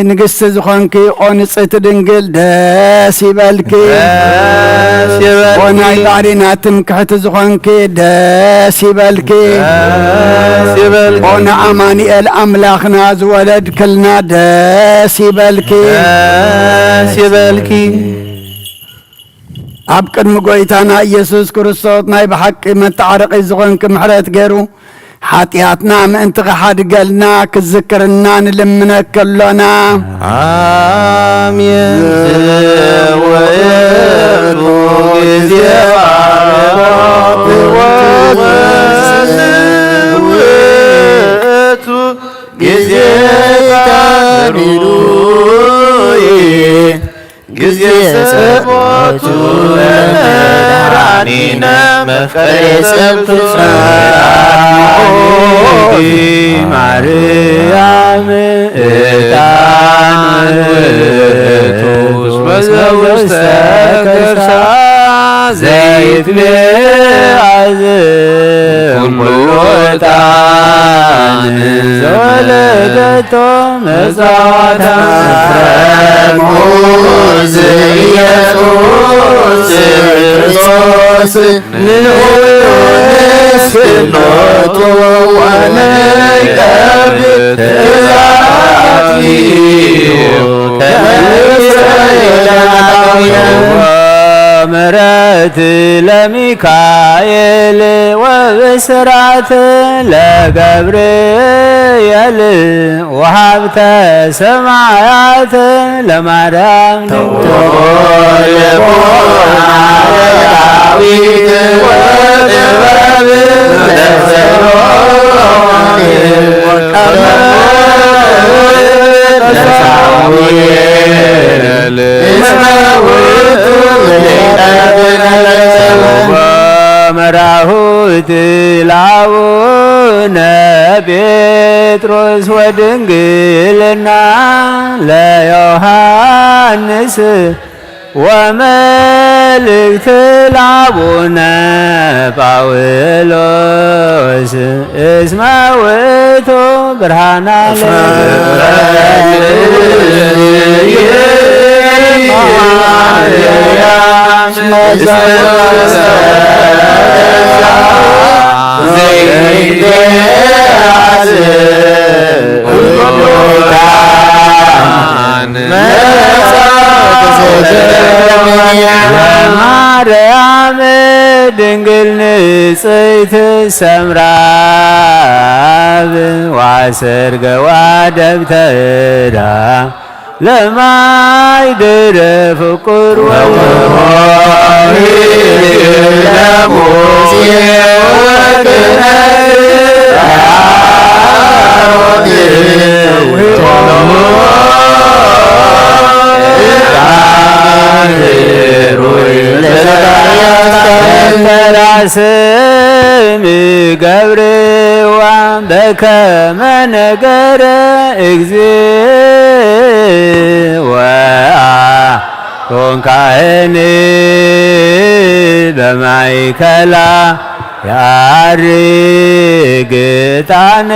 ንግስቲ ዝኾንኪ ኦ ንጽሕቲ ድንግል ደስ ይበልኪ። ደስ ይበልኪ። ኦ ናይ ባሕሪና ትምክሕቲ ዝኾንኪ ደስ ይበልኪ። ደስ ይበልኪ። ኦ ንኣማኑኤል ኣምላኽና ዝወለድክልና ደስ ይበልኪ። ደስ ይበልኪ። ኣብ ቅድሚ ጎይታና ኢየሱስ ክርስቶስ ናይ ብሓቂ መተዓረቒ ዝኾንኪ ምሕረት ገይሩ ሓጢኣትና ምእንቲ ክሓድገልና ክዝክርና ንልምነኪ ኣሎና። ኣሜን። ዝውእቱ ግዜ ባርኮት ወዝውእቱ ግዜ ታምሩይ ግዜ ጸሎቱ ለመድኃኒነ መፍቀሬ ሰብ ፍጹም ማርያም ዕጣን ውእቱ እስመ ዘውስተ ከርሳ ዘይትቤ ዘይትቤ ኩሉ ዕጣን ዘወለደቶ መጻዋታ መፍረሙ ዘኢየሱስ ክርስቶስ ንኹሉ ንስፍኖቱ ወነይቀብ ትእዛዝ እዩ ከመ እስራኤላውያን። ምረት ለሚካኤል ወብስራት ለገብርኤል ወሃብተ ሰማያት ለማርያም ተውቶ ልቦና ለዳዊት ወጥበብ ለሰሎሞን ወቀመ ለሳሙኤል እስመ ውእቱ ሊቀ መራሁት ለአቡነ ጴጥሮስ ወድንግልና ለዮሐንስ ወመልእክት ለአቡነ ጳውሎስ እስመ ውእቱ ብርሃና ማርያም ድንግል ንጽሕት ሰምራ አብ ወአሰርገዋ ደብተራ ለማይ ድረ ፍቁር ወትሆሪ ለሙሴ ወክህነት አሮን ተራስም ገብርዋ በከመ ነገረ እግዚእ ወአሮን ካህን በማእከላ ያርግ ዕጣን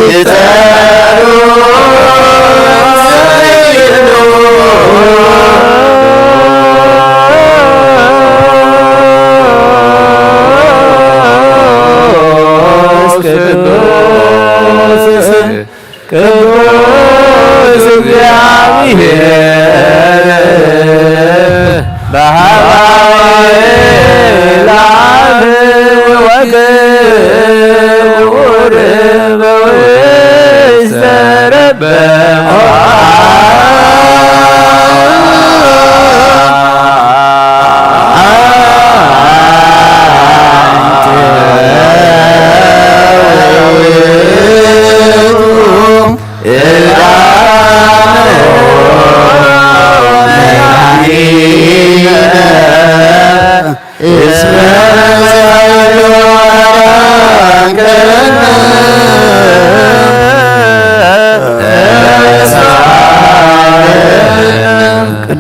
ይጸሩ ቅዱስ ቅዱስ እግዚአብሔር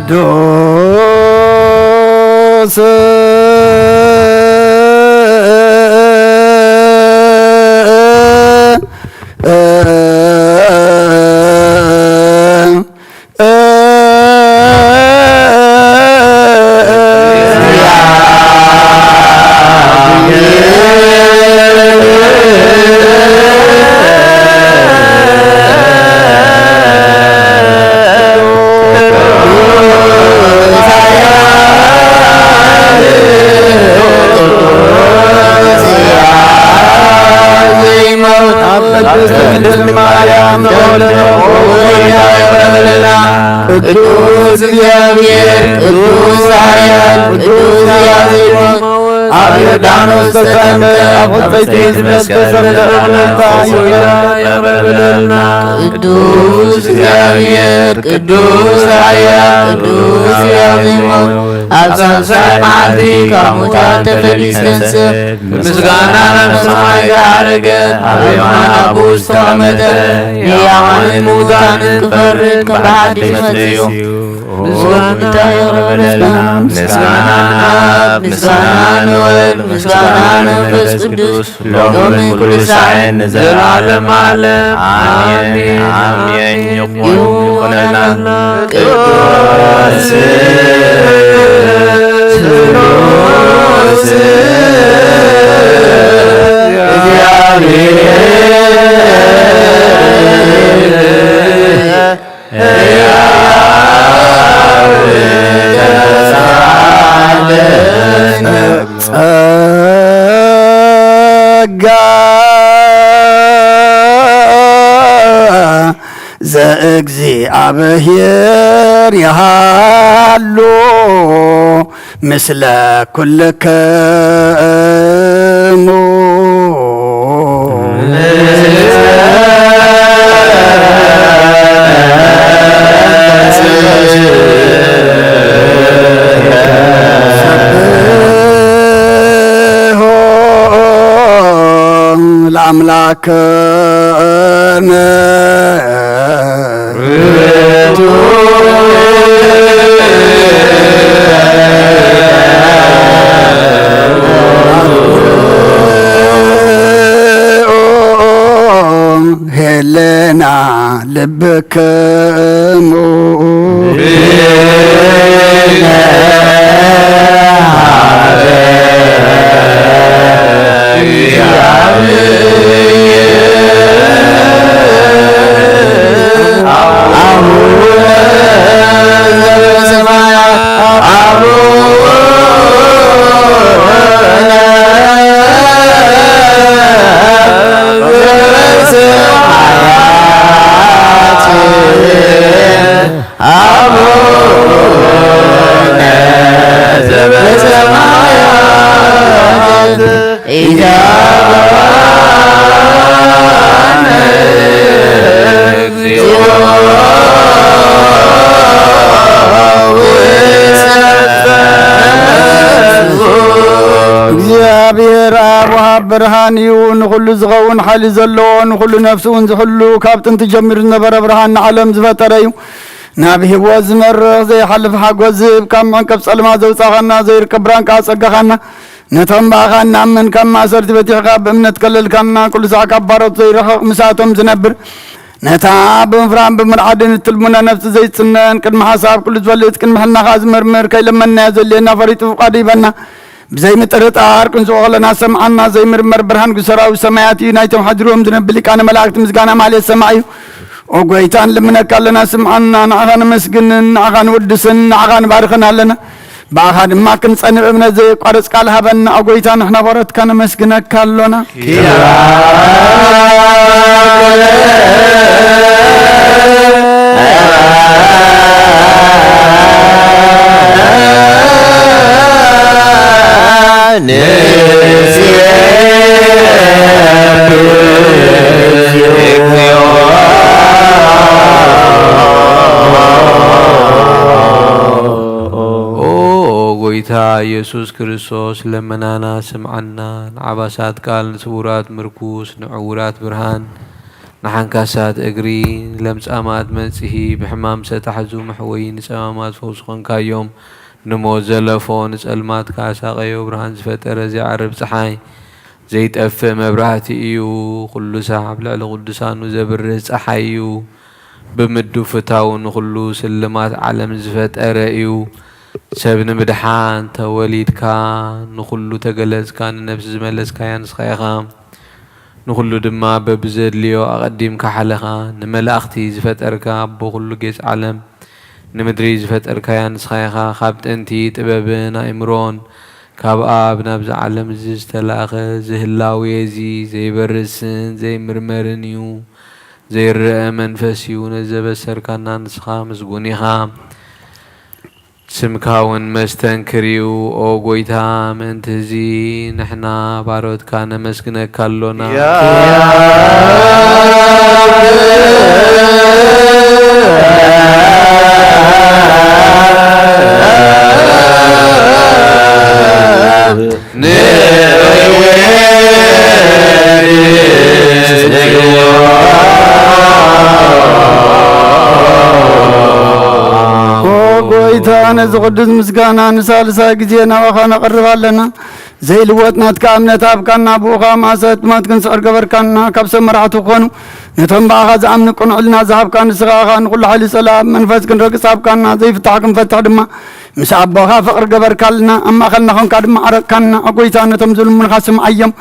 ቅዱስ ቅዱስ እግዚአብሔር፣ ቅዱስ ኃያል፣ ቅዱስ ያዜመ፣ ኣብ ዮርዳኖስ ተጠምቀ፣ ኣብ ሕጽይቲ ዝፈሰሰ እምነትካ ይቕረ በለልና። ቅዱስ እግዚአብሔር፣ ቅዱስ ኃያል፣ ቅዱስ ያዜመ፣ ኣብ ሳልሳይ መዓልቲ ካብ ሙታን ተፈልዩ ዝተንስእ፣ ምስጋና ናብ ሰማይ ዝዓረገ፣ ኣብ የማን ኣቦኡ ዝተቐመጠ፣ ንሕያዋንን ምዉታንን ክፈርድ ከም ብሓድሽ መጺኡ፣ ምስጋና ይቕረበልና። ምስጋና ንኣብ፣ ምስጋና ንወልድ፣ ምስጋና ንመንፈስ ቅዱስ፣ ሎምን ኩሉ ሳዕን ንዘለዓለም ዓለም። ኣሜን። ኣሜን። ይኹን ይኹነና። ቅዱስ ስሉስ እግዚአብሔር ሕያው ተሳለነ። ጸጋ ዘእግዚኣብሔር ይሃሉ ምስለ ኩልክሙ። ለአምላክነ። ሄለና ልብክሙ። አቡነ ዘበሰማያት ኢትሃበነ እግዚኦ ውእሰተ እግዚአብሔር አብ ወሃብ ብርሃን እዩ፣ ንኹሉ ዝኸውን ሓይሊ ዘለዎ፣ ንኹሉ ነፍሱ እውን ዝሕሉ፣ ካብ ጥንቲ ጀሚሩ ዝነበረ ብርሃን ንዓለም ዝፈጠረ እዩ። ናብ ህይወት ዝመርሕ ዘይሓልፍ ሓጎስ ዝህብ፣ ካብ መዕንቀፍ ጸልማት ዘውጻኻና፣ ዘይርከብ ብርሃን ከኣ ጸጋኻና፣ ነቶም ብኣኻ እንኣምን ካብ ማእሰርቲ ፈቲሕካ ብእምነት ከለልካና፣ ኩሉ ሳዕ ካብ ባሮት ዘይርሕቕ፣ ምስኣቶም ዝነብር፣ ነታ ብምፍራን ብምርዓድን እትልሙና ነፍሲ ዘይጽነን፣ ቅድሚ ሓሳብ ኩሉ ዝፈልጥ፣ ቅድሚ ሕልናኻ ዝምርምር፣ ከይለመንናዮ ዘድልየና ፈሪጡ ፍቓዱ ይበና። ብዘይምጥርጣር ክንስኦ ከለና ሰምዓና፣ ዘይምርመር ብርሃን ሰራዊት ሰማያት እዩ። ናይቶም ሓዲሮም ዝነብር ሊቃነ መላእክት ምስጋና ማህሌት ሰማዕ እዩ። ኦ ጎይታ፣ ንልምነካ ኣለና፣ ስምዓና። ንዓኻ ነመስግንን፣ ንዓኻ ንውድስን፣ ንዓኻ ንባርኽን ኣለና። ብኣኻ ድማ ክንጸንዕ እምነት ዘየቋርጽ ቃል ሃበና። ኦ ጎይታ፣ ንሕና ባሮትካ ነመስግነካ ኣሎና። ኦ ጎይታ ኢየሱስ ክርስቶስ፣ ልመናና ስምዓና። ንዓባሳት ቃል፣ ንስዉራት ምርኩስ፣ ንዕዉራት ብርሃን፣ ንሓንካሳት እግሪ፣ ንለምጻማት መንጽሂ፣ ብሕማም ዝተታሕዙ መሕወዪ፣ ንጸማማት ፈውሲ ኾንካዮም። ንሞት ዘለፎ ንጸልማት ከኣ ሳቐዮ። ብርሃን ዝፈጠረ ዘይዓርብ ጸሓይ፣ ዘይጠፍእ መብራህቲ እዩ። ኩሉ ሰብ ኣብ ልዕሊ ቅዱሳኑ ዘብርህ ጸሓይ እዩ። ብምዱፍታው ንኹሉ ስልማት ዓለም ዝፈጠረ እዩ። ሰብ ንምድሓን ተወሊድካ፣ ንኹሉ ተገለጽካ፣ ንነብሲ ዝመለስካያ ንስኻ ኢኻ። ንኹሉ ድማ በብዘድልዮ ኣቐዲምካ ሓለኻ። ንመላእኽቲ ዝፈጠርካ ኣቦ ኩሉ ጌጽ ዓለም፣ ንምድሪ ዝፈጠርካያ ንስኻ ኢኻ። ካብ ጥንቲ ጥበብን ኣእምሮን፣ ካብ ኣብ ናብዚ ዓለም እዚ ዝተላእኸ፣ እዚ ህላዌ እዚ ዘይበርስን ዘይምርመርን እዩ። ዘይረኣ መንፈስ እዩ። ነዚ ዘበሰርካና ንስኻ ምስጉን ኢኻ። ስምካ እውን መስተንክር እዩ። ኦ ጎይታ፣ ምእንቲ እዚ ንሕና ባሮትካ ነመስግነካ ኣሎና። ኦ ጎይታ፣ ነዚ ቅዱስ ምስጋና ንሳልሳይ ግዜ ናባኻ ነቕርብ ኣለና። ዘይልወጥ ናትካ እምነት ሃብካና፣ ብኡ ኸኣ ማእሰርቲ ሞት ክንስዕር ገበርካና። ካብ ሰብ መራሕቲ ክኾኑ፣ ነቶም ብኣኻ ዝኣምኑ ቅኑዕ ሕልና ዝሃብካ ንስኻ ኢኻ። ንኹሉ ሓይሊ ጸላእ መንፈስ ክንረግጽ ሃብካና፣ ዘይፍታሕ ክንፈትሕ ድማ ምስ ኣቦኻ ፍቕሪ ገበርካልና። ኣብ ማእከልና ኾንካ ድማ ዓረቕካና። ኦ ጎይታ፣ ነቶም ዝልምኑኻ ስምዓዮም።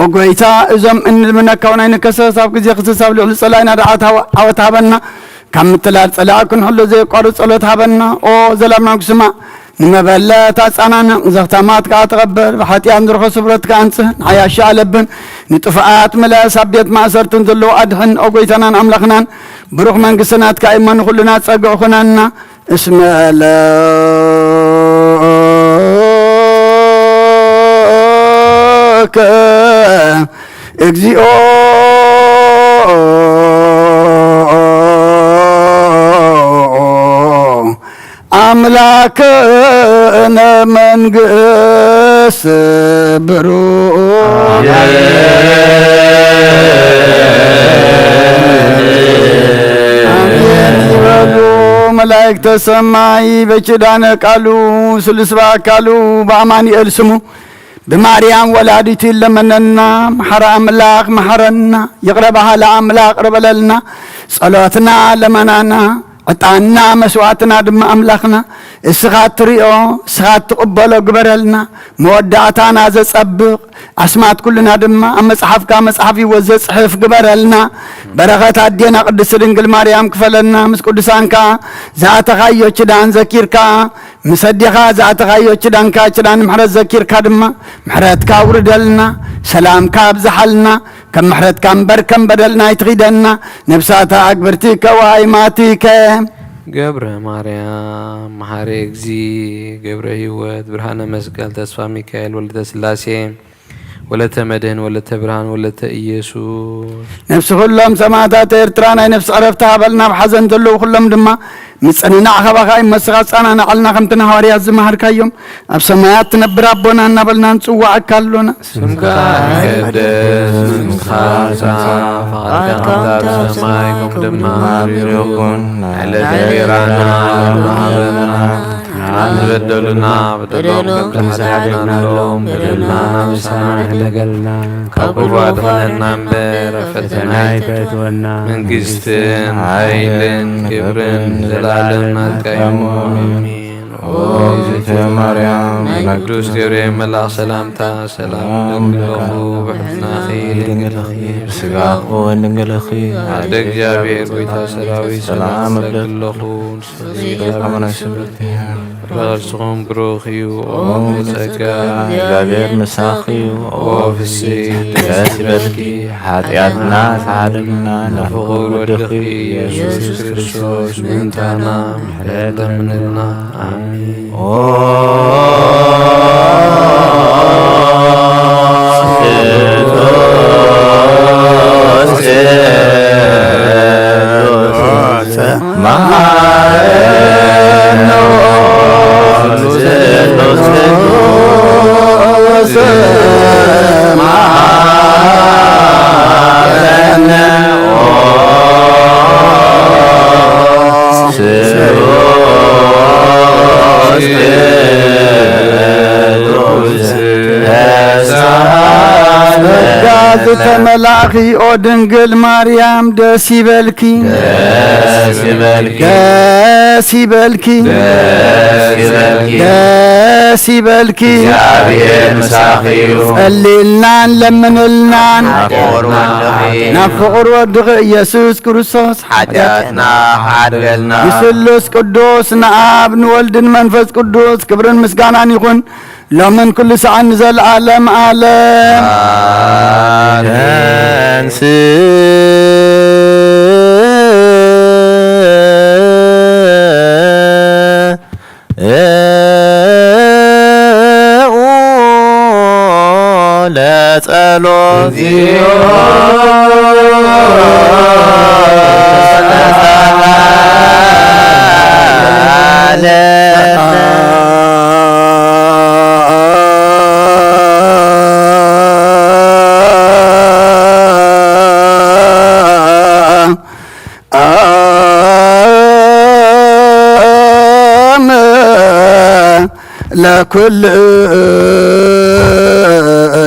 ኦ ጎይታ፣ እዞም እንልምነካ እውን ኣይንከሰስ። ኣብ ግዜ ክስስ ኣብ ልዕሊ ጸላኢና ደኣ ዓወት ሃበና። ካብ ምትላል ጸላኢ ክንሕሎ ዘየቋርጽ ጸሎት ሃበና። ኦ ዘላብና ጉስማ፣ ንመበለት ኣጻናንዕ፣ ዘኽታማት ከኣ ተቐበል። ብሓጢኣት ንረኸ ስብረትካ ኣንጽህ፣ ንዓያሺ ኣለብን ንጥፉኣት ምለስ፣ ኣብ ቤት ማእሰርትን ዘለዉ ኣድሕን። ኦ ጎይታናን ኣምላኽናን፣ ብሩኽ መንግስቲ ናትካ እሞ ንኹልና ጸግዒ ኩነና። እስመ ለከ እግዚኦ ኣምላክነ መንግስት ብሩክ። ኣሜን ይበሉ መላእክተ ሰማይ በኪዳነ ቃሉ ስሉስ በአካሉ በአማኑኤል ስሙ ብማርያም ወላዲቱ ይለመነና። መሓሪ ኣምላኽ መሓረና፣ ይቕረ በሃሊ ኣምላኽ ይቕረ በለልና። ጸሎትና ለመናና፣ ዕጣንና መስዋዕትና ድማ ኣምላኽና እስኻ እትሪኦ እስኻ እትቕበሎ ግበረልና። መወዳእታና ዘጸብቕ ኣስማት ኩልና ድማ ኣብ መጽሓፍካ መጽሓፍ ህይወት ዘጽሕፍ ግበረልና። በረኸት ኣዴና ቅድስቲ ድንግል ማርያም ክፈለና፣ ምስ ቅዱሳንካ ዝኣተኻዮ ኪዳን ዘኪርካ፣ ምስ ኣዴኻ ዝኣተኻዮ ኪዳንካ ኪዳን ምሕረት ዘኪርካ ድማ ምሕረትካ ኣውርደልና፣ ሰላምካ ኣብዝሓልና። ከም ምሕረትካ እምበር ከም በደልና ኣይትኺደና። ነብሳታ ኣግብርቲከ ወኣይማቲከ። ገብረ ማርያም መሓሪ እግዚ፣ ገብረ ህይወት፣ ብርሃነ መስቀል፣ ተስፋ ሚካኤል፣ ወልደ ስላሴ፣ ወለተ መድህን፣ ወለተ ብርሃን፣ ወለተ ኢየሱስ። ነፍሲ ኩሎም ሰማዕታት ኤርትራ ናይ ነፍሲ ዕረፍቲ ሃበልና፣ ኣብ ሓዘን ዘለዉ ኩሎም ድማ ምጽንናዕ ካባኻ እዩ። መስኻ ጻናናዓልና ከምቲ ንሃዋርያት ዝመሃርካዮም፣ ኣብ ሰማያት ትነብር ኣቦና እናበልና ንጽዋዓካ ኣሎና። ስምካ ይቀደስ፣ መንግስትኻ ትምጻእ፣ ፈቓድካ ከምታ ኣብ ሰማይ ከምኡ ድማ ኣብ ምድሪ ይኹን። ዕለተ እንጀራና ሃበና፣ ንበደሉና በደሎም ከም ዝሓደግናሎም በደልና ናበሳና ኣይትግበር፣ ካብ ክፉ ኣድሕነና እምበር፣ ኣብ ፈተና ኣይተእትወና። መንግስትን ሓይልን ክብርን ንዘለኣለም ናትካ እዩ። ኣሜን። ኦ እግዝእትየ ማርያም፣ ናይ ቅዱስ ገብርኤል መልኣኽ ሰላምታ፣ ሰላም እብለኪ፣ ብሕልናኺ ድንግል ኢኺ፣ ብስጋኺ እውን ድንግል ኢኺ። ኣደ እግዚኣብሔር፣ ጎይታ ሰራዊት፣ ሰላም እብለኪ ኣለኹ። ርእስኹም ብሩኽ እዩ። ኦ ጸጋ፣ እግዚኣብሔር ምሳኺ እዩ። ኦ ፍስሕቲ፣ ደስ ይበልኪ። ሓጢኣትና ተሓደግና፣ ንፍቑር ወድኺ ኢየሱስ ክርስቶስ ምእንታና ምሕረት ለምንልና። ኣሜን። ኦ ጸጋ ዝተመላእኺ ኦ ድንግል ማርያም ደስ ይበልኪ፣ ደስ ይበልኪ፣ ደስ ይበልኪ፣ ደስ ይበልኪ፣ ደስ ይበልኪ። እግዚኣብሔር ምሳኺ እዩ። ጸልይልናን ለምንልናን ናብ ፍቕሪ ወድኺ ኢየሱስ ክርስቶስ ሓጢኣትና ክሓድገልና። ንስሉስ ቅዱስ ንኣብ ንወልድን መንፈስ ቅዱስ ክብርን ምስጋናን ይኹን ሎምን ኩሉ ሰዓን ንዘለዓለም ዓለም። ለጸሎት አመ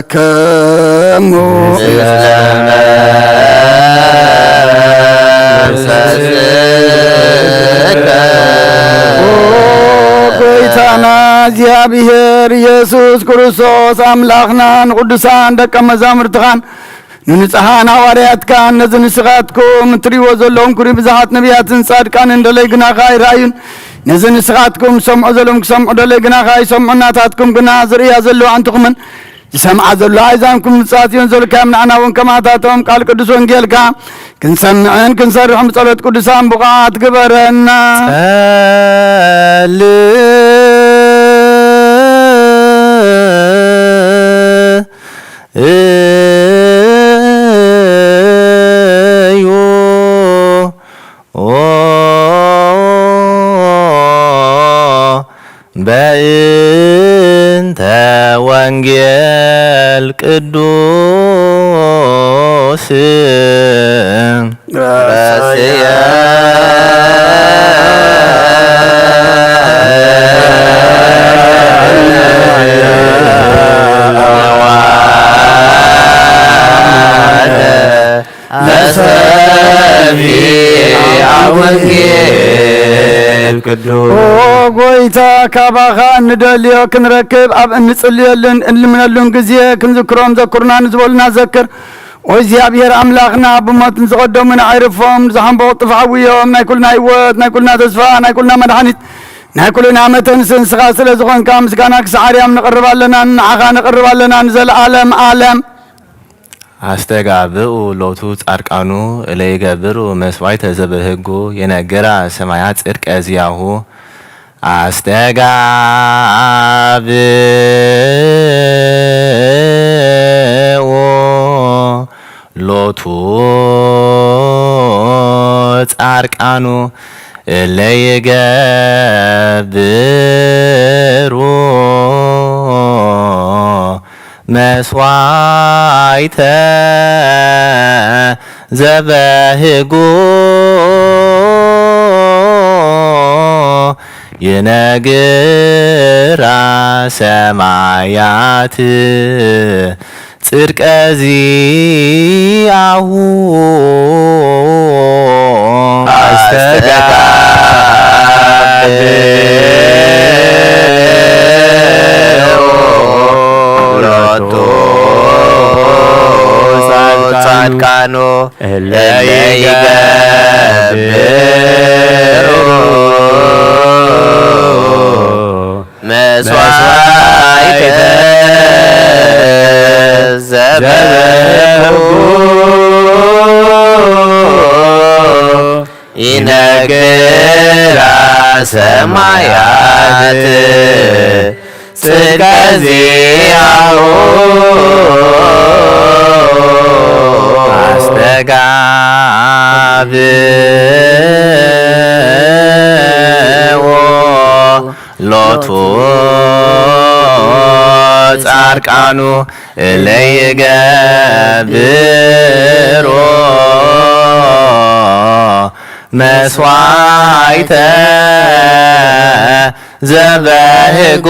ለኩልክሙ ኦ ጎይታና እግዚኣብሔር ኢየሱስ ክርስቶስ ኣምላኽና ንቅዱሳን ደቀ መዛሙርትኻን ንንጹሓን ሃዋርያትካን ነዚ ንስኻትኩም እትርእይዎ ዘለኹም ክብሪ ብዙሓት ነቢያትን ጻድቃንን ደለይ ግናኻ ኣይረኣዩን። ነዚ ንስኻትኩም ሰምዑ ዘለኹም ክሰምዑ ደለይ ግናኻ ኣይሰምዑን። ናታትኩም ግና ዝርእያ ዘለዋ ኣንትኹምን ዝሰምዓ ዘለዋ ኣእዛንኩም ብሉጻት እዮን ዘልካዮም ንዓና እውን ከማታቶም ቃል ቅዱስ ወንጌልካ ክንሰምዕን ክንሰርሕን ብጸሎት ቅዱሳን ብቑዓት ግበረና። ጸል እዩ ኦ በእንተ ወንጌል ቅዱስ ረስየ ለሰሚዐ ወንጌል ቅዱስ። ኦ ጎይታ፣ ካባኻ እንደልዮ ክንረክብ፣ ኣብ እንጽልየሉን እንልምነሉን ግዜ ክንዝክሮም ዘኩርና ንዝበሉና ዘክር። ኦ እግዚኣብሔር ኣምላኽና፣ ብሞት ንዝቐደሙና ኣዕርፎም፣ ንዝሓንበቑ ጥፍእ ሓውዮም፣ ናይ ኩልና ህይወት፣ ናይ ኩልና ተስፋ፣ ናይ ኩልና መድሓኒት፣ ናይ ኩልና መተንስ ንስኻ ስለ ዝኾንካ፣ ምስጋና ክሳዕ ኣርያም ነቕርብ ኣለና፣ ንዓኻ ነቕርብ ኣለና ንዘለኣለም ኣለም። ኣስተጋብኡ ሎቱ ጻድቃኑ እለ ይገብሩ መስዋዕተ ዘበህጉ የነግራ ሰማያት ጽድቀ ዚያሁ። ኣስተጋብኡ ሎቱ ጻድቃኑ እለ ይገብሩ መስዋዕተ ዘበህጉ ይነግራ ሰማያት ጽድቀ ዚአሁ ኣስተጋብኡ ሎቱ ጻድቃኑ እለ ይገብሩ መስዋዕተ ዘበህጉ ይነግራ ሰማያት ጽድቀ ዚአሁ ኣስተጋብኡ ሎቱ ጻድቃኑ እለ ይገብሩ መስዋዕተ ዘበህጎ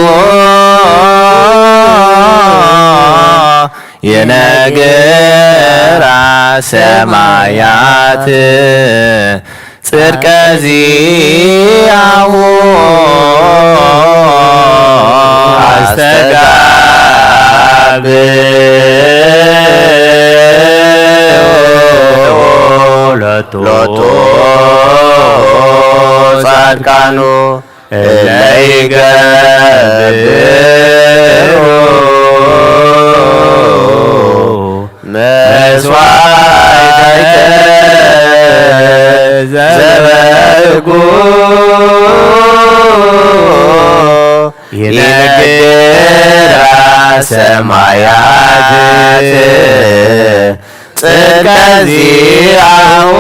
የነግራ ሰማያት ጽድቀ ዚአሁ አስተጋብኦ ሎቱ ጻድቃኑ እለ ይገብሩ መስዋዕተ ዘበጉ ይነግራ ሰማያት ጽድቀ ዚአሁ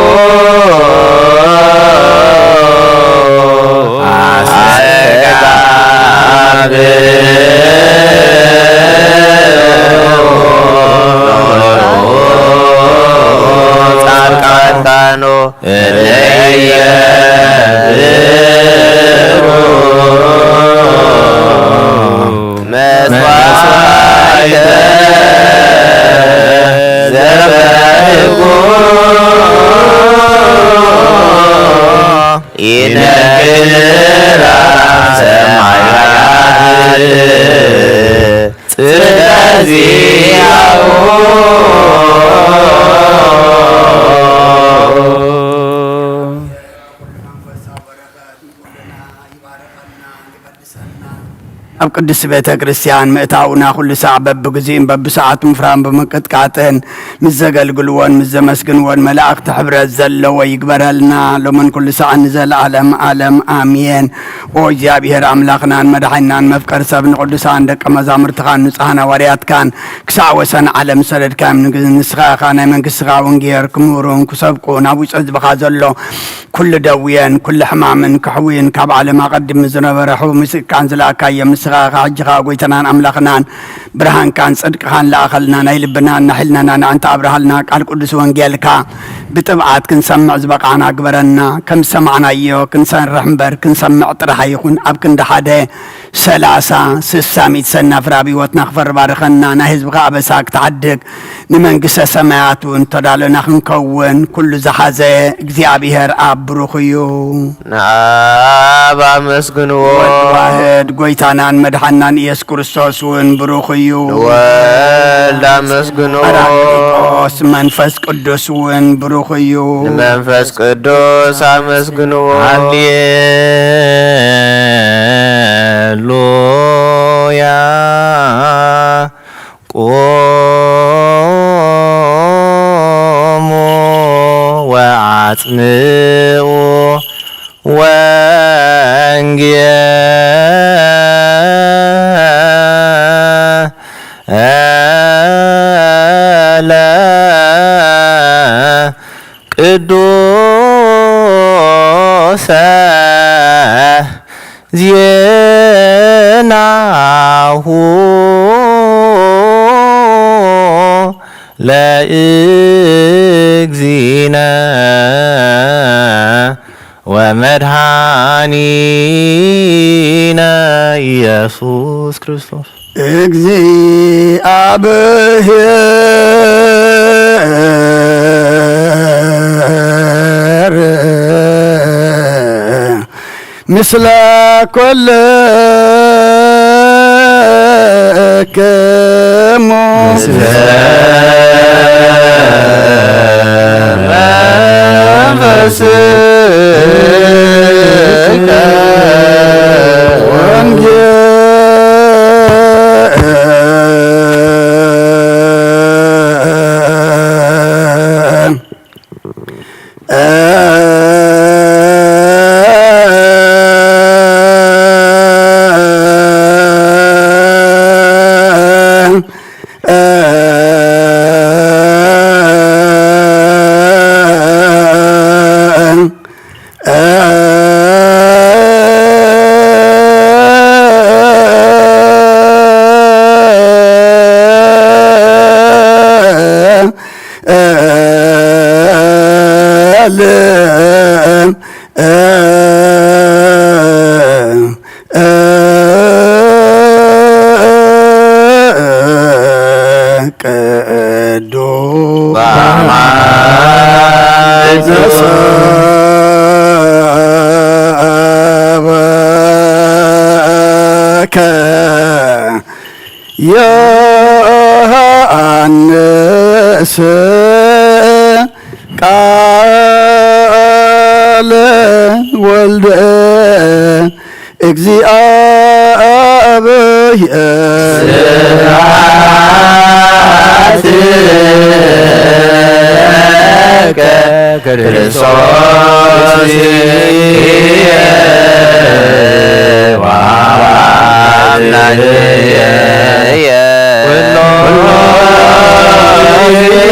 አስተጋብኦ ጻድቃኑ እለ ይገብሩ መስዋዕተ ዘበጉ ይነግራ ሰማያት ጽድቀ ዚአሁ። ኣብ ቅድስቲ ቤተ ክርስቲያን ምእታውና ኩሉ ሳዕ በብግዚኡን በብሰዓቱን ፍራን ብምቅጥቃጥን ምስ ዘገልግልዎን ምስ ዘመስግንዎን መላእኽቲ ሕብረት ዘለዎ ይግበረልና ሎምን ኩሉ ሳዕን ንዘለዓለም ዓለም ኣሜን። ኦ እግዚኣብሔር ኣምላኽናን መድሓኒናን መፍቀር ሰብ ንቅዱሳን ደቀ መዛሙርትኻን ንጹሓን ሃዋርያትካን ክሳዕ ወሰን ዓለም ዝሰደድካዮም ንግ-፣ ንስኻ ኢኻ ናይ መንግስትኻ ወንጌር ክምህሩን ክሰብኩ ናብ ውሽጢ ህዝብኻ ዘሎ ኩሉ ደውየን ኩሉ ሕማምን ክሕውይን ካብ ዓለም ኣቐዲሙ ዝነበረ ሕቡእ ምስካን ዝለኣካዮ ንስኻ ኢኻ። ሕጂ ኸኣ ጎይታናን ኣምላኽናን ብርሃንካን ጽድቅኻን ለኣኸልና፣ ናይ ልብናን ናይ ሕልናናን ኣዕንታ ኣብርሃልና፣ ቃል ቅዱስ ወንጌልካ ብጥብዓት ክንሰምዕ ዝበቓዕና ግበረና። ከም ዝሰማዕናዮ ክንሰርሕ እምበር ክንሰምዕ ጥራሕ ኣይኹን። ኣብ ክንዲ ሓደ ሰላሳ፣ ስሳ፣ ሚእቲ ሰናፍር ኣብ ህይወትና ክፈሪ ባርኸና። ናይ ህዝብኻ ኣበሳ ክትሓድግ፣ ንመንግስተ ሰማያት እውን ተዳለና ክንከውን ኩሉ ዝሓዘ እግዚኣብሔር ኣብ ብሩኽ እዩ። ንኣብ ኣመስግንዎ። ወልድ ዋህድ ጎይታናን መድሓናን ኢየሱስ ክርስቶስ እውን ብሩኽ እዩ። ንወልድ ኣመስግንዎ። ጳራቅሊጦስ መንፈስ ቅዱስ እውን ብሩኽ እዩ። ንመንፈስ ቅዱስ ኣመስግንዎ። ሃሌሉያ። ቁሙ ወአጽምዑ ወንጌለ ቅዱሰ ዜናሁ ለእግዚእነ ወመድኃኒነ ኢየሱስ ክርስቶስ። እግዚአብሔር ምስለ ኩልክሙ። ምስለ መንፈስከ። ወንጌል ዮሃንስ ቃለ ወልደ እግዚኣብሔር። ስብሐት ለከ ክርስቶስ ኪየ ወአምላክየ ኩሎ ጊዜ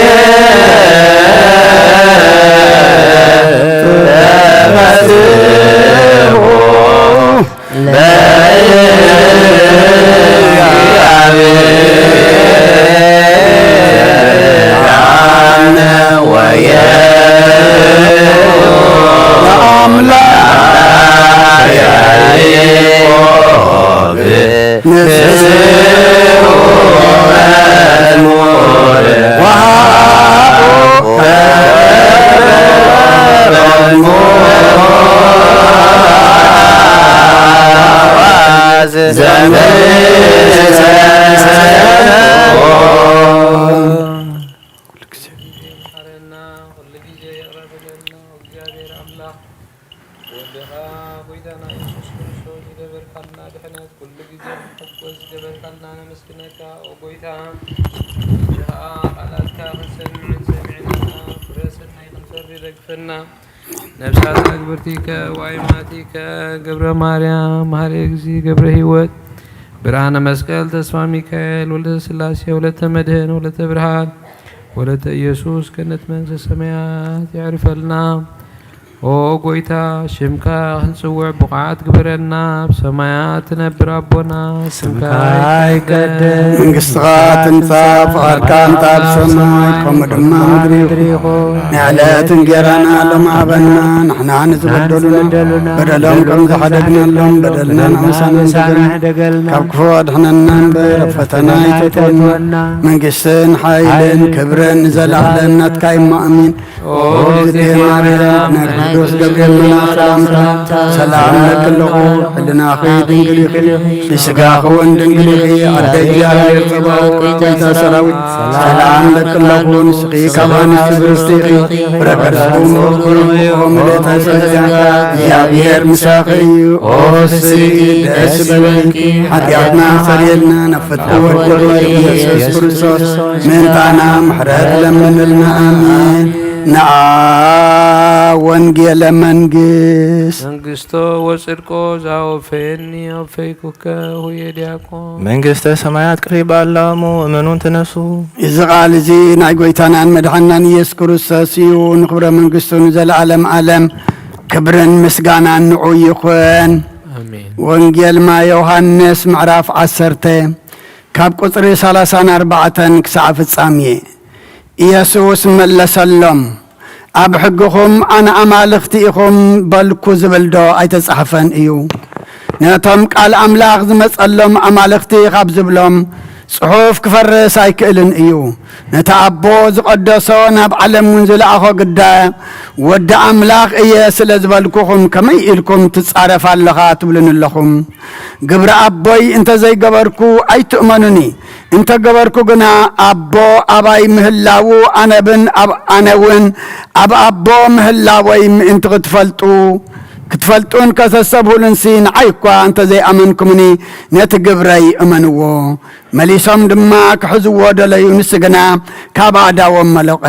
ተፈስሑ ለእግዚአብሔር ወየብኡ ለአምላክ ያዕቆብ። መሓረና፣ ኩሉ ግዜ ይቕረ በለልና። እግዚኣብሔር ኣምላኽ፣ ወድኻ ጐይታና ኢየሱስ ክርስቶስ ዝገበርካልና ድሕነት፣ ኩሉ ግዜ ንሕጎስ ዝገበርካልና ነመስግነካ። ኦ ጐይታ፣ ሕጂ ኸኣ ቃላትካ ክንሰምዕን ሰሚዕና ፍረ ሰናይ ክንፈሪ ደግፈና። ነፍሳት ኣግብርቲከ ዋይማቲከ ገብረ ማርያም፣ መሓሪ እግዚ ገብረ ሕይወት፣ ብርሃነ መስቀል፣ ተስፋ ሚካኤል፣ ወልደ ስላሴ፣ ወለተ መድህን፣ ወለተ ብርሃን፣ ወለተ ኢየሱስ፣ ገነት መንግስተ ሰማያት የዕርፈልና። ኦ ጐይታ፣ ሽምካ ክንጽውዕ ብቑዓት ግበረና። ኣብ ሰማያት ትነብር ኣቦና፣ ስምካ ስምካ ይቀደስ፣ ይቀደስ፣ መንግስትኻ ትምጻእ፣ ፍቓድካ እንተ ኣብ ሰማይ ከምኡ ድማ ኣብ ምድሪ ይኹን። ናይ ዕለት እንጌራና ሎም ሃበና፣ ንሕና ንዝበደሉና በደሎም ከም ዝሓደግናሎም በደልና ንኣምሳና ንሕደገልና፣ ካብ ክፉ ኣድሕነና እምበር ኣብ ፈተና ኣይተእትወና። መንግስትን ሓይልን ክብርን ንዘለዓለም ናትካ እሞ ኣሚን። ኦ እግዝእትየ ማርያም፣ ናይ ቅዱስ ገብርኤል መልኣኽ ሰላምታ፣ ሰላም እብለኪ ኣለኹ፣ ሕልናኺ ድንግል ኢኺ፣ ንስጋኺ እውን ድንግል ኢኺ፣ ኣደ እግዚኣብሔር ጸባኦት፣ ጐይታ ሰራዊት፣ ሰላም እብለኪ ኣለኹ፣ ንስኺ ካብ ኣንስቲ ብርኽቲ ኢኺ፣ ፍረ ከርሥኺ እውን ብሩኽ እዩ። ኦ ምልዕተ ጸጋ፣ እግዚኣብሔር ምሳኺ እዩ። ኦ ፍስሕቲ ደስ ይበልኪ፣ ሓጢኣትና ሰሪየልና፣ ናብ ፍትሒ ወድኺ ኢየሱስ ክርስቶስ ምእንታና ምሕረት ለምንልና። ኣሜን። ነዓ ወንጌለ መንግስት። መንግስቶ ወጽድቆ ዛወፈየኒ ኣወፈይኩከ ሁየ ዲያቆን። መንግስተ ሰማያት ቅሪባ ኣላ እሞ እመኑን ተነሱ። እዚ ቃል እዚ ናይ ጐይታናን መድሓናን ኢየሱስ ክርስቶስ እዩ። ንኽብረ መንግስቱ ንዘለዓለም ዓለም ክብርን ምስጋናን ንዑ ይኹን። ኣሜን። ወንጌል ማይ ዮሃንስ ምዕራፍ ዓሰርተ ካብ ቁጽሪ ሰላሳን ኣርባዕተን ክሳዕ ፍጻሜ። ኢየሱስ መለሰሎም፣ ኣብ ሕግኹም ኣነ ኣማልኽቲ ኢኹም በልኩ ዝብል ዶ ኣይተጻሕፈን እዩ? ነቶም ቃል ኣምላኽ ዝመጸሎም ኣማልኽቲ ካብ ዝብሎም ጽሑፍ ክፈርስ ኣይክእልን እዩ። ነቲ ኣቦ ዝቐደሶ ናብ ዓለም እውን ዝለኣኾ ግዳ ወዲ ኣምላኽ እየ ስለ ዝበልኩኹም ከመይ ኢልኩም ትጻረፍ ኣለኻ ትብሉኒ ኣለኹም? ግብሪ ኣቦይ እንተ ዘይገበርኩ ኣይትእመኑኒ። እንተ ገበርኩ ግና ኣቦ ኣባይ ምህላዉ ኣነብን ኣብ ኣነ እውን ኣብ ኣቦ ምህላወይ ምእንቲ ክትፈልጡ ክትፈልጡን ከተስተብህሉንሲ ንዓይ እኳ እንተ ዘይኣመንኩምኒ ነቲ ግብረይ እመንዎ። መሊሶም ድማ ክሕዝዎ ደለዩ፣ ንሱ ግና ካብ ኣእዳዎም መለቐ።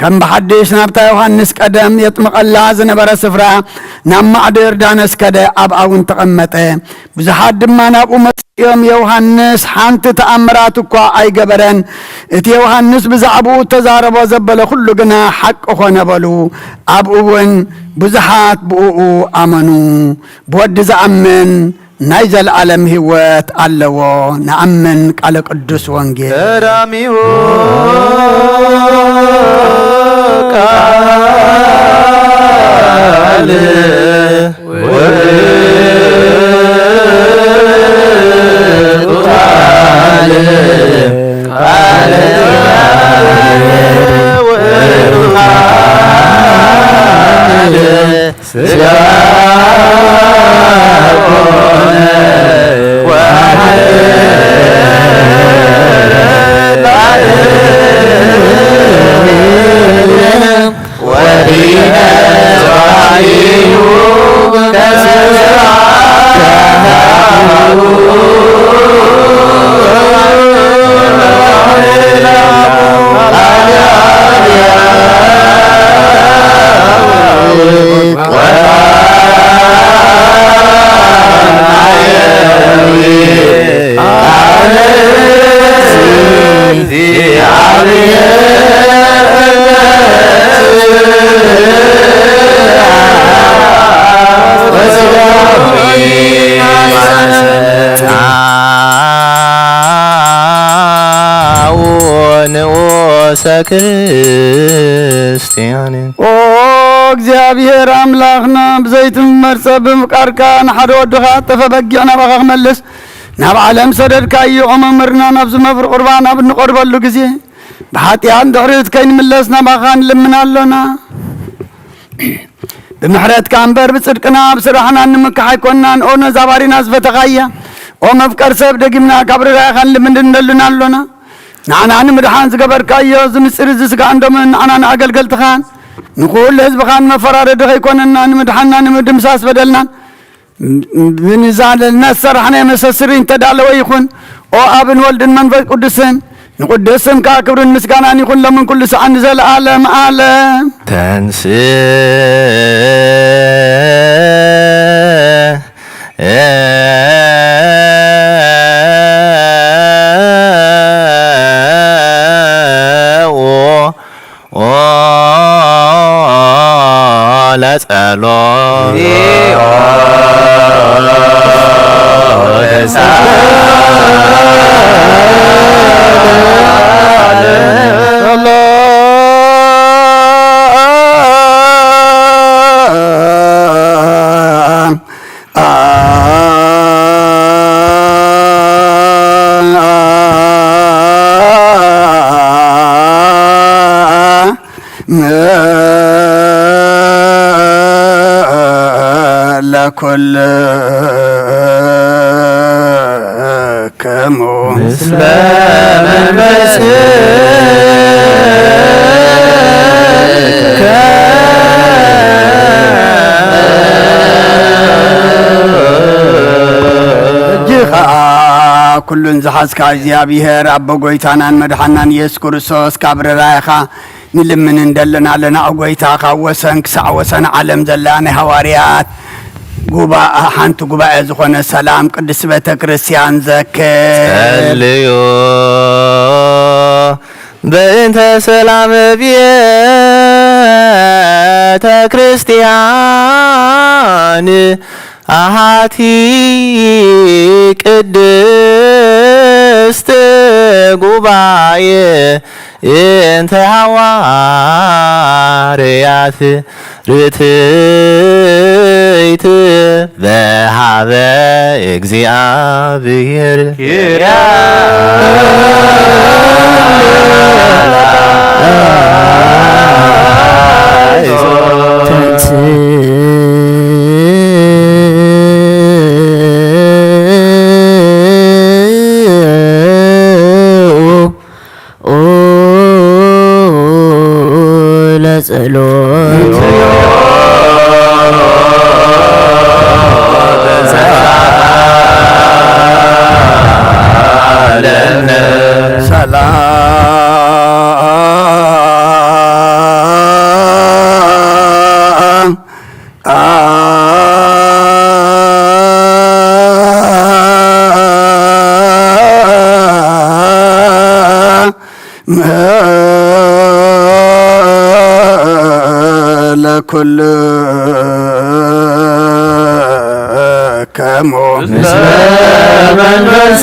ከም ብሓድሽ ናብታ ዮሃንስ ቀደም የጥምቐላ ዝነበረ ስፍራ ናብ ማዕዶ ዮርዳኖስ ከደ፣ ኣብኣ እውን ተቐመጠ። ብዙሓት ድማ ናብኡ መጺኦም፣ ዮሃንስ ሓንቲ ተኣምራት እኳ ኣይገበረን፣ እቲ ዮሃንስ ብዛዕባኡ እተዛረቦ ዘበለ ኹሉ ግና ሓቂ ኾነ በሉ። ኣብኡ እውን ብዙሓት ብእኡ ኣመኑ። ብወዲ ዝኣምን ናይ ዘለኣለም ህይወት ኣለዎ። ንኣምን። ቃለ ቅዱስ ወንጌል። ቀዳሚሁ ቃል ውእቱ ቃል፣ ቃል ውእቱ ቃል ሥጋ ኮነ ወሐደ ቤተ ክርስቲያን። ኦ እግዚኣብሔር ኣምላኽና፣ ብዘይትምመር ጸብ ብምፍቃርካ ንሓደ ወድኻ ጠፈ በጊዕ ናባኻ ክመልስ፣ ናብ ዓለም ሰደድካዮ። ኦ መምህርና፣ ናብዚ መፍር ቁርባን ኣብ እንቐርበሉ ግዜ፣ ብሓጢኣት ድሕሪት ከይንምለስ ናባኻ ንልምን ኣሎና። ብምሕረትካ እምበር ብጽድቅና ኣብ ስራሕና ንምካሕ ኣይኮንናን። ኦ ነዛ ባሪና ዝፈተኻያ፣ ኦ መፍቀር ሰብ፣ ደጊምና ካብ ርራይኻን ልምንድን ነሉና ኣሎና። ንዓና ንምድሓን ዝገበርካዮ እዚ ምስጢር እዚ ስጋን ደምን ንዓና ንኣገልገልትኻን ንኹሉ ህዝብኻን መፈራረዲ ከይኮነና ንምድሓንና ንምድምሳስ በደልናን ብንዛለልና ዝሰራሕናዮ መሰስሪ እንተዳለወ ይኹን። ኦ ኣብን ወልድን መንፈስ ቅዱስን ንቅዱስ ስምካ ክብርን ምስጋናን ይኹን ሎምን ኩሉ ሰዓት ንዘለዓለም ዓለም። ተንስ ኦ ለጸሎት ለኩልክሙ ምስለ መንፈስከ። ሕጂ ኸኣ ኩሉን ዝሓዝካ እግዚኣብሔር ኣቦ ጐይታናን መድሓናን ኢየሱስ ክርስቶስ ካብ ርራይኻ ንልምን እንደልን ኣለና። ኦ ጐይታ፣ ካብ ወሰን ክሳዕ ወሰን ዓለም ዘላ ናይ ሃዋርያት ጉባ-፣ ሓንቲ ጉባኤ ዝኾነ ሰላም ቅድስቲ ቤተ ክርስቲያን ዘክር። ጸልዩ በእንተ ሰላም ቤተ ክርስቲያን ኣሃቲ ቅድስት ጉባኤ እንተ ሃዋርያት ርትይት በሃበ እግዚኣብሔር። ለጸሎት። ሰላም። ለኩልክሙ ምስለ መንፈስ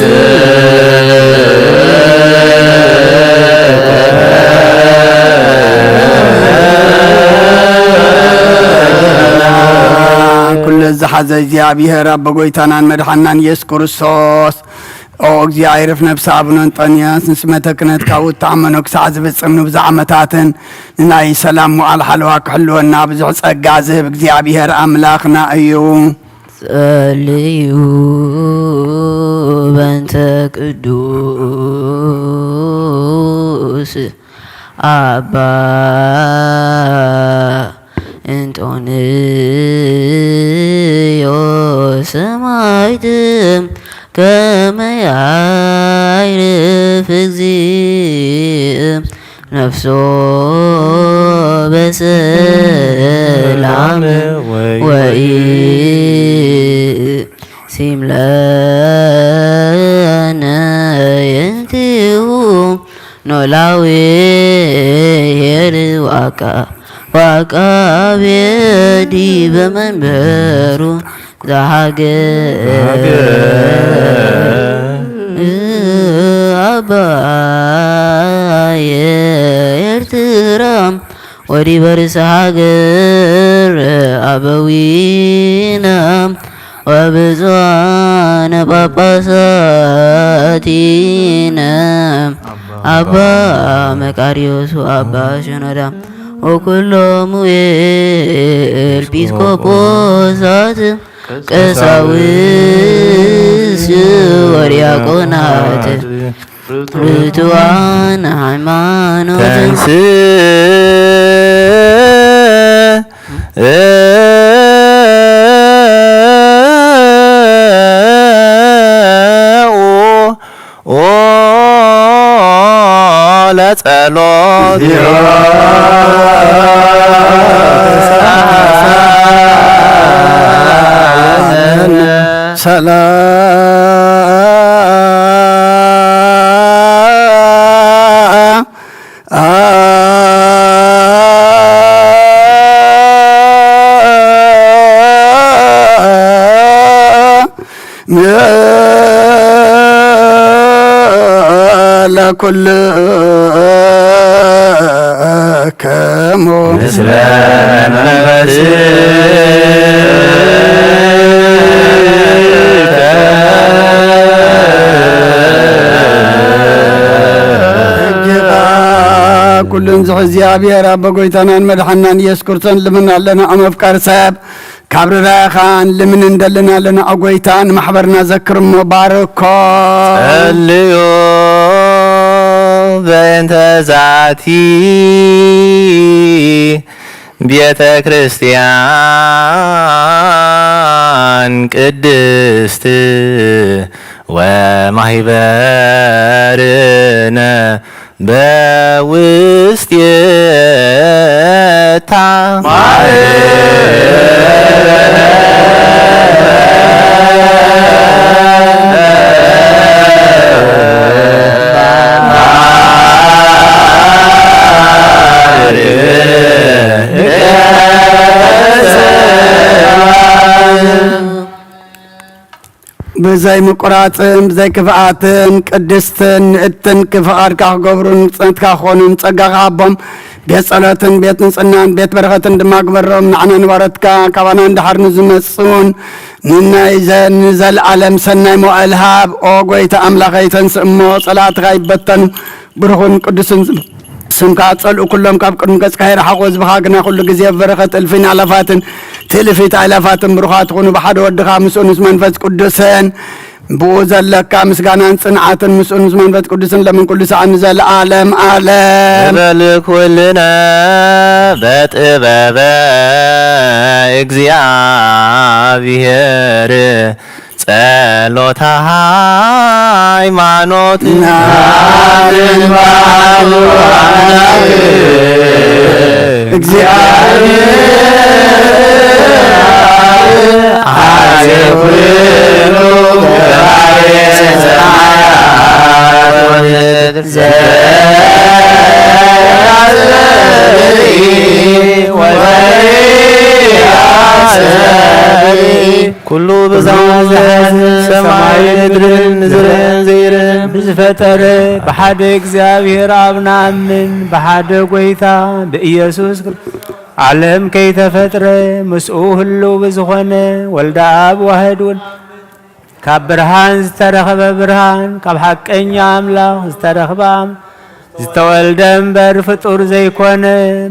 ኩሉ ዝሓዘ እግዚኣብሔር ኣቦ ጐይታናን መድሓናን ኢየሱስ ክርስቶስ፣ ኦ እግዚኣብሔር፣ ነፍሲ ኣቡነ እንጦንዮስ ንስመተ ክህነት ካብ ውታዕ መነኩሳዕ ዝፍጽም ንብዙሕ ዓመታትን ንናይ ሰላም መዋዕል ሓለዋ ክሕልወና ብዙሕ ጸጋ ዝህብ እግዚኣብሔር ኣምላኽና እዩ። ጸልዩ በእንተ ቅዱስ ኣባ እንጦንዮስ ሰማዕት ከመ ያዕርፍ እግዚእ ነፍሶ በሰላም ወኢሲም ለነ የንቲሁ ኖላዊ ኄር ዋቃ ዋቃቤ ዲበ መንበሩ ዘሃገር አባየ ወዲበ ርእሰ ሃገር ኣበዊነ ወብፁዓነ ጳጳሳቲነ ኣባ መቃርዮስ ወኣባ ሽኖዳ ወኩሎሙ ኤጲስቆጶሳት ቀሳውስት ወዲያቆናት ርቱዓን ሃይማኖት ተንስ ለጸሎት ሰላም ለኩልክሙ ምስለ መንፈስከ ኩሉን ዝሕዚ እግዚኣብሔር ኣቦ ጎይታናን መድሓናን ኢየሱስ ክርስቶስ ልምን ኣለና። ኣመፍቃር ሰብ ካብ ርራኻ ልምን እንደልን ኣለና። ኣጎይታ ንማሕበርና ዘክር እሞ ባርኮ። ጸልዩ በእንተ ዛቲ ቤተ ክርስቲያን ቅድስት ወማህበርነ በውስቴታ ብዘይ ምቁራጽን ብዘይ ክፍኣትን ቅድስትን ንእድትን ክፍቓድካ ክገብሩን ንጽነትካ ክኾኑን ጸጋ ክሃቦም ቤት ጸሎትን ቤት ንጽህናን ቤት በረኸትን ድማ ግበሮም። ንዓና ንባሮትካ ካባና እንድሓር ንዝመጽኡን ንናይ ዘ-፣ ንዘለኣለም ሰናይ መዋእል ሃብ። ኦ ጎይታ ኣምላኸይ፣ ተንስእ እሞ ጸላእትኻ ይበተኑ። ብሩኽን ቅዱስን ስምካ ጸልኡ ኩሎም ካብ ቅድሚ ገጽካ ይርሓቑ። ህዝብኻ ግና ኩሉ ግዜ ብበረኸት እልፊን ኣላፋትን ትእልፊት ኣእላፋትን ብሩኻት ይኹኑ። ብሓደ ወድኻ ምስኡ ምስ መንፈስ ቅዱስን ብኡ ዘለካ ምስጋናን ጽንዓትን ምስኡ ምስ መንፈስ ቅዱስን ለምን ኩሉ ሰዓት ንዘለኣለም ኣለም። ንበል ኩልነ በጥበበ እግዚኣብሔር ጸሎተ ሃይማኖት ናምን ባሉ ኣምላክ እግዚኣብሔር ኣዜ ኩሉ ገባሬ ሰማያት ወምድር ዘያስተርኢ ወዘያስተርኢ ኩሉ ብዛዕባ ዝሓዘ ሰማይን ምድርን ንዝርእን ዘይርእን ብዝፈጠረ ብሓደ እግዚኣብሔር ኣብ ንኣምን፣ ብሓደ ጐይታ ብኢየሱስ ክርስቶስ ዓለም ከይተፈጥረ ምስኡ ህልው ብዝኾነ ወልደ ኣብ ዋህድ ውሉድ ካብ ብርሃን ዝተረኽበ ብርሃን፣ ካብ ሓቀኛ ኣምላኽ ዝተረኽበ ኣም-፣ ዝተወልደ እምበር ፍጡር ዘይኮነ፣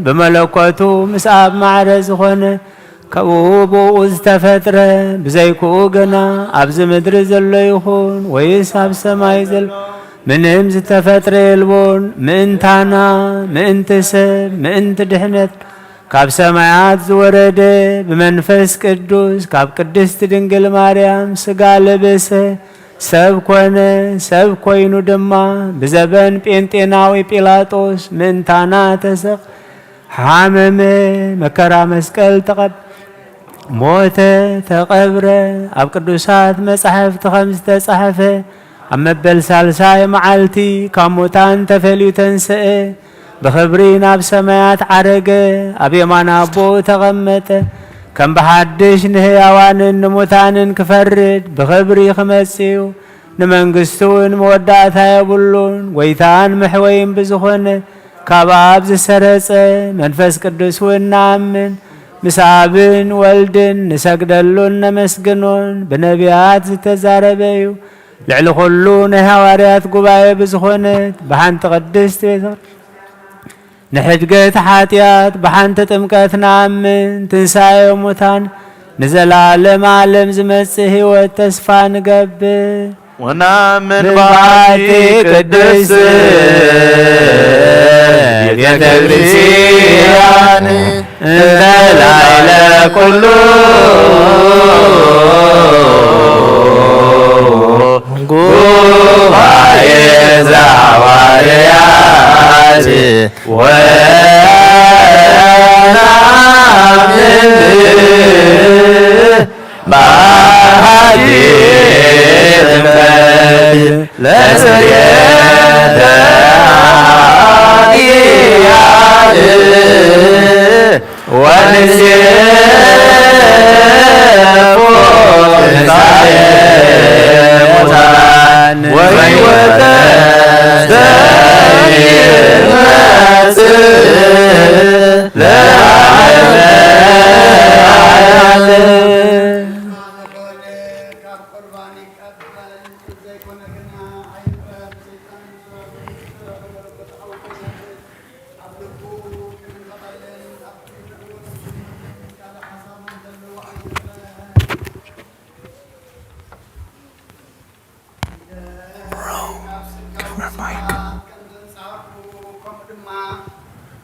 ብመለኮቱ ምስ ኣብ ማዕረ ዝኾነ፣ ካብኡ ብኡ ዝተፈጥረ፣ ብዘይክኡ ግና ኣብዚ ምድሪ ዘሎ ይኹን ወይስ ኣብ ሰማይ ዘሎ ምንም ዝተፈጥረ የልቦን። ምእንታና፣ ምእንቲ ሰብ፣ ምእንቲ ድሕነት ካብ ሰማያት ዝወረደ፣ ብመንፈስ ቅዱስ ካብ ቅድስት ድንግል ማርያም ሥጋ ለበሰ፣ ሰብ ኮነ። ሰብ ኮይኑ ድማ ብዘበን ጴንጤናዊ ጲላጦስ ምእንታና ተሰቕ-፣ ሓመመ፣ መከራ መስቀል ተቐብ-፣ ሞተ፣ ተቐብረ። ኣብ ቅዱሳት መጻሕፍቲ ከም ዝተጻሕፈ፣ ኣብ መበል ሳልሳይ መዓልቲ ካብ ሙታን ተፈልዩ ተንስአ፣ ብኽብሪ ናብ ሰማያት ዓረገ፣ ኣብ የማን ኣቦኡ ተቐመጠ። ከም ብሓድሽ ንህያዋንን ንሙታንን ክፈርድ ብኽብሪ ክመጽእ እዩ። ንመንግስቱ እውን መወዳእታ የብሉን። ጐይታን መሕወይን ብዝኾነ ካብ ኣብ ዝሰረጸ መንፈስ ቅዱስ እውን ንኣምን። ምስ ኣብን ወልድን ንሰግደሉን ነመስግኖን። ብነቢያት ዝተዛረበ እዩ። ልዕሊ ኩሉ ናይ ሃዋርያት ጉባኤ ብዝኾነት ብሓንቲ ቅድስት ቤተ ንሕድገት ሓጢኣት ብሓንቲ ጥምቀት ንኣምን። ትንሳኤ ሙታን ንዘለዓለም ዓለም ዝመጽእ ህይወት ተስፋ ንገብር። ወናምን ብባቲ ቅድስት ቤተ ክርስቲያን እንተ ላዕለ ኩሉ ጉባኤ ዘሐዋርያት ወናምን በሃቲ ጥምቀት ለስርየተ ኃጢአት ወንሴፎ ትንሣኤ ሙታን ወሕይወተ ዘኢይመጽእ ለዓለመ ዓለም።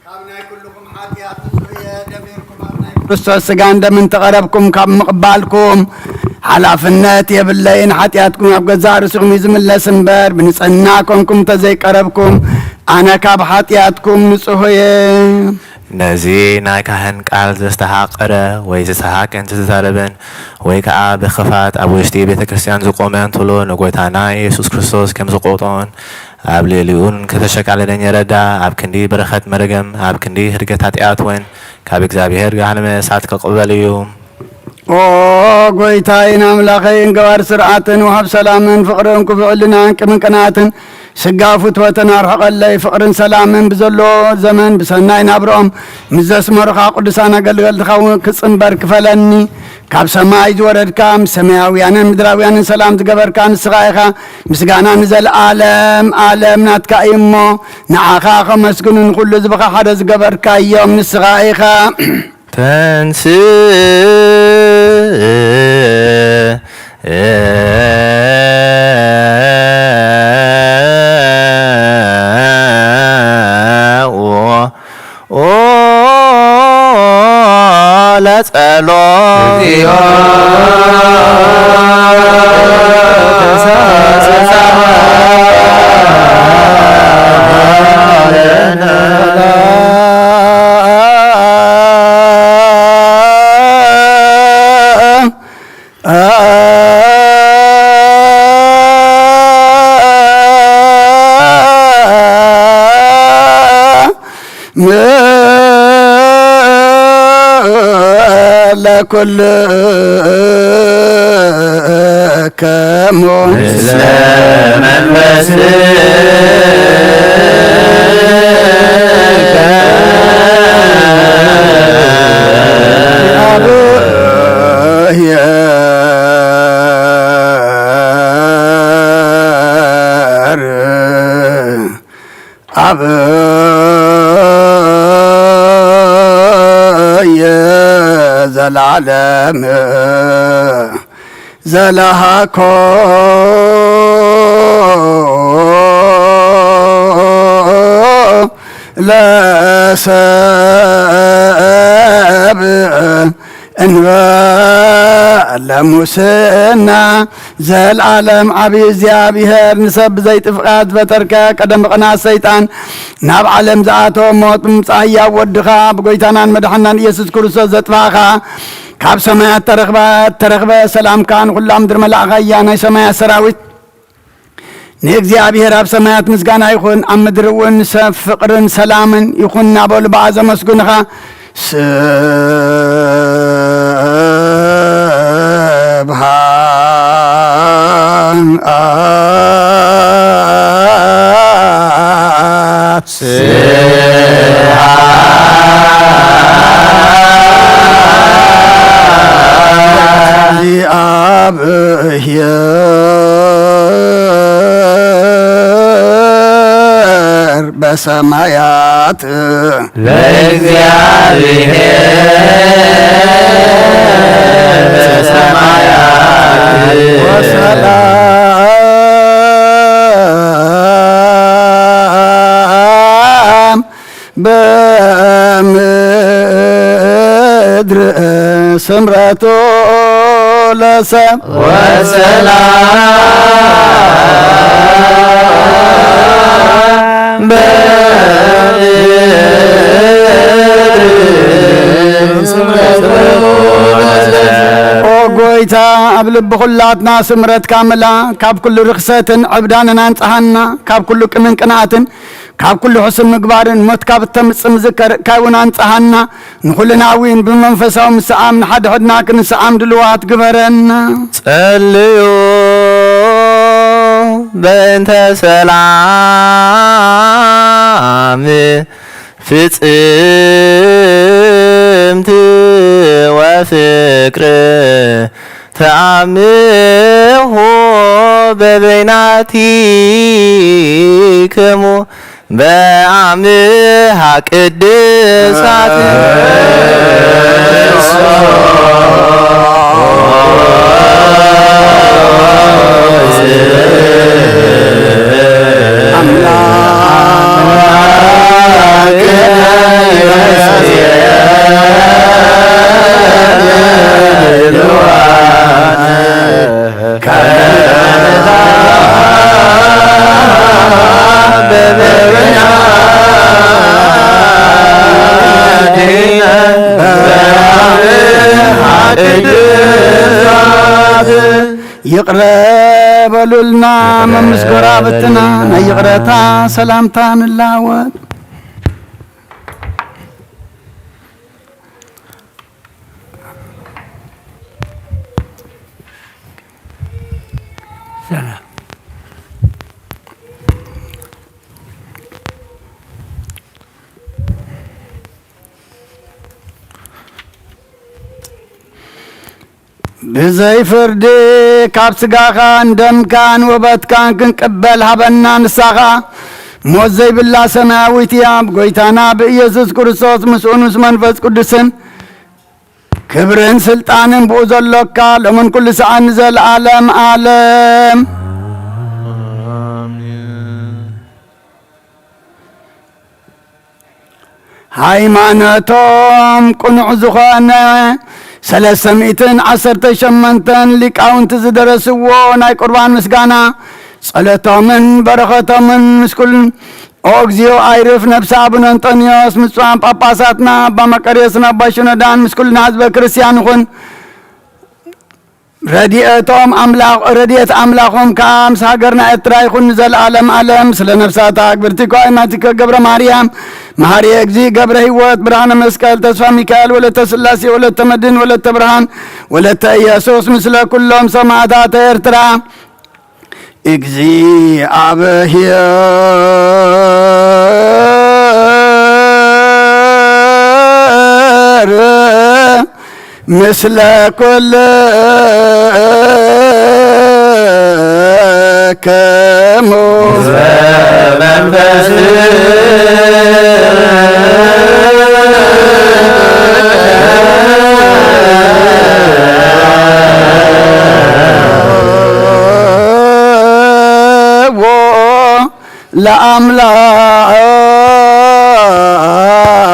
ካብ ናይ ኩልኹም ሓጢኣት ንጹህ እየ፣ ደሚርኩም ኣብ ናይ ክርስቶስ ሥጋን ደምን ተቐረብኩም ካብ ምቕባልኩም ሓላፍነት የብለይን። ሓጢኣትኩም ኣብ ገዛእ ርእስኹም እዩ ዝምለስ እምበር፣ ብንጽህና ኮንኩም እንተዘይቀረብኩም፣ ኣነ ካብ ሓጢኣትኩም ንጹህ እየ። ነዚ ናይ ካህን ቃል ዘስተሃቀረ ወይ ዘሰሃከ እንተተዛረበን፣ ወይ ከኣ ብኽፋት ኣብ ውሽጢ ቤተ ክርስቲያን ዝቆመ እንተሎ፣ ንጎይታና ኢየሱስ ክርስቶስ ከም ዝቆጦን ኣብ ልዕሊኡን ከተሸቃለደን የረዳ። ኣብ ክንዲ በረኸት መርገም፣ ኣብ ክንዲ ህድገት ኃጢኣት እውን ካብ እግዚኣብሔር ገሃነመ እሳት ክቕበል እዩ። ኦ ጎይታይን ኣምላኸይን፣ ገባር ስርዓትን ወሃብ ሰላምን ፍቕርን ክፉእ ዕልናን ቅምን ቅንኣትን ስጋ ፍትወትን ኣርሕቐለይ። ፍቕርን ሰላምን ብዘሎ ዘመን ብሰናይ ናብርኦም ምስ ዘስመሩኻ ቅዱሳን ኣገልገልትኻ እውን ክጽንበር ክፈለኒ። ካብ ሰማይ ዝወረድካ፣ ምስ ሰማያውያንን ምድራውያንን ሰላም ዝገበርካ ንስኻ ኢኻ። ምስጋና ንዘለኣለም ኣለም ናትካ እዩ እሞ፣ ንዓኻ ከመስግኑ ንኹሉ ህዝብኻ ሓደ ዝገበርካዮም ንስኻ ኢኻ። ተንስእ ኦ ለጸሎት። ለኩልከሙ ምስለ መንፈስከ አብሔር። አብየ ዘላለም ዘለሃኮ ለሰብ እንበለ ሙስና። ዘልዓለም ዓቢ እግዚኣብሔር፣ ንሰብ ብዘይጥፍኣት ዝፈጠርከ፣ ቀደም ብቕንኣት ሰይጣን ናብ ዓለም ዝኣተወ፣ ሞት ብምምጻእ ህያው ወድኻ ብጎይታናን መድሓናን ኢየሱስ ክርስቶስ ዘጥፋእኻ፣ ካብ ሰማያት ተረኽበ፣ ተረኽበ ሰላምካ ንኹላ ምድሪ መላእኻ እያ። ናይ ሰማያት ሰራዊት ንእግዚኣብሔር ኣብ ሰማያት ምስጋና ይኹን፣ ኣብ ምድሪ እውን ሰብ ፍቕርን ሰላምን ይኹን እናበሉ ብኣ ዘመስግኑኻ። ስብሃት በሰማያት ለእግዚአብሔር በሰማያት ወሰላም በምድር ስምረቱ ለሰብ ወሰላም በምድር ስምረቱ ለሰብ። ኦ ጎይታ፣ ኣብ ልቢ ኩላትና ስምረትካ ምላ፣ ካብ ኩሉ ርኽሰትን ዕብዳንን ኣንጽሃና፣ ካብ ኩሉ ቅምን ቅንኣትን ካብ ኩሉ ሕሱም ምግባርን ሞት ካብ እተምጽእ ምዝከር እካይ እውን ኣንጽሃና። ንኹልና እውን ብመንፈሳዊ ምስኣም ንሓድሕድና ክንስኣም ድልዋት ግበረና። ጸልዩ በእንተ ሰላም ፍጽምቲ ወፍቅር ተአምሆ በበይናቲክሙ በአምሃ ቅድሳት ይቕረ በሉልና መምስ ጎራብትና፣ ናይ ይቕረታ ሰላምታ ንላወጥ። ሰላም። ብዘይ ፍርዲ ካብ ስጋኻን ደምካን ውበትካን ክንቅበል ሃበና። ንሳኻ ሞት ዘይብላ ሰማያዊት እያ። ብጎይታና ብኢየሱስ ክርስቶስ ምስኡን ምስ መንፈስ ቅዱስን ክብርን ስልጣንን ብኡ ዘሎካ ሎምን ኩሉ ሰዓት ንዘለዓለም ዓለም። ሃይማኖቶም ቅኑዕ ዝኾነ ሰለስተ ሚእትን ዓሰርተ ሸሞንተን ሊቃውንቲ ዝደረስዎ ናይ ቁርባን ምስጋና ጸሎቶምን በረኸቶምን ምስ ኩል ኦ እግዚኦ ኣይርፍ ነብሲ ኣቡነ እንጦንዮስ ምስ ብፁዓን ጳጳሳትና ኣባ መቀርዮስን ኣባ ሽኖዳን ምስ ኩልና ህዝበ ክርስቲያን ይኹን። ረድኤቶም ኣምላኽ ረድኤት ኣምላኾም ከኣ ምስ ሃገርና ኤርትራ ይኹን ንዘለኣለም ኣለም። ስለ ነፍሳታ ኣግብርቲ ኳይ ማቲከ ገብረ ማርያም መሃርየ እግዚእ ገብረ ህይወት ብርሃነ መስቀል ተስፋ ሚካኤል ወለተ ስላሴ ወለተ መድን ወለተ ብርሃን ወለተ ኢየሱስ ምስለ ኩሎም ሰማዕታት ኤርትራ። እግዚኣብሔር ምስለ ኩልክሙ።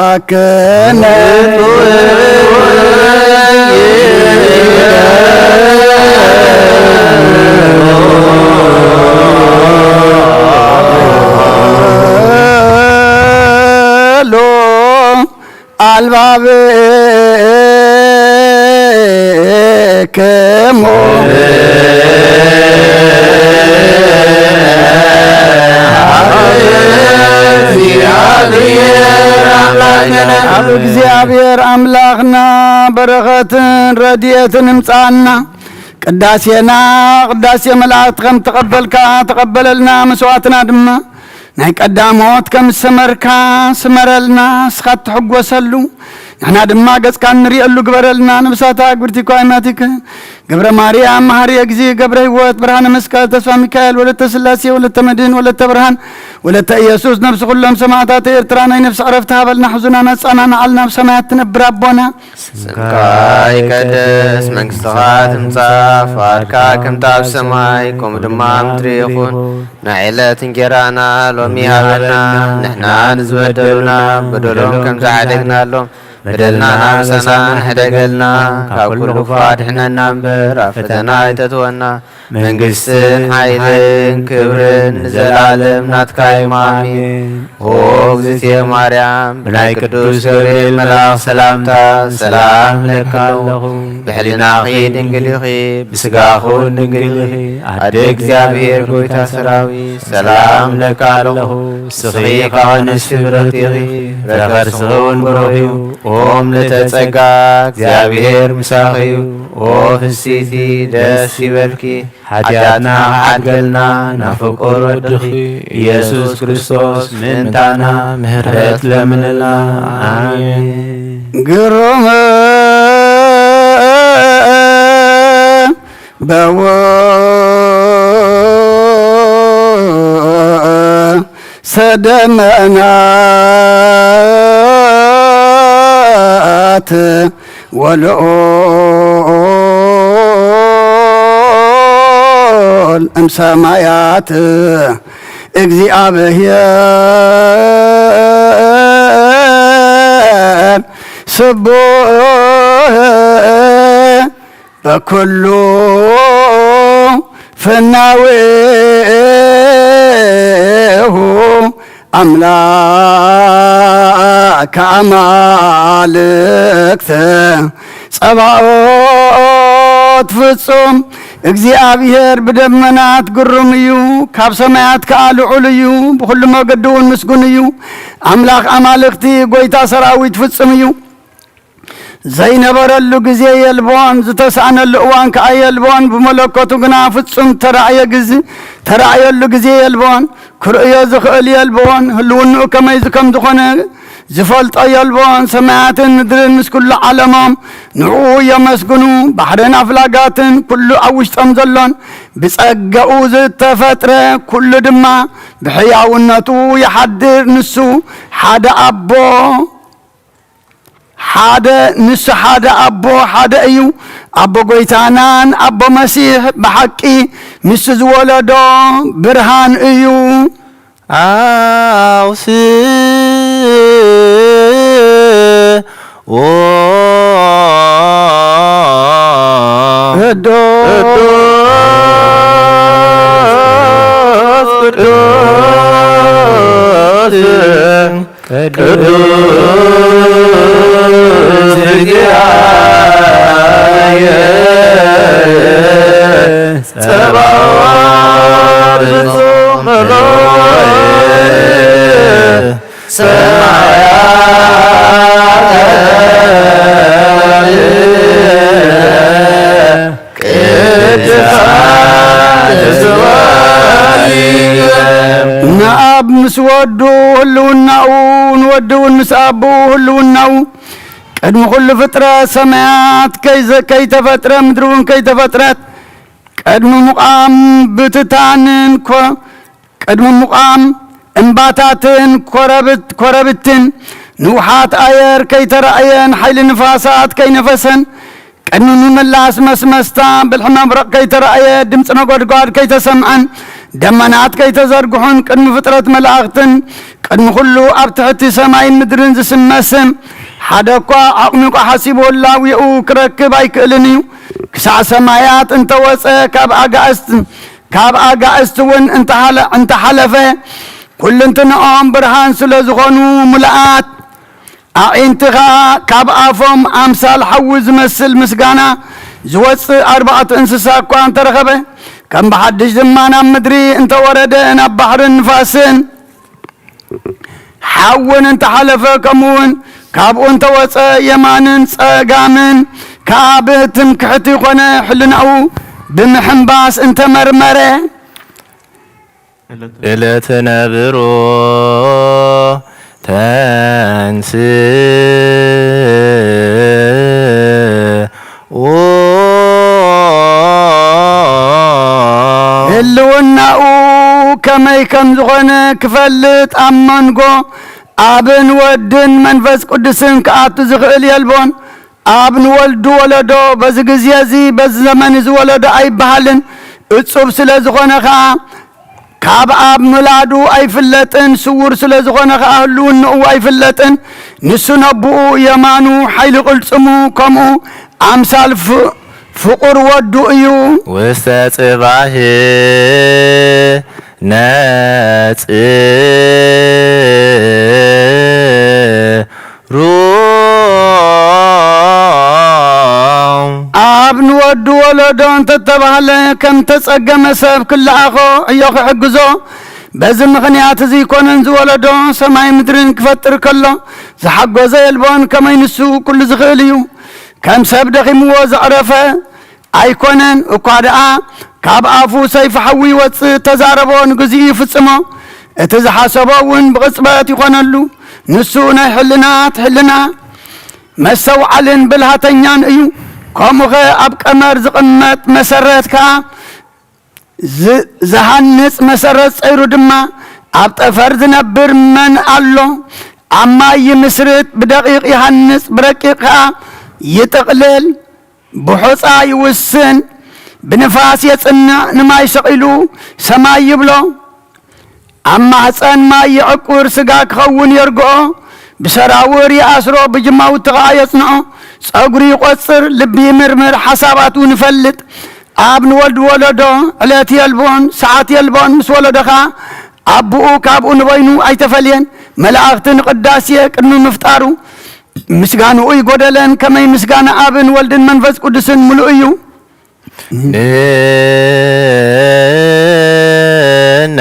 ለአምላክነ። ሎ አልባብክሙ። ኣብ እግዚኣብሔር ኣምላኽና በረኸትን ረድኤትን እምጻና። ቅዳሴና ቅዳሴ መላእክት ከም ተቐበልካ ተቐበለልና፣ መስዋዕትና ድማ ናይ ቀዳሞት ከም ዝሰመርካ ስመረልና፣ ንስኻ እትሕጎሰሉ፣ ንሕና ድማ ገጽካ እንርእየሉ ግበረልና። ነብሳታ ግብርቲ እኳ ኣይማቲከ፣ ገብረ ማርያም መሓሪ፣ እግዚእ ገብረ ህይወት፣ ብርሃነ መስቀል፣ ተስፋ ሚካኤል፣ ወለተ ስላሴ፣ ወለተ መድህን፣ ወለተ ብርሃን፣ ወለተ ኢየሱስ፣ ነብሲ ኩሎም ሰማዕታት ኤርትራ ናይ ነፍሲ ዕረፍቲ ሃበልና፣ ሕዙና ነጻና ንዓል ናብ ሰማያት ትነብር ኣቦና። ስምካ ይቀደስ፣ መንግስትኻ ትምጻእ፣ ፍቓድካ ከምቲ ኣብ ሰማይ ከምኡ ድማ ኣብ ምድሪ ይኹን። ናይ ዕለት እንጀራና ሎሚ ሃበና፣ ንሕና ንዝበደሉና በደሎም ከም ዝዓደግናሎም በደልና ናብ ምሳና ንሕደገልና፣ ካብ ኩሉ ክፉእ ኣድሕነና እምበር፣ ኣብ ፈተና ኣይተእትወና። መንግስትን ሓይልን ክብርን ንዘለኣለም ናትካ እዩ። ኣሜን። ኦ እግዝእትየ ማርያም፣ ብናይ ቅዱስ ገብርኤል መልኣኽ ሰላምታ ሰላም እለኪ ኣለኹ። ብሕልናኺ ድንግል ኢኺ፣ ብስጋኺ እውን ድንግል ኢኺ። ኣደ እግዚኣብሔር፣ ጎይታ ሰራዊት፣ ሰላም እለኪ ኣለኹ። ንስኺ ካብ ኣንስቲ ብርኽቲ ኢኺ፣ ፍረ ከርስኺ እውን ብሩኽ እዩ። ኦ ምልእተ ጸጋ፣ እግዚኣብሔር ምሳኺ እዩ። ኦ ፍስቲ፣ ደስ ይበልኪ፣ ሓጢኣትና ክሓድገልና ናብ ፍቁር ወድኺ ኢየሱስ ክርስቶስ ምእንታና ምሕረት ለምንልና። ኣሜን። ግሩም በውእሰ ደመናት ወልዑል እምሰማያት እግዚኣብሔር ስቡሕ በኩሉ ፍናዊሁ ኣምላክ ኣማልክት ጸባኦት ፍጹም እግዚኣብሔር ብደመናት ግሩም እዩ፣ ካብ ሰማያት ከኣ ልዑል እዩ፣ ብኹሉ መገዲ እውን ምስጉን እዩ። ኣምላኽ ኣማልኽቲ፣ ጐይታ ሰራዊት ፍጹም እዩ። ዘይነበረሉ ግዜ የልቦን፣ ዝተሳእነሉ እዋን ከኣ የልቦን። ብመለኮቱ ግና ፍጹም ተራእየ ግዜ፣ ተራእየሉ ግዜ የልቦን፣ ክርእዮ ዝኽእል የልቦን። ህልውንኡ ከመይ ከም ዝኾነ ዝፈልጦ የልቦን። ሰማያትን ምድርን ምስ ኩሉ ዓለሞም ንዕኡ የመስግኑ። ባሕርን ኣፍላጋትን ኩሉ ኣብ ውሽጦም ዘሎን ብጸጋኡ ዝተፈጥረ ኩሉ ድማ ብሕያውነቱ ይሓድር። ንሱ ሓደ ኣቦ ሓደ፣ ንሱ ሓደ ኣቦ ሓደ እዩ። ኣቦ ጐይታናን ኣቦ መሲሕ ብሓቂ ንሱ ዝወለዶ ብርሃን እዩ። ኣውስኡ ቅዱስ ቅዱስ ቅዱስ እግዚአብሔር ጸባኦት ፍጹም ምሉእ ሰማያተ ቅዱሳን ስብሐት ንኣብ ምስ ወዱ ህልውናኡ፣ ንወዲ እውን ምስ ኣቦኡ ህልውናኡ። ቅድሚ ኩሉ ፍጥረት ሰማያት ከይዘ-፣ ከይተፈጥረ፣ ምድሪ እውን ከይተፈጥረት፣ ቅድሚ ምቋም ብትታንን ኮ-፣ ቅድሚ ምቋም እምባታትን ኮረብት-፣ ኮረብትን ንውሓት ኣየር ከይተራእየን፣ ሓይሊ ንፋሳት ከይነፈሰን፣ ቅድሚ ምምላስ መስመስታ ብልሒ መብረቕ ከይተራእየ፣ ድምፂ ነጎድጓድ ከይተሰምዐን፣ ደመናት ከይተዘርግሑን፣ ቅድሚ ፍጥረት መላእኽትን፣ ቅድሚ ኩሉ ኣብ ትሕቲ ሰማይን ምድርን ዝስመ ስም፣ ሓደ እኳ ዓቕሚቋ ሓሲቡ ህላዌኡ ክረክብ ኣይክእልን እዩ። ክሳዕ ሰማያት እንተወፀ፣ ካብ ኣጋእስት፣ ካብ ኣጋእስት እውን እንተሃለ-፣ እንተሓለፈ፣ ኩልንትንኦም ብርሃን ስለ ዝኾኑ ምሉኣት፣ ኣዒንቲ ኸኣ ካብ ኣፎም ኣምሳል ሓዊ ዝመስል ምስጋና ዝወጽእ ኣርባዕተ እንስሳ እኳ እንተረኸበ፣ ከም ብሓድሽ ድማ ናብ ምድሪ እንተወረደ፣ ናብ ባሕርን ንፋስን ሓውን እንተሓለፈ፣ ከምኡውን ካብኡ እንተወጸ፣ የማንን ጸጋምን ከኣ ብትምክሕቲ ኾነ፣ ሕልናኡ ብምሕንባስ እንተመርመረ፣ እለትነብሮ ተንስኡ እናኡ ከመይ ከም ዝኾነ ክፈልጥ ኣብ መንጎ ኣብን ወድን መንፈስ ቅዱስን ክኣቱ ዝኽእል የልቦን። ኣብ ንወልዱ ወለዶ በዚ ግዜ እዚ በዚ ዘመን እዚ ወለዶ ኣይበሃልን። እጹብ ስለ ዝኾነ ኸኣ ካብ ኣብ ምላዱ ኣይፍለጥን። ስዉር ስለ ዝኾነ ኸኣ ህልውንኡ ኣይፍለጥን። ንሱ ነብኡ የማኑ ሓይሊ ቅልጽሙ ከምኡ ኣምሳል ፍ-፣ ፍቑር ወዱ እዩ። ውስተ ጽባሕ ነጽሩ ኣብ ንወዱ ወለዶ እንተተባህለ ከም ተጸገመ ሰብ ክለኣኾ ዕዮ ክሕግዞ። በዚ ምኽንያት እዚ ኮነን ዝወለዶ ሰማይ ምድርን ክፈጥር ከሎ ዝሓጎዘ የልቦን። ከመይ ንሱ ኩሉ ዝኽእል እዩ። ከም ሰብ ደኺምዎ ዘዕረፈ ኣይኮነን። እኳ ደኣ ካብ ኣፉ ሰይፊ ሓዊ ይወጽእ፣ እተዛረቦ ንግዚኡ ይፍጽሞ፣ እቲ ዝሓሰቦ እውን ብቕጽበት ይኾነሉ። ንሱ ናይ ሕልናት ሕልና መስተውዓልን ብልሃተኛን እዩ። ከምኡኸ ኣብ ቀመር ዝቕመጥ መሰረት ከኣ ዝ-፣ ዝሃንጽ መሰረት ጸይሩ ድማ ኣብ ጠፈር ዝነብር መን ኣሎ? ኣብ ማይ ይምስርት፣ ብደቂቕ ይሃንጽ፣ ብረቂቕ ከኣ ይጥቕልል። ብሑጻ ይውስን፣ ብንፋስ የጽንዕ፣ ንማይ ሰቒሉ ሰማይ ይብሎ። ኣብ ማህጸን ማይ የዕቁር፣ ስጋ ክኸውን የርግኦ፣ ብሰራውር ይኣስሮ፣ ብጅማውቲ ኸኣ የጽንዖ። ጸጉሪ ይቖጽር፣ ልቢ ይምርምር፣ ሓሳባቱ ንፈልጥ። ኣብ ንወልድ ወለዶ ዕለት የልቦን ሰዓት የልቦን፣ ምስ ወለዶ ኸኣ ኣቦኡ ካብኡ ንበይኑ ኣይተፈልየን። መላእኽቲ ንቅዳሴ ቅድሚ ምፍጣሩ ምስጋንኡ ይጎደለን። ከመይ ምስጋና ኣብን ወልድን መንፈስ ቅዱስን ምሉእ እዩ። ንሕነ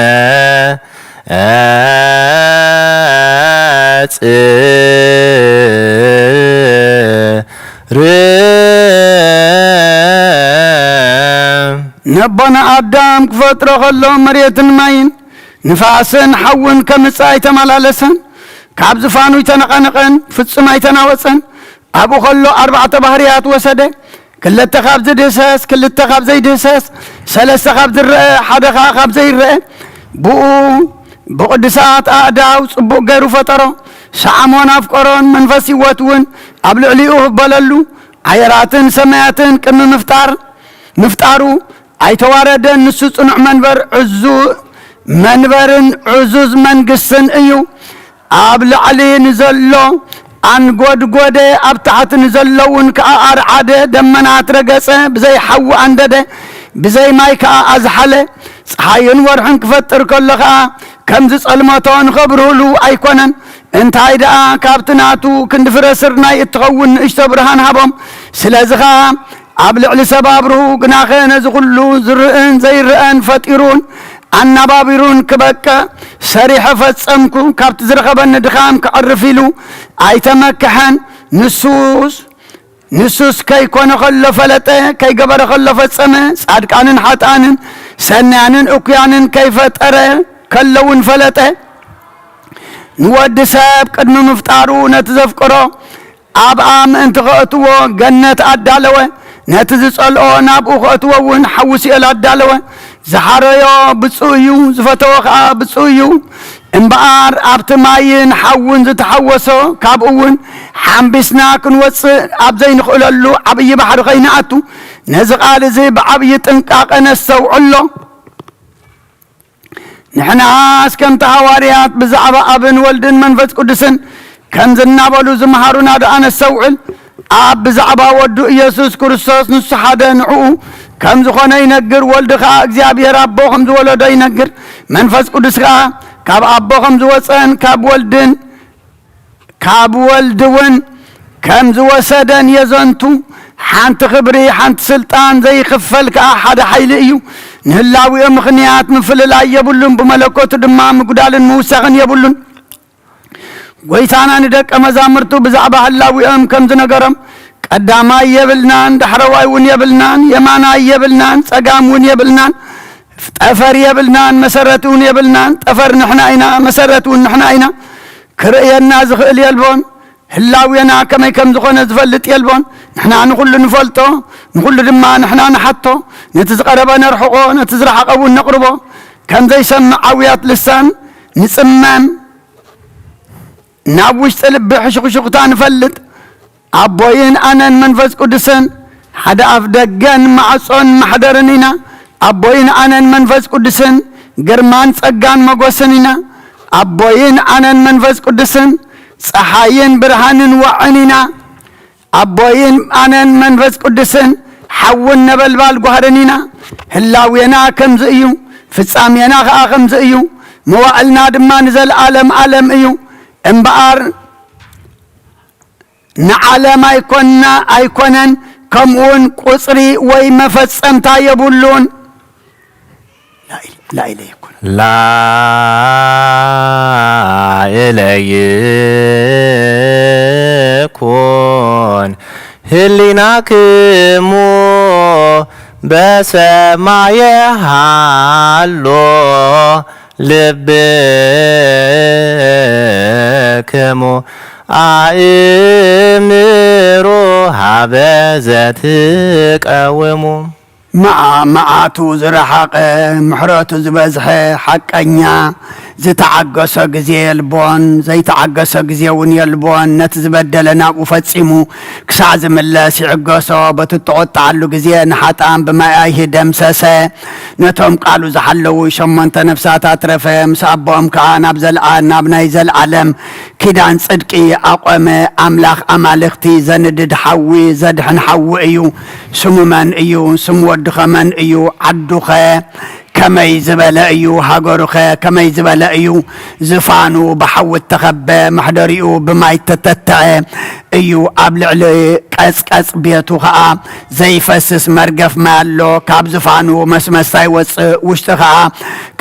ነቦና ኣዳም ክፈጥሮ ከሎ መሬትን ማይን ንፋስን ሓውን ከምጽእ ኣይተመላለሰን። ካብ ዝፋኑ ኣይተነቐነቐን፣ ፍጹም ኣይተናወጸን። ኣብኡ ከሎ ኣርባዕተ ባህርያት ወሰደ። ክልተ ካብ ዝድህሰስ፣ ክልተ ካብ ዘይድህሰስ፣ ሰለስተ ካብ ዝረአ፣ ሓደ ኸኣ ካብ ዘይረአ። ብኡ ብቕዱሳት ኣእዳው ጽቡቕ ገይሩ ፈጠሮ። ሰዓሞን ኣፍቀሮን መንፈስ ህይወት እውን ኣብ ልዕሊኡ ህበለሉ። ኣየራትን ሰማያትን ቅድሚ ምፍጣር፣ ምፍጣሩ ኣይተዋረደን። ንሱ ጽኑዕ መንበር፣ ዕዙ-፣ መንበርን ዕዙዝ መንግስትን እዩ። ኣብ ላዕሊ ንዘሎ ኣንጎድጎደ፣ ኣብ ታሕቲ ንዘለውን ከኣ ኣርዓደ። ደመናት ረገጸ፣ ብዘይ ሓዊ ኣንደደ፣ ብዘይ ማይ ከኣ ኣዝሓለ። ጸሓይን ወርሕን ክፈጥር ከሎ ከኣ ከም ዝጸልመቶ ንኸብርህሉ ኣይኮነን። እንታይ ደኣ ካብቲ ናቱ ክንዲ ፍረ ስርናይ እትኸውን ንእሽቶ ብርሃን ሃቦም። ስለዚ ኸኣ ኣብ ልዕሊ ሰብ ኣብርሁ፣ ግናኸ ነዚ ኹሉ ዝርእን ዘይረአን ፈጢሩን ኣናባቢሩን ክበቅዕ ሰሪሐ ፈጸምኩ። ካብቲ ዝረኸበኒ ድኻም ከዕርፍ ኢሉ ኣይተመክሐን። ንሱስ፣ ንሱስ ከይኮነ ከሎ ፈለጠ፣ ከይገበረ ከሎ ፈጸመ። ጻድቃንን ሓጥኣንን፣ ሰናያንን እኩያንን ከይፈጠረ ከሎ እውን ፈለጠ። ንወዲ ሰብ ቅድሚ ምፍጣሩ ነቲ ዘፍቅሮ ኣብኣ ምእንቲ ከእትዎ ገነት ኣዳለወ። ነቲ ዝጸልኦ ናብኡ ከእትዎ እውን ሓዊ ሲኦል ኣዳለወ። ዝሓረዮ ብጹእ እዩ፣ ዝፈተዎ ኸኣ ብጹእ እዩ። እምበኣር ኣብቲ ማይን ሓውን ዝተሓወሶ፣ ካብኡ እውን ሓምቢስና ክንወጽእ ኣብ ዘይንኽእለሉ ዓብዪ ባሕሪ ኸይንኣቱ፣ ነዚ ቃል እዚ ብዓብዪ ጥንቃቐ ነስተውዕሎ። ንሕናስ ከምቲ ሃዋርያት ብዛዕባ ኣብን ወልድን መንፈስ ቅዱስን ከምዚ እናበሉ ዝመሃሩና ደኣ ነስተውዕል። ኣብ ብዛዕባ ወዱ ኢየሱስ ክርስቶስ ንሱ ሓደ ንዕኡ ከም ዝኾነ ይነግር፣ ወልድ ኸኣ እግዚኣብሔር ኣቦ ከም ዝወለዶ ይነግር፣ መንፈስ ቅዱስ ኸኣ ካብ ኣቦ ከም ዝወጸን ካብ ወልድን ካብ ወልድ እውን ከም ዝወሰደን የዘንቱ። ሓንቲ ክብሪ፣ ሓንቲ ስልጣን፣ ዘይኽፈል ከኣ ሓደ ሓይሊ እዩ። ንህላዊኡ ምኽንያት ምፍልላይ የብሉን፣ ብመለኮቱ ድማ ምጉዳልን ምውሳኽን የብሉን። ጐይታና ንደቀ መዛሙርቱ ብዛዕባ ህላዊኦም ከም ዝነገሮም፣ ቀዳማይ የብልናን፣ ዳሕረዋይ እውን የብልናን፣ የማናይ የብልናን፣ ጸጋም እውን የብልናን፣ ጠፈር የብልናን፣ መሰረት እውን የብልናን። ጠፈር ንሕና ኢና፣ መሰረት እውን ንሕና ኢና። ክርእየና ዝኽእል የልቦን። ህላዌና ከመይ ከም ዝኾነ ዝፈልጥ የልቦን። ንሕና ንኹሉ ንፈልጦ፣ ንኹሉ ድማ ንሕና ንሓቶ። ነቲ ዝቐረበ ነርሕቖ፣ ነቲ ዝረሓቐ እውን ነቕርቦ። ከም ዘይሰምዕ ኣውያት ልሳን ንጽመም፣ ናብ ውሽጢ ልቢ ሕሹኽሹኽታ ንፈልጥ። ኣቦይን ኣነን መንፈስ ቅዱስን ሓደ ኣፍ ደገን ማዕጾን ማሕደርን ኢና። ኣቦይን ኣነን መንፈስ ቅዱስን ግርማን ጸጋን መጎስን ኢና። ኣቦይን ኣነን መንፈስ ቅዱስን ጸሓይን ብርሃንን ዋዕን ኢና። ኣቦይን ኣነን መንፈስ ቅዱስን ሓውን ነበልባል ጓህርን ኢና። ህላዌና ከምዚ እዩ፣ ፍጻሜና ኸኣ ከምዚ እዩ፣ መዋእልና ድማ ንዘለኣለም ኣለም እዩ። እምበኣር ንዓለም ኣይኮንና ኣይኮነን፣ ከምኡውን ቁጽሪ ወይ መፈጸምታ የብሉን። ላኢለ ይኩን። ላኢለ ይኩን ህሊናክሙ በሰማየ ሃሎ ልብክሙ ኣእምሮ ሃበ ዘትቀውሙ። መዓ-፣ መዓቱ ዝረሓቐ፣ ምሕረቱ ዝበዝሐ፣ ሓቀኛ፣ ዝተዓገሶ ግዜ የልቦን፣ ዘይተዓገሶ ግዜ እውን የልቦን። ነቲ ዝበደለ ናብኡ ፈጺሙ ክሳዕ ዝምለስ ይዕገሶ። በቲ እተቖጥዓሉ ግዜ ንሓጥኣን ብማይ ኣይሂ ደምሰሰ። ነቶም ቃሉ ዝሓለዉ ሸሞንተ ነፍሳት ኣትረፈ። ምስ ኣቦኦም ከኣ ናብ ዘልኣ-፣ ናብ ናይ ዘለኣለም ኪዳን ጽድቂ ኣቖመ። ኣምላኽ ኣማልኽቲ ዘንድድ ሓዊ፣ ዘድሕን ሓዊ እዩ። ስሙ መን እዩ? ስም ወዱኸ መን እዩ? ዓዱኸ ከመይ ዝበለ እዩ? ሃገሩኸ ከመይ ዝበለ እዩ? ዝፋኑ ብሓዊ እተኸበ፣ መሕደሪኡ ብማይ እተተትዐ እዩ። ኣብ ልዕሊ ቀጽቀጽ ቤቱ ኸኣ ዘይፈስስ መርገፍ ማይ ኣሎ። ካብ ዝፋኑ መስመስታ ይወጽእ፣ ውሽጢ ኸኣ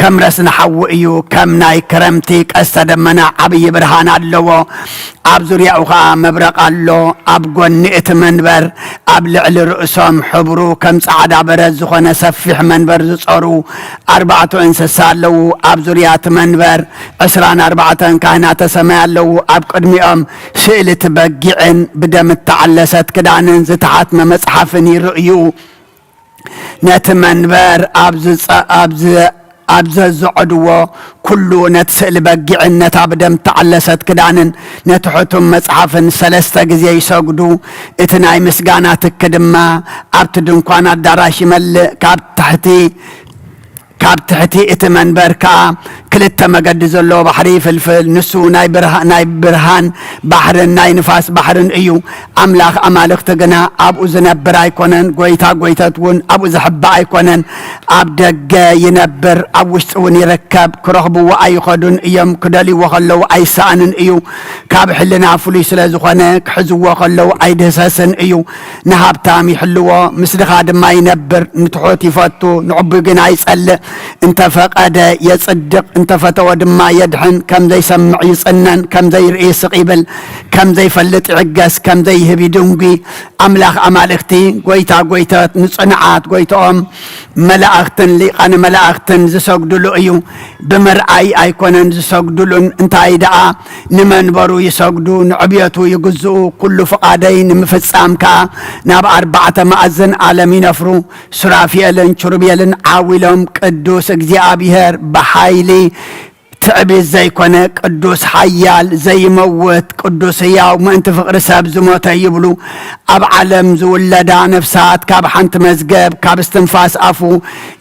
ከም ረስኒ ሓዊ እዩ። ከም ናይ ክረምቲ ቀስተ ደመና ዓብዪ ብርሃን ኣለዎ። ኣብ ዙርያኡ ኸኣ መብረቕ ኣሎ። ኣብ ጐኒ እቲ መንበር፣ ኣብ ልዕሊ ርእሶም፣ ሕብሩ ከም ጻዕዳ በረድ ዝኾነ ሰፊሕ መንበር ዝጾሩ ኣርባዕተ እንስሳ ኣለዉ። ኣብ ዙርያ እቲ መንበር ዕስራን ኣርባዕተን ካህናተ ሰማይ ኣለዉ። ኣብ ቅድሚኦም ስእሊ እቲ በጊዕን ብደም እተዓለሰት ክዳንን ዝተሓትመ መጽሓፍን ይርእዩ። ነቲ መንበር ኣብ ዝጸ-፣ ኣብ ዝ-፣ ኣብ ዘዝዖድዎ ኩሉ፣ ነቲ ስእሊ በጊዕን ነታ ብደም እተዓለሰት ክዳንን ነቲ ሕቱም መጽሓፍን ሰለስተ ግዜ ይሰግዱ። እቲ ናይ ምስጋና ትኪ ድማ ኣብቲ ድንኳን ኣዳራሽ ይመልእ። ካብ ትሕቲ፣ ካብ ትሕቲ እቲ መንበር ከኣ ክልተ መገዲ ዘለዎ ባሕሪ ይፍልፍል። ንሱ ናይ ብርሃ-፣ ናይ ብርሃን ባሕርን ናይ ንፋስ ባሕርን እዩ። ኣምላኽ ኣማልኽቲ ግና ኣብኡ ዝነብር ኣይኮነን፣ ጐይታ ጐይቶት እውን ኣብኡ ዝሕባእ ኣይኮነን። ኣብ ደገ ይነብር፣ ኣብ ውሽጢ እውን ይርከብ። ክረኽብዎ ኣይኸዱን እዮም፣ ክደልይዎ ከለዉ ኣይሰኣንን እዩ። ካብ ሕልና ፍሉይ ስለ ዝኾነ፣ ክሕዝዎ ከለዉ ኣይድህሰስን እዩ። ንሃብታም ይሕልዎ፣ ምስ ድኻ ድማ ይነብር። ንትሑት ይፈቱ፣ ንዕቡይ ግና ይጸልእ። እንተ ፈቐደ የጽድቕ፣ እንተ ፈተወ ድማ የድሕን። ከም ዘይሰምዕ ይጽነን፣ ከም ዘይርኢ ስቕ ይብል፣ ከም ዘይፈልጥ ይዕገስ፣ ከም ዘይህብ ይድንጒ። ኣምላኽ ኣማልኽቲ፣ ጐይታ ጐይቶት፣ ንጽኑዓት ጐይትኦም መላእኽትን ሊቃነ መላእኽትን ዝሰግድሉ እዩ። ብምርኣይ ኣይኮነን ዝሰግድሉን፣ እንታይ ደኣ ንመንበሩ ይሰግዱ፣ ንዕብየቱ ይግዝኡ፣ ኩሉ ፍቓደይ ንምፍጻም ከኣ ናብ ኣርባዕተ መኣዝን ዓለም ይነፍሩ። ሱራፊኤልን ኪሩቤልን ዓው ኢሎም፣ ቅዱስ እግዚኣብሔር ብሓይሊ ትዕቢት ዘይኮነ፣ ቅዱስ ሓያል ዘይመውት፣ ቅዱስ ህያው፣ ምእንቲ ፍቕሪ ሰብ ዝሞተ ይብሉ። ኣብ ዓለም ዝውለዳ ነፍሳት ካብ ሓንቲ መዝገብ፣ ካብ እስትንፋስ ኣፉ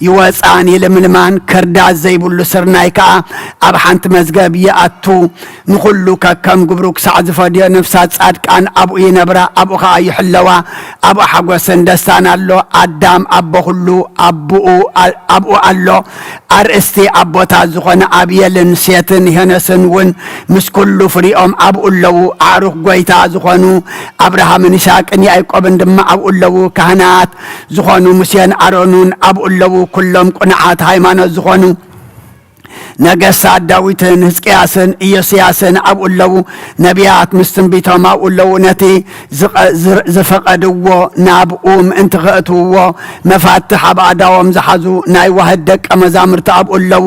ይወጻን ይልምልማን፣ ክርዳድ ዘይብሉ ስርናይ ከኣ ኣብ ሓንቲ መዝገብ ይኣቱ። ንኹሉ ከከም ግብሩ ክሳዕ ዝፈድዮ ነፍሳት ጻድቃን ኣብኡ ይነብራ፣ ኣብኡ ኸኣ ይሕለዋ። ኣብኡ ሓጎስን ደስታን ኣሎ። ኣዳም ኣቦ ኹሉ ኣብኡ፣ ኣብኡ ኣሎ። ኣርእስቲ ኣቦታት ዝኾነ ኣብየልን ሴትን ሄኖስን እውን ምስ ኩሉ ፍሪኦም ኣብኡ ኣለዉ። ኣዕሩኽ ጐይታ ዝኾኑ ኣብርሃምን ይስሐቅን ያዕቆብን ድማ ኣብኡ ኣለዉ። ካህናት ዝኾኑ ሙሴን ኣሮንን ኣብኡ ኣለዉ። ኩሎም ቅኑዓት ሃይማኖት ዝኾኑ ነገስታት ዳዊትን ህዝቅያስን ኢዮስያስን ኣብኡ ኣለዉ። ነቢያት ምስ ትንቢቶም ኣብኡ ኣለዉ። ነቲ ዝቐ-፣ ዝር-፣ ዝፈቐድዎ ናብኡ ምእንቲ ከእትውዎ፣ መፋትሕ ኣብ ኣእዳዎም ዝሓዙ ናይ ዋህድ ደቀ መዛሙርቲ ኣብኡ ኣለዉ።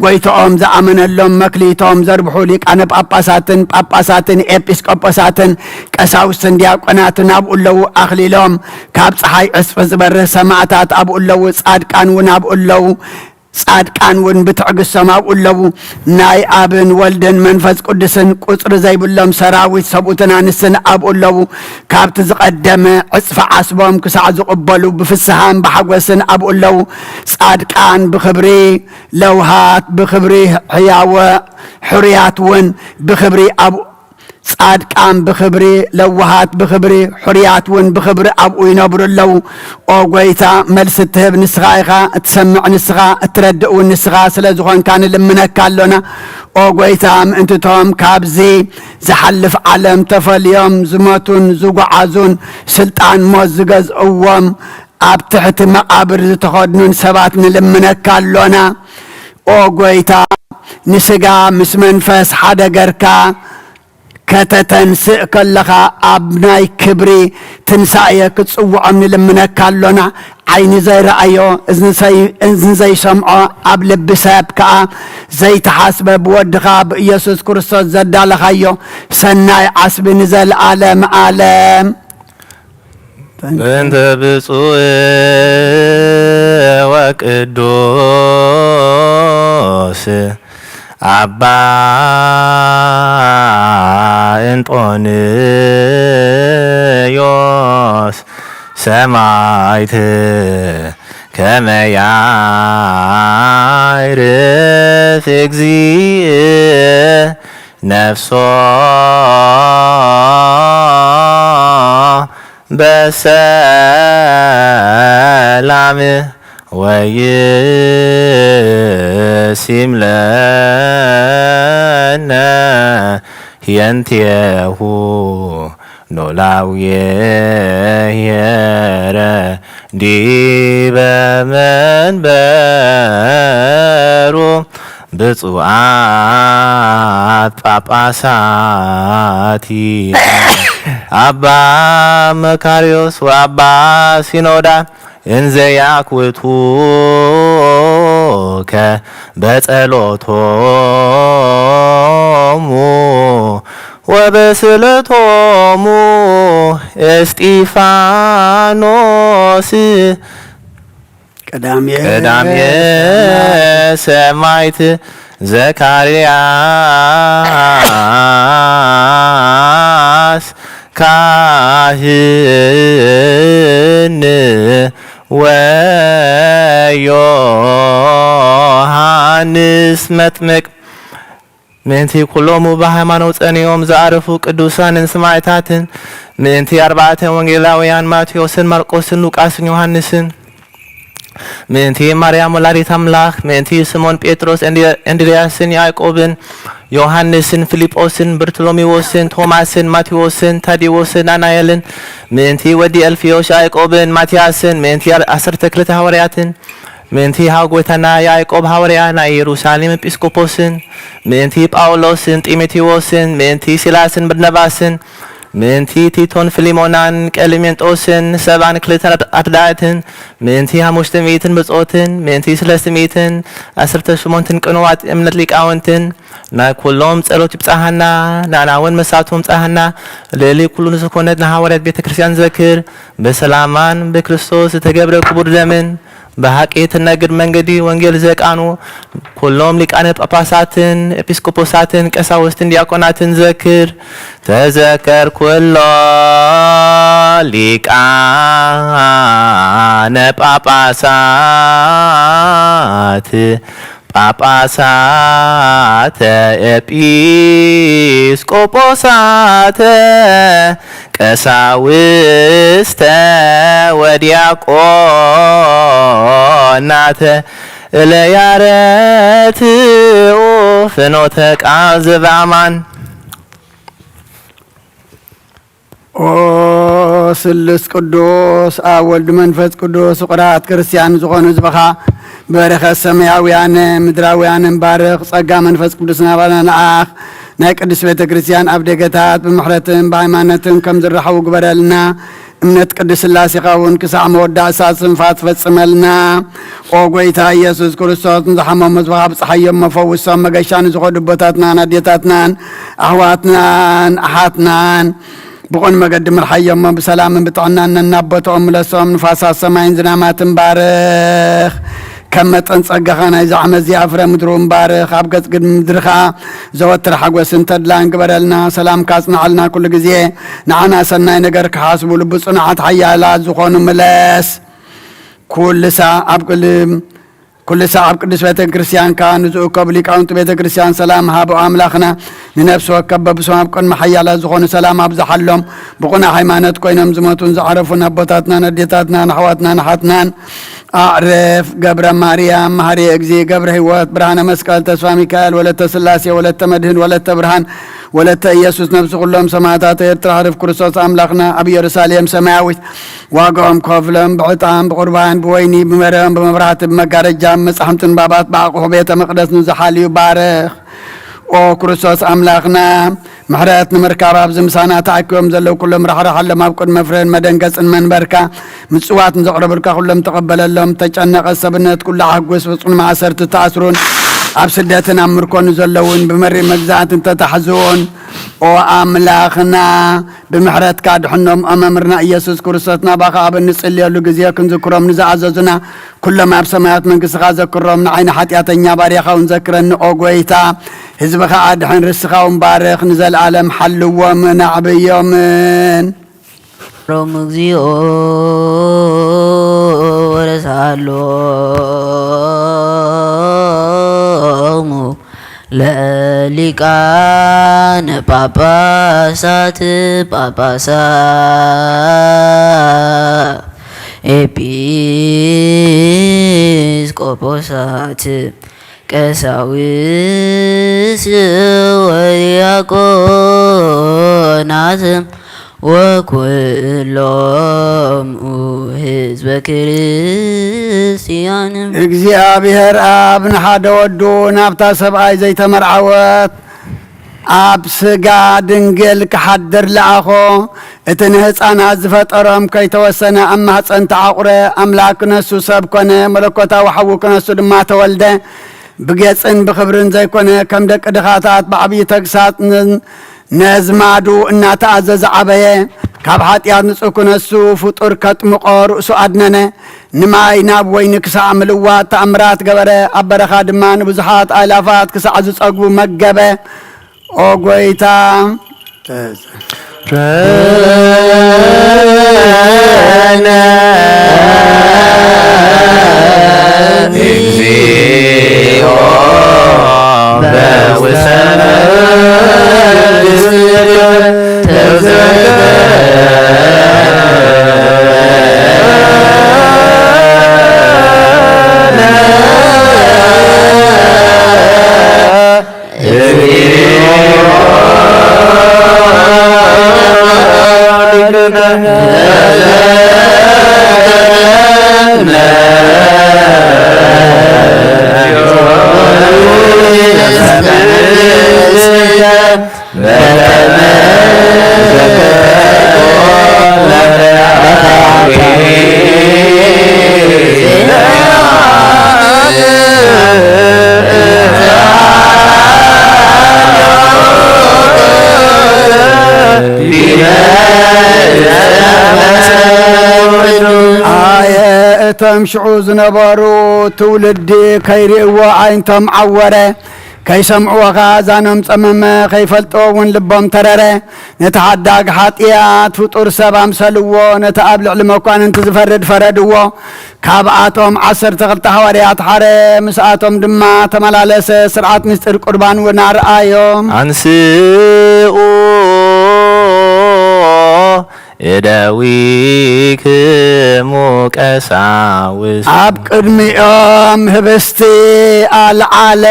ጎይታኦም ዝኣመነሎም መክሊቶም ዘርብሑ ሊቃነ ጳጳሳትን ጳጳሳትን ኤጲስቆጶሳትን ቀሳውስትን ዲያቆናትን ኣብኡ ኣለዉ። ኣኽሊሎም ካብ ጸሓይ ዕጽፊ ዝበርህ ሰማዕታት ኣብኡ ኣለዉ። ጻድቃን እውን ኣብኡ ኣለዉ። ጻድቃን እውን ብትዕግስቶም ኣብኡ ኣለዉ። ናይ ኣብን ወልድን መንፈስ ቅዱስን ቁጽሪ ዘይብሎም ሰራዊት ሰብኡትን ኣንስትን ኣብኡ ኣለዉ። ካብቲ ዝቐደመ ዕጽፊ ዓስቦም ክሳዕ ዝቕበሉ ብፍስሃን ብሓጎስን ኣብኡ ኣለዉ። ጻድቃን ብኽብሪ፣ ለውሃት ብኽብሪ፣ ሕያወ-፣ ሕሩያት እውን ብኽብሪ ኣብ-፣ ጻድቃን ብኽብሪ፣ ለዋሃት ብኽብሪ፣ ሕሩያት እውን ብኽብሪ ኣብኡ ይነብሩ ኣለዉ። ኦ ጐይታ፣ መልሲ እትህብ ንስኻ ኢኻ፣ እትሰምዕ ንስኻ፣ እትረድእ እውን ንስኻ ስለ ዝኾንካ ንልምነካ ኣሎና። ኦ ጐይታ፣ ምእንትቶም ካብዚ ዝሓልፍ ዓለም ተፈልዮም ዝሞቱን ዝጓዓዙን፣ ስልጣን ሞት ዝገዝእዎም፣ ኣብ ትሕቲ መቓብር ዝተኸድኑን ሰባት ንልምነካ ኣሎና። ኦ ጐይታ፣ ንስጋ ምስ መንፈስ ሓደ ገርካ ከተተንስእ ከለኻ፣ ኣብ ናይ ክብሪ ትንሳኤ ክትጽውዖም ንልምነካ ኣሎና። ዓይኒ ዘይረኣዮ፣ እዝኒ ሰይ-፣ እዝኒ ዘይሰምዖ፣ ኣብ ልቢ ሰብ ከኣ ዘይተሓስበ ብወድኻ ብኢየሱስ ክርስቶስ ዘዳለኻዮ ሰናይ ዓስቢ ንዘለኣለም ኣለም። በእንተ ብፁዕ ወቅዱስ ኣባ እንጦንዮስ ሰማዕት ከመ ያዕርፍ እግዚእ ነፍሶ በሰላም ወይሲም ለነ ህየንቴሁ ኖላዊ ሄረ ዲበ መንበሩ ብፁዓት ጳጳሳት ኣባ መካርዮስ ወኣባ ሲኖዳ እንዘ ያክውቱከ በጸሎቶሙ ወበስእለቶሙ እስጢፋኖስ ቀዳሜ ቀዳሜ ሰማዕት ዘካርያስ ካህን ወዮሃንስ መጥምቅ ምእንቲ ኩሎሙ ብሃይማኖት ጸኒኦም ዝኣረፉ ቅዱሳንን ሰማዕታትን፣ ምእንቲ ኣርባዕተ ወንጌላውያን ማቴዎስን ማርቆስን ሉቃስን ዮሃንስን፣ ምእንቲ ማርያም ወላዲት ኣምላኽ፣ ምእንቲ ስሞን ጴጥሮስ፣ እንድ-፣ እንድርያስን ያዕቆብን ዮሃንስን ፊልጶስን በርቶሎሜዎስን ቶማስን ማቴዎስን ታዴዎስን ናትናኤልን፣ ምእንቲ ወዲ ኣልፍዮስ ያዕቆብን ማትያስን፣ ምእንቲ ዓሰርተ ክልተ ሃዋርያትን፣ ምእንቲ ሃው ጎይታና ያዕቆብ ሃዋርያ ናይ ኢየሩሳሌም ኤጲስቆጶስን፣ ምእንቲ ጳውሎስን ጢሞቴዎስን፣ ምእንቲ ሲላስን በርናባስን፣ ምእንቲ ቲቶን ፊልሞናን ቀሊሜንጦስን ሰብዓን ክልተን ኣርዳእትን፣ ምእንቲ ሓሙሽተ ሚእትን ብጾትን፣ ምእንቲ ሰለስተ ሚእትን ዓሰርተ ሸሞንትን ቅኑዋት እምነት ሊቃውንትን፣ ናይ ኩሎም ጸሎት ይብጽሓና፣ ንኣና እውን መሳቶም ይብጽሓና። ልዕሊ ኩሉ ንዝኾነት ንሃዋርያት ቤተ ክርስቲያን ዘክር፣ ብሰላማን ብክርስቶስ ዝተገብረ ክቡር ደምን፣ ብሓቂ እትነግድ መንገዲ ወንጌል ዘቃኑ ኩሎም ሊቃነ ጳጳሳትን ኤጲስቆጶሳትን ቀሳውስትን ዲያቆናትን ዘክር። ተዘከር ኩሎ ሊቃነ ጳጳሳት፣ ጳጳሳተ ኤጲስቆጶሳተ ቀሳውስተ ወዲያቆናተ እለ ያረትኡ ፍኖተ ቃል ዘበአማን። ኦ ስሉስ ቅዱስ ኣብ ወልድ መንፈስ ቅዱስ ፍቁራት ክርስቲያን ዝኾኑ ህዝብኻ በረኸት ሰማያውያን ምድራውያን ባርኽ። ጸጋ መንፈስ ቅዱስ ናባና ንኣኽ። ናይ ቅድስት ቤተ ክርስቲያን ኣብ ደገታት ብምሕረትን ብሃይማኖትን ከም ዝረኸቡ ግበረልና። እምነት ቅድስት ሥላሴኻ እውን ክሳዕ መወዳእታ ስንፋት ፈጽመልና። ኦ ጐይታ ኢየሱስ ክርስቶስ፣ ንዝሓመሙ ህዝብኻ ብጽሓዮም መፈውሶም፣ መገሻ ንዝኸዱ ኣቦታትናን ኣዴታትናን ኣሕዋትናን ኣሓትናን ብቕን መገዲ ምርሓዮሞ፣ ብሰላምን ብጥዕናን ነናቦትኦም ምለሶም። ንፋሳት ሰማይን ዝናማትን ባርኽ። ከም መጠን ጸጋኻ ናይዛ ዓመት እዚኣ ፍረ ምድሩ እምባርኽ። ኣብ ገጽ ግድሚ ምድሪ ኸኣ ዘወትር ሓጎስን ተድላን ግበረልና። ሰላምካ ኣጽንዓልና ኩሉ ግዜ። ንዓና ሰናይ ነገር ክሓስቡ ልቢ ጽኑዓት ሓያላት ዝኾኑ ምለስ። ኩሉ ሳዕ ኣብ ቅል-፣ ኩሉ ሳዕ ኣብ ቅዱስ ቤተ ክርስቲያንካ ንዝእከቡ ሊቃውንቲ ቤተ ክርስቲያን ሰላም ሃቦ። ኣምላኽና ንነፍሲ ወከፍ በብሶም ኣብ ቅድሚ ሓያላት ዝኾኑ ሰላም ኣብዝሓሎም። ብቑና ሃይማኖት ኮይኖም ዝሞቱን ዝዓረፉን ኣቦታትናን ኣዴታትናን ኣሕዋትናን ኣሓትናን ኣዕርፍ። ገብረ ማርያም መሃሪ፣ እግዚ ገብረ ህይወት፣ ብርሃነ መስቀል፣ ተስፋ ሚካኤል፣ ወለተ ስላሴ፣ ወለተ መድህን፣ ወለተ ብርሃን፣ ወለተ ኢየሱስ፣ ነፍሲ ኩሎም ሰማዕታት ኤርትራ፣ ህርፍ ክርስቶስ ኣምላኽና ኣብ ኢየሩሳሌም ሰማያዊት ዋጋኦም ከፍሎም ብዕጣን፣ ብቁርባን፣ ብወይኒ፣ ብመረም፣ ብመብራህቲ፣ ብመጋረጃ፣ ብመጻሕፍቲ ንባባት፣ ብኣቑሑ ቤተ መቕደስ ንዝሓልዩ ባርኽ። ኦ ክርስቶስ ኣምላኽና፣ ምሕረት ንምርካብ ኣብዚ ምሳና ተኣኪቦም ዘለዉ ኩሎም ራሕራሓሎም፣ ኣብ ቅድሚ ፍረን መደንገጽን መንበርካ ምጽዋት ንዘቕረቡልካ ኩሎም ተቐበለሎም። ተጨነቐ ሰብነት ኩሉ ኣሕጉስ፣ ብጽኑ ማእሰርቲ ተኣስሩን ኣብ ስደትን ኣብ ምርኮን ዘለውን ብመሪር መግዛእትን ተታሕዙን፣ ኦ ኣምላኽና፣ ብምሕረትካ ድሕኖም። ኦ መምህርና ኢየሱስ ክርስቶስ፣ ናባኻ ኣብ እንጽልየሉ ግዜ ክንዝክሮም ንዝኣዘዙና ኩሎም ኣብ ሰማያት መንግስትኻ ዘክሮም። ንዓይ ንሓጢኣተኛ ባርያኻ እውን ዘክረኒ ኦ ጐይታ። ህዝብኻ ኣድሕን፣ ርስኻ እውን ባርኽ፣ ንዘለኣለም ሓልዎምን ኣዕብዮምን። ሮም እግዚኦ ወረሳሎም ለሊቃነ ጳጳሳት ጳጳሳ ኤጲስቆጶሳት ቀሳውስ ወዲያቆናት ወኩሎም ህዝበ ክርስቲያን። እግዚኣብሔር ኣብ ንሓደ ወዱ ናብታ ሰብኣይ ዘይተመርዓወት ኣብ ስጋ ድንግል ክሓድር ለኣኾ። እቲ ንህፃናት ዝፈጠሮም ከይተወሰነ ኣብ ማህፀን ተዓቑረ። ኣምላክ ነሱ ሰብ ኮነ፣ መለኮታዊ ሓዉ ክነሱ ድማ ተወልደ። ብጌፅን ብኽብርን ዘይኮነ፣ ከም ደቂ ድኻታት ብዓብዪ ተግሳጽ ን-፣ ነዝማዱ እናተኣዘዘ ዓበየ። ካብ ሓጢኣት ንጹህ ክነሱ ፍጡር ከጥምቖ ርእሱ ኣድነነ። ንማይ ናብ ወይኒ ክሳዕ ምልዋጥ ተኣምራት ገበረ። ኣብ በረኻ ድማ ንብዙሓት ኣእላፋት ክሳዕ ዝጸግቡ መገበ። ኦ ጐይታ፣ ኣየ እቶም ሽዑ ዝነበሩ ትውልዲ ከይርእይዎ ኣዒንቶም ዓወረ። ከይሰምዕዎ ኸኣ ኣእዛኖም ጸመመ፣ ከይፈልጥዎ እውን ልቦም ተረረ። ነቲ ሓዳግ ሓጢኣት ፍጡር ሰብ ኣምሰልዎ፣ ነቲ ኣብ ልዕሊ መኳንንቲ ዝፈርድ ፈረድዎ። ካብኣቶም ዓሰርተ ክልተ ሃዋርያት ሓደ፣ ምስኣቶም ድማ ተመላለሰ፣ ስርዓት ምስጢር ቁርባን እውን ኣርኣዮም። ኣንስኡ እደዊክሙ ቀሳውስት። ኣብ ቅድሚኦም ህብስቲ ኣልዓለ።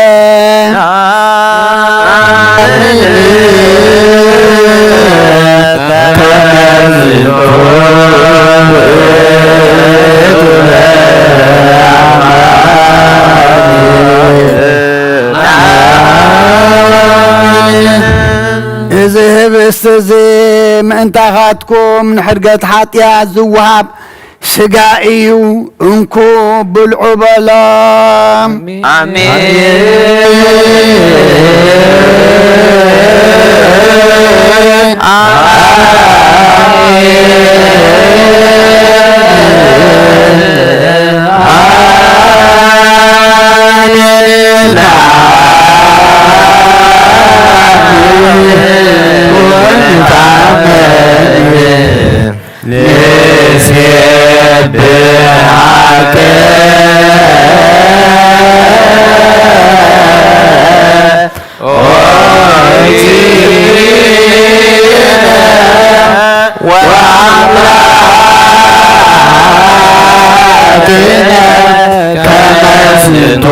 እዚ ህብስቲ እዚ ምእንታኻትኩም ንሕድገት ሓጢኣት ዝወሃብ ስጋ እዩ፣ እንኩ ብልዑ በሎም። ኣሜን። ንሴብሐከ ወአምላክነ ከመስንቶ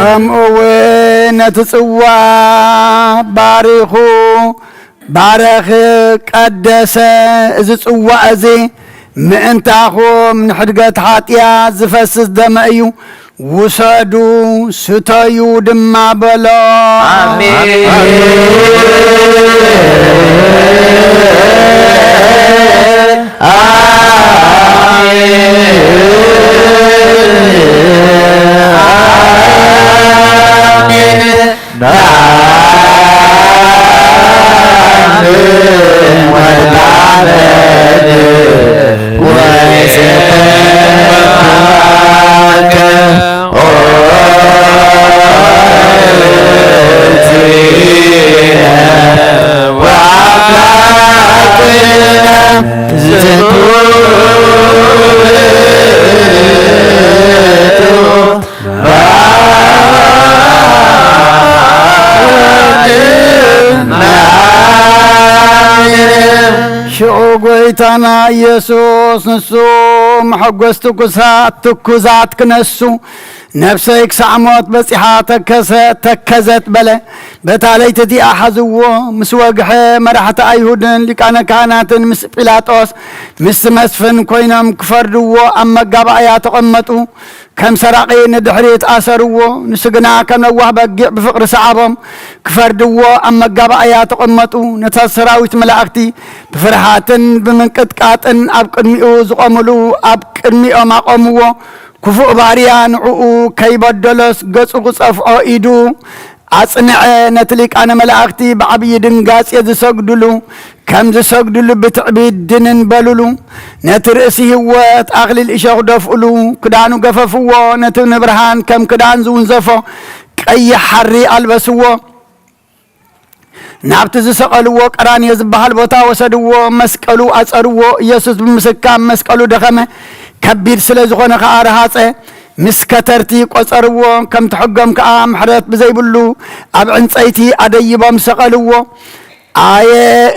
ከምኡ እውን ነቲ ጽዋ ባሪኹ ባረኸ፣ ቀደሰ። እዚ ጽዋ እዚ ምእንታኹም ንሕድገት ሓጢኣት ዝፈስስ ደመ እዩ፣ ውሰዱ፣ ስተዩ ድማ በሎ። ኣሜን። ሽዑ ጐይታና ኢየሱስ ንሱ መሐጎስ ትኩሳት ትኩዛት ክነሱ፣ ነፍሰይ ክሳዕ ሞት በጺሓ ተከሰ-፣ ተከዘት በለ። በታ ለይቲ እቲኣ ሓዝዎ፣ ምስ ወግሐ መራሕቲ ኣይሁድን ሊቃነ ካህናትን ምስ ጲላጦስ ምስቲ መስፍን ኮይኖም ክፈርድዎ ኣብ መጋባእያ ተቐመጡ። ከም ሰራቒ ንድሕሪት ኣሰርዎ፣ ንሱ ግና ከም ለዋህ በጊዕ ብፍቕሪ ሰዓቦም። ክፈርድዎ ኣብ መጋባእያ ተቐመጡ። ነታ ሰራዊት መላእኽቲ ብፍርሃትን ብምንቅጥቃጥን ኣብ ቅድሚኡ ዝቖምሉ ኣብ ቅድሚኦም ኣቖምዎ። ክፉእ ባርያ ንዕኡ ከይበደሎስ ገጹ ክጸፍዖ ኢዱ ኣጽንዐ። ነቲ ሊቃነ መላእኽቲ ብዓብዪ ድንጋጼ ዝሰግድሉ ከም ዝሰግድሉ ብትዕቢት ድንን በሉሉ። ነቲ ርእሲ ህይወት ኣኽሊል እሾኽ ደፍኡሉ፣ ክዳኑ ገፈፍዎ፣ ነቲ ንብርሃን ከም ክዳን ዝውንዘፎ ቀይሕ ሓሪ ኣልበስዎ። ናብቲ ዝሰቐልዎ ቀራንዮ ዝበሃል ቦታ ወሰድዎ፣ መስቀሉ ኣጸርዎ። ኢየሱስ ብምስካም መስቀሉ ደኸመ፣ ከቢድ ስለ ዝኾነ ኸኣ ረሃጸ። ምስ ከተርቲ ቆጸርዎ፣ ከምቲ ሕጎም ከኣ ምሕረት ብዘይብሉ ኣብ ዕንጸይቲ ኣደይቦም ሰቐልዎ። ኣየ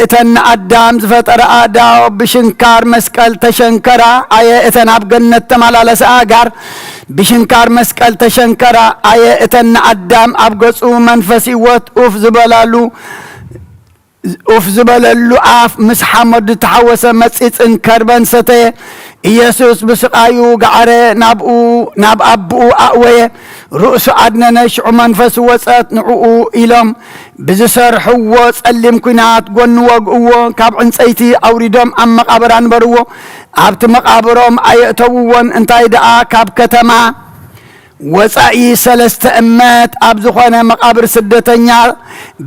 እተን ንኣዳም ዝፈጠረ ኣእዳው ብሽንካር መስቀል ተሸንከራ። ኣየ እተን ኣብ ገነት ተመላለሰ ኣእጋር ብሽንካር መስቀል ተሸንከራ። ኣየ እተን ንኣዳም ኣብ ገጹ መንፈስ ህይወት ኡፍ ዝበላሉ፣ ኡፍ ዝበለሉ ኣፍ ምስ ሓመድ ዝተሓወሰ መጺጽን ከርበን ሰተየ። ኢየሱስ ብስቓዩ ገዓረ፣ ናብኡ፣ ናብ ኣቦኡ ኣእወየ። ርእሱ ኣድነነ፣ ሽዑ መንፈሱ ወጸት። ንዕኡ ኢሎም ብዝሰርሕዎ ጸሊም ኲናት ጐኑ ወግእዎ፣ ካብ ዕንጸይቲ ኣውሪዶም ኣብ መቓብር ኣንበርዎ። ኣብቲ መቓብሮም ኣየእተውዎን፣ እንታይ ደኣ ካብ ከተማ ወጻኢ ሰለስተ እመት ኣብ ዝኾነ መቓብር ስደተኛ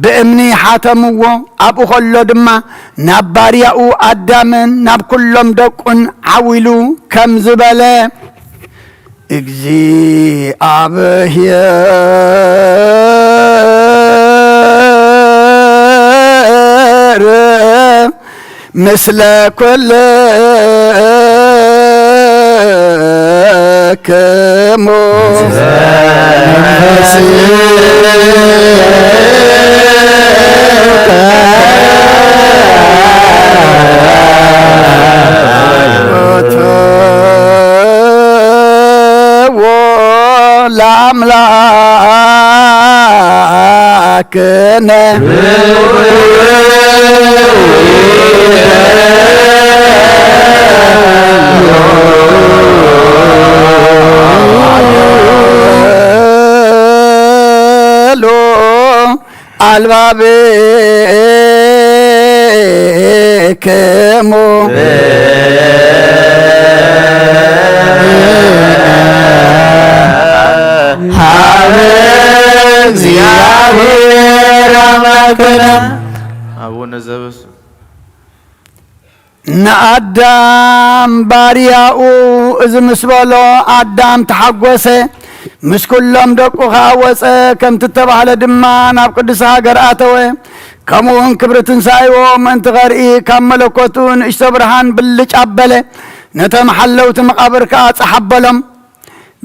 ብእምኒ ሓተምዎ። ኣብኡ ኸሎ ድማ ናብ ባርያኡ ኣዳምን ናብ ኵሎም ደቁን ዓው ኢሉ ከምዚ በለ፣ እግዚኣብሔር ምስለ ኩልክሙ። ነ ኣልባብክሙ ሀበ እግዚኣብሔር ኣምላክነ። ኣቡነ ዘበስ ንኣዳም ባርያኡ እዚ ምስ በሎ፣ ኣዳም ተሓጎሰ፣ ምስ ኩሎም ደቁ ኸኣ ወጸ፣ ከምቲ እተባህለ ድማ ናብ ቅድስቲ ሃገር ኣተወ። ከምኡ እውን ክብሪ ትንሳኤዎ ምእንቲ ኸርኢ፣ ካብ መለኮቱ ንእሽቶ ብርሃን ብልጭ ኣበለ፣ ነቶም ሓለውቲ መቓብር ከኣ ጸሓበሎም።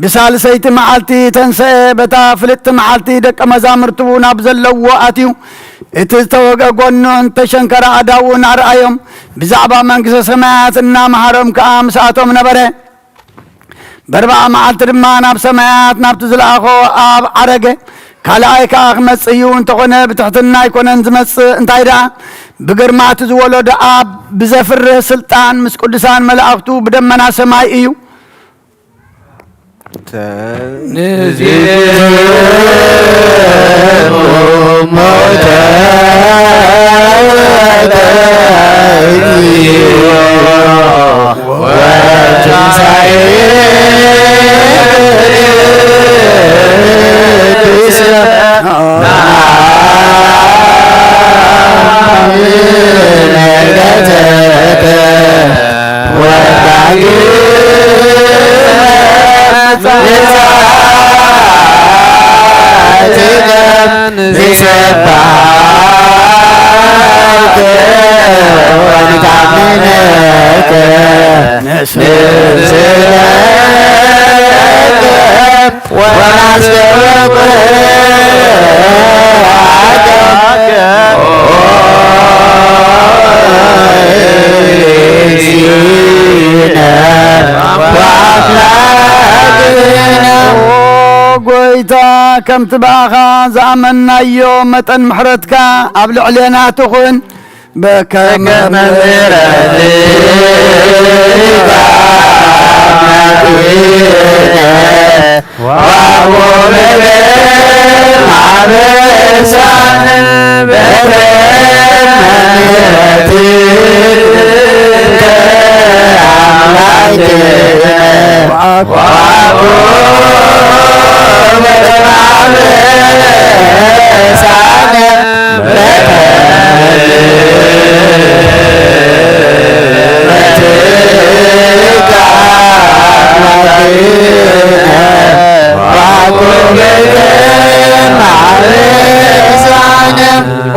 ብሳልሰይቲ መዓልቲ ተንሰአ፣ በታ ፍልጥቲ መዓልቲ ደቀ መዛሙርቱ ናብ ዘለዎ ኣትዩ፣ እቲ ዝተወግአ ጎኑን እተሸንከረ ኣእዳዉን ኣርኣዮም። ብዛዕባ መንግስተ ሰማያት እናመሃሮም ከኣ ምስኣቶም ነበረ። በርብዓ መዓልቲ ድማ ናብ ሰማያት ናብቲ ዝለኣኾ ኣብ ዓረገ። ካልኣይ ከኣ ክመጽእ እዩ፣ እንተኾነ ብትሕትና ኣይኮነን ዝመጽእ፣ እንታይ ደኣ ብግርማ እቲ ዝወለዶ ኣብ ብዘፍርህ ስልጣን ምስ ቅዱሳን መላእኽቱ ብደመና ሰማይ እዩ። ኦ ጎይታ፣ ከምቲ ብኣኻ ዝኣመንናዮ መጠን ምሕረትካ ኣብ ልዕሌና ትኹን። በከመ ምሕረትካ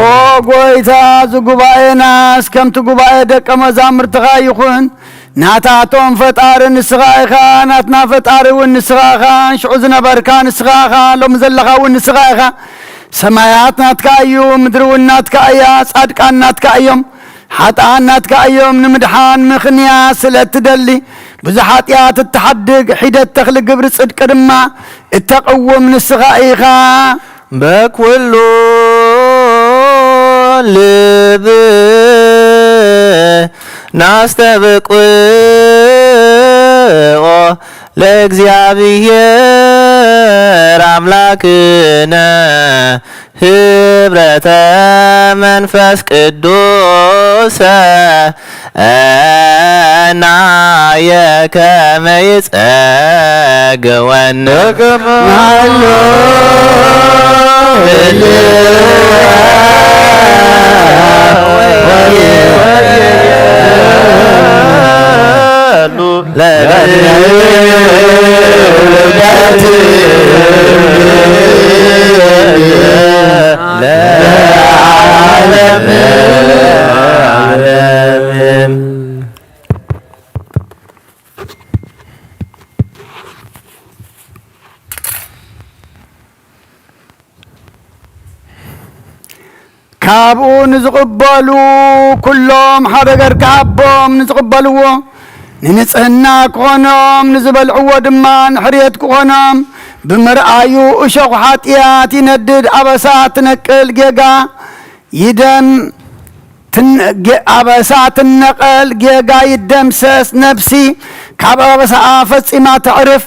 ኦ ጎይታ፣ እዚ ጉባኤናስ ከምቲ ጉባኤ ደቀ መዛሙርትኻ ይኹን። ናታቶም ፈጣሪ ንስኻ ኢኻ፣ ናትና ፈጣሪ እውን ንስኻ ኢኻ፣ ሽዑ ዝነበርካ ንስኻ ኢኻ፣ ሎሚ ዘለኻ እውን ንስኻ ኢኻ። ሰማያት ናትካ እዩ፣ ምድሪ እውን ናትካ እያ፣ ጻድቃን ናትካ እዮም፣ ሓጥኣን ናትካ እዮም። ንምድሓን ምኽንያት ስለ እትደሊ፣ ብዙሕ ሓጢኣት እትሓድግ፣ ሒደት ተኽሊ ግብሪ ጽድቂ ድማ እተቕውም ንስኻ ኢኻ። በኩሉ ልብ ናስተብቅኦ ለእግዚኣብሔር ኣምላክነ ህብረተ መንፈስ ቅዱስ እናየ ከመ ይጸግወን። በከመ ካብኡ ንዝቕበሉ ኩሎም ሓደ ገር ክሃቦም ንዝቕበልዎ ንንጽህና ክኾኖም፣ ንዝበልዕዎ ድማ ንሕርየት ክኾኖም፣ ብምርኣዩ እሾኽ ሓጢኣት ይነድድ፣ ኣበሳ ትነቅል ጌጋ ይደም ትን-፣ ጌ-፣ ኣበሳ ትነቐል፣ ጌጋ ይደምሰስ፣ ነፍሲ ካብ ኣበሳኣ ፈጺማ ተዕርፍ።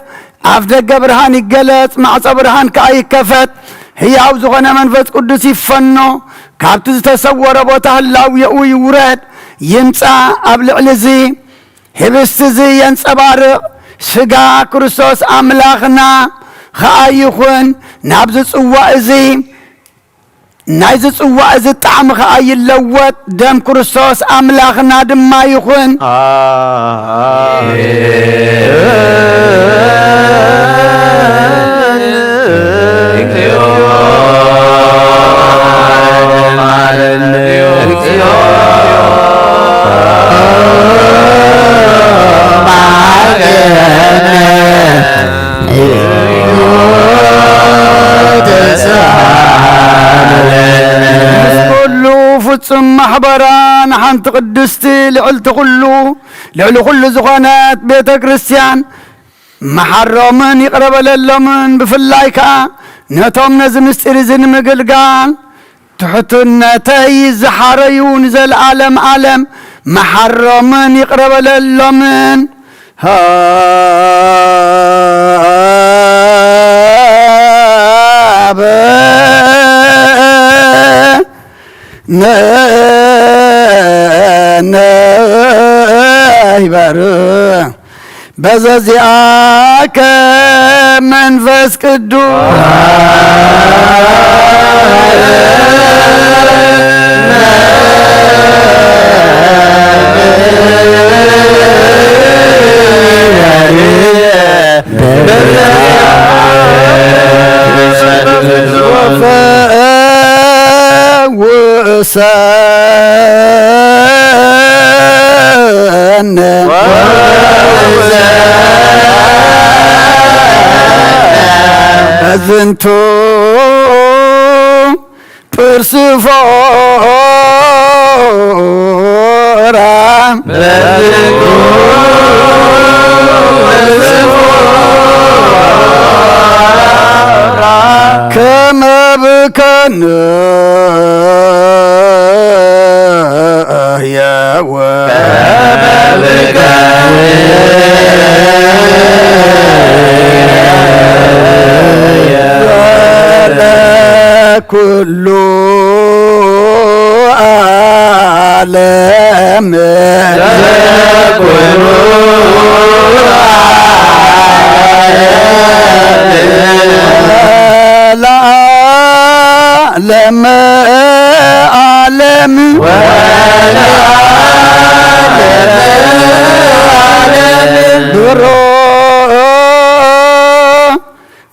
ኣፍ ደገ ብርሃን ይገለጽ፣ ማዕጾ ብርሃን ከኣ ይከፈት። ህያው ዝኾነ መንፈስ ቅዱስ ይፈኖ፣ ካብቲ ዝተሰወረ ቦታ ህላዌኡ ይውረድ፣ ይምጻእ። ኣብ ልዕሊ እዚ ህብስቲ እዚ የንጸባርቕ፣ ስጋ ክርስቶስ ኣምላኽና ኸኣ ይኹን። ናብዚ ጽዋእ እዚ ናይዚ ጽዋእ እዚ ጣዕሚ ኸኣ ይለወጥ፣ ደም ክርስቶስ ኣምላኽና ድማ ይኹን። ኣሜን። ኩሉ ፍጹም ማሕበራ ንሓንቲ ቅድስቲ ልዕልቲ ኩሉ፣ ልዕሊ ኩሉ ዝኾነት ቤተ ክርስቲያን መሓሮምን ይቕረ በለሎምን፣ ብፍላይ ከኣ ነቶም ነዚ ምስጢር እዚ ንምግልጋል ትሕትነተይ ዝሓረዩ ንዘለኣለም ኣለም መሓሮምን ይቕረ በለሎምን። ሃበ ነ-፣ ነይበር በዘዚኣከ መንፈስ ቅዱስ። ወፈውሰነ በዝንቱ ፕርስፎራ ከመ ብከነ ህያወ ኩሉ ዓለም ኩሉ ዓለም ለዓለመ ዓለም ወለዓለመ ዓለም ብሮ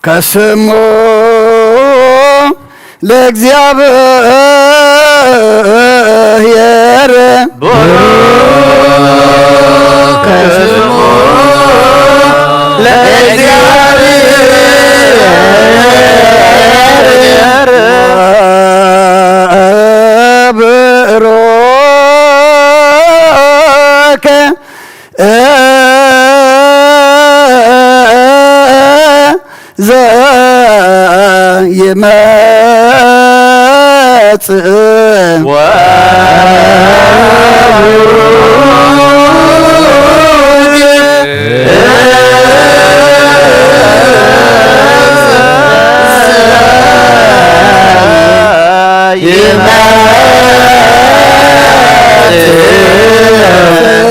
ከስሙ ለእግዚኣብሔር ብሩክ ስሙ ለእግዚኣብሔር። ብሩክ ዘይመጽእ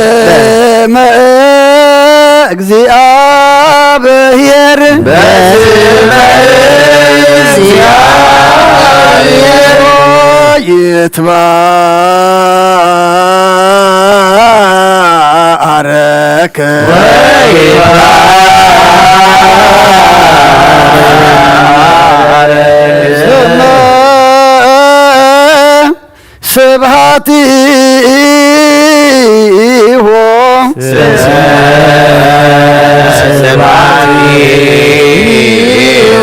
ስመ እግዚአብሔር በስመ እግዚአብሔር ይትባረክ ስመ ስብሐቲሁ ስብሐቲሁ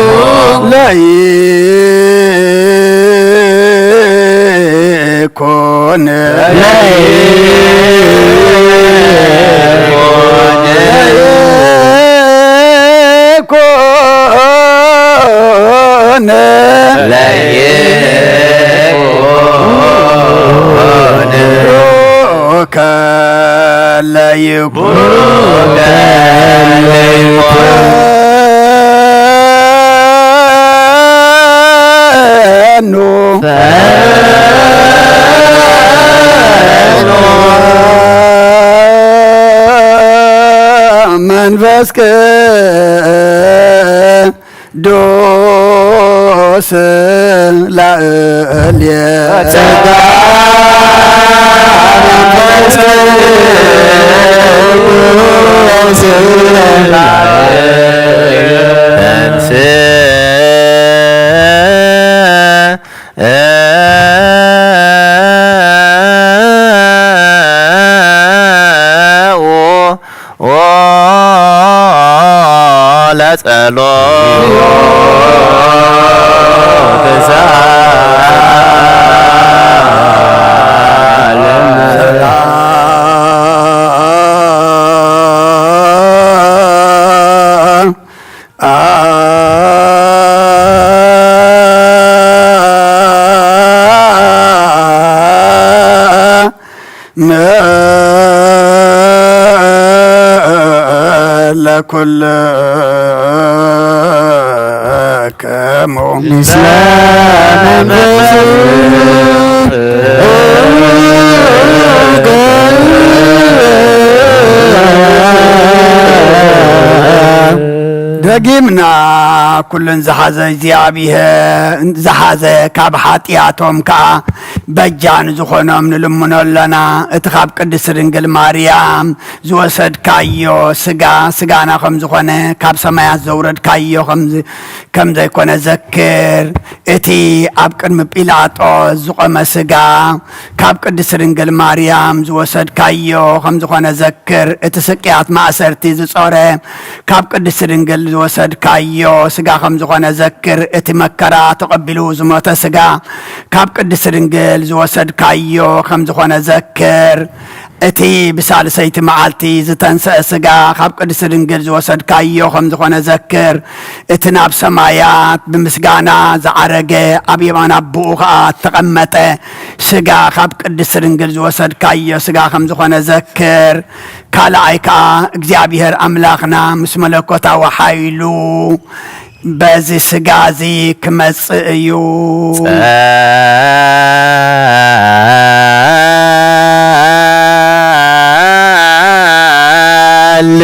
ለይኩን ጸለዩ። ቡሩክ ተለይኮ። ፈኑ። ፈኑ። መንፈስ ቅዱስ ላዕሌ። ጸጋ መንፈስ ቅዱስ ላዕሌ። ለጸሎት ለኩልክሙ ደጊምና ኩሉን ዝሓዘ እግዚኣብሔር ዝሓዘ ካብ ሓጢኣቶም ከኣ በጃ ንዝኾኖም ንልምኖ ኣለና። እቲ ካብ ቅድስቲ ድንግል ማርያም ዝወሰድካዮ ስጋ፣ ስጋና ከም ዝኾነ፣ ካብ ሰማያት ዘውረድካዮ ከም ዝ-፣ ከም ዘይኮነ ዘክር። እቲ ኣብ ቅድሚ ጲላጦስ ዝቖመ ስጋ፣ ካብ ቅድስቲ ድንግል ማርያም ዝወሰድካዮ ከም ዝኾነ ዘክር። እቲ ስቅያት ማእሰርቲ ዝጾረ፣ ካብ ቅድስቲ ድንግል ዝወሰድካዮ ስጋ ከም ዝኾነ ዘክር። እቲ መከራ ተቐቢሉ ዝሞተ ስጋ፣ ካብ ቅድስቲ ድንግል ዝወሰድካዮ ከም ዝኾነ ዘክር። እቲ ብሳልሰይቲ መዓልቲ ዝተንስአ ስጋ፣ ካብ ቅድስቲ ድንግል ዝወሰድካዮ ከም ዝኾነ ዘክር። እቲ ናብ ሰማያት ብምስጋና ዝዓረገ፣ ኣብ የማን ኣቦኡ ኸኣ እተቐመጠ ስጋ፣ ካብ ቅድስቲ ድንግል ዝወሰድካዮ ስጋ ከም ዝኾነ ዘክር። ካልኣይ ከኣ እግዚኣብሔር ኣምላኽና ምስ መለኮታዊ ሓይሉ በዚ ስጋ እዚ ክመጽእ እዩ። ጸል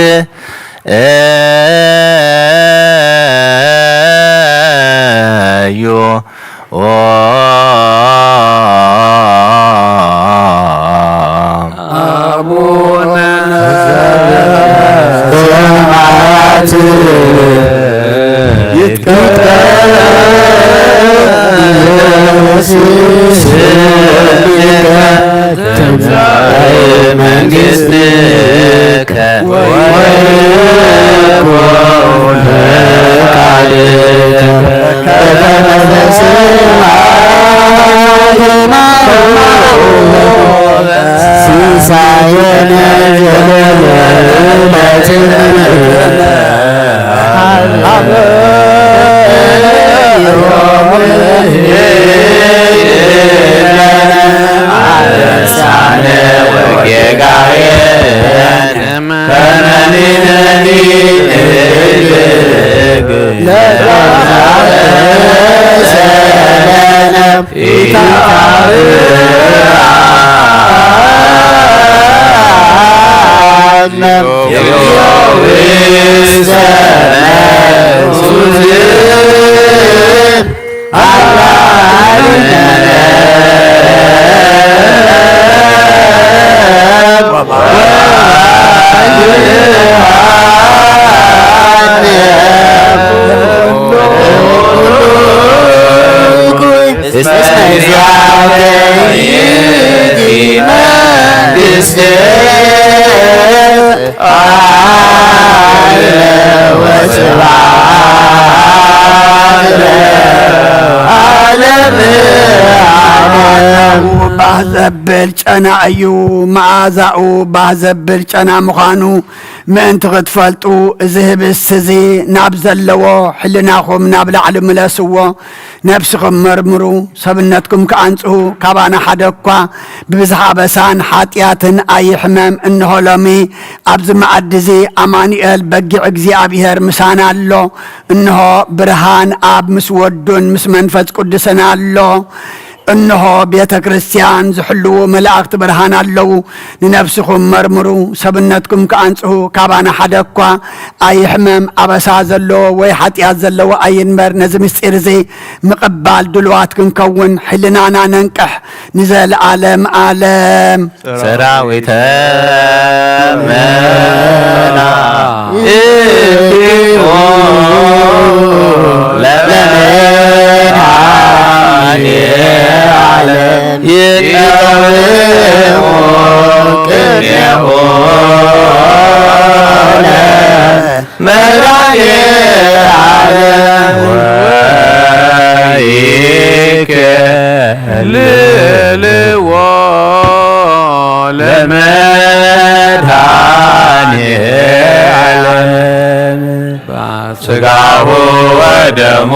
እዩ። አቡነ ዘበሰማያት ይትቀደስ ስምከ ትምጻእ መንግስትከ ወይኩን ፈቃድከ በከመ በሰማይ ከማሁ። ሲሳየነ ዘለለዕለትነ ሀበነ ዮም ወህብ ለነ አበሳነ ወጌጋየነ ከመ ንሕነኒ ንህድግ ለዘአበሰ ለነ ኢታብአነ እግዚኦ ውስተ መንሱት። ዘብል ጨና እዩ። መኣዛኡ ባህ ዘብል ጨና ምዃኑ ምእንቲ ክትፈልጡ፣ እዚ ህብስት እዚ ናብ ዘለዎ ሕልናኹም ናብ ላዕሊ ምለስዎ። ነፍስኹም መርምሩ፣ ሰብነትኩም ክኣንጽሁ፣ ካባና ሓደ እኳ ብብዝሒ ኣበሳን ሓጢኣትን ኣይሕመም። እንሆ ሎሚ ኣብዚ መኣዲ እዚ ኣማኑኤል በጊዕ እግዚኣብሔር ምሳና ኣሎ። እንሆ ብርሃን ኣብ ምስ ወዱን ምስ መንፈስ ቅዱስን ኣሎ። እንሆ ቤተ ክርስቲያን ዝሕልዉ መላእኽቲ ብርሃን ኣለዉ። ንነፍስኹም መርምሩ፣ ሰብነትኩም ክኣንጽሁ፣ ካባና ሓደ እኳ ኣይሕመም። ኣበሳ ዘለዎ ወይ ሓጢኣት ዘለዎ ኣይንበር። ነዚ ምስጢር እዚ ምቕባል ድልዋት ክንከውን ሕልናና ነንቅሕ። ንዘለዓለም ዓለም። ሰራዊተ መላእክቲሁ ለመድኃኔ ዓለም ይቀውሙ ቅኔሁ ለመድኃኔ ዓለም ወይከልልዎ ለመድኃኔ ዓለም ሥጋሁ ወደሙ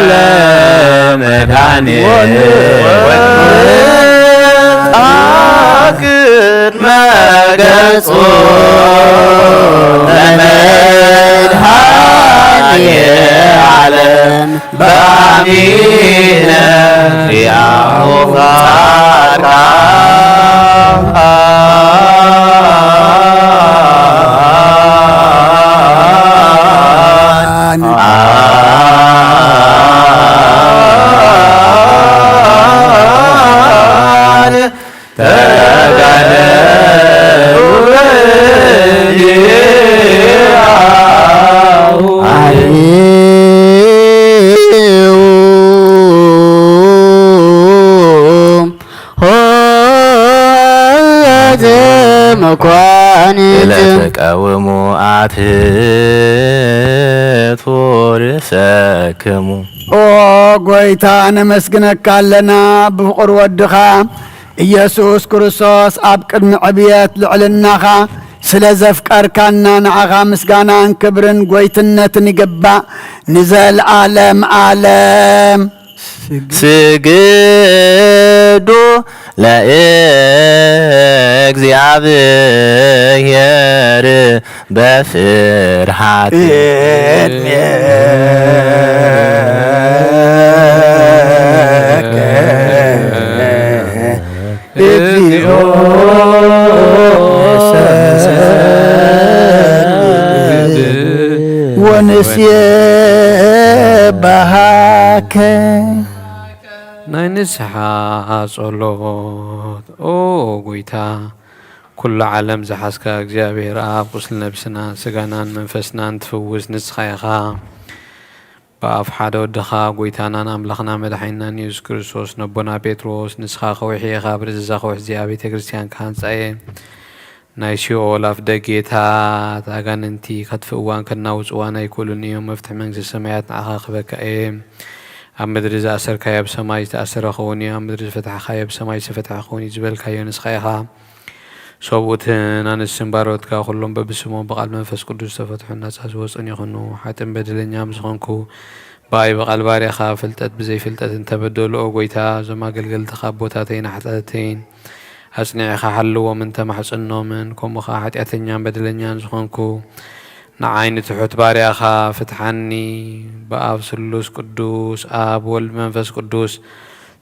ለመድኃኔ ወንጻግድ መገጹ ለመድኃኔ ዓለም በአሚነ ዲያሁ ጻድቃን ተጋደሉ በእንዲአሁ። አርዩ ኆኃተ መኳንንት ለተቃውሙ አትሕቱ ርእሰክሙ። ኦ ጎይታ፣ ነመስግነካ ኣለና ብፍቕር ወድኻ ኢየሱስ ክርስቶስ። ኣብ ቅድሚ ዕብየት ልዕልናኻ ስለ ዘፍቀርካና፣ ንዓኻ ምስጋናን ክብርን ጎይትነትን ይግባእ ንዘለዓለም ዓለም። ስግዱ ለእግዚኣብሔር በፍርሃት። እግዚኦ ወንሴብሐከ። ናይ ንስሓ ጸሎት። ኦ ጎይታ፣ ኩሉ ዓለም ዝሓዝካ እግዚኣብሔር ኣብ፣ ቁስሊ ነብስናን ስጋናን መንፈስናን ትፍውስ ንስኻ ኢኻ። ብኣፍ ሓደ ወድኻ፣ ጎይታናን ኣምላኽና መድሓኒናን የሱስ ክርስቶስ፣ ነቦና ጴጥሮስ፣ ንስኻ ከውሒ ኢኻ፣ ኣብ ርእሲ እዛ ከውሒ እዚኣ ቤተ ክርስቲያን ክሃንጻ እየ። ናይ ሲኦል ኣፍ ደጌታት ኣጋንንቲ ከጥፍእዋን ከናውጽዋን ኣይክእሉን እዮም። መፍትሒ መንግስቲ ሰማያት ንዓኻ ክህበካ እየ። ኣብ ምድሪ ዝኣሰርካዮ ኣብ ሰማይ ዝተኣሰረ ክኸውን እዩ፣ ኣብ ምድሪ ዝፈታሕካዮ ኣብ ሰማይ ዝተፈትሐ ክኸውን እዩ ዝበልካዮ ንስኻ ኢኻ። ሰብኡትን ኣንስትን ባሮትካ ኩሎም በብስሞም ብቓል መንፈስ ቅዱስ ዝተፈትሑን ናጻ ዝወጹን ይኹኑ። ሓጥእን በደለኛን ዝኾንኩ ብኣይ ብቓል ባርያኻ ፍልጠት ብዘይፍልጠት እንተበደሉ፣ ኦ ጐይታ፣ እዞም ኣገልገልትኻ ኣቦታተይን ኣሓታተይን ኣጽኒዕኻ ሓልዎም እንተ ማሕጽኖምን፣ ከምኡ ኸኣ ሓጢኣተኛን በደለኛን ዝኾንኩ ንዓይ ንትሑት ባርያኻ ፍትሓኒ። ብኣብ ስሉስ ቅዱስ፣ ኣብ ወልድ መንፈስ ቅዱስ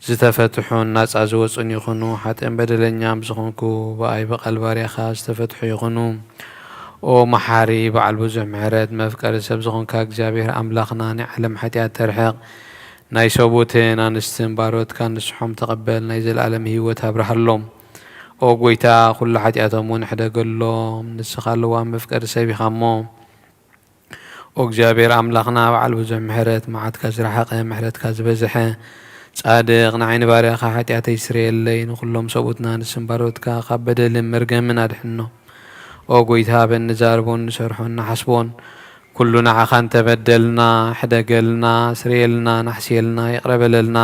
ዝተፈትሑን ናጻ ዝወጹን ይኹኑ። ሓጥእን በደለኛን ብዝኾንኩ ብኣይ ብቓል ባርያኻ ዝተፈትሑ ይኹኑ። ኦ መሓሪ በዓል ብዙሕ ምሕረት መፍቀሪ ሰብ ዝኾንካ እግዚኣብሔር ኣምላኽና፣ ናይ ዓለም ሓጢኣት ተርሕቕ፣ ናይ ሰብኡትን ኣንስትን ባሮትካ ንስሖም ተቐበል፣ ናይ ዘለኣለም ህይወት ኣብርሃሎም። ኦ ጐይታ፣ ኩሉ ሓጢኣቶም እውን ሕደገሎም፣ ንስኻ ለዋም መፍቀሪ ሰብ ኢኻ እሞ። ኦ እግዚኣብሔር ኣምላኽና በዓል ብዙሕ ምሕረት፣ መዓትካ ዝረሓቐ፣ ምሕረትካ ዝበዝሐ፣ ጻድቕ፣ ንዓይ ንባርያኻ ሓጢኣተይ ስረየለይ፣ ንኹሎም ሰብኡትና ንስም ባሮትካ ካብ በደልን መርገምን ኣድሕኖም። ኦ ጐይታ፣ በኒ ንዛረቦን ንሰርሖን ንሓስቦን ኩሉ ንዓኻ እንተበደልና፣ ሕደገልና፣ ስረየልና፣ ናሕስየልና፣ ይቕረ በለልና።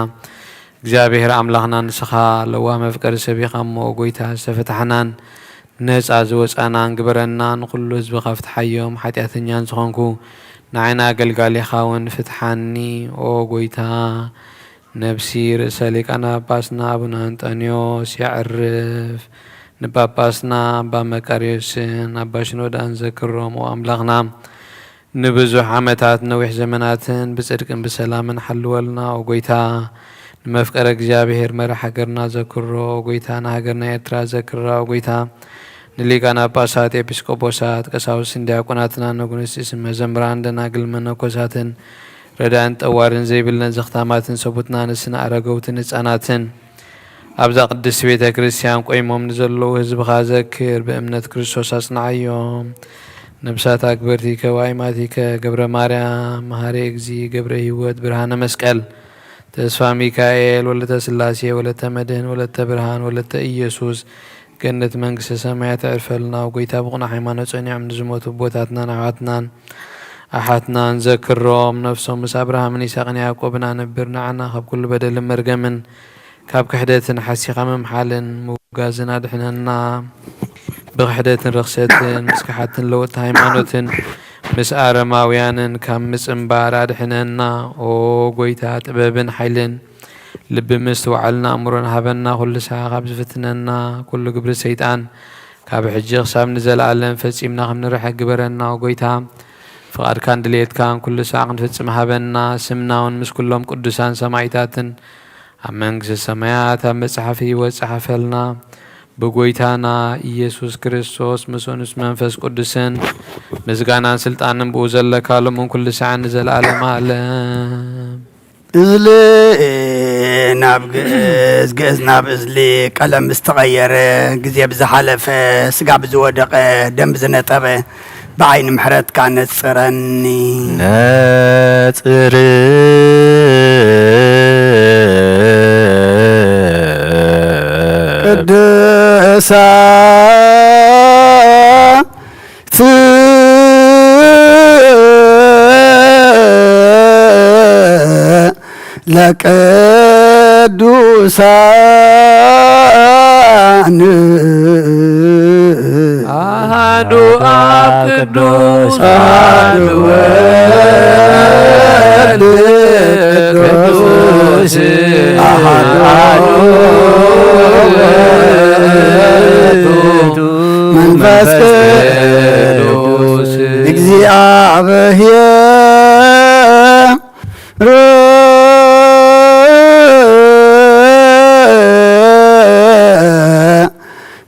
እግዚኣብሔር ኣምላኽና፣ ንስኻ ለዋህ መፍቀሪ ሰብ ኢኻ እሞ፣ ጐይታ፣ ዝተፈታሕናን ነጻ ዝወጻናን ግበረና። ንኹሉ ህዝብኻ ፍትሓዮም፣ ሓጢኣተኛን ዝኾንኩ ንዓይና ኣገልጋሊኻ እውን ፍትሓኒ። ኦ ጐይታ፣ ነብሲ ርእሰ ሊቃነ ጳጳስና ኣቡነ ኣንጠንዮስ የዕርፍ። ንጳጳስና ኣባ መቃርዮስን ኣባ ሽኖዳን ዘክሮም። ኦ ኣምላኽና፣ ንብዙሕ ዓመታት ነዊሕ ዘመናትን ብጽድቅን ብሰላምን ሓልወልና። ኦ ጐይታ፣ ንመፍቀረ እግዚኣብሔር መራሕ ሃገርና ዘክሮ። ኦ ጐይታ፣ ንሃገርና ኤርትራ ዘክራ። ኦ ጐይታ፣ ንሊቃነ ጳጳሳት፣ ኤጲስቆጶሳት፣ ቀሳውስትን ዲያቆናትና፣ ንጉንስቲስን መዘምራን፣ ደናግል መነኮሳትን፣ ረዳእን ጠዋርን ዘይብለን ዘኽታማትን ሰቡትና፣ ንስነ ኣረገውትን ህጻናትን፣ ኣብዛ ቅድስቲ ቤተ ክርስቲያን ቆይሞም ንዘለዉ ህዝብኻ ዘክር፣ ብእምነት ክርስቶስ ኣጽንዓዮም። ነብሳት ኣክበርቲከ ወኣይማቲከ፣ ገብረ ማርያም፣ መሃሪ እግዚ፣ ገብረ ህይወት፣ ብርሃነ መስቀል፣ ተስፋ ሚካኤል፣ ወለተ ስላሴ፣ ወለተ መድህን፣ ወለተ ብርሃን፣ ወለተ ኢየሱስ፣ ገነት መንግስተ ሰማያት ኣዕርፈልና። ኦ ጐይታ፣ ብቕኑዕ ሃይማኖት ጸኒዖም ንዝሞቱ ኣቦታትናን ኣሕዋትናን ኣሓትናን ዘክሮም። ነፍሶም ምስ ኣብርሃምን ይስሐቅን ያዕቆብን ኣንብር። ንዓና ካብ ኩሉ በደልን መርገምን ካብ ክሕደትን ሓሲኻ ምምሓልን ምውጋዝን ኣድሕነና። ብክሕደትን ርኽሰትን ምስ ከሓድትን ለወጥቲ ሃይማኖትን ምስ ኣረማውያንን ካብ ምጽንባር ኣድሕነና። ኦ ጐይታ፣ ጥበብን ሓይልን ልቢ ምስትውዓልን ኣእምሮን ሃበና። ኩሉ ሳዕ ካብ ዝፍትነና ኩሉ ግብሪ ሰይጣን ካብ ሕጂ ክሳብ ንዘለኣለም ፈጺምና ከም ንርሕቅ ግበረና። ኦ ጐይታ፣ ፍቓድካን ድሌትካን ኩሉ ሳዕ ክንፍጽም ሃበና። ስምና እውን ምስ ኩሎም ቅዱሳን ሰማዕታትን ኣብ መንግስቲ ሰማያት ኣብ መጽሓፍ ህይወት ጸሓፈልና። ብጐይታና ኢየሱስ ክርስቶስ ምስኡን ምስ መንፈስ ቅዱስን ምስጋናን ስልጣንን ብኡ ዘለካ ሎምን ኩሉ ሳዕን ንዘለኣለም ኣለም። እዝሊ ናብ ግእዝ፣ ግእዝ ናብ እዝሊ ቀለም ዝተቐየረ፣ ግዜ ብዝሓለፈ፣ ስጋ ብዝወደቐ፣ ደም ብዝነጠበ፣ ብዓይኒ ምሕረትካ ነጽረኒ። ነጽር ቅዱሳት ለቅዱሳን። ኣሃዱ ኣብ ቅዱስ፣ ኣሃዱ ወልድ ቅዱስ፣ ኣሃዱ ውእቱ መንፈስ ቅዱስ። እግዚኣብሔር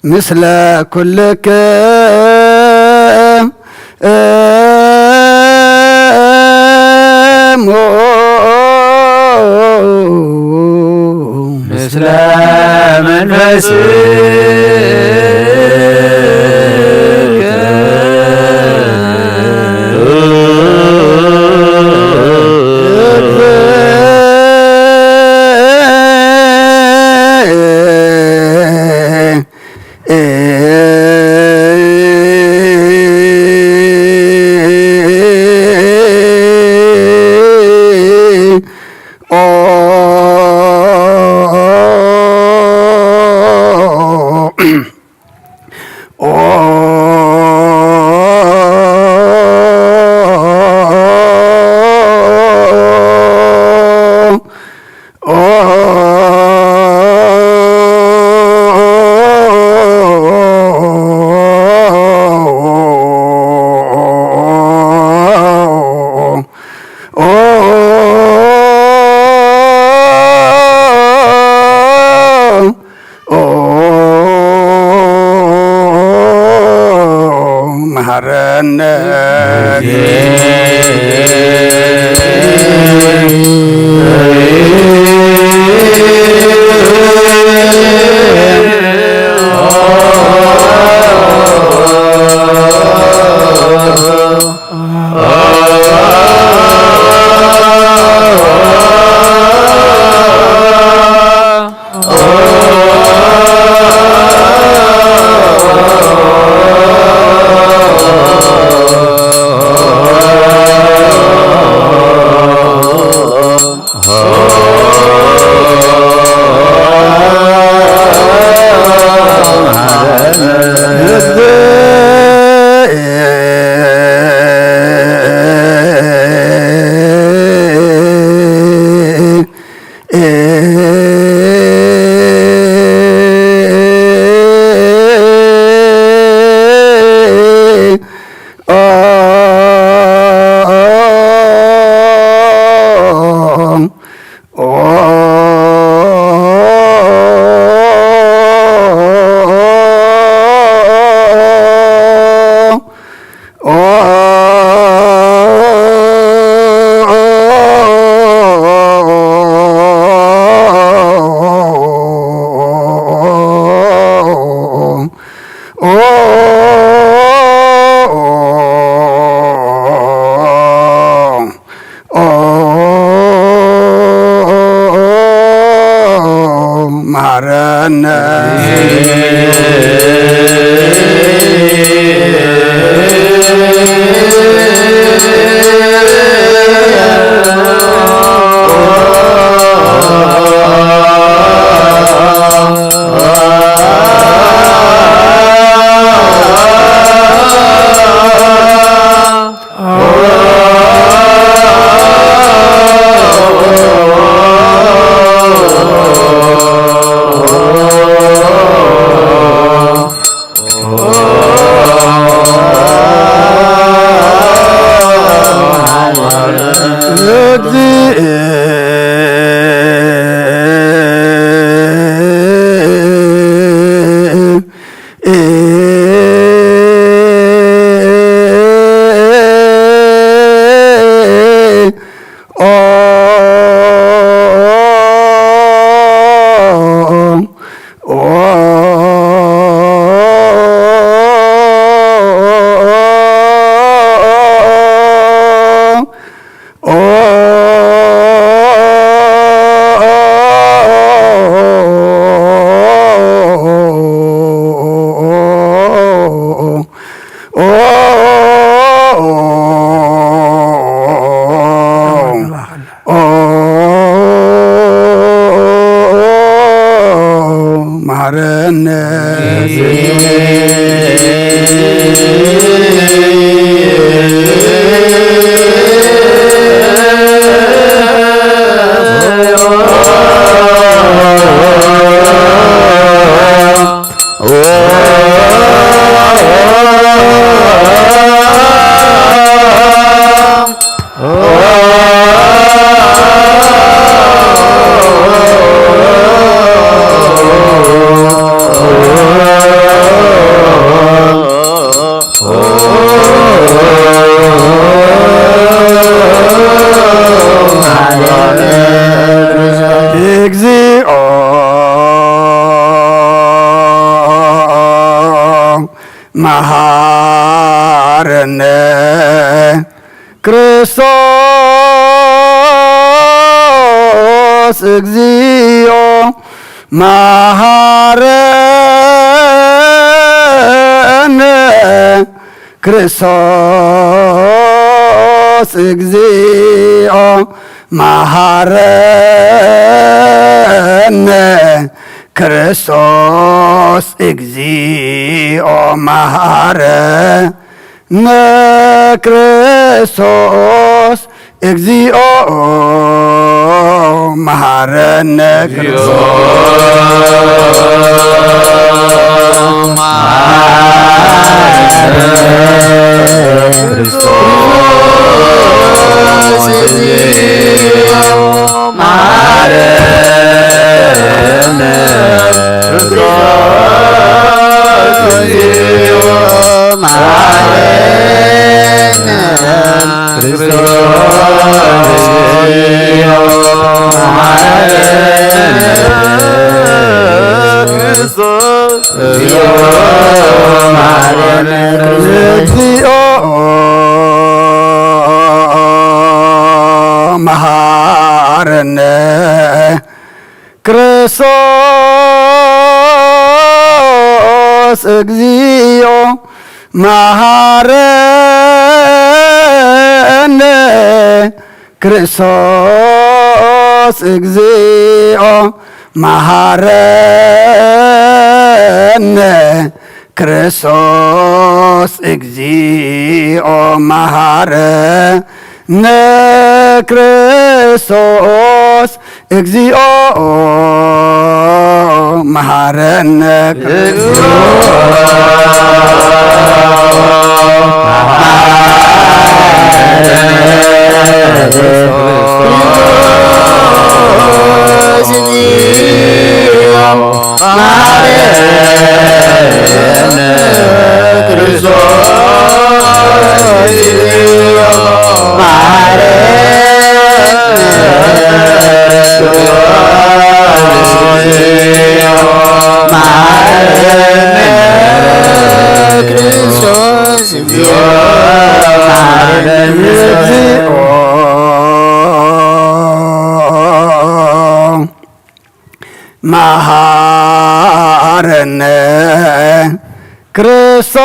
ምስለ ኩልክም እሙ። ምስለ መንፈስከ መሃረነ። ኦ መሃረነ። መሃረነ። እግዚኦ መሃረነ። ክርስቶስ እግዚኦ መሃረነ። ክርስቶስ እግዚኦ መሃረነ። ክርስቶስ እግዚኦ መሃረነ። ክርስቶስ እግዚኦ መሃረነ። እግዚኦ መሃረነ። ክርስቶስ እግዚኦ መሃረነ። ክርስቶስ እግዚኦ መሃረነ። ክርስቶስ እግዚኦ መሃረነ። ክርስቶስ እግዚኦ መሃረነ። ክርስቶስ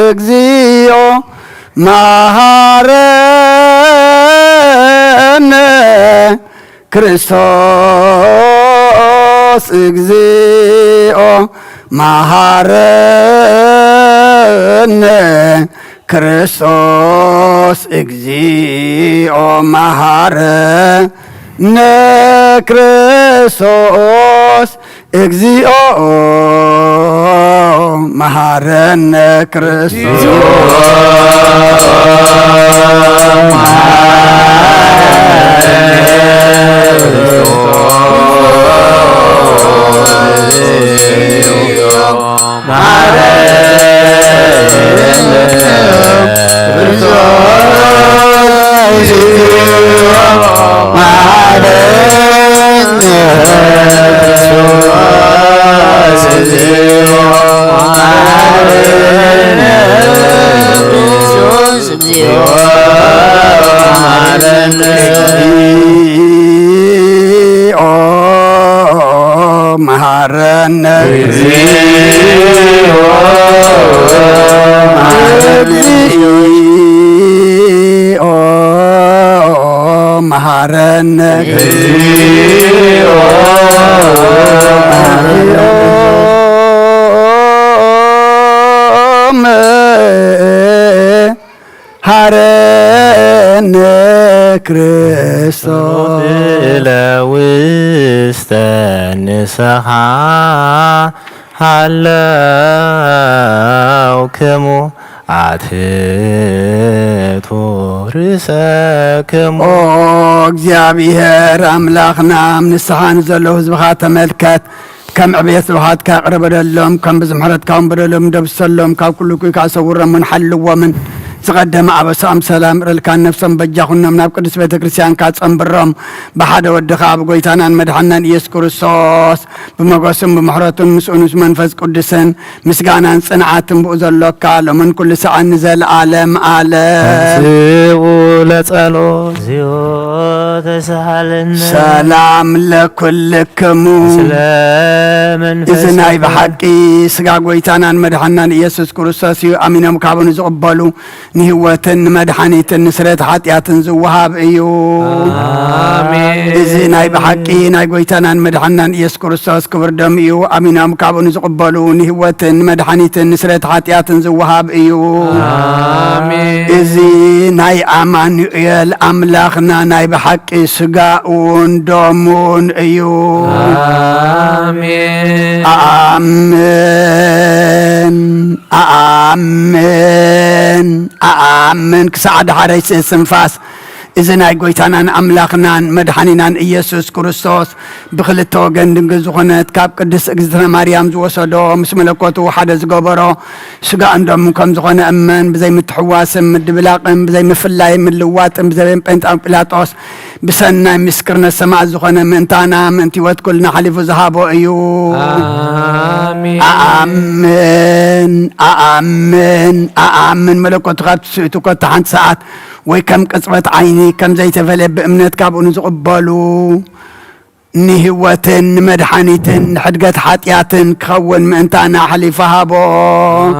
እግዚኦ መሃረነ። ክርስቶስ እግዚኦ መሃረነ። ክርስቶስ እግዚኦ መሃረነ። ክርስቶስ እግዚኦ መሃረነ። ክርስቶስ መሃረነ። እግዚኦ መሃረነ። እግዚኦ መሃረነ። ሃረነ ክርስቶስ። እለ ውስተ ንስኻ ሃለውክሙ ኣትሕቱ ርእሰክሙ። ኦ እግዚኣብሔር ኣምላኽና፣ ኣብ ንስሓ ንዘለዉ ህዝብኻ ተመልከት። ከም ዕብየት ስብሃትካ ይቕረ በለሎም፣ ከም ብዙሕ ምሕረትካ እውን በደሎም ደምስሰሎም፣ ካብ ኩሉ እኩይ ከዓ ሰውሮምን ሓልዎምን። ዝቐደመ ኣበሳኦም ሰላም እረልካ፣ ነፍሶም በጃ ኩኖም፣ ናብ ቅድስት ቤተ ክርስቲያንካ ጸንብሮም፣ ብሓደ ወድኻ ብጎይታናን መድሓናን ኢየሱስ ክርስቶስ ብመጎስን ብምሕረቱን ምስኡ ምስ መንፈስ ቅዱስን ምስጋናን ጽንዓትን ብኡ ዘሎካ ሎምን ኩሉ ሰዓን ንዘለዓለም ዓለም። ተንስኡ ለጸሎት። እግዚኦ ተሳሃለነ። ሰላም ለኩልክሙ። ስለ መንፈስ እዚ ናይ ብሓቂ ስጋ ጎይታናን መድሓናን ኢየሱስ ክርስቶስ እዩ። ኣሚኖም ካብኡ ንዝቕበሉ ንህይወትን ንመድሓኒትን ንስርየት ሓጢኣትን ዝወሃብ እዩ። ኣሜን። እዚ ናይ ብሓቂ ናይ ጎይታናን መድሓናን ኢየሱስ ክርስቶስ ክቡር ደም እዩ። ኣሚኖም ካብኡ ንዝቕበሉ ንህይወትን ንመድሓኒትን ንስርየት ሓጢኣትን ዝወሃብ እዩ። ኣሜን። እዚ ናይ ኣማኑኤል ኣምላኽና ናይ ብሓቂ ስጋኡን ደሙን እዩ። ኣሜን። ኣኣምን፣ ኣኣምን፣ ኣኣምን ክሳዕ ዳሕረይ ስንፋስ እዚ ናይ ጎይታናን ኣምላኽናን መድሓኒናን ኢየሱስ ክርስቶስ ብኽልተ ወገን ድንግል ዝኾነት ካብ ቅድስት እግዝእትነ ማርያም ዝወሰዶ ምስ መለኮቱ ሓደ ዝገበሮ ስጋ እንዶም ከም ዝኾነ እመን። ብዘይ ምትሕዋስን ምድብላቕን ብዘይ ምፍላይ ምልዋጥን ብዘይ ጴንጣ ጲላጦስ ብሰናይ ምስክርነት ሰማዕት ዝኾነ ምእንታና ምእንቲ ህይወት ኩልና ሓሊፉ ዝሃቦ እዩ። ኣሜን። ኣኣምን፣ ኣኣምን፣ ኣኣምን መለኮቱ ካብ ትስእቱ ኮታ ሓንቲ ሰዓት ወይ ከም ቅጽበት ዓይኒ ከም ዘይተፈልየ ብእምነት ካብኡ ንዝቕበሉ ንህይወትን ንመድሓኒትን ንሕድገት ሓጢኣትን ክኸውን ምእንታና ኣሕሊፉ ሃቦ።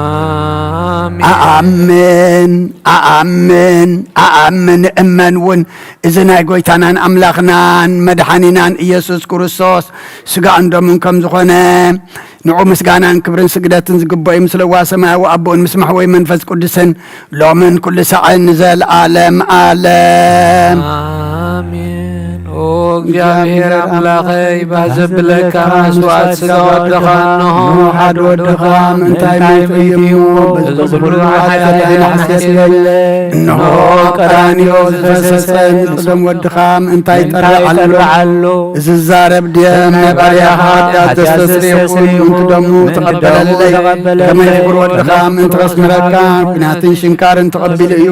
ኣሜን። ኣኣምን፣ ኣኣምን፣ ኣኣምን እመን እውን እዚ ናይ ጎይታናን ኣምላኽናን መድሓኒናን ኢየሱስ ክርስቶስ ስጋኡን ደሙን ከም ዝኾነ ንዑ ምስጋናን ክብርን ስግደትን ዝግብኦ እዩ፣ ምስ ለዋ ሰማያዊ ኣቦኡን ምስ መሕወይ መንፈስ ቅዱስን ሎምን ኩሉ ሳዕን ንዘለዓለም ዓለም። ኣሜን። ኦ እግዚኣብሔር ኣምላኸይ፣ ባህ ዘብለካ መስዋዕት ስጋ ወድኻ እንሆ፣ ሓደ ወድኻ ምእንታይ ሞይቱ እዩ እሞ፣ በዚ ኩሉ ሓጢኣተይ ንሓስየት የለ። እንሆ ቀራንዮ ዝፈሰሰ ንጽደም ወድኻ ምእንታይ ጠርዕ ኣሎ። እዚ ዛረብ ደም ናይ ባርያኻ ሓጢኣት ዘስተስርይ ይኹን፣ ምእንቲ ደሙ ተቐበለለይ። ከመይ ፍቕሪ ወድኻ ምእንቲ ከስምረካ፣ ኲናትን ሽንካርን ተቐቢሉ እዩ።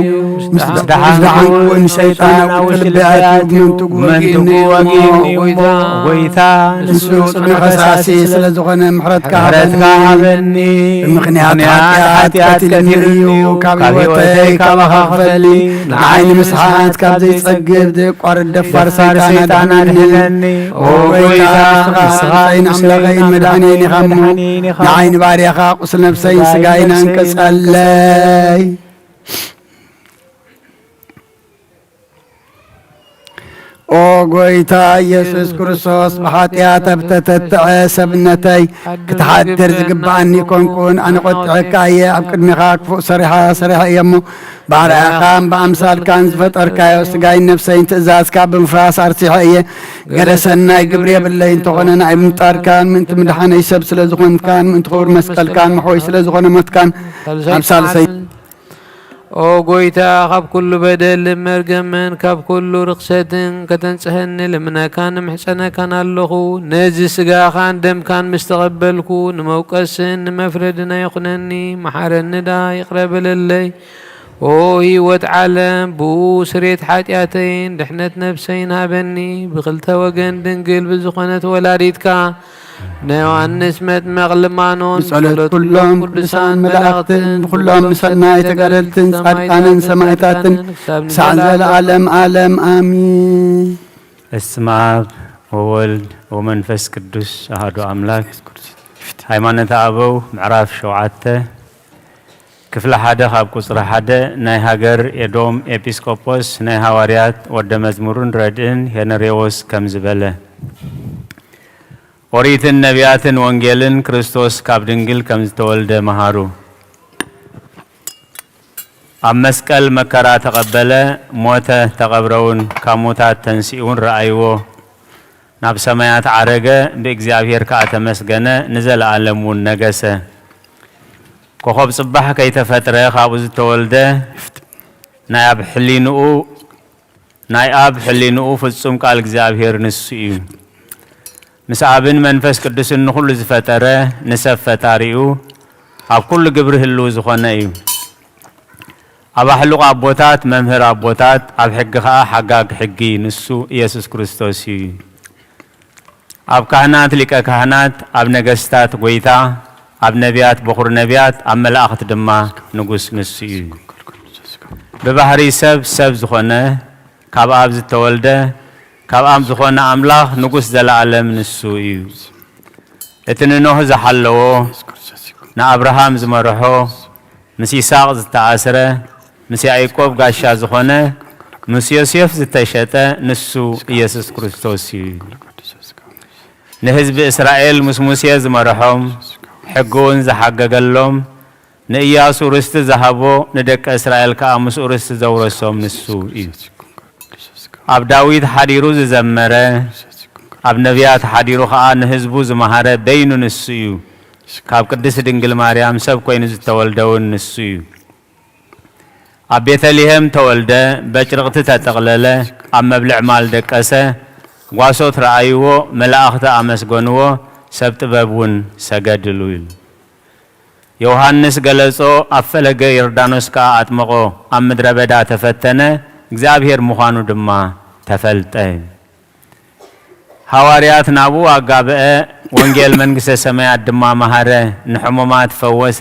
ምስ ደሓንኩ እውን ሰይጣን ኣብ ውሽጢ ልበይ ኣትዩ፣ ምእንቲ ጉህኢኒ ወጊኒ እሞ፣ ጎይታ፣ ንሱ ጽኑዕ ፈሳሲ ስለ ዝኾነ፣ ምሕረትካ ሃበኒ። ብምኽንያት ሓጢኣት ቀቲሉኒ እዩ፣ ካብ ህይወተይ ካባኻ ክፈሊ። ንዓይ ንምስሓት ካብ ዘይጸግብ፣ ዘየቋርጽ ደፋር ሰይጣን ኣድሕነኒ። ኦ ጎይታ፣ ንስኻ ንሰይን ኣምላኸይን መድሓኒየይን ኢኻ እሞ፣ ንዓይ ንባርያኻ ቁስል ነፍሰይን ስጋይን ኣንቅጸለይ። ኦ ጎይታ ኢየሱስ ክርስቶስ፣ ብሓጢኣት ኣብ ተተትዐ ሰብነተይ ክትሓድር ዝግብኣኒ ኣይኮንኩን። ኣነ ቆጢዐካ እየ፣ ኣብ ቅድሜኻ ክፉእ ሰሪሓ ሰሪሐ እየ እሞ፣ ብኣርኣያኻን ብኣምሳልካን ዝፈጠርካዮ ስጋይን ነፍሰይን ትእዛዝካ ብምፍራስ ኣርሲሐ እየ። ገለ ሰናይ ግብሪ የብለይ፣ እንተኾነ ንኣይ ብምጣርካን ምእንቲ ምድሓነይ ሰብ ስለ ዝኾንካን ምእንቲ ክቡር መስቀልካን መሕወይ ስለ ዝኾነ ሞትካን ኣብ ሳልሰይ ኦ ጎይታ፣ ካብ ኩሉ በደልን መርገምን ካብ ኩሉ ርኽሰትን ከተንጽሀኒ ልምነካን እምሕጸነካን ኣለኹ። ነዚ ስጋኻን ደምካን ምስ ተቐበልኩ፣ ንመውቀስን ንመፍረድን ኣይኹነኒ፣ መሓረኒ ደኣ ይቕረ በለለይ። ኦ ህይወት ዓለም፣ ብኡ ስሬት ሓጢኣተይን ድሕነት ነፍሰይን ሃበኒ። ብኽልተ ወገን ድንግል ብዝኾነት ወላዲትካ ንዮሃንስ መጥመቕ ልማኖን ብጸሎት ብጸሎት ኩሎም ኩሎም ቅዱሳን ቅዱሳን መላእኽትን መላእኽትን ብኩሎም ብኩሎም ሰናይ ሰናይ ተጋደልትን ተጋደልትን ጻድቃንን ጻድቃንን ሰማዕታትን ክሳብ ክሳብ ንዘለዓለም ንዘለዓለም ዓለም ኣሚን። በስመ አብ ወወልድ ወመንፈስ ቅዱስ አሐዱ አምላክ። ሃይማኖተ አበው ምዕራፍ ሸውዓተ ክፍሊ ሓደ ካብ ቁጽሪ ሓደ። ናይ ሃገር ኤዶም ኤጲስቆጶስ ናይ ሃዋርያት ወደ መዝሙርን ረድእን ሄነሬዎስ ከምዚ በለ። ኦሪትን ነቢያትን ወንጌልን ክርስቶስ ካብ ድንግል ከም ዝተወልደ መሃሩ። ኣብ መስቀል መከራ ተቐበለ፣ ሞተ፣ ተቐብረ እውን፣ ካብ ሙታት ተንሲኡ እውን ረኣይዎ። ናብ ሰማያት ዓረገ፣ ብእግዚኣብሔር ከኣ ተመስገነ፣ ንዘለኣለም እውን ነገሰ። ኮኸብ ጽባሕ ከይተፈጥረ ካብኡ ዝተወልደ፣ ናይ ኣብ ሕሊንኡ ናይ ኣብ ሕሊንኡ ፍጹም ቃል እግዚኣብሔር ንሱ እዩ። ምስ ኣብን መንፈስ ቅዱስን ንኹሉ ዝፈጠረ፣ ንሰብ ፈጣሪኡ፣ ኣብ ኩሉ ግብሪ ህልው ዝኾነ እዩ። ኣብ ኣሕሉቕ ኣቦታት መምህር ኣቦታት፣ ኣብ ሕጊ ኸኣ ሓጋግ ሕጊ ንሱ ኢየሱስ ክርስቶስ እዩ። ኣብ ካህናት ሊቀ ካህናት፣ ኣብ ነገስታት ጐይታ፣ ኣብ ነቢያት በኹሪ ነቢያት፣ ኣብ መላእኽት ድማ ንጉስ ንሱ እዩ። ብባህሪ ሰብ ሰብ ዝኾነ፣ ካብ ኣብ ዝተወልደ፣ ካብ ኣብ ዝኾነ ኣምላኽ ንጉስ ዘለኣለም ንሱ እዩ። እቲ ንኖህ ዝሓለዎ፣ ንኣብርሃም ዝመርሖ፣ ምስ ይስሐቅ ዝተኣስረ፣ ምስ ያዕቆብ ጋሻ ዝኾነ፣ ምስ ዮሴፍ ዝተሸጠ ንሱ ኢየሱስ ክርስቶስ እዩ። ንህዝቢ እስራኤል ምስ ሙሴ ዝመርሖም፣ ሕጊ እውን ዝሓገገሎም፣ ንእያሱ ርስቲ ዝሃቦ፣ ንደቂ እስራኤል ከኣ ምስኡ ርስቲ ዘውረሶም ንሱ እዩ። ኣብ ዳዊት ሓዲሩ ዝዘመረ፣ ኣብ ነቢያት ሓዲሩ ኸኣ ንህዝቡ ዝመሃረ በይኑ ንሱ እዩ። ካብ ቅድስት ድንግል ማርያም ሰብ ኮይኑ ዝተወልደ እውን ንሱ እዩ። ኣብ ቤተልሔም ተወልደ፣ በጭርቕቲ ተጠቕለለ፣ ኣብ መብልዕ ማል ደቀሰ፣ ጓሶት ረኣይዎ፣ መላእኽቲ ኣመስገንዎ፣ ሰብ ጥበብ እውን ሰገድሉ ኢሉ። ዮሃንስ ገለጾ፣ ኣብ ፈለገ ዮርዳኖስ ከኣ ኣጥመቖ፣ ኣብ ምድረ በዳ ተፈተነ፣ እግዚኣብሔር ምዃኑ ድማ ተፈልጠ። ሃዋርያት ናብኡ ኣጋብአ፣ ወንጌል መንግስተ ሰማያት ድማ መሃረ፣ ንሕሙማት ፈወሰ፣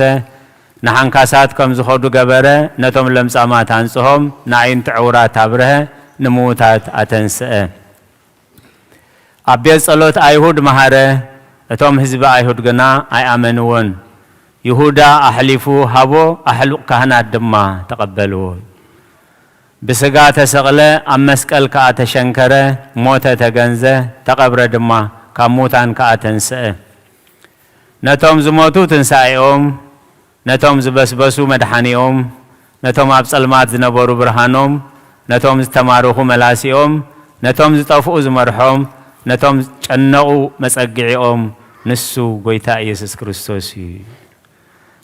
ንሓንካሳት ከም ዝኸዱ ገበረ፣ ነቶም ለምጻማት ኣንጽሆም፣ ንኣይንቲ ዕውራት ኣብርሀ፣ ንምዉታት ኣተንስአ። ኣብ ቤት ጸሎት ኣይሁድ መሃረ፣ እቶም ህዝቢ ኣይሁድ ግና ኣይኣመንዎን። ይሁዳ ኣሕሊፉ ሃቦ፣ ኣሕሉቕ ካህናት ድማ ተቐበልዎ። ብስጋ ተሰቕለ፣ ኣብ መስቀል ከኣ ተሸንከረ፣ ሞተ፣ ተገንዘ፣ ተቐብረ ድማ፣ ካብ ሙታን ከኣ ተንስአ። ነቶም ዝሞቱ ትንሳኤኦም፣ ነቶም ዝበስበሱ መድሓኒኦም፣ ነቶም ኣብ ጸልማት ዝነበሩ ብርሃኖም፣ ነቶም ዝተማረኹ መላሲኦም፣ ነቶም ዝጠፍኡ ዝመርሖም፣ ነቶም ዝጨነቑ መጸግዒኦም፣ ንሱ ጐይታ ኢየሱስ ክርስቶስ እዩ።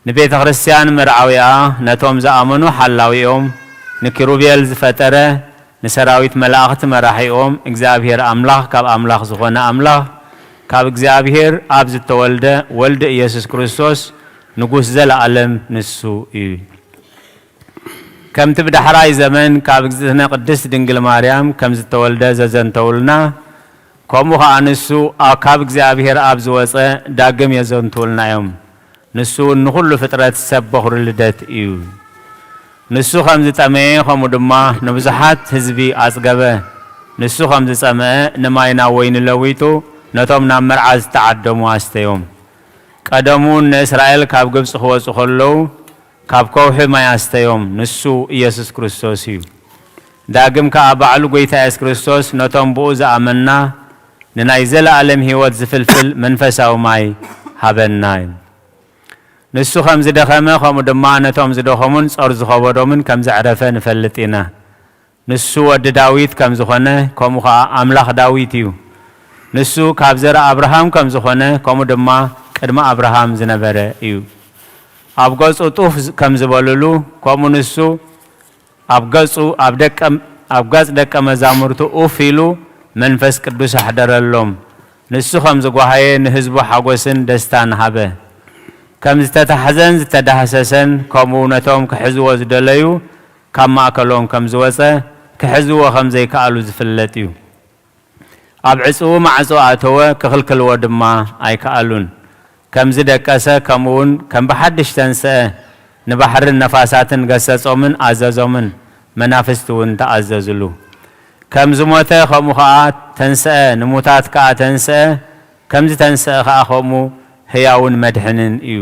ንቤተ ክርስቲያን መርዓዊኣ፣ ነቶም ዝኣመኑ ሓላዊኦም፣ ንኪሩቤል ዝፈጠረ፣ ንሰራዊት መላእኽቲ መራሒኦም፣ እግዚኣብሔር ኣምላኽ ካብ ኣምላኽ ዝኾነ ኣምላኽ፣ ካብ እግዚኣብሔር ኣብ ዝተወልደ ወልዲ ኢየሱስ ክርስቶስ ንጉስ ዘለኣለም ንሱ እዩ። ከምቲ ብዳሕራይ ዘመን ካብ እግዝእትነ ቅድስት ድንግል ማርያም ከም ዝተወልደ ዘዘንተውልና፣ ከምኡ ኸኣ ንሱ ኣብ ካብ እግዚኣብሔር ኣብ ዝወጸ ዳግም የዘንትውልና እዮም። ንሱ እውን ንኹሉ ፍጥረት ሰብ በኹሪ ልደት እዩ። ንሱ ከም ዝጠመየ፣ ከምኡ ድማ ንብዙሓት ህዝቢ ኣጽገበ። ንሱ ከም ዝጸምአ ንማይ ናብ ወይኒ ለዊጡ ነቶም ናብ መርዓ ዝተዓደሙ ኣስተዮም። ቀደሙ ንእስራኤል ካብ ግብጺ ክወጹ ከለዉ ካብ ከውሒ ማይ ኣስተዮም። ንሱ ኢየሱስ ክርስቶስ እዩ። ዳግም ከኣ ባዕሉ ጐይታ ኢየሱስ ክርስቶስ ነቶም ብኡ ዝኣመንና ንናይ ዘለኣለም ህይወት ዝፍልፍል መንፈሳዊ ማይ ሃበና እዩ። ንሱ ከም ዝደኸመ ከምኡ ድማ ነቶም ዝደኸሙን ጾር ዝኸበዶምን ከም ዘዕረፈ ንፈልጥ ኢና። ንሱ ወዲ ዳዊት ከም ዝኾነ ከምኡ ኸኣ ኣምላኽ ዳዊት እዩ። ንሱ ካብ ዘርኢ ኣብርሃም ከም ዝኾነ ከምኡ ድማ ቅድሚ ኣብርሃም ዝነበረ እዩ። ኣብ ገጹ ጡፍ ከም ዝበልሉ ከምኡ ንሱ ኣብ ገጹ ኣብ ደቀ ኣብ ገጽ ደቀ መዛሙርቱ ኡፍ ኢሉ መንፈስ ቅዱስ ኣሕደረሎም። ንሱ ከም ዝጓሃየ ንህዝቡ ሓጎስን ደስታን ሃበ። ከም ዝተታሕዘን ዝተዳህሰሰን ከምኡ ነቶም ክሕዝዎ ዝደለዩ ካብ ማእከሎም ከም ዝወጸ ክሕዝዎ ከም ዘይከኣሉ ዝፍለጥ እዩ። ኣብ ዕጽዉ ማዕጾ ኣተወ፣ ክኽልክልዎ ድማ ኣይከኣሉን። ከም ዝደቀሰ ከምኡ እውን ከም ብሓድሽ ተንስአ፣ ንባሕርን ነፋሳትን ገሰጾምን ኣዘዞምን፣ መናፍስቲ እውን ተኣዘዝሉ። ከም ዝሞተ ከምኡ ኸኣ ተንስአ፣ ንሙታት ከኣ ተንስአ፣ ከም ዝተንስአ ኸኣ ከምኡ ህያውን መድሕንን እዩ።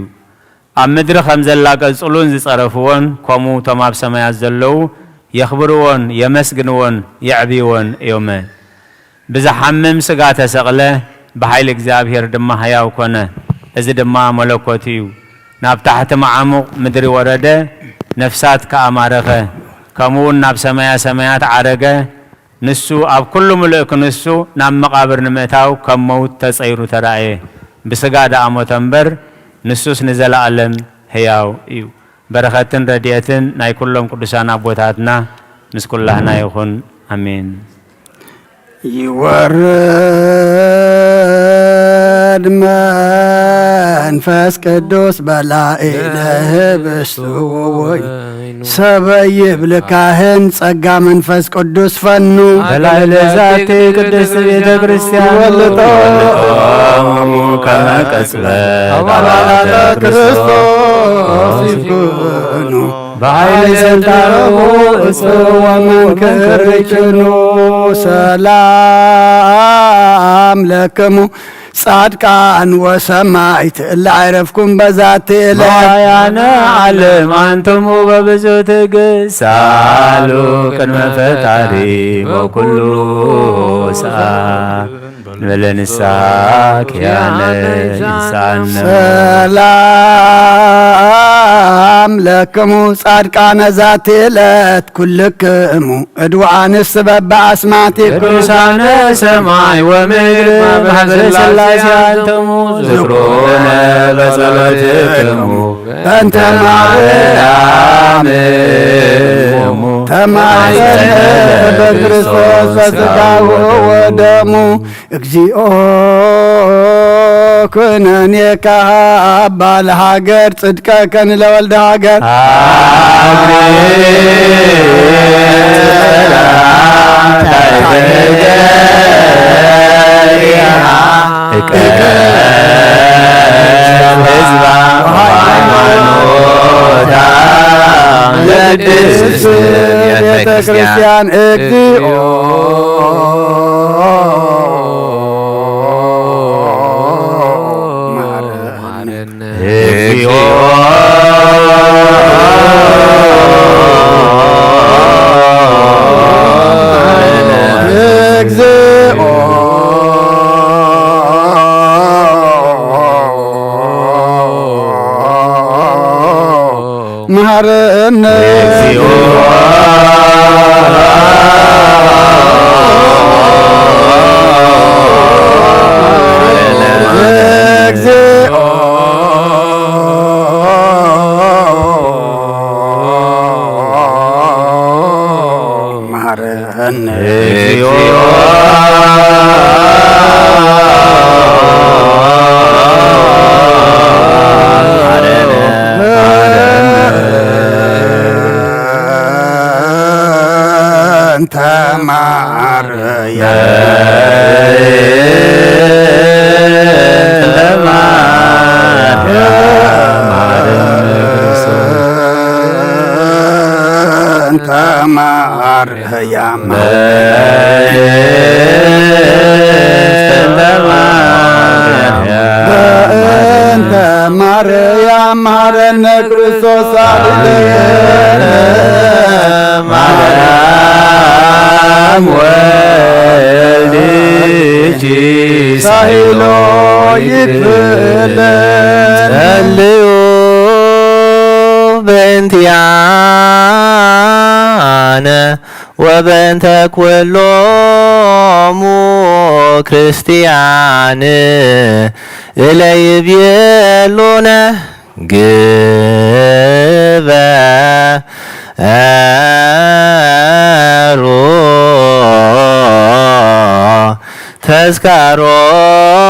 ኣብ ምድሪ ከም ዘላገጹሉን ዝጸረፍዎን፣ ከምኡ እቶም ኣብ ሰማያት ዘለዉ የኽብርዎን የመስግንዎን የዕብይዎን እዮመ። ብዝሓምም ስጋ ተሰቕለ፣ ብሓይሊ እግዚኣብሔር ድማ ህያው ኮነ። እዚ ድማ መለኮት እዩ። ናብ ታሕቲ መዓሙቕ ምድሪ ወረደ፣ ነፍሳት ከኣ ማረኸ። ከምኡ እውን ናብ ሰማያ ሰማያት ዓረገ። ንሱ ኣብ ኩሉ ምሉእ ክንሱ ናብ መቓብር ንምእታው ከም መውት ተጸይሩ ተራእየ። ብስጋ ደኣ ሞተ እምበር፣ ንሱስ ንዘለኣለም ህያው እዩ። በረኸትን ረድኤትን ናይ ኩሎም ቅዱሳን ኣቦታትና ምስ ኩላህና ይኹን። ኣሜን። ይወርድ መንፈስ ቅዱስ በላዒ ለህብስቱ ወወይኑ። ሰበይ ይብል ካህን ጸጋ መንፈስ ቅዱስ ፈኑ። በላዕለ ዛቲ ቅድስት ቤተ ክርስቲያን ወልጦ ከመ ቀጽበት አባላተ ክርስቶስ ይኩኑ። በኃይለ ሥልጣኖሙ እጽ ወመንክር ርጭኑ። ሰላም ለክሙ ጻድቃን ወሰማዕት እለ አይረፍኩም በዛቲ ዕለት። መዋያነ ዓለም አንትሙ በብዙ ትዕግስት ሳሉ ቅድመ ፈጣሪ በኩሉ ሰዓት። ንበለ ንስሓ ኪያነ ይንሳነ። ሰላም ለክሙ ጻድቃነ ዛቲ ዕለት ኩልክሙ እድዋንስ በበአስማቲ ቅዱሳነ ሰማይ ወምድር ማህበረ ሥላሴ አንትሙ ዝክሩነ በጸሎትክሙ በእንተ ማርያም እሙ ተማሰነ በክርስቶስ በሥጋሁ ወደሙ። እግዚኦ ኩነኔ ካባ ለሃገር ጽድቀከን ለወልደ ሃገር። ቤተ ክርስቲያን እግዚኦ መሐረነ። እግዚኦ እግዚኦ መሐረነ። እግዚኦ እግዚኦ መሐረነ። እግዚኦ መሐረነ። እንተ ማርያም በእንተ ማርያም በእንተ ማርያም በእንተ ማርያም ማረነ ክርስቶስ አድነነ። ማርያም ወልድኪ ሳይሎ ይክፍለን። ጸልዩ በእንቲአነ ወበእንተ ኩሎሙ ክርስቲያን እለ ይቤሉነ ግበሩ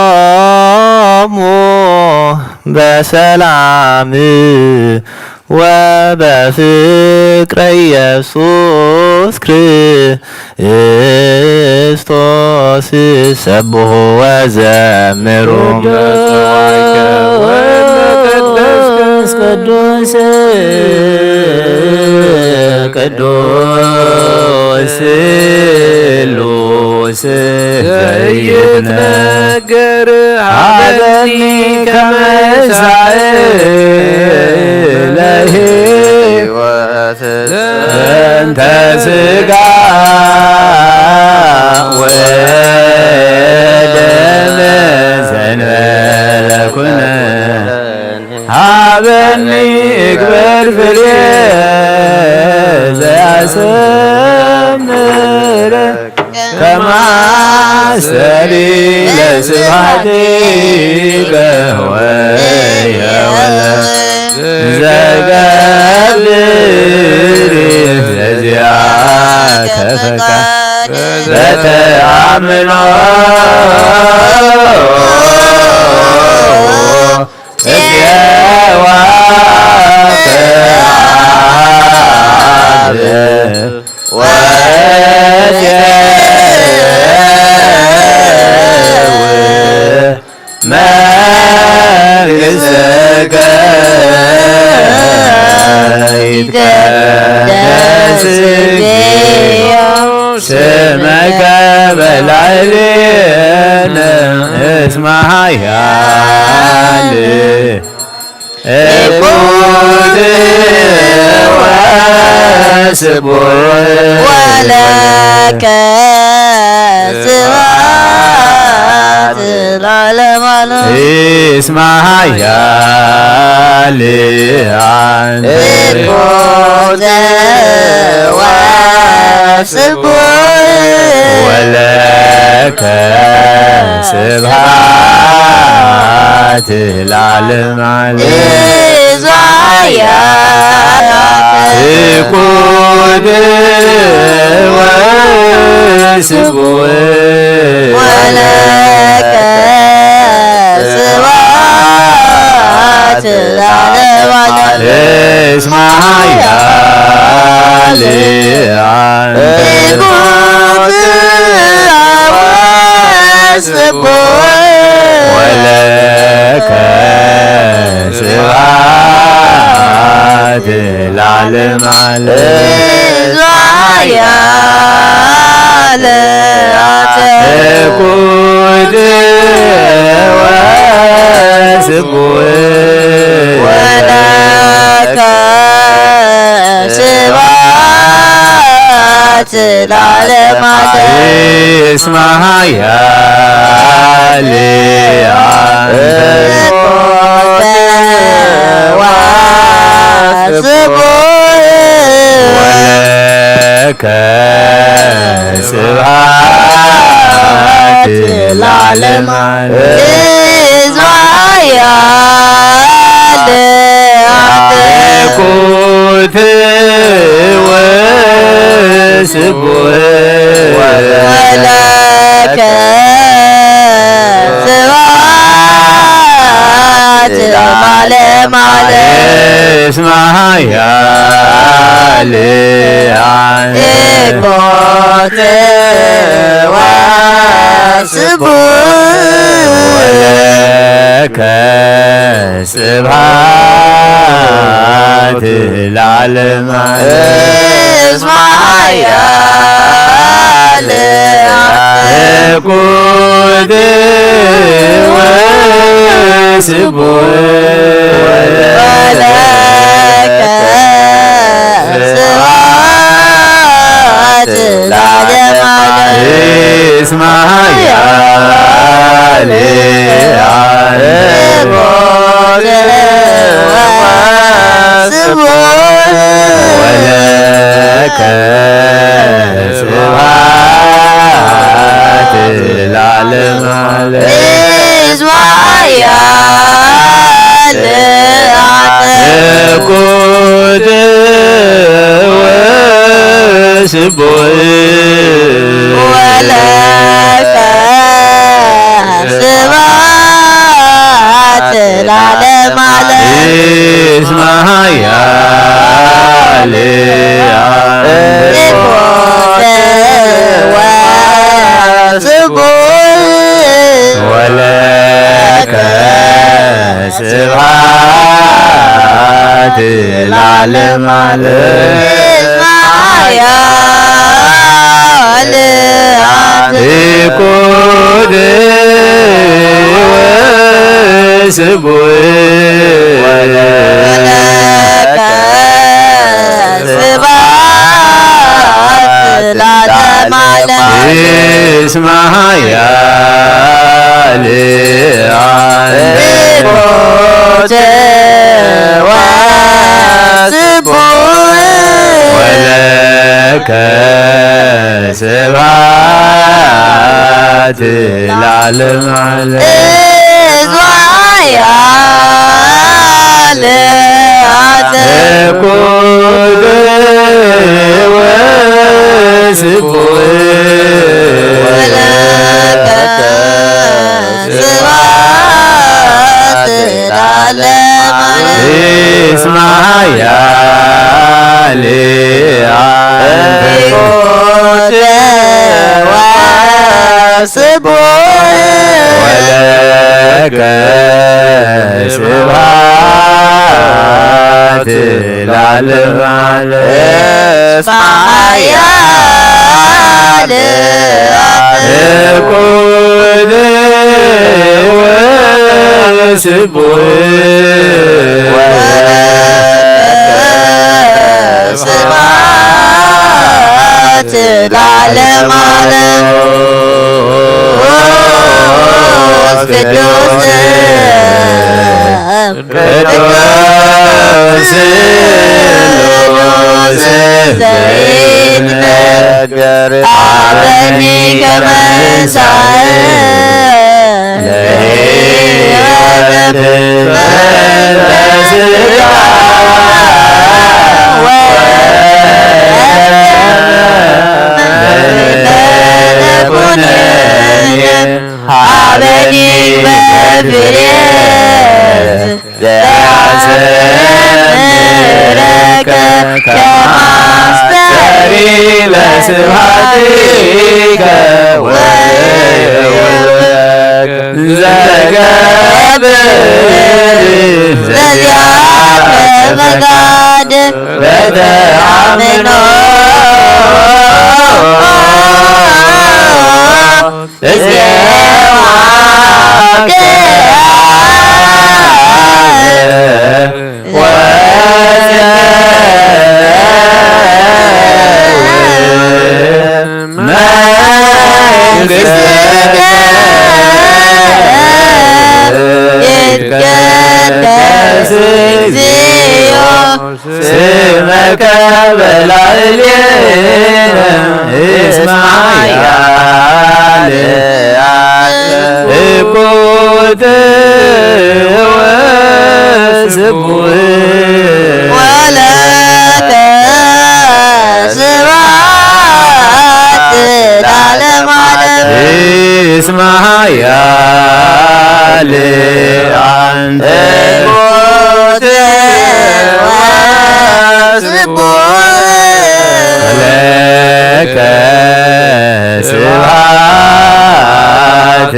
ተዝካሮሙ በሰላም ወበፍቅረ ኢየሱስ ክርስቶስ ሰብሑ ወዘምሩ። ቅዱስ ቅዱስ ቅዱስ ስሉስ ዘይትነገር ሀበኒ ከመ ሳህል ለሕይወት ዘንተ ሥጋ ወደም ዘንበለ ኩነኔ ሀበኒ እግበር ፍሬ ዘያሰምረ ከማስተሪ ለስብሐቲከ ወየወለ ዘገብር ዘዚአከ ፈቃድ በተአምኖ እዜዋ ከአብ ወእዜዋ መንግሥትከ ይትቀደስ እግዚኦ ስምከ በላዕሌነ እስመ ኃያል እኩል ወስቡሕ ወለከ ስብሐት ለዓለመ ዓለም። እስመ ኃያል አንተ እኩል ወስቡሕ ወለከ ስብሐት ለዓለመ ዓለም። እዛ ያላት ትኩት ወስቡሕ ወለከ ስብሐት ለዓለመ ዓለም። እስመ ኃያል አንተ ትኩት ወስቡሕ ወለከ ስብሐት ለዓለመ ዓለም። እዛ ያለ ትኩት ወስቡሕ ወለከ ስብሐት ለዓለመ ዓለም። እስመ ኃያል አንተ ወስቡሕ ወለከ ስብሐት ለዓለመ ዓለም። እስመ ኃያል አንተ ትኩት ወስቡሕ ወለከ ስብሐት ለዓለመ ዓለም። እስመ ኃያል አንተ ትኩት ወስቡሕ ወለከ ስብሐት ለዓለመ ዓለም። እስመ ኃያል ትኩት ወስቡሕ ወለከ ስብሐት ለዓለመ ዓለም። እስመ ኃያል ትኩት ወስቡሕ ወለከ ስብሐት ለዓለመ ዓለም። እስመ ኃያል ትኩት ወስቡሕ ወለከ ስብሐት ለዓለመ ዓለም። እስመ ኃያል ትኩት ወስቡሕ ወለከ ስብሐት ለዓለመ ዓለም። እስመ ኃያል ትኩት ወስቡሕ ወለከ ስብሐት ለዓለመ ዓለም። እስመ ኃያል ትኩት ወስቡሕ ወለከ ስብሐት ለዓለመ ዓለም። እስመ ኃያል ትኩት ወስቡሕ ወለከ ስብሐት ለዓለመ ዓለም። እስመ ኃያል ትኩት ወስቡሕ ወለከ ስብሐት ለዓለመ ዓለም። እስመ ኃያል ትኩት ወስቡሕ ወለከ ስብሐት ለዓለመ ዓለም። ቅዱስ ቅዱስ ስሉስ ዘይትነገር አበኒ ከመ እንሳእ ለሕይወት በስጋ ወደም ለእመ ኩነኔ ሀበኒ በፍሬ ዘአዘምረከ ከመ አስተሪ ለስብሐቲከ ወይሁበከ ዘገብር ዘዚአከ ፈቃድ በተአምኖ እስየዋከ መንግሥትከ ይትቀደስ እግዚኦ ስመከ በላዕሌነ እስመ ኃያል ትኩት ወስቡሕ ወለከ ስብሐት ለዓለመ ዓለም። እስመ ኃያል አንተ ትኩት ወስቡሕ ለከ ስብሐት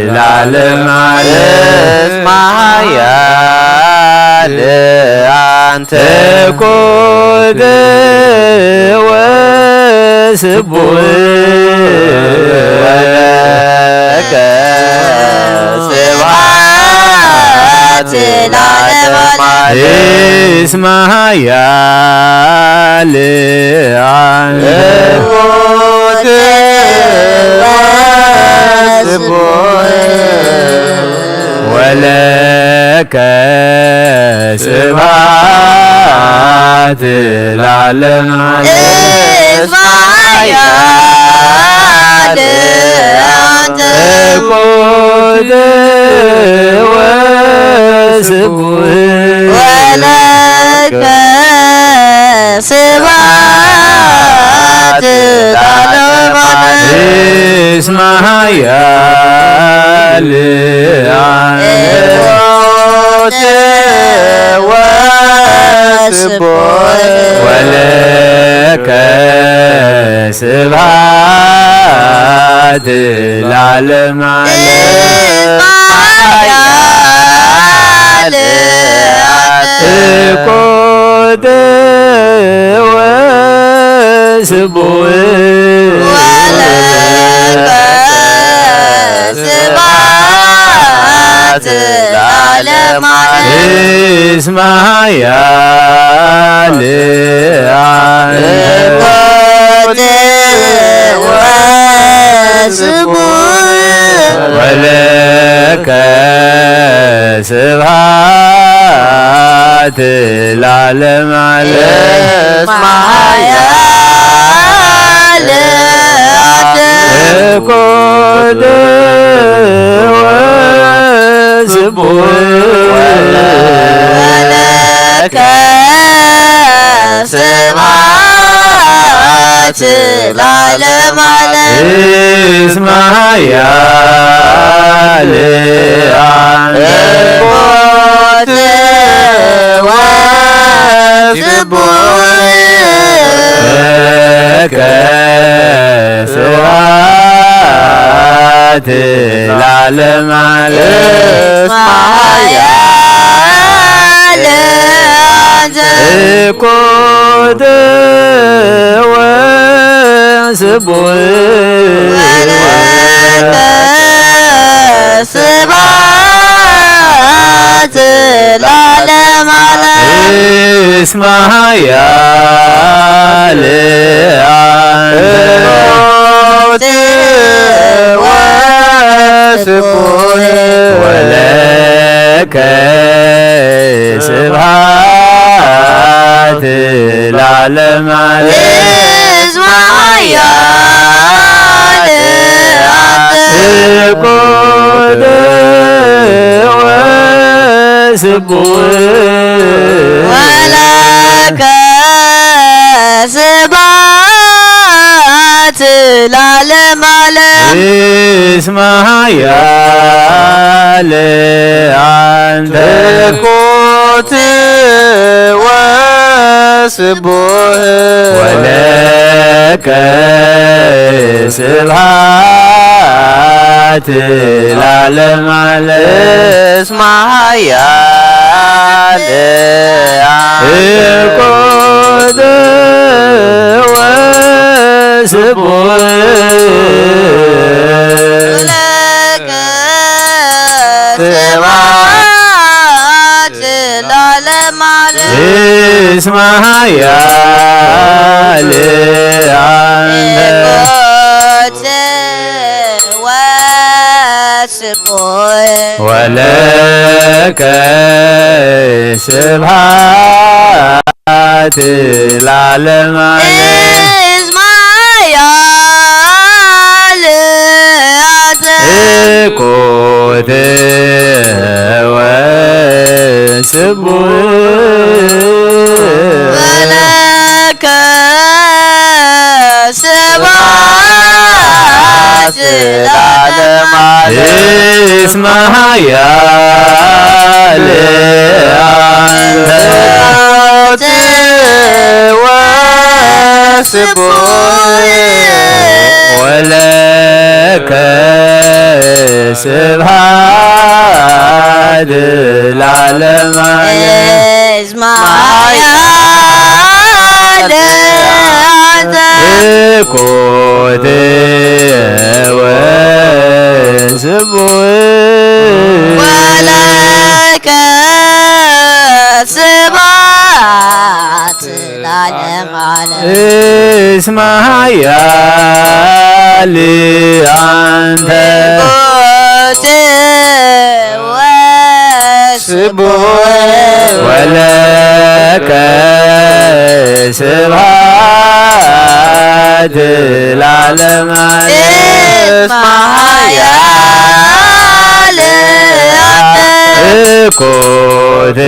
ለዓለመ ዓለም። እስመ ኃያል አንተ ትኩት ስቡሕ ወለከ ስብሐት ለዓለመ ዓለም። እስመ ኃያል አብ ወለከ ስብሐት ለዓለመ ዓለም። እስመ ኃያል አንተ። እኩት ወስቡሕ ወለከ ስብሐት ለዓለመ ዓለም። እስመ ኃያል አንተ። ወስቡሕ ወለከ ስብሐት ለዓለመ ዓለም። ኃያል እኩት ወስቡሕ ወለከ ስብሐት ለዓለመ ዓለም። እስመ ኃያል አንተ። እኩት ወስቡሕ ወለከ ስብሐት ለዓለመ ዓለም። እስመ ኃያል አንተ። እኩት ወስቡሕ ወለከ ስብሐት ለዓለመ ዓለም። እስመ ኃያል አንተ። እኩት ወስቡሕ ለከ ስብሐት ለዓለመ ዓለም። እስመ ኃያል አንተ። እኩት ወስቡሕ ወለከ ስብሐት ለዓለመ ዓለም። እስመ ኃያል አንተ። እኩት ወስቡሕ ወለከ ስብሐት ለዓለመ ዓለም። እስመ ኃያል አንተ። እኩት ወስቡሕ ወለከ ስብሐት ለዓለመ ዓለም። እስመ ኃያል አንተ። እኩት ወስቡሕ ወለከ ስብሐት ለዓለመ ዓለም። እስመ ኃያል አንተ። እኩት ወስቡሕ ለከ ስብሐት ለዓለመ ዓለም። እስመ ኃያል አንተ። እኩት ወስቡሕ ወለከ ስብሐት ለዓለመ ዓለም። እስመ ኃያል አንተ። እኩት ወስቡሕ ወለከ ስብሐት ለዓለመ ዓለም። እስመ ኃያል አንተ። እኩት ወስቡሕ ወለከ ስብሐት ለዓለመ ዓለም። እስመ ኃያል እኮት ወስቡሕ ወለከ ስብሐት ለዓለመ ዓለም። እስመ ኃያል አንተ እኮት ወስቡሕ ወለከ ስብሐት ለዓለመ ዓለም። እስመ ኃያል አንተ እኮት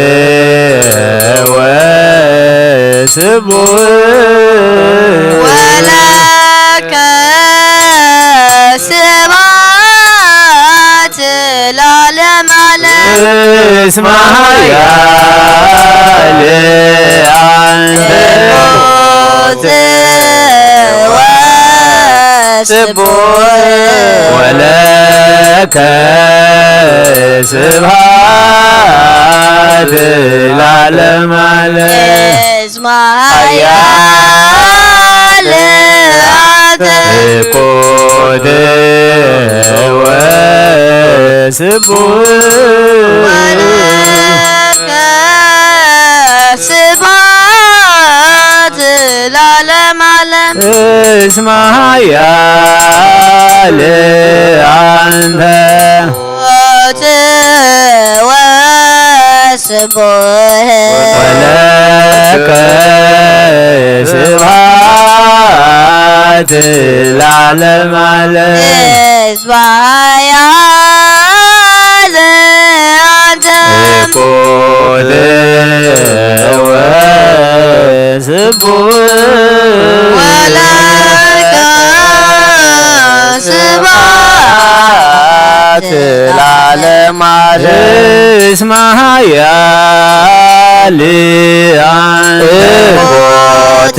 ወስቡሕ ወለከ ስብሐት ለዓለመ ዓለም። እስመ ኃያል አንተ እኮት ወስቡሕ ወለከ ስብሐት ለዓለመ ዓለም። እስመ ኃያል አንተ እኮት ወስቡሕ ወለከ ስብሐት ለዓለመ ዓለም። እስመ ኃያል አንተ እኮት ወስቡሕ ወለከ ስብሐት ለዓለመ ዓለም። እስመ ኃያል አንተ እኮት ወስቡሕ ወለከ ስብሐት ለዓለመ ዓለም። እስመ ኃያል አንተ እኮት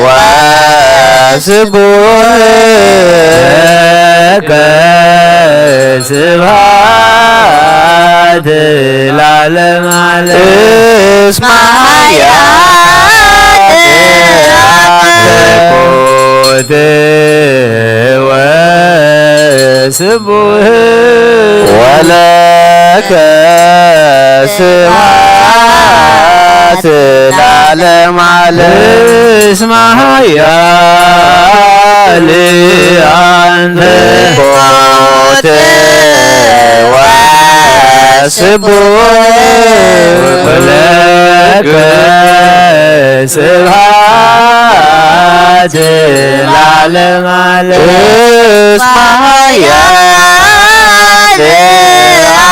ወስቡሕ ለከ ስብሐት ለዓለመ ዓለም። እስመ ኃያል አንተ እኮት ወስቡሕ ወለከ ስብሐት ለዓለመ ዓለም። እስመ ኃያል አንተ እኮት ወስቡሕ ወለከ ስብሐት ለዓለመ ዓለም። እስመ ኃያል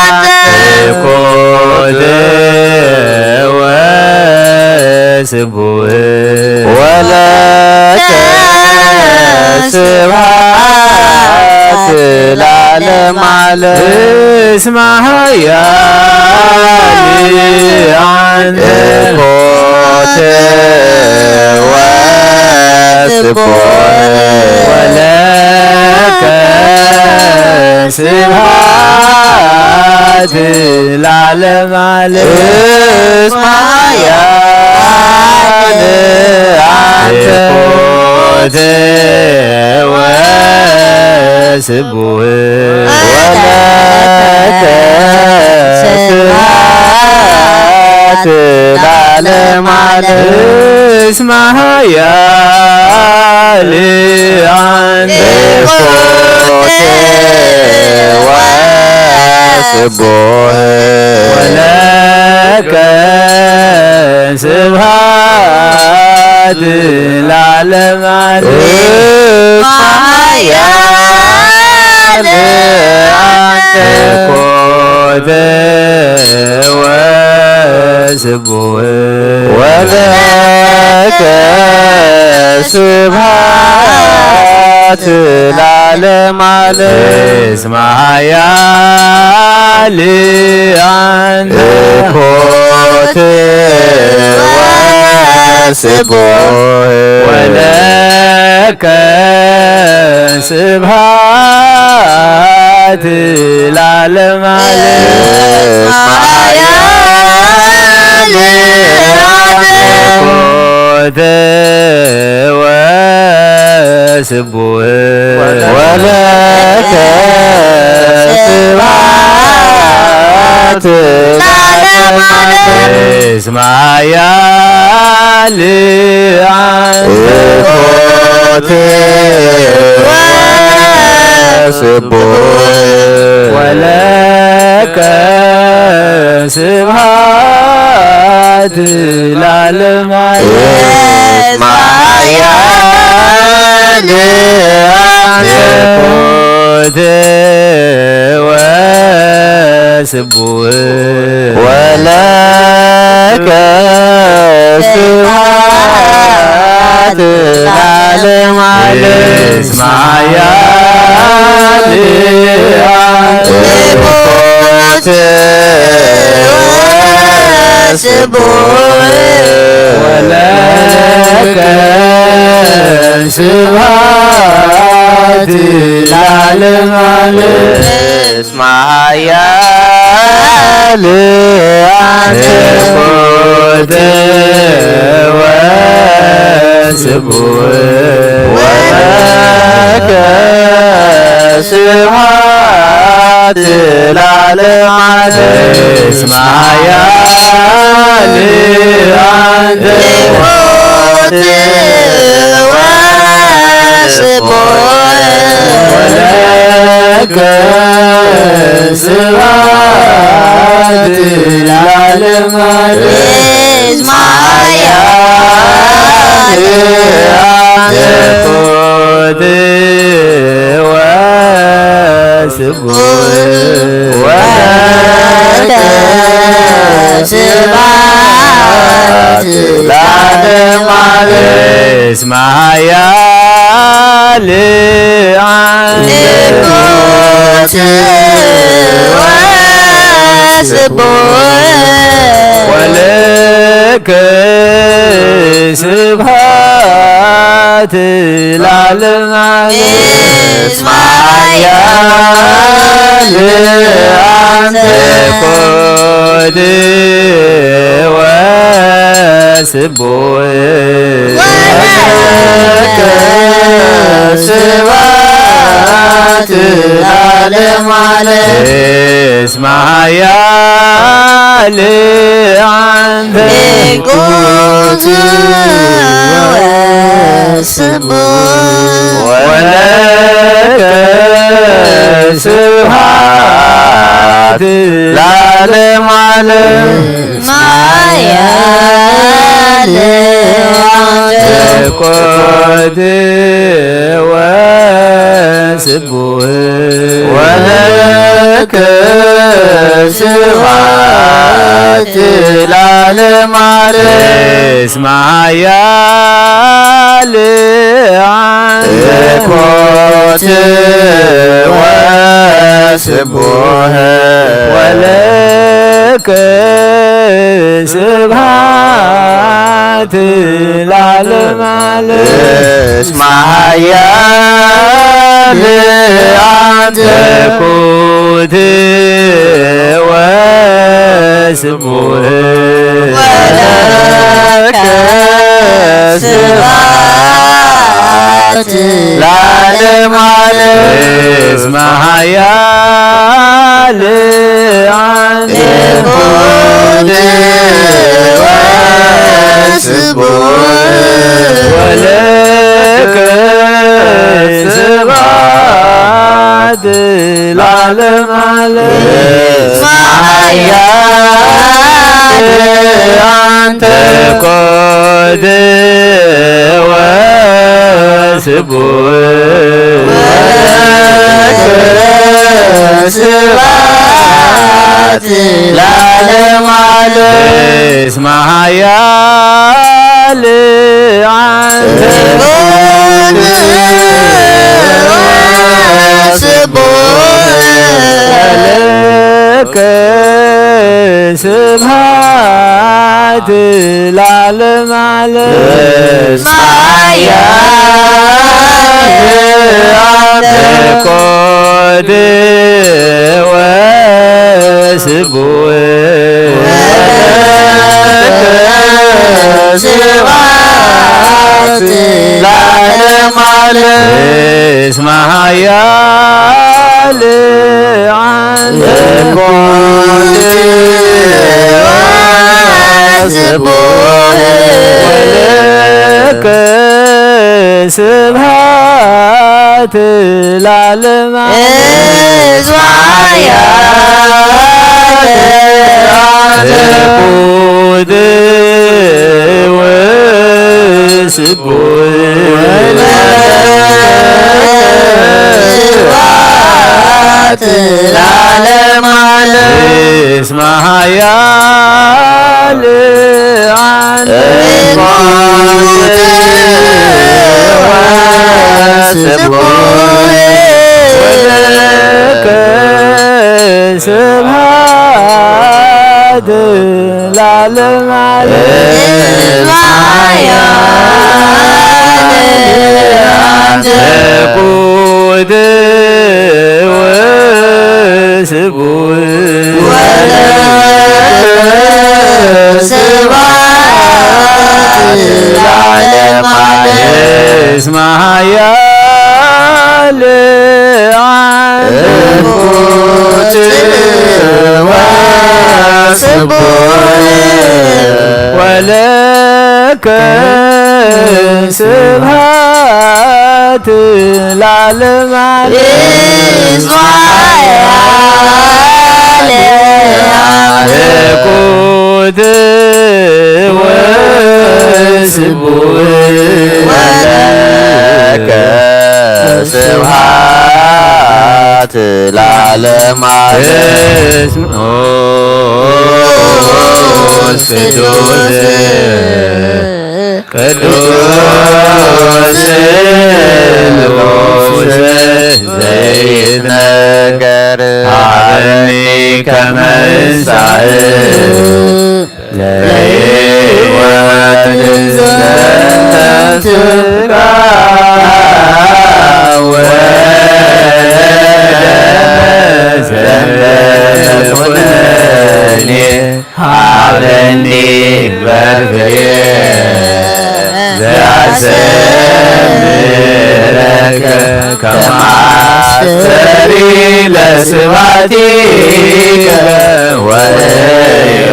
አንተ እኮት ወስቡሕ ወለከ ስብሐት ለዓለመ ዓለም። እስመ ኃያል አንተ እኮት ወስቡሕ ወለከ ስብሐት ለዓለመ ዓለም። እስመ ኃያል አንተ እኮት ወስቡሕ ወለከ ስብሐት ለዓለመ ዓለም። እስመ ኃያል አንተ እኮት ወስቡሕ ወለከ ስብሐት ለዓለመ ዓለም። እስመ ኃያል አንተ እኮት ወስቡሕ ወለከ ስብሐት ለዓለመ ዓለም። እስመ ኃያል አንተ እኮት ወስቡሕ ወለከ ስብሐት ለዓለመ ዓለም። እስመ ኃያል አንተ እኮት ስቡሕ ወለከ ስብሐት ለዓለመ ዓለም። እስመ ኃያል አንተ ኮት ወስቡሕ ወለከ ስብሐት ለዓለመ ዓለም። እስመ ኃያል አንተ ኮት ወስቡሕ ወለከ ስብሐት ለዓለመ ዓለም። እስመ ኃያል አንተ ኮት ወስቡሕ ወለከ ስብሐት ለዓለመ ዓለም። እስመ ኃያል አንተ ኮት ወስቡሕ ወለከ ስብሐት ለዓለመ ዓለም። እስመ ኃያል አንተ ኮት ወስቡሕ ወለከ ስብሐት ለዓለመ ዓለም። እስመ ኃያል አንተ ኮት ወስቡሕ ወለከ ስብሐት ለዓለመ ዓለም። እስመ ኃያል አንተ ኮት ወስቡሕ ወለከ ስብሐት ለዓለመ ዓለም። እስመ ኃያል አንተ ኮት ወስቡሕ ወለከ ስብሐት ለዓለመ ዓለም። እስመ ኃያል አንተ ኮት ወስቡሕ ወለከ ስብሐት ለዓለመ ዓለም። እስመ ኃያል አንተ ኮት ወስቡሕ ወለከ ስብሐት ለዓለመ ዓለም። እስመ ኃያል አንተ ኮት ወስቡሕ ወለከ ስብሐት ለዓለመ ዓለም። እስመ ኃያል አንተ ኮት ወስቡሕ ወለከ ስብሐት ለዓለመ ዓለም። እስመ ኃያል አንተ ኮት ወስቡሕ ወለከ ስብሐት ለዓለመ ዓለም። እስመ ኃያል አንተ ኮት ወስቡሕ ወለከ ስብሐት ለዓለመ ዓለም። እስመ ኃያል አንተ ኮት ወስቡሕ ወለከ ስብሐት ለዓለመ ዓለም። እስመ ኃያል አንተ ኮት ወስቡሕ ወለከ ስብሐት ለዓለመ እስመ ኃያል አንተ ወስቡሕ ወለከ ስብሐት ለዓለመ ዓለም። እስመ ኃያል አንተ ወስቡሕ ስብሐት ለዓለመ ዓለም። እስመ ኃያል አንተ ወስቡሕ ወለከ ስብሐት ለዓለመ ዓለም። ስቡሕ ወስቡሕ ወለከ ስብሐት ለዓለመ ዓለም። እስመ ኃያል አንተ ወስቡሕ ወለከ ስብሐት ለዓለመ ዓለም። እስመ ኃያል አንተ ወስቡሕ ወለከ ስብሐት ለዓለመ ዓለም። ቅዱስ ቅዱስ ስሉስ ዘይትነገር ሀበኒ ከመ እንሳእ ለሕይወት ዘንተ ስጋ ወደም ዘኩነኔ ሀበኒ ግበር ፍሬ ዘያስተምረከ ከመ አስተሪ ለስብሐቲከ ወእየውለከ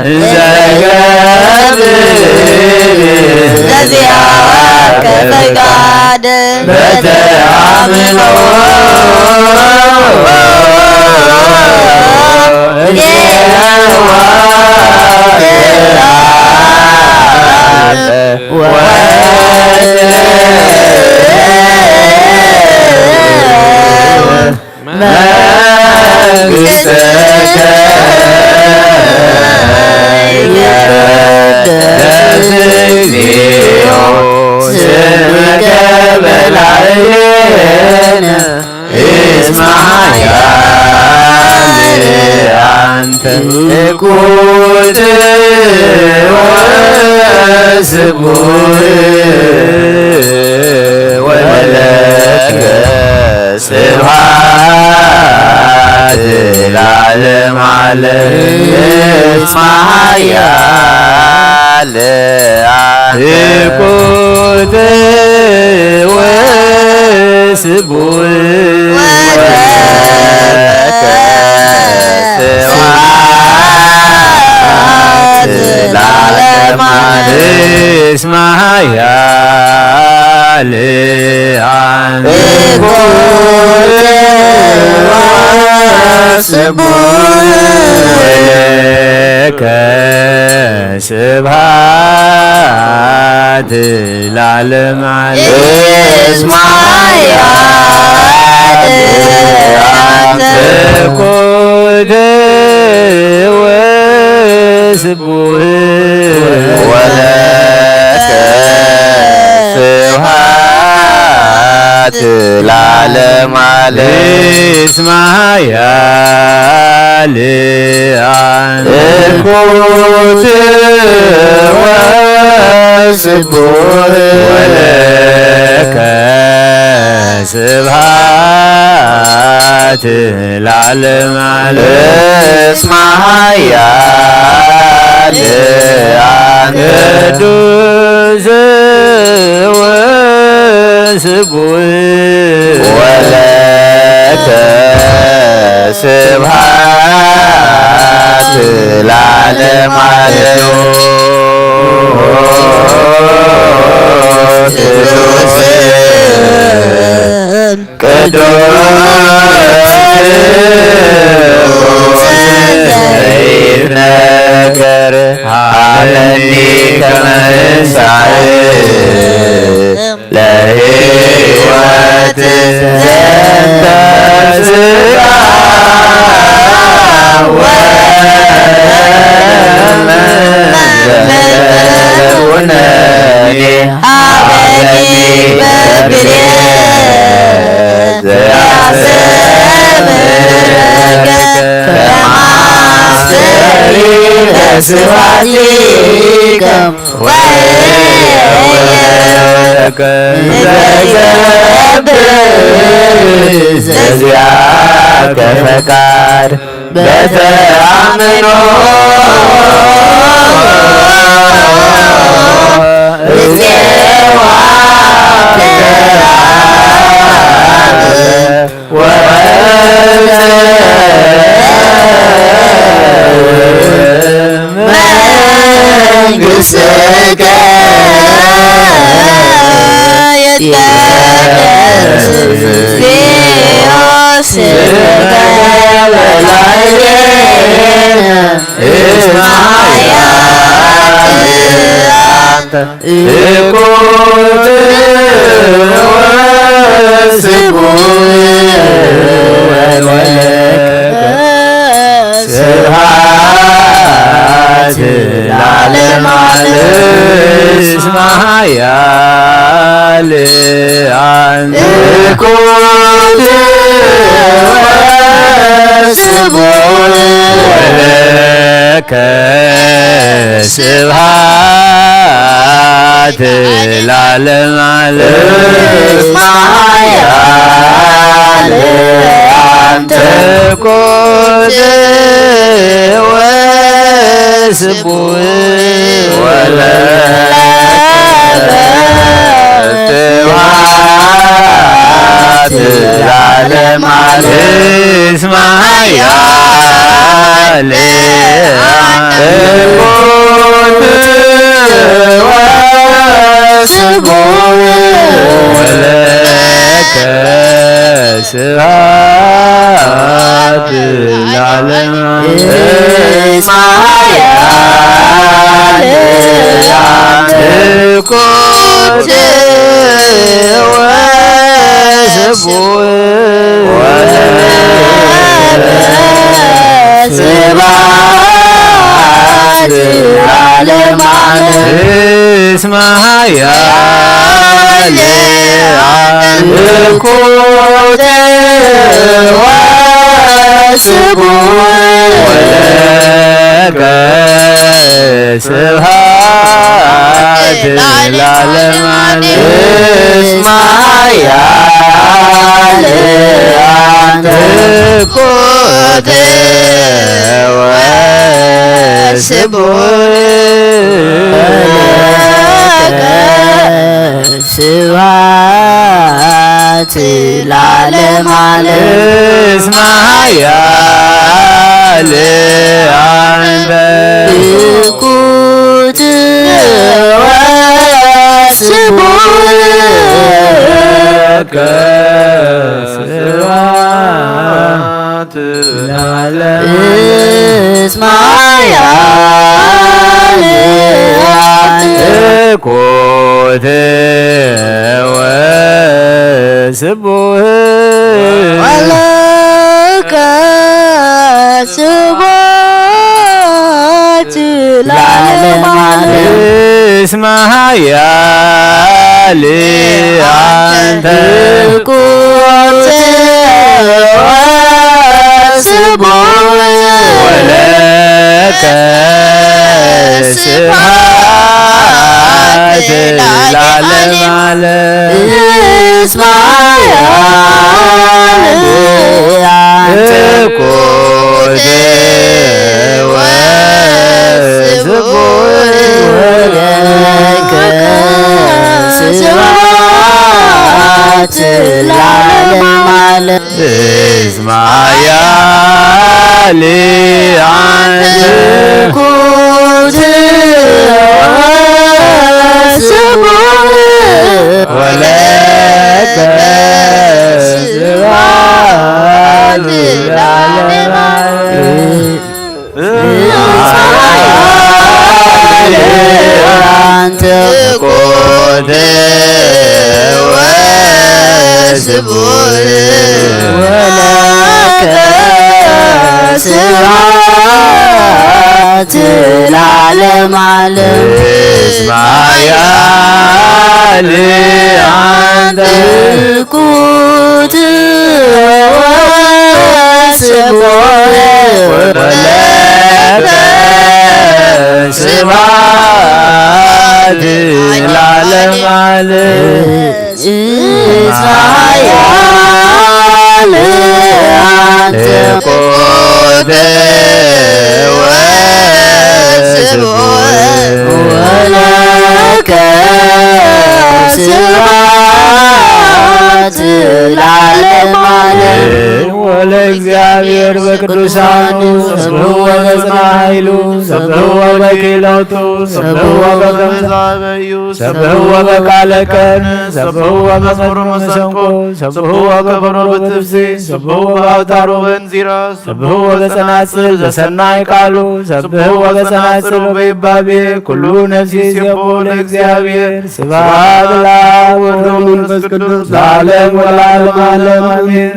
እንዘ ገብር ለዚአከ ፈቃድ በተአምኖ መንግሥትከ ይትቀደስ እግዚኦ ስምከ በላዕሌነ እስመ ኃያል አንተ ምልኩት ወስቡሕ ወለከ ስብሐት ለዓለመ ዓለም። እስመ ኃያል ምልኩት ወስቡሕ ወለከ ስብሐት ለዓለመ ዓለም። እስመ ኃያል አንተ ምልኩት ወስቡሕ ወለከ ስብሐት ለዓለመ ዓለም። እስመ ኃያል አንተ ምልኩት ወስቡሕ ወለከ ስብሐት ለዓለመ ዓለም። እስመ ኃያል አንተ ምልኩት ወስቡሕ ወለከ ስብሐት ለዓለመ ዓለም። እስመ ኃያል አንተ ቅዱስ ስቡሕ ወለከ ስብሐት ለዓለመ ዓለም። ቅዱስ ቅዱስ ዘይትነገር ሀበኒ ከመ እሳእ ለህይወት ዘንተ ስጋ ወመንፈስ ኩነኔ ሀበኒ በብርየ ዘያስተምረከ ከማስተሪ ለስብሐቲከ ወወልድከ ዘገብር ዘዚአከ ፈቃድ በተአምኖ እዜዋ መንግሥትከ ይትቀደስ እግዚኦ ስምከ በላዕሌነ እስመ ኃያል አንተ። እኩት ወስቡሕ ወለከ ስብሐት ለዓለመ ዓለም። እስመ ኃያል አንተ። እኩት ወስቡሕ ወለከ ስብሐት ለዓለመ ዓለም። እስመ ኃያል አንተ። እኩት ወስቡሕ ወለከ ስብሐት ለዓለመ ዓለም። እስመ ኃያል አንተ። እኩት ወስቡሕ ወለከ ስብሐት ለዓለመ ዓለም። እስመ ኃያል አንተ። እኩት ወስቡሕ ወለከ ስብሐት ለዓለመ ዓለም። እስመ ኃያል አንተ። እኩት ወስቡሕ ወለከ ስብሐት ለዓለመ ዓለም። እስመ ኃያል አንተ። እኩት ወስቡሕ ወለከ ስብሐት ለዓለመ ዓለም። እስመ ኃያል አንተ። እኩት ወስቡሕ ወለከ ስብሐት ለዓለም። እስመ ኃያል አንተ። እኩት ወስቡሕ ወለከ ስብሐት ለዓለመ ዓለም። እስመ ኃያል አንተ። እኩት ወስቡሕ ወለከ ስብሐት ለዓለመ ዓለም። እስመ ኃያል አንተ። እኩት ወስቡሕ ወለከ ስብሐት ስቡሕ ወለከ ስብሐት ለዓለመ ዓለም። እስማ ያለ አንተ ኩት ወስቡሕ ወለከ ስብሐት ለዓለመ ዓለም። እስራኤል አንተ ኮተ ወስቡሕ ወለከ ስብሐት ለዓለመ ዓለም። ወለእግዚአብሔር በቅዱሳኑ ሰብሕዎ በጽንዓ ኃይሉ ሰብሕዎ በክህሎቱ ሰብሕዎ በከመ ዛበዩ ሰብሕዎ በቃለ ቀን ሰብሕዎ በመዝሙር መሰንቆ ሰብሕዎ በከበሮ ብትፍሲ ሰብሕዎ በአውታሮ በእንዚራ ሰብሕዎ በጸናጽል ዘሰናይ ቃሉ ሰብሕዎ በጸናጽል በይባቤ ኩሉ ነፍሲ ሴቦ ለእግዚአብሔር። ስብሐት ለአብ ወወልድ ወመንፈስ ቅዱስ ለዓለም ወለዓለመ ዓለም አሜን።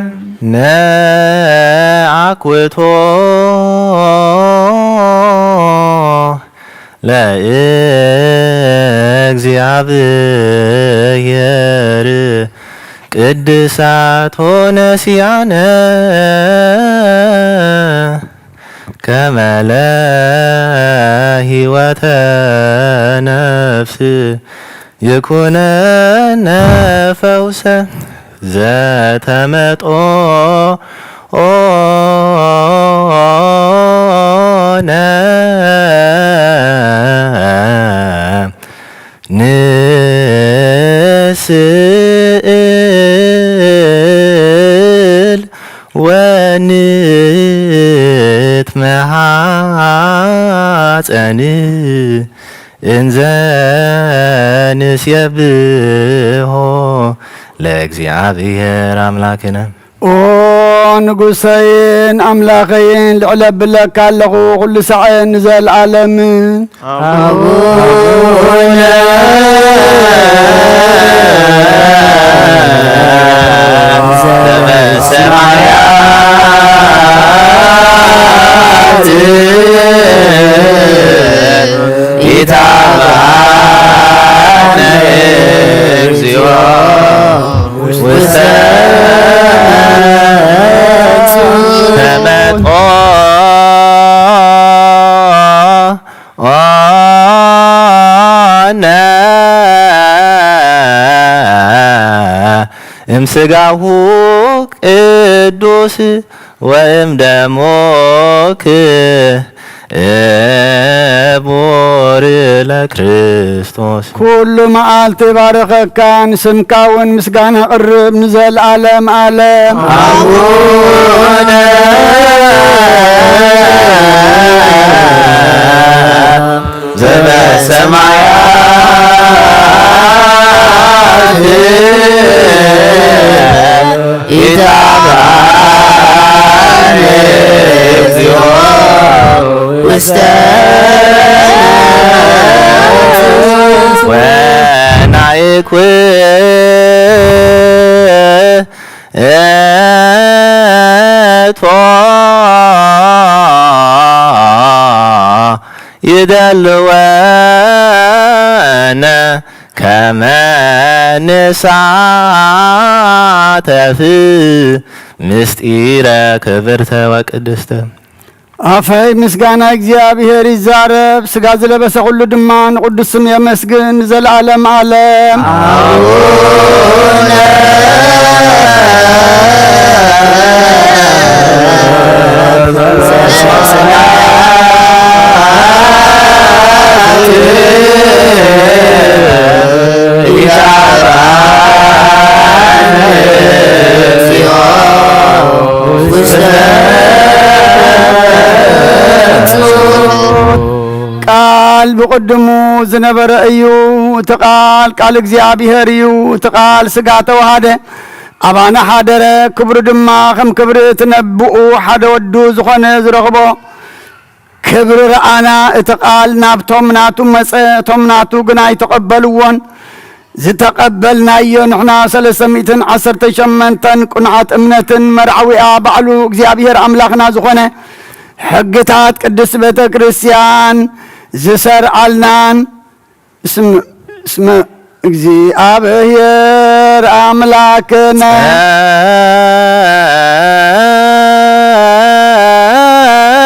ነአኩቶ ለእግዚአብሔር ቅድሳት ሆነሲያነ ከመ ለህይወተ ነፍስ ይኩነነ ፈውሰ ዘተመጦ ነ ንስእል ወንትመሃፀን እንዘ ንሴብሖ ለእግዚኣብሔር ኣምላክነ። ኦ ንጉሰይን ኣምላኸይን፣ ልዕል ኣብለካ ኣለኹ ኩሉ ሳዕ ንዘለዓለምን። ኣቡነ ዘበሰማያት ኢታብአነ እግዚኦ ውስተ ተመጦ ኦነ እምስጋሁ ቅዱስ ወእምደሙ ክቡር ለክርስቶስ። ኩሉ መዓልቲ ባረኸካ፣ ንስምካ እውን ምስጋና ኣቕርብ ንዘለዓለም ዓለም። ኣቡነ ዘበሰማያት ኢታብአነ እግዚኦ ውስተ ወናይኩ እቶ ይደልወነ ከመ ንሳተፍ ምስጢረ ክብርተ ወቅድስተ። ኣፈይ ምስጋና እግዚኣብሔር ይዛረብ፣ ስጋ ዝለበሰ ኩሉ ድማ ንቅዱስ ስም የመስግን ንዘለዓለም ዓለም። ኣቡነ ቃል ብቕድሙ ዝነበረ እዩ። እቲ ቃል፣ ቃል እግዚኣብሔር እዩ። እቲ ቃል ሥጋ ተዋሃደ፣ ኣባና ሓደረ። ክብሩ ድማ ከም ክብሪ እቲ ነብኡ ሓደ ወዱ ዝኾነ ዝረኽቦ ክብሪ ረኣና። እቲ ቃል ናብቶም ናቱ መጸ፣ እቶም ናቱ ግን ኣይተቐበልዎን። ዝተቐበልናዮ ንሕና ሰለስተ ሚእትን ዓሰርተ ሸመንተን ቅኑዓት እምነትን መርዓዊኣ ባዕሉ እግዚኣብሔር ኣምላኽና ዝኾነ ሕግታት ቅድስት ቤተ ክርስቲያን ዝሰርዓልናን እስመ እስመ እግዚኣብሔር ኣምላክነ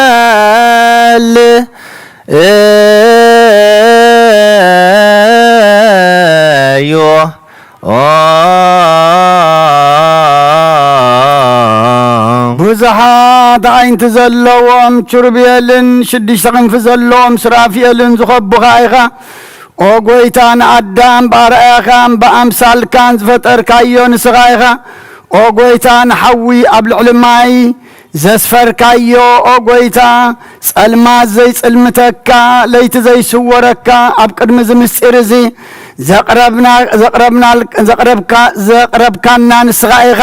ጸል እዩ። ብዙሓት ኣዒንቲ ዘለዎም ኪሩቤልን ሽዱሽተ ክንፊ ዘለዎም ሱራፊኤልን ዝኸቡኻ ኢኻ። ኦ ጐይታ፣ ንኣዳም ብኣርኣያኻን ብኣምሳልካን ዝፈጠርካዮ ንስኻ ኢኻ። ኦ ጐይታ፣ ንሓዊ ኣብ ልዕሊ ማይ ዘስፈርካዮ፣ ኦ ጐይታ፣ ጸልማት ዘይጽልምተካ፣ ለይቲ ዘይስወረካ፣ ኣብ ቅድሚ እዚ ምስጢር እዚ ዘቕረብና-፣ ዘቕረብና-፣ ዘቕረብካ-፣ ዘቕረብካና ንስኻ ኢኻ።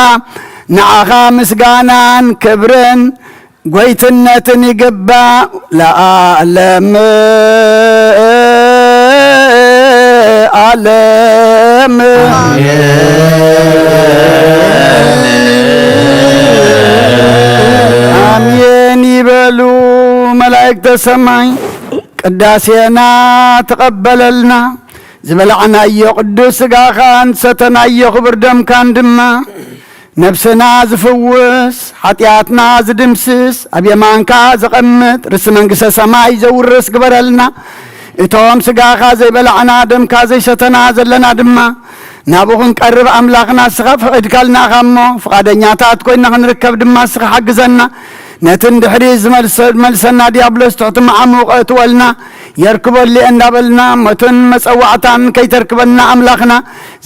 ንዓኻ ምስጋናን ክብርን ጐይትነትን ይግባእ ለዓለም። ዓለም። ኣሜን ይበሉ መላእክተ ሰማይ። ቅዳሴና ተቐበለልና። ዝበላዕናዮ ቅዱስ ሥጋኻን ዝሰተናዮ ክቡር ደምካን ድማ ነብስና ዝፍውስ፣ ሓጢኣትና ዝድምስስ፣ ኣብ የማንካ ዘቐምጥ፣ ርስቲ መንግስተ ሰማይ ዘውርስ ግበረልና። እቶም ስጋኻ ዘይበላዕና፣ ደምካ ዘይሰተና ዘለና ድማ፣ ናብኡ ክንቀርብ ኣምላኽና ንስኻ ፈቒድካልና ኢኻ እሞ፣ ፍቓደኛታት ኮይና ክንርከብ ድማ ንስኻ ሓግዘና። ነቲ ንድሕሪት ዝመልሰ-፣ ዝመልሰና ዲያብሎስ ትሕቲ መዓሙቕ እትወልና፣ የርክበሉ እየ እንዳበልና፣ ሞትን መጸዋዕታን ከይተርክበና ኣምላኽና፣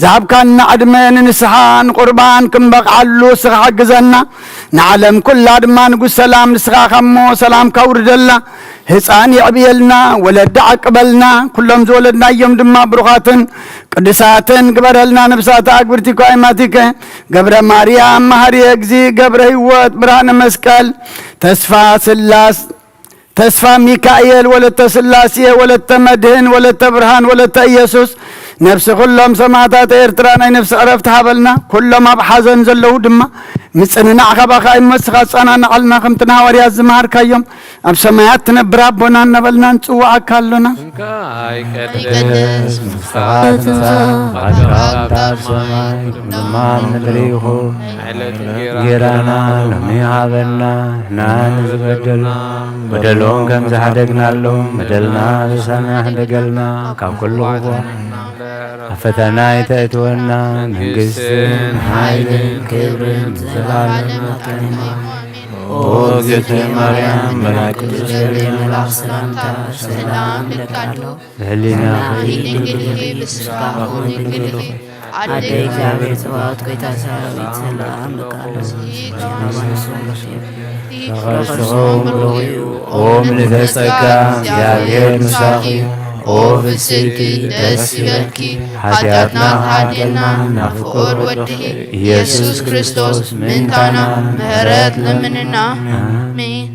ዝሃብካና ዕድመ ንንስሓ ንቁርባን ክንበቕዓሉ ንስኻ ሓግዘና። ንዓለም ኩላ ድማ ንጉስ ሰላም ንስኻ ኢኻ እሞ ሰላምካ ኣውርደላ። ህፃን የዕብየልና፣ ወለዲ ዓቅበልና፣ ኩሎም ዝወለድናዮም ድማ ብሩኻትን ቅዱሳትን ግበረልና። ነብሳት ኣግብርቲ እኳ ኣይማቲከ ገብረ ማርያም መሃርየ እግዚእ ገብረ ህይወት ብርሃነ መስቀል ተስፋ ስላስ ተስፋ ሚካኤል፣ ወለተ ስላሴ፣ ወለተ መድህን፣ ወለተ ብርሃን፣ ወለተ ኢየሱስ፣ ነፍሲ ኩሎም ሰማዕታት ኤርትራ ናይ ነፍሲ ዕረፍቲ ሃበልና። ኩሎም ኣብ ሓዘን ዘለዉ ድማ ምጽንናዕ ካባኻ እሞ ንስኻ ኣጸናንዓልና፣ ከምቲ ንሃዋርያት ዝመሃርካዮም፣ ኣብ ሰማያት ትነብር ኣቦና እናበልና ንጽውዓካ ኣሎና። ስምካ ይቀደስ፣ መንግስትኻ ትምጻእ፣ ፍቓድካ ከምቲ ኣብ ሰማይ፣ ከምኡ ድማ ኣብ ምድሪ ይኹን። ዕለቱ እንጌራና ሎሚ ሃበና፣ ንሕና ንዝበደሉና በደሎም ከም ዝሓደግናሎም በደልና ንሳና ሕደገልና፣ ካብ ኩሉ ክፉ ኣብ ፈተና ኣይተእትወና፣ መንግስትን ሓይልን ክብርን ንዘለዓለም ናትካ እዩ። ኦ እግዝእትየ ማርያም፣ ብናይ ቅዱስ ገብርኤል መልኣኽ ሰላምታ ሰላም እብለኪ ኣለኹ። ብህሊናኺ ድንግል ኢኺ፣ ብስጋኺ እውን ድንግል ኢኺ። ኣደ እግዚኣብሔር ጸባኦት፣ ጐይታ ሰራዊት ሰላም እብለኪ ኣለኹ። ርኽስቲ ኹን ብሩኽ እዩ። ኦ ምልዕተ ጸጋ፣ እግዚኣብሔር ምሳኺ። ኦ ፍስሕቲ፣ ደስ ይበልኪ። ሓጢኣትና ክሓድገልና ናብ ፍቁር ወድኺ ኢየሱስ ክርስቶስ ምእንታና ምሕረት ለምንና። ኣሜን።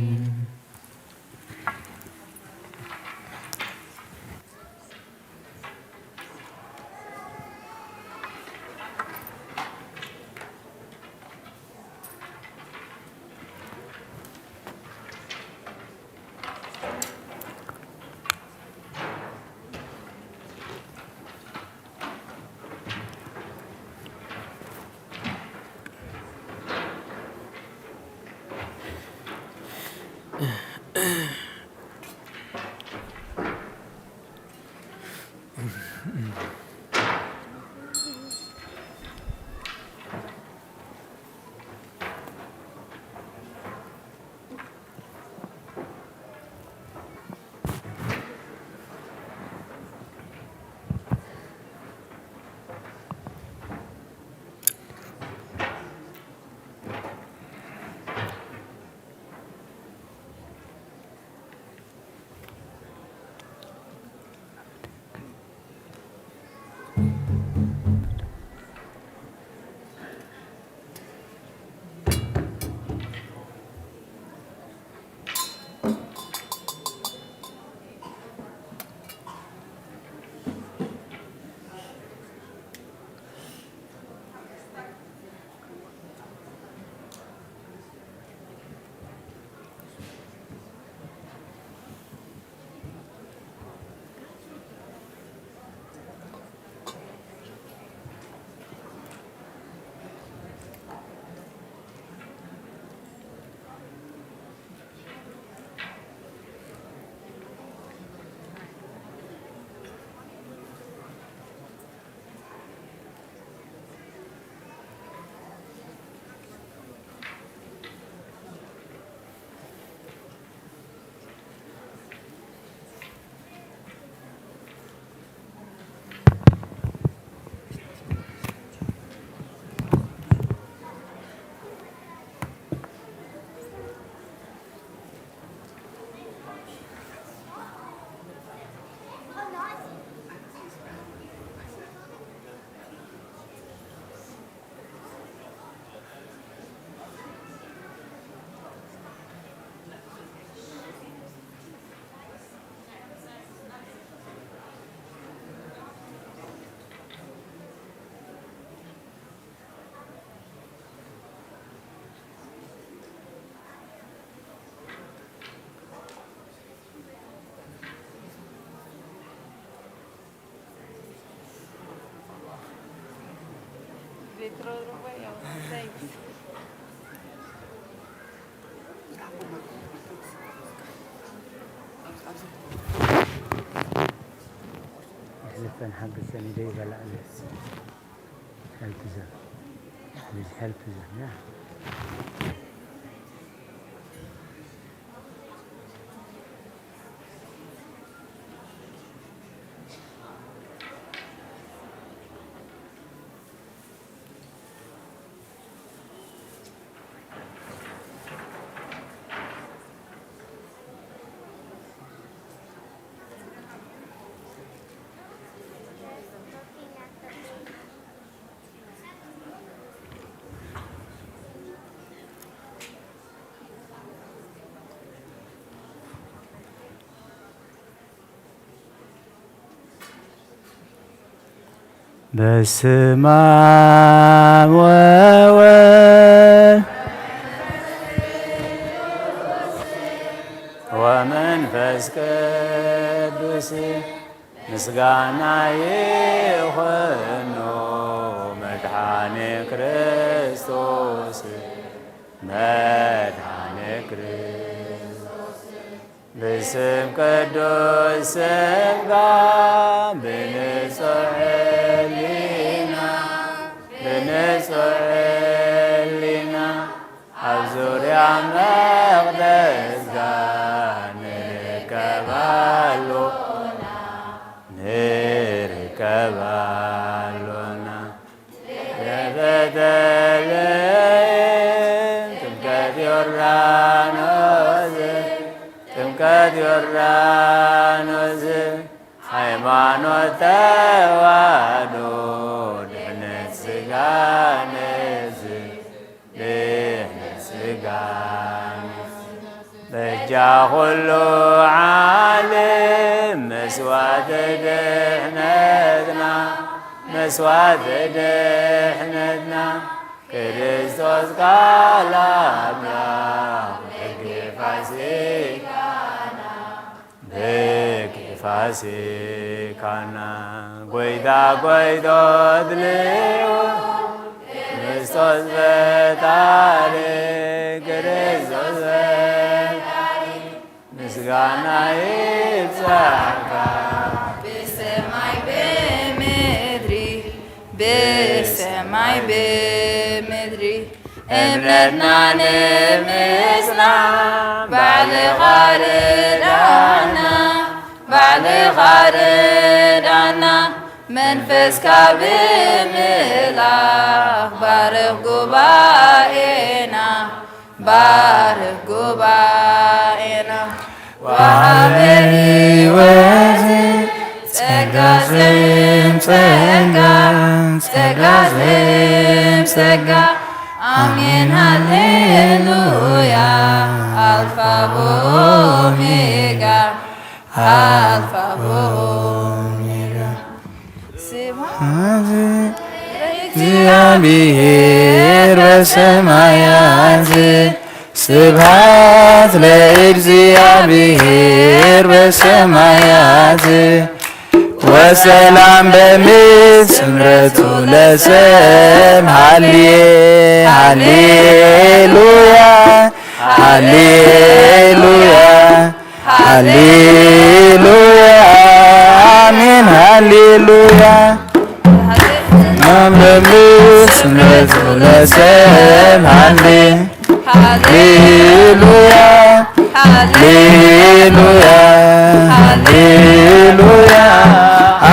ክልተን ሓገዝተን ኢደይ በላዕለ። Help them. Please help them, yeah. በስመ አብ ወወልድ ወመንፈስ ቅዱስ ምስጋና ይኹኖ መድኃኔ ክርስቶስ መድኃኔ ክርስቶስ። ብስም ቅዱስ ስምካ ብንጹሕ ሕሊና፣ ብንጹሕ ሕሊና ኣብ ዙርያ መቕደስካ ንርከብ ኣሎና፣ ንርከብ ኣሎና። ቤተልሔም ጥምቀት ዮርዳኖስ፣ ጥምቀት ዮርዳኖስ፣ ሃይማኖት ተዋህዶ ድሕነት ሥጋ ነፍስ፣ ድሕነት ሥጋ ነፍስ። በጃ ኩሉ ዓለም መስዋዕተ ድሕነትና፣ መስዋዕተ ድሕነትና፣ ክርስቶስ ቃል ኣምላኽ በጊዕ ፋሲካና፣ በጊዕ ፋሲካና። ጐይታ ጐይቶት ልዑል ክርስቶስ ፈጣሪ፣ ክርስቶስ ፈጣሪ፣ ምስጋና ይብጻሕካ ብሰማይ ብምድሪ፣ ብሰማይ ብምድሪ። እምነትና ንምጽና ባዕልኻ ርዳና፣ ባዕልኻ ርዳና። መንፈስካ ብምልኣኽ ባርኽ ጉባኤና፣ ባርኽ ጉባኤና። ወሃበ ሕይወት ጸጋ ዘእም ጸጋ፣ ጸጋ ዘእም ጸጋ። ኣሜን ሃሌሉያ። ኣልፋ ኦሜጋ፣ ኣልፋ ኦሜጋ። ስብሐት ለእግዚአብሔር በሰማያት፣ ስብሐት ለእግዚአብሔር በሰማያት፣ ወሰላም በምድር ስምረቱ ለሰብ። ሃሌ፣ ሃሌሉያ፣ ሃሌሉያ፣ ሃሌሉያ፣ አሜን፣ ሃሌሉያ። መምለስ ስምረቱ ለሰብ። ሃሌ፣ ሃሌሉያ፣ ሃሌሉያ፣ ሃሌሉያ፣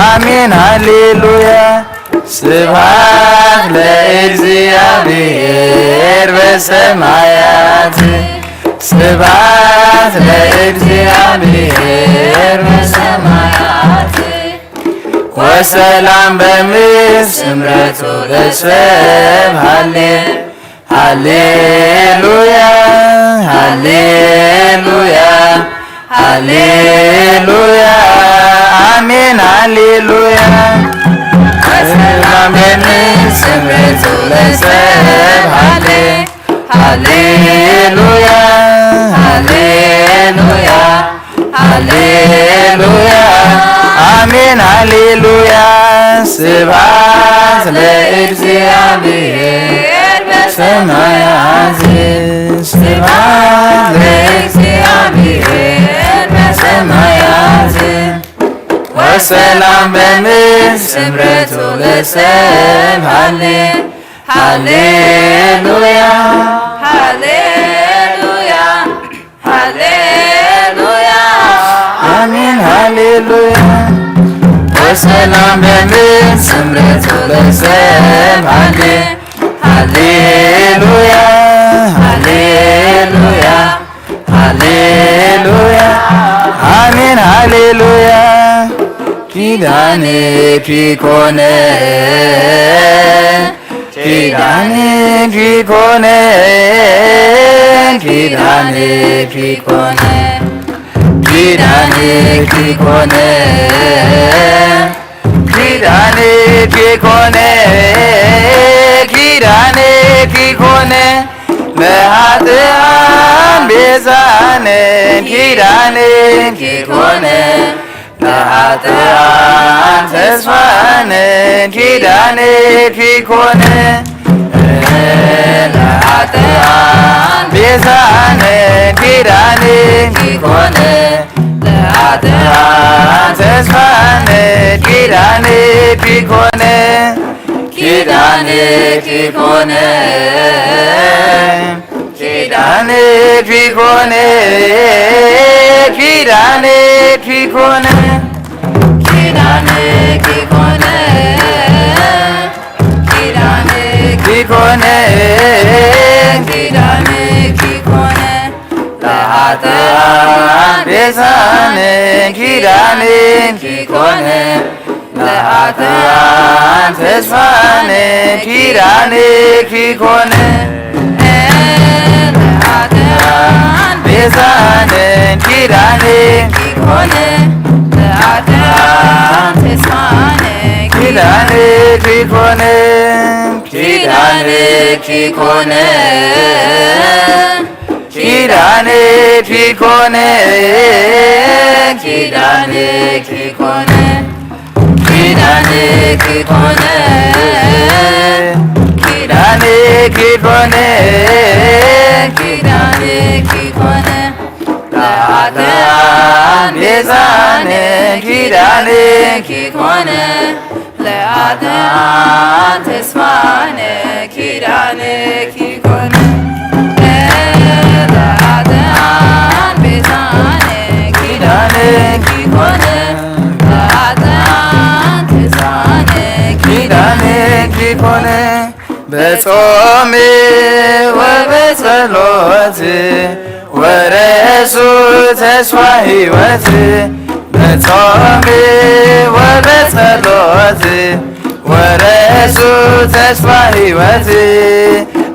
አሜን፣ ሃሌሉያ። ስብሐት ለእግዚአብሔር በሰማያት፣ ስብሐት ለእግዚአብሔር በሰማያት፣ ወሰላም በምድር ስምረቱ ለሰብ። ሃሌ፣ ሃሌሉያ፣ ሃሌሉያ፣ ሃሌሉያ፣ አሜን፣ ሃሌሉያ። ሰላም በምድር ስምረቱ ለሰብ። ሃሌ፣ ሃሌሉያ፣ ሃሌሉያ፣ ሃሌሉያ፣ አሜን፣ ሃሌሉያ። ስብሐት ለእግዚአብሔር በሰማያት። ስብሐት ለእግዚአብሔር በሰማያት። ወሰላም በምድር ስምረቱ ለሰብ። ሃሌ ሃሌሉያ። ሃሌሉያ። ሃሌሉያ። አሜን። ሃሌሉያ። ወሰላም በምድር ስምረቱ ለሰብ። ሃሌ ሃሌሉያ። ሃሌሉያ። ሃሌሉያ። አሜን። ሃሌሉያ። ኪዳንኪ ኮነ። ኪዳንኪ ኮነ። ኪዳንኪ ኮነ። ኪዳንኪ ኮነ። ኪዳንኪ ኮነ። ኪዳንኪ ኮነ። ለኃጥኣን ቤዛነ። ኪዳንኪ ኮነ። ለኃጥኣን ተስፋነ። ኪዳንኪ ኮነ። ለኃጥኣን ቤዛነ። ኪዳንኪ ኮነ። ለኃጥኣን ተስፋነ። ኪዳንኪ ኮነ። ኪዳንኪ ኮነ። ኪዳንኪ ኮነ። ኪዳንኪ ኮነ። ኪዳንኪ ኮነ። ኪዳንኪ ኮነ። ኪዳንኪ ኮነ። ለኃጥኣን ቤዛነ። ኪዳንኪ ኮነ። ለኃጥኣን ተስፋነ። ኪዳንኪ ኮነ። ለኃጥኣን ቤዛነ። ኪዳንኪ ኮነ። ለኃጥኣን ተስፋነ። ኪዳንኪ ኮነ። ኪዳንኪ ኮነ። ኪዳንኪ ኮነ። ኪዳንኪ ኮነ። ኪዳንኪ ኮነ። ኪዳንኪ ኮነ። ኪዳንኪ ኮነ። ለኃጥኣን ቤዛነ። ኪዳንኪ ኮነ። ለኃጥኣን ተስፋነ። ኪዳንኪ ኮነ። ለኃጥኣን ቤዛነ። ኪዳንኪ ኮነ። ለኃጥኣን ተስፋነ። ኪዳንኪ ኮነ። በጾም ወበጸሎት ወረሱ ተስፋ ሕይወት። በጾም ወበጸሎት ወረሱ ተስፋ ሕይወት።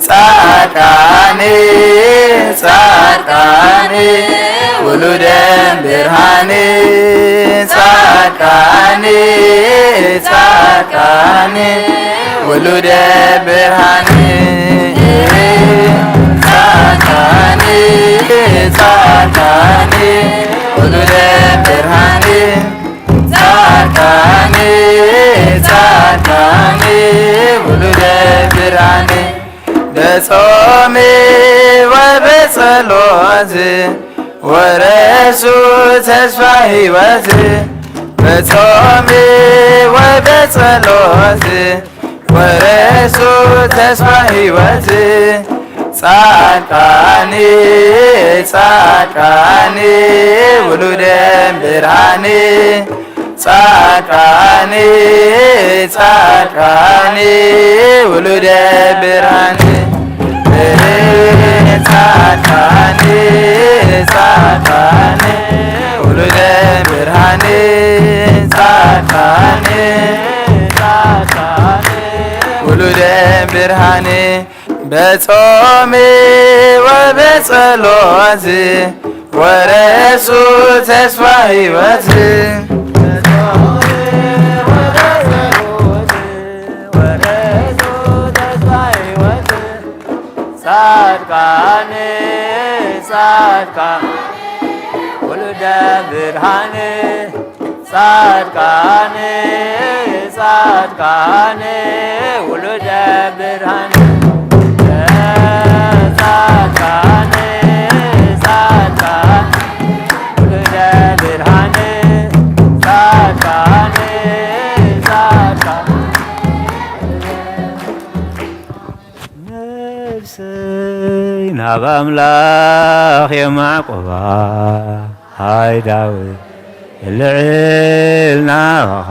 ጻድቃን ጻድቃን ውሉደ ብርሃን። ጻድቃን ጻድቃን ውሉደ ብርሃን። ጻድቃን ጻድቃን ውሉደ ብርሃን። ጻድቃን ጻድቃን ውሉደ ብርሃን። በጾም ወበጸሎት ወረሱ ተስፋ ሕይወት። በጾም ወበጸሎት ወረሱ ተስፋ ሕይወት። ጻድቃን ጻድቃን ውሉደ ብርሃን። ጻድቃን ጻድቃን ውሉደ ብርሃን። ጻድቃን ጻድቃን ውሉደ ብርሃን። ጻድቃን ጻድቃን ውሉደ ብርሃን። በጾም ወበጸሎት ወረሱ ተስፋ ሕይወት። ጻድቃን ጻድቃን ውሉደ ብርሃን። ጻድቃን ጻድቃን ውሉደ ብርሃን፣ ጻድቃን፣ ጻድቃን ውሉደ ብርሃን፣ ጻድቃን፣ ጻድቃን። ነፍሰይ ናብ ኣምላኽ የማዕቁባ፣ ሃይ ዳዊት የልዕል ናባኻ።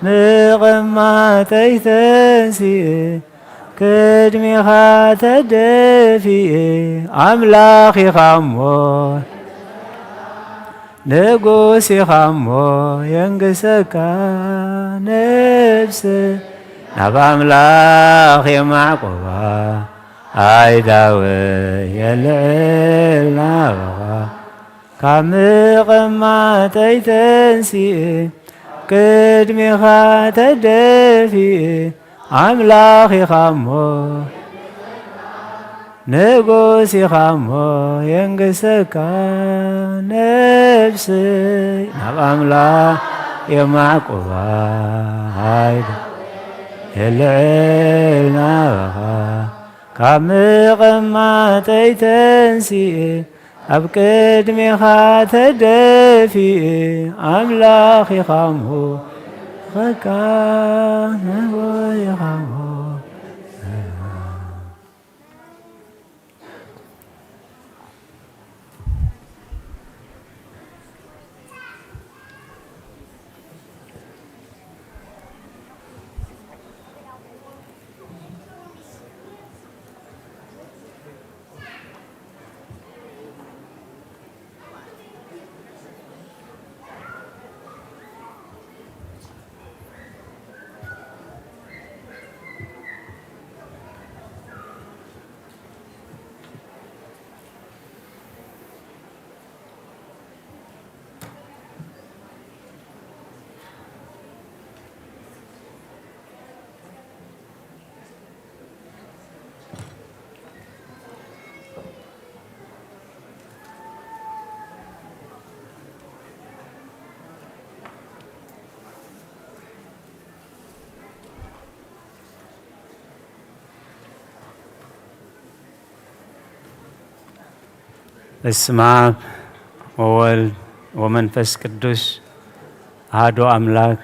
ምቕማጠይ ተንሲኤ፣ ቅድሜኻ ተደፊኤ፣ ኣምላኽ ኢኻ እሞ ንጉስ ኢኻ እሞ የንግሰካ። ነፍሰይ ናብ ኣምላኽ የማዕቁባ፣ ኣይ ዳዊት የልዕል ናባኻ። ካብ ምቕማጠይ ተንሲኤ፣ ቅድሜኻ ተደፊኤ፣ ኣምላኽ ኢኻ እሞ ንጉስ ኢኻ እሞ የንግሰካ። ነፍሰይ ናብ ኣምላኽ የማዕቁባ፣ ሃይ የልዕል ናባኻ። ካብ ምቕማጠይ ተንሲኤ፣ ኣብ ቅድሜኻ ተደፊኤ፣ ኣምላኽ ኢኻ እሞ ኸካ ነቦ ኢኻ እሞ። በስመ አብ ወወልድ ወመንፈስ ቅዱስ አሐዱ አምላክ።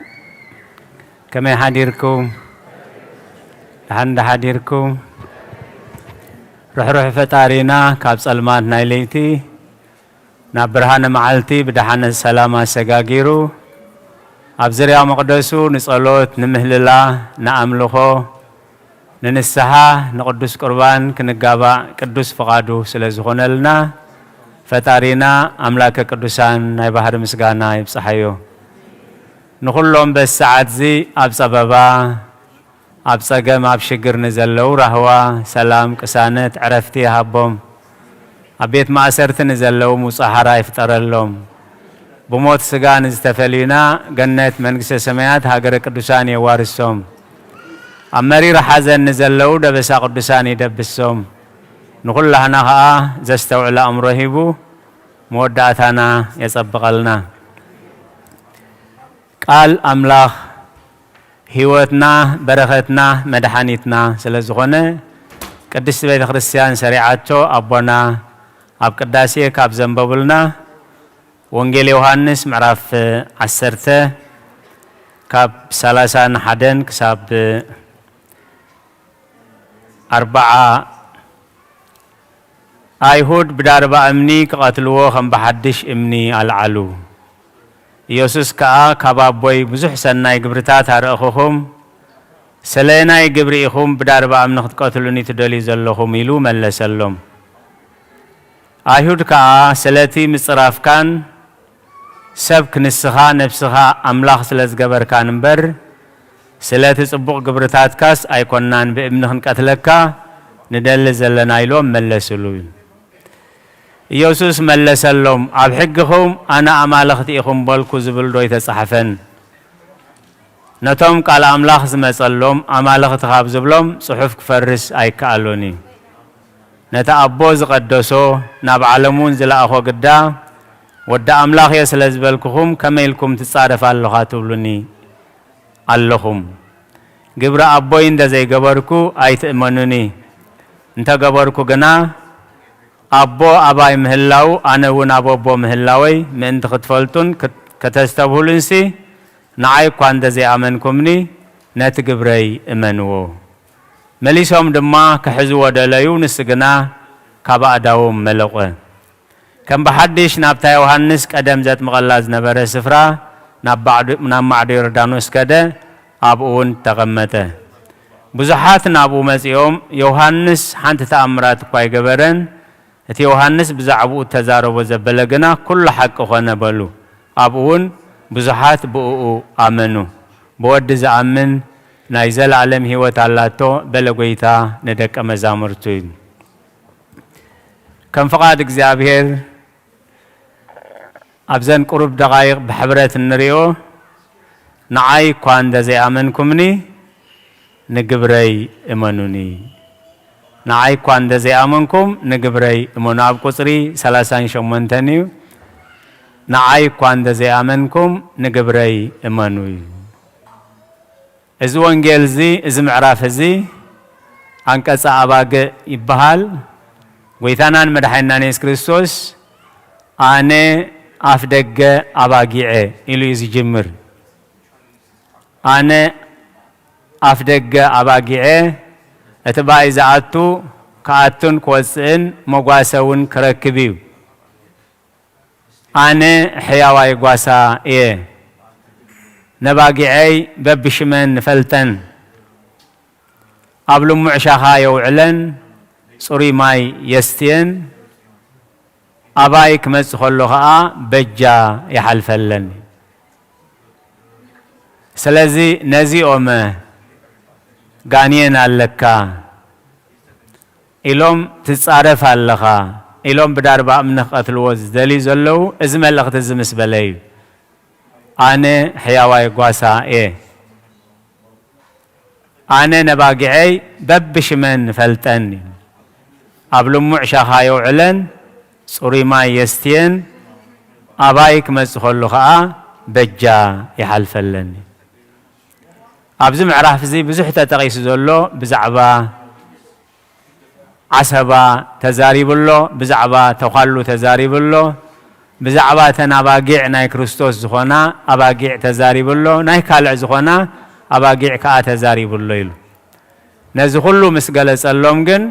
ከመይ ሓዲርኩም? ደሓን ዶ ሓዲርኩም? ርሕሩሕ ፈጣሪና ካብ ጸልማት ናይ ለይቲ ናብ ብርሃነ መዓልቲ ብደሓነ ሰላም ኣሰጋጊሩ፣ ኣብ ዝርያ መቕደሱ ንጸሎት፣ ንምህልላ፣ ንኣምልኾ፣ ንንስሓ፣ ንቅዱስ ቁርባን ክንጋባእ ቅዱስ ፍቓዱ ስለ ዝኾነልና፣ ፈጣሪና ኣምላከ ቅዱሳን ናይ ባህሪ ምስጋና ይብጽሓዮ። ንኹሎም በዚ ሰዓትዚ ኣብ ጸበባ፣ ኣብ ጸገም፣ ኣብ ሽግር ንዘለዉ ራህዋ፣ ሰላም፣ ቅሳነት፣ ዕረፍቲ ይሃቦም። ኣብ ቤት ማእሰርቲ ንዘለዉ ምውጻእ ሓራ ይፍጠረሎም። ብሞት ስጋ ንዝተፈልዩና ገነት መንግስተ ሰማያት ሃገረ ቅዱሳን የዋርሶም። ኣብ መሪር ሓዘን ንዘለዉ ደበሳ ቅዱሳን ይደብሶም። ንኹላህና ኸኣ ዘስተውዕል ኣእምሮ ሂቡ መወዳእታና የጸብቐልና። ቃል ኣምላኽ ህይወትና፣ በረኸትና፣ መድሓኒትና ስለ ዝኾነ፣ ቅድስቲ ቤተ ክርስቲያን ሰሪዓቶ ኣቦና ኣብ ቅዳሴ ካብ ዘንበቡልና፣ ወንጌል ዮሃንስ ምዕራፍ ዓሰርተ ካብ ሰላሳን ሓደን ክሳብ ኣርብዓ። ኣይሁድ ብዳርባ እምኒ ክቐትልዎ ከም ብሓድሽ እምኒ ኣልዓሉ። ኢየሱስ ከኣ፣ ካብ ኣቦይ ብዙሕ ሰናይ ግብርታት ኣርእኹኹም፣ ስለየናይ ግብሪ ኢኹም ብዳርባ እምኒ ክትቀትሉኒ ትደልዩ ዘለኹም? ኢሉ መለሰሎም። ኣይሁድ ከኣ፣ ስለቲ ምጽራፍካን ሰብ ክንስኻ ነብስኻ ኣምላኽ ስለ ዝገበርካን እምበር፣ ስለቲ ጽቡቕ ግብርታትካስ ኣይኮንናን ብእምኒ ክንቀትለካ ንደሊ ዘለና፣ ኢሎም መለስሉ። ኢየሱስ መለሰሎም፣ ኣብ ሕግኹም ኣነ ኣማልኽቲ ኢኹም በልኩ ዝብል ዶ ኣይተጻሕፈን? ነቶም ቃል ኣምላኽ ዝመጸሎም ኣማልኽቲ ካብ ዝብሎም ጽሑፍ ክፈርስ ኣይከኣሎን እዩ። ነቲ ኣቦ ዝቐደሶ፣ ናብ ዓለም እውን ዝለኣኾ ግዳ፣ ወዲ ኣምላኽ እየ ስለ ዝበልኩኹም፣ ከመይ ኢልኩም ትጻረፍ ኣለኻ ትብሉኒ? ኣለኹም። ግብሪ ኣቦይ እንተ ዘይገበርኩ ኣይትእመኑኒ። እንተ ገበርኩ ግና ኣቦ ኣባይ ምህላዉ ኣነ እውን ኣብ ኣቦ ምህላወይ ምእንቲ ክትፈልጡን ክት- ከተስተብህሉንሲ ንዓይ እኳ እንተ ዘይኣመንኩምኒ ነቲ ግብረይ እመንዎ። መሊሶም ድማ ክሕዝዎ ደለዩ፣ ንሱ ግና ካብ ኣእዳዎም መለቖ። ከም ብሓድሽ ናብታ ዮሃንስ ቀደም ዘጥምቐላ ዝነበረ ስፍራ ናብ ባዕዱ- ናብ ማዕዶ ዮርዳኖስ ከደ፣ ኣብኡ እውን ተቐመጠ። ብዙሓት ናብኡ መጺኦም፣ ዮሃንስ ሓንቲ ተኣምራት እኳ ኣይገበረን፣ እቲ ዮሃንስ ብዛዕባኡ እተዛረቦ ዘበለ ግና ኩሉ ሓቂ ኾነ በሉ። ኣብኡ እውን ብዙሓት ብእኡ ኣመኑ። ብወዲ ዝኣምን ናይ ዘለኣለም ህይወት ኣላቶ በለ ጐይታ ንደቀ መዛሙርቱ። ከም ፍቓድ እግዚኣብሔር ኣብዘን ቁሩብ ደቓይቕ ብሕብረት እንሪኦ፣ ንዓይ እኳ እንተ ዘይኣመንኩምኒ ንግብረይ እመኑኒ። ንዓይ እኳ እንተ ዘይኣመንኩም ንግብረይ እመኑ። ኣብ ቁጽሪ ሰላሳን ሸሞንተን እዩ። ንዓይ እኳ እንተ ዘይኣመንኩም ንግብረይ እመኑ እዩ። እዚ ወንጌል እዚ፣ እዚ ምዕራፍ እዚ፣ ኣንቀጸ ኣባግዕ ይበሃል። ጐይታናን መድሓኒናን የሱስ ክርስቶስ፣ "ኣነ ኣፍ ደገ ኣባጊዐ" ኢሉ እዩ ዝጅምር። "ኣነ ኣፍ ደገ ኣባጊዐ፣ እቲ ብኣይ ዝኣቱ ክኣቱን ክወጽእን መጓሰ እውን ክረክብ እዩ። ኣነ ሕያዋይ ጓሳ እየ፣ ነባጊዐይ በብሽመን እፈልጠን፣ ኣብ ልሙዕ ሻኻ የውዕለን፣ ጽሩይ ማይ የስትየን፣ ኣባይ ክመጽእ ከሎ ኸኣ በጃ ይሓልፈለን። ስለዚ ነዚኦም ጋንየን ኣለካ ኢሎም ትጻረፍ ኣለኻ ኢሎም ብዳርባ እምኒ ክቐትልዎ ዝደልዩ ዘለዉ፣ እዚ መልእኽቲ እዚ ምስ በለ እዩ። ኣነ ሕያዋይ ጓሳ እየ። ኣነ ነባጊዐይ በብሽመን እፈልጠን እዩ። ኣብ ልሙዕ ሻኻ የውዕለን፣ ጽሩይ ማይ የስትየን፣ ኣባይ ክመጽእ ከሎ ኸኣ በጃ ይሓልፈለኒ። ኣብዚ ምዕራፍ እዚ ብዙሕ ተጠቒሱ ዘሎ ብዛዕባ ዓሰባ ተዛሪቡ ኣሎ፣ ብዛዕባ ተዃሉ ተዛሪቡ ኣሎ፣ ብዛዕባ እተን ኣባጊዕ ናይ ክርስቶስ ዝኾና ኣባጊዕ ተዛሪቡ ኣሎ፣ ናይ ካልዕ ዝኾና ኣባጊዕ ከኣ ተዛሪቡ ኣሎ ኢሉ። ነዚ ኩሉ ምስ ገለጸሎም ግን፣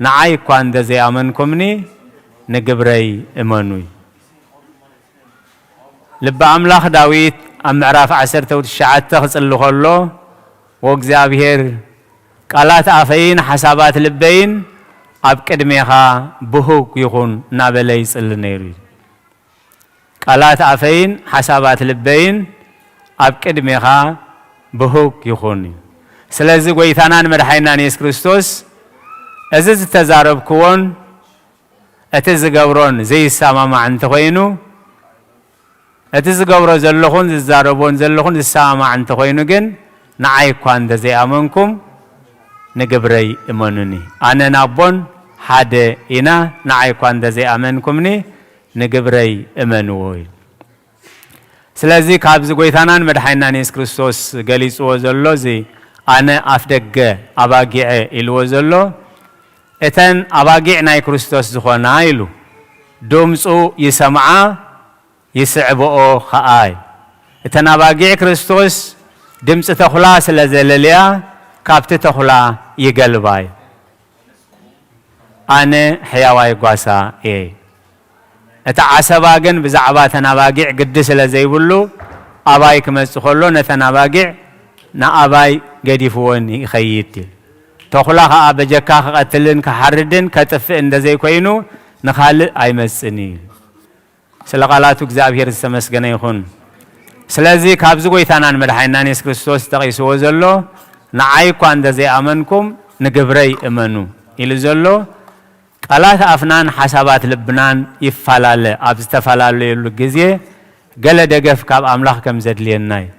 "ንዓይ እኳ እንተ ዘይኣመንኩምኒ፣ ንግብረይ እመኑ" እዩ። ልበ ኣምላኽ ዳዊት ኣብ ምዕራፍ ዓሰርተ ትሽዓተ ክጽሊ ከሎ፣ "ወእግዚኣብሔር፣ ቃላት ኣፈይን ሓሳባት ልበይን ኣብ ቅድሜኻ ብሁግ ይኹን" እናበለ ይጽሊ ነይሩ እዩ። "ቃላት ኣፈይን ሓሳባት ልበይን ኣብ ቅድሜኻ ብሁግ ይኹን" እዩ። ስለዚ ጐይታናን መድሓኒናን የሱስ ክርስቶስ እዚ ዝተዛረብክዎን እቲ ዝገብሮን ዘይሰማማዕ እንተኾይኑ፣ እቲ ዝገብሮ ዘለኹን ዝዛረቦን ዘለኹን ዝሰማማዕ እንተኾይኑ ግን፣ ንዓይ እኳ እንተ ዘይኣመንኩም ንግብረይ እመኑኒ። ኣነን ኣቦን ሓደ ኢና፣ ንዓይ እኳ እንተ ዘይኣመንኩምኒ ንግብረይ እመንዎ እዩ። ስለዚ ካብዚ ጐይታናን መድሓኒናን የሱስ ክርስቶስ ገሊጽዎ ዘሎ፣ እዚ ኣነ ኣፍ ደገ ኣባጊዐ ኢልዎ ዘሎ፣ እተን ኣባጊዕ ናይ ክርስቶስ ዝኾና ኢሉ፣ ድምፁ ይሰምዓ ይስዕብኦ ኸኣ እዩ። እተን ኣባጊዕ ክርስቶስ ድምፂ ተኹላ ስለ ዘለልያ፣ ካብቲ ተኹላ ይገልባ እዩ። ኣነ ሕያዋይ ጓሳ እየ። እቲ ዓሰባ ግን ብዛዕባ እተን ኣባጊዕ ግዲ ስለ ዘይብሉ፣ ኣባይ ክመጽእ ከሎ ነተን ኣባጊዕ ንኣባይ ገዲፍወን ይኸይድ እዩ። ተኹላ ኸኣ በጀካ ክቐትልን ክሓርድን ከጥፍእ እንተ ዘይኮይኑ ንኻልእ ኣይመጽእን እዩ። ስለ ቃላቱ እግዚኣብሔር ዝተመስገነ ይኹን። ስለዚ ካብዚ ጐይታናን መድሓኒናን የሱስ ክርስቶስ ተጠቒስዎ ዘሎ፣ "ንዓይ እኳ እንተ ዘይኣመንኩም ንግብረይ እመኑ" ኢሉ ዘሎ፣ ቃላት ኣፍናን ሓሳባት ልብናን ይፈላለ። ኣብ ዝተፈላለየሉ ግዜ ገለ ደገፍ ካብ ኣምላኽ ከም ዘድልየና እዩ።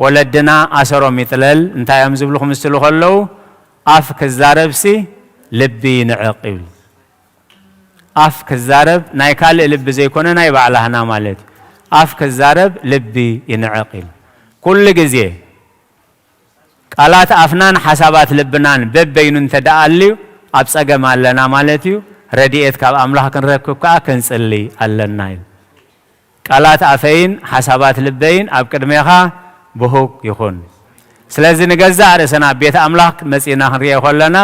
ወለድና ኣሰሮም ይጥለል እንታይ እዮም ዝብሉ ክምስሉ ከለዉ፣ "ኣፍ ክዛረብሲ ልቢ ይንዕቕ" ይብል። ኣፍ ክዛረብ ናይ ካልእ ልቢ ዘይኮነ ናይ ባዕላህና ማለት እዩ። ኣፍ ክዛረብ ልቢ ይንዕቕ ኢሉ። ኩሉ ግዜ ቃላት ኣፍናን ሓሳባት ልብናን በበይኑ እንተ ደኣ ኣልዩ፣ ኣብ ጸገም ኣለና ማለት እዩ። ረድኤት ካብ ኣምላኽ ክንረክብ ከኣ ክንጽሊ ኣለና እዩ። ቃላት ኣፈይን ሓሳባት ልበይን ኣብ ቅድሜኻ ብሁግ ይኹን። ስለዚ ንገዛእ ርእስና ኣብ ቤት ኣምላኽ መጺእና ክንርእዮ ከለና፣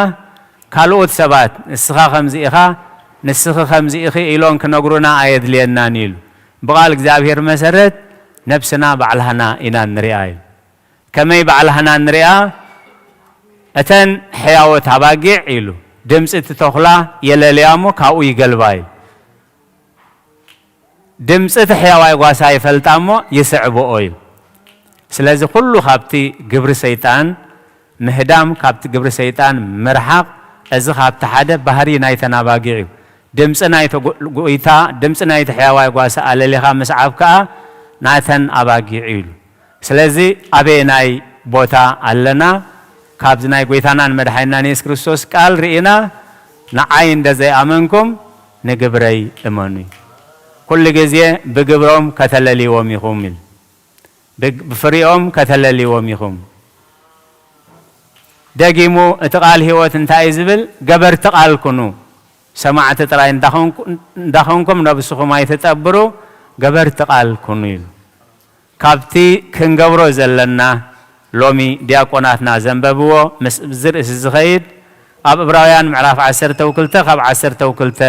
ካልኦት ሰባት "ንስኻ ከምዚ ኢኻ፣ ንስኺ ከምዚ ኢኺ" ኢሎም ክነግሩና ኣየድልየናን እዩ ኢሉ። ብቓል እግዚኣብሔር መሰረት ነብስና ባዕልሃና ኢና ንሪኣ እዩ። ከመይ ባዕልሃና ንሪኣ? እተን ሕያዎት ኣባጊዕ ኢሉ፣ ድምፂ እቲ ተኹላ የለልያ እሞ ካብኡ ይገልባ እዩ። ድምፂ እቲ ሕያዋይ ጓሳ ይፈልጣ እሞ ይስዕብኦ እዩ። ስለዚ ኩሉ ካብቲ ግብሪ ሰይጣን ምህዳም፣ ካብቲ ግብሪ ሰይጣን ምርሓቕ፣ እዚ ካብቲ ሓደ ባህሪ ናይተን ኣባጊዕ እዩ። ድምፂ ናይቲ ጎ-፣ ጎይታ፣ ድምፂ ናይቲ ሕያዋይ ጓሳ ኣለሊኻ ምስዓብ ከኣ ናተን ኣባጊዕ እዩ ኢሉ። ስለዚ ኣበየናይ ቦታ ኣለና? ካብዚ ናይ ጎይታናን መድሓኒናን የሱስ ክርስቶስ ቃል ርኢና፣ "ንዓይ እንደ ዘይኣመንኩም ንግብረይ እመኑ" እዩ። ኩሉ ግዜ "ብግብሮም ከተለልይዎም ኢኹም" ኢሉ። "ብግ-፣ ብፍሪኦም ከተለልይዎም ኢኹም።" ደጊሙ እቲ ቃል ህይወት እንታይ እዩ ዝብል? "ገበርቲ ቃል ኩኑ፣ ሰማዕቲ ጥራይ እንዳኾንኩ-፣ እንዳኾንኩም ነብስኹም ኣይትጠብሩ፣ ገበርቲ ቃል ኩኑ" ኢሉ። ካብቲ ክንገብሮ ዘለና፣ ሎሚ ዲያቆናትና ዘንበብዎ፣ ምስ እዚ ርእሲ ዝኸይድ፣ ኣብ ዕብራውያን ምዕራፍ ዓሰርተ ክልተ ካብ ዓሰርተ ክልተ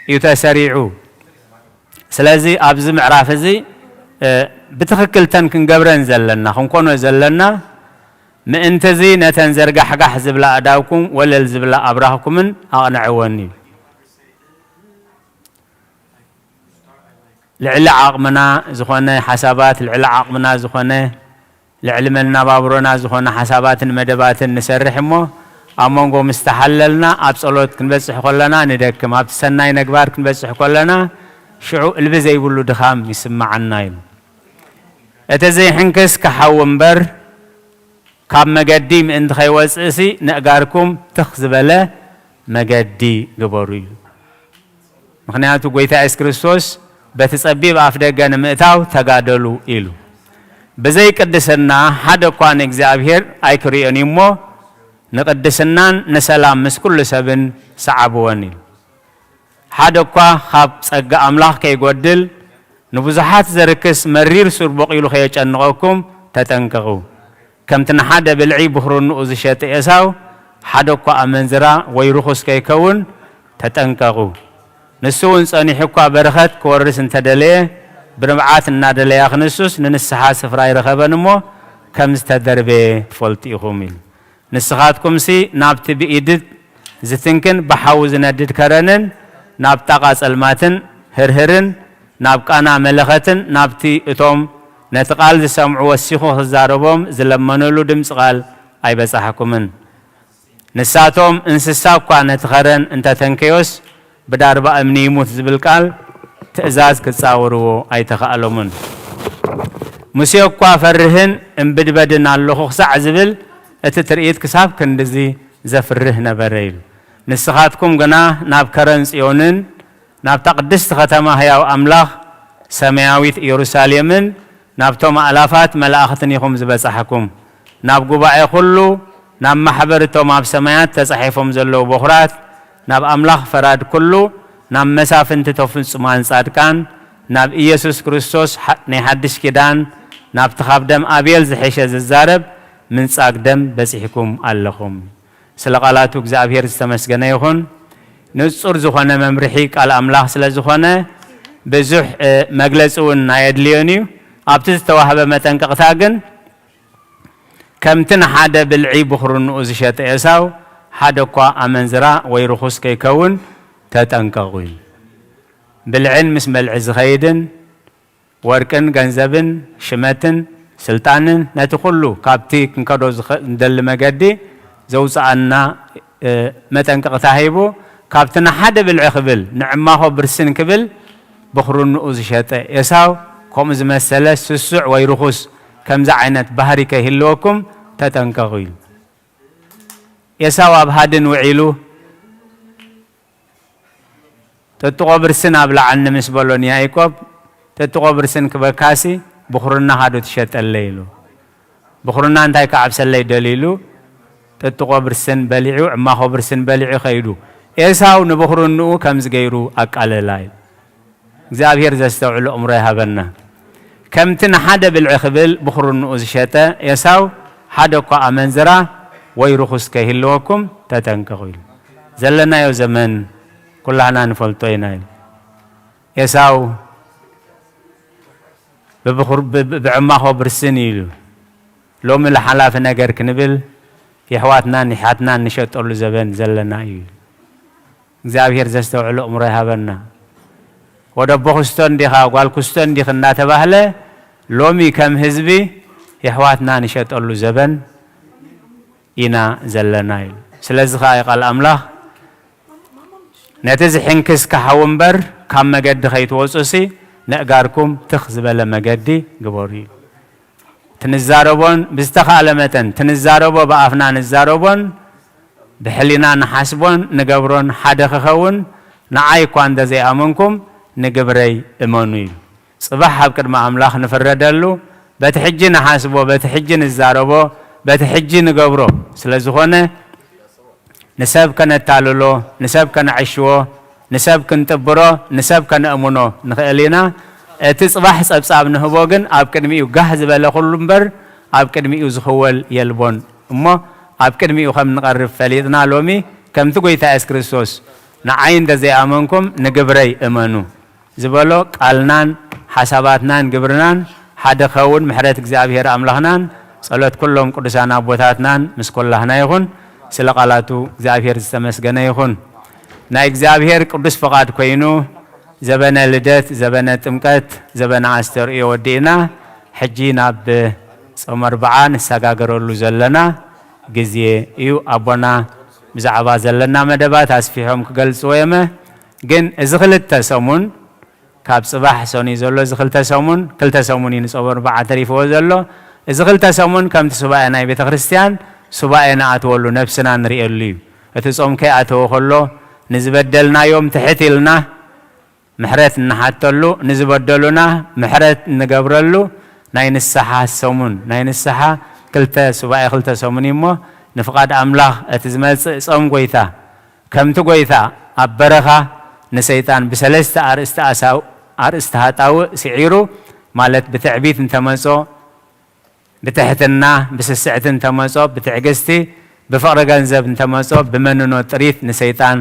እዩ ተሰሪዑ። ስለዚ ኣብዚ ምዕራፍ እዚ፣ እ፣ ብትኽክል ተን ክንገብረን ዘለና፣ ክንኮኖ ዘለና፣ ምእንቲ እዚ ነተን ዘርጋሕጋሕ ዝብላ ኣእዳውኩም፣ ወለል ዝብላ ኣብራኽኩምን ኣቕንዕወን እዩ። ልዕሊ ዓቕምና ዝኾነ ሓሳባት፣ ልዕሊ ዓቕምና ዝኾነ፣ ልዕሊ መነባብሮና ዝኾነ ሓሳባትን መደባትን ንሰርሕ እሞ፣ ኣብ መንጎ ምስ ተሓለልና፣ ኣብ ጸሎት ክንበጽሕ ከለና ንደክም፣ ኣብቲ ሰናይ ነግባር ክንበጽሕ ከለና፣ ሽዑ እልቢ ዘይብሉ ድኻም ይስምዓና እዩ። እቲ ዘይሕንክስ ክሓዊ እምበር፣ ካብ መገዲ ምእንቲ ከይወጽእሲ፣ ነእጋርኩም ትኽ ዝበለ መገዲ ግበሩ እዩ። ምኽንያቱ፣ ጎይታ የሱስ ክርስቶስ፣ "በቲ ጸቢብ ኣፍ ደገ ንምእታው ተጋደሉ" ኢሉ። "ብዘይ ቅድስና ሓደ እኳ ንእግዚኣብሔር ኣይክርእዮን እዩ እሞ፣ ንቅድስናን ንሰላም ምስ ኩሉ ሰብን ሰዓብወን" ኢሉ። ሓደ እኳ ካብ ጸጋ ኣምላኽ ከይጎድል፣ ንብዙሓት ዘርክስ መሪር ሱር ቦቒሉ ከየጨንቐኩም ተጠንቀቑ። ከምቲ ንሓደ ብልዒ ብኹርንኡ ዝሸጠ ኤሳው፣ ሓደ እኳ ኣመንዝራ ወይ ርኹስ ከይከውን ተጠንቀቑ። ንሱ እውን ጸኒሑ እኳ በረኸት ክወርስ እንተደለየ፣ ብንብዓት እናደለያ ክንሱስ ንንስሓ ስፍራ ኣይረኸበን እሞ፣ ከም ዝተደርበየ ትፈልጡ ኢኹም ኢሉ። ንስኻትኩምሲ ናብቲ ብኢድት ዝትንክን ብሓዊ ዝነድድ ከረንን፣ ናብ ጣቓ ጸልማትን ህርህርን፣ ናብ ቃና መለኸትን፣ ናብቲ እቶም ነቲ ቃል ዝሰምዑ ወሲኹ ክዛረቦም ዝለመነሉ ድምጺ ቃል ኣይበጻሕኩምን። ንሳቶም እንስሳ እኳ ነቲ ኸረን እንተተንከዮስ፣ ብዳርባ እምኒ ይሙት ዝብል ቃል ትእዛዝ ክጻወርዎ ኣይተኻእሎምን። ሙሴ እኳ ፈርህን እምብድበድን ኣለኹ ክሳዕ ዝብል፣ እቲ ትርኢት ክሳብ ክንድዚ ዘፍርህ ነበረ ኢሉ። ንስኻትኩም ግና ናብ ከረን ጽዮንን ናብታ ቅድስቲ ኸተማ ህያው ኣምላኽ ሰማያዊት ኢየሩሳሌምን ናብቶም ኣእላፋት መላእኽትን ኢኹም ዝበጻሕኩም። ናብ ጉባኤ ኩሉ፣ ናብ ማሕበር እቶም ኣብ ሰማያት ተጻሒፎም ዘለዉ በኹራት፣ ናብ ኣምላኽ ፈራድ ኩሉ፣ ናብ መሳፍንቲ እቶም ፍጹማን ጻድቃን፣ ናብ ኢየሱስ ክርስቶስ ሓ-፣ ናይ ሓድሽ ኪዳን፣ ናብቲ ካብ ደም ኣቤል ዝሐሸ ዝዛረብ ምንጻግ ደም በጺሕኩም ኣለኹም። ስለ ቃላቱ እግዚኣብሔር ዝተመስገነ ይኹን። ንጹር ዝኾነ መምርሒ ቃል ኣምላኽ ስለ ዝኾነ ብዙሕ፣ እ፣ መግለጺ እውን ኣየድልዮን እዩ። ኣብቲ ዝተዋህበ መጠንቀቕታ ግን ከምቲ ንሓደ ብልዒ ብኹርንኡ ዝሸጠ ኤሳው ሓደ እኳ ኣመንዝራ ወይ ርኹስ ከይከውን ተጠንቀቑ እዩ። ብልዕን ምስ መልዒ ዝኸይድን ወርቅን ገንዘብን ሽመትን ስልጣንን ነቲ ኩሉ ካብቲ ክንከዶ ዝኸ-፣ እንደሊ መገዲ ዘውጽኣና፣ እ፣ መጠንቀቕታ ሂቡ፣ ካብቲ ንሓደ ብልዒ ክብል፣ ንዕማኾ ብርስን ክብል ብኽርንኡ ዝሸጠ ኤሳው ከምኡ ዝመሰለ ስሱዕ ወይ ርኹስ ከምዚ ዓይነት ባህሪ ከይህልወኩም ተጠንቀቑ ኢሉ። ኤሳው ኣብ ሃድን ውዒሉ፣ "ጥጥቖ ብርስን ኣብልዓኒ" ምስ በሎ ንያኢቆብ፣ "ጥጥቖ ብርስን ክበካሲ ብኹርና ሃዶ ትሸጠለይ ኢሉ። ብኹርና እንታይ ክዓብሰለይ ደልዩ ኢሉ ጥጥቆ ብርስን በሊዑ፣ ዕማኾ ብርስን በሊዑ ኸይዱ። ኤሳው ንብኹርንኡ ከምዚ ገይሩ ኣቃለላ ኢሉ። እግዚኣብሔር ዘስተውዕሎ እምሮ ይሃበና። ከምቲ ንሓደ ብልዒ ክብል ብኹርንኡ ዝሸጠ ኤሳው ሓደ እኳ ኣመንዝራ ወይ ርኹስ ከይህልወኩም ተጠንቀቑ ኢሉ። ዘለናዮ ዘመን ኩላህና ንፈልጦ ኢና ኢሉ። ኤሳው ብብኹር-፣ ብ-፣ ብ-፣ ብዕማኾ ብርስን እዩ ኢሉ። ሎሚ ለሓላፊ ነገር ክንብል የሕዋትናን የሓትናን ንሸጠሉ ዘበን ዘለና እዩ። እግዚኣብሔር ዘስተውዕሎ እምሮ ይሃበና። ወደ ኣቦ ክስቶ እንዲኻ፣ ጓል ክስቶ እንዲኽ እናተባህለ ሎሚ ከም ህዝቢ የሕዋትና ንሸጠሉ ዘበን ኢና ዘለና እዩ። ስለዚ ኸኣ ቃል ኣምላኽ ነቲ ዝሕንክስ ክሓዊ እምበር ካብ መገዲ ከይትወጹሲ ነእጋርኩም ትኽ ዝበለ መገዲ ግበሩ እዩ። ትንዛረቦን ብዝተኻእለ መጠን ትንዛረቦ ብኣፍና ንዛረቦን ብሕሊና ንሓስቦን ንገብሮን ሓደ ክኸውን ንዓይ እኳ እንተ ዘይኣመንኩም ንግብረይ እመኑ እዩ። ጽባሕ ኣብ ቅድሚ ኣምላኽ ንፍረደሉ በቲ ሕጂ ንሓስቦ፣ በቲ ሕጂ ንዛረቦ፣ በቲ ሕጂ ንገብሮ ስለ ዝኾነ ንሰብ ከነታልሎ፣ ንሰብ ከነዕሽዎ፣ ንሰብ ክንጥብሮ፣ ንሰብ ከነእምኖ ንኽእል ኢና። እቲ ጽባሕ ጸብጻብ ንህቦ ግን ኣብ ቅድሚኡ ጋህ ዝበለ ኩሉ እምበር ኣብ ቅድሚኡ ዝኽወል የልቦን። እሞ ኣብ ቅድሚኡ ከም ንቐርብ ፈሊጥና ሎሚ ከምቲ ጐይታ የሱስ ክርስቶስ ንዓይ እንተ ዘይኣመንኩም ንግብረይ እመኑ ዝበሎ ቃልናን ሓሳባትናን ግብርናን ሓደ ክኸውን ምሕረት እግዚኣብሔር ኣምላኽናን ጸሎት ኩሎም ቅዱሳን ኣቦታትናን ምስ ኩላህና ይኹን። ስለ ቃላቱ እግዚኣብሔር ዝተመስገነ ይኹን። ናይ እግዚኣብሔር ቅዱስ ፍቓድ ኮይኑ ዘበነ ልደት፣ ዘበነ ጥምቀት፣ ዘበነ ኣስተርእዮ ወዲእና ሕጂ ናብ ጾመ ኣርብዓ ንሰጋገረሉ ዘለና ግዜ እዩ። ኣቦና ብዛዕባ ዘለና መደባት ኣስፊሖም ክገልጽዎ እየመ፣ ግን እዚ ክልተ ሰሙን ካብ ጽባሕ ሰኑይ ዘሎ እዚ ክልተ ሰሙን፣ ክልተ ሰሙን እዩ ንጾም ኣርብዓ ተሪፍዎ ዘሎ። እዚ ክልተ ሰሙን ከምቲ ሱባኤ ናይ ቤተ ክርስቲያን ሱባኤ ንኣትወሉ፣ ነፍስና ንርእየሉ እዩ። እቲ ጾም ከይኣተወ ከሎ ንዝበደልናዮም ትሕት ኢልና ምሕረት እንሓተሉ፣ ንዝበደሉና ምሕረት እንገብረሉ ናይ ንስሓ ሰሙን፣ ናይ ንስሓ ክልተ ሱባኤ ክልተ ሰሙን እዩ እሞ ንፍቓድ ኣምላኽ እቲ ዝመጽእ ጾም ጐይታ ከምቲ ጐይታ ኣብ በረኻ ንሰይጣን ብሰለስተ ኣርእስቲ ኣሳው-፣ ኣርእስቲ ሃጣውእ ስዒሩ፣ ማለት ብትዕቢት እንተመጾ፣ ብትሕትና፣ ብስስዕቲ እንተመጾ፣ ብትዕግስቲ፣ ብፍቕሪ ገንዘብ እንተመጾ፣ ብመንኖ ጥሪት ንሰይጣን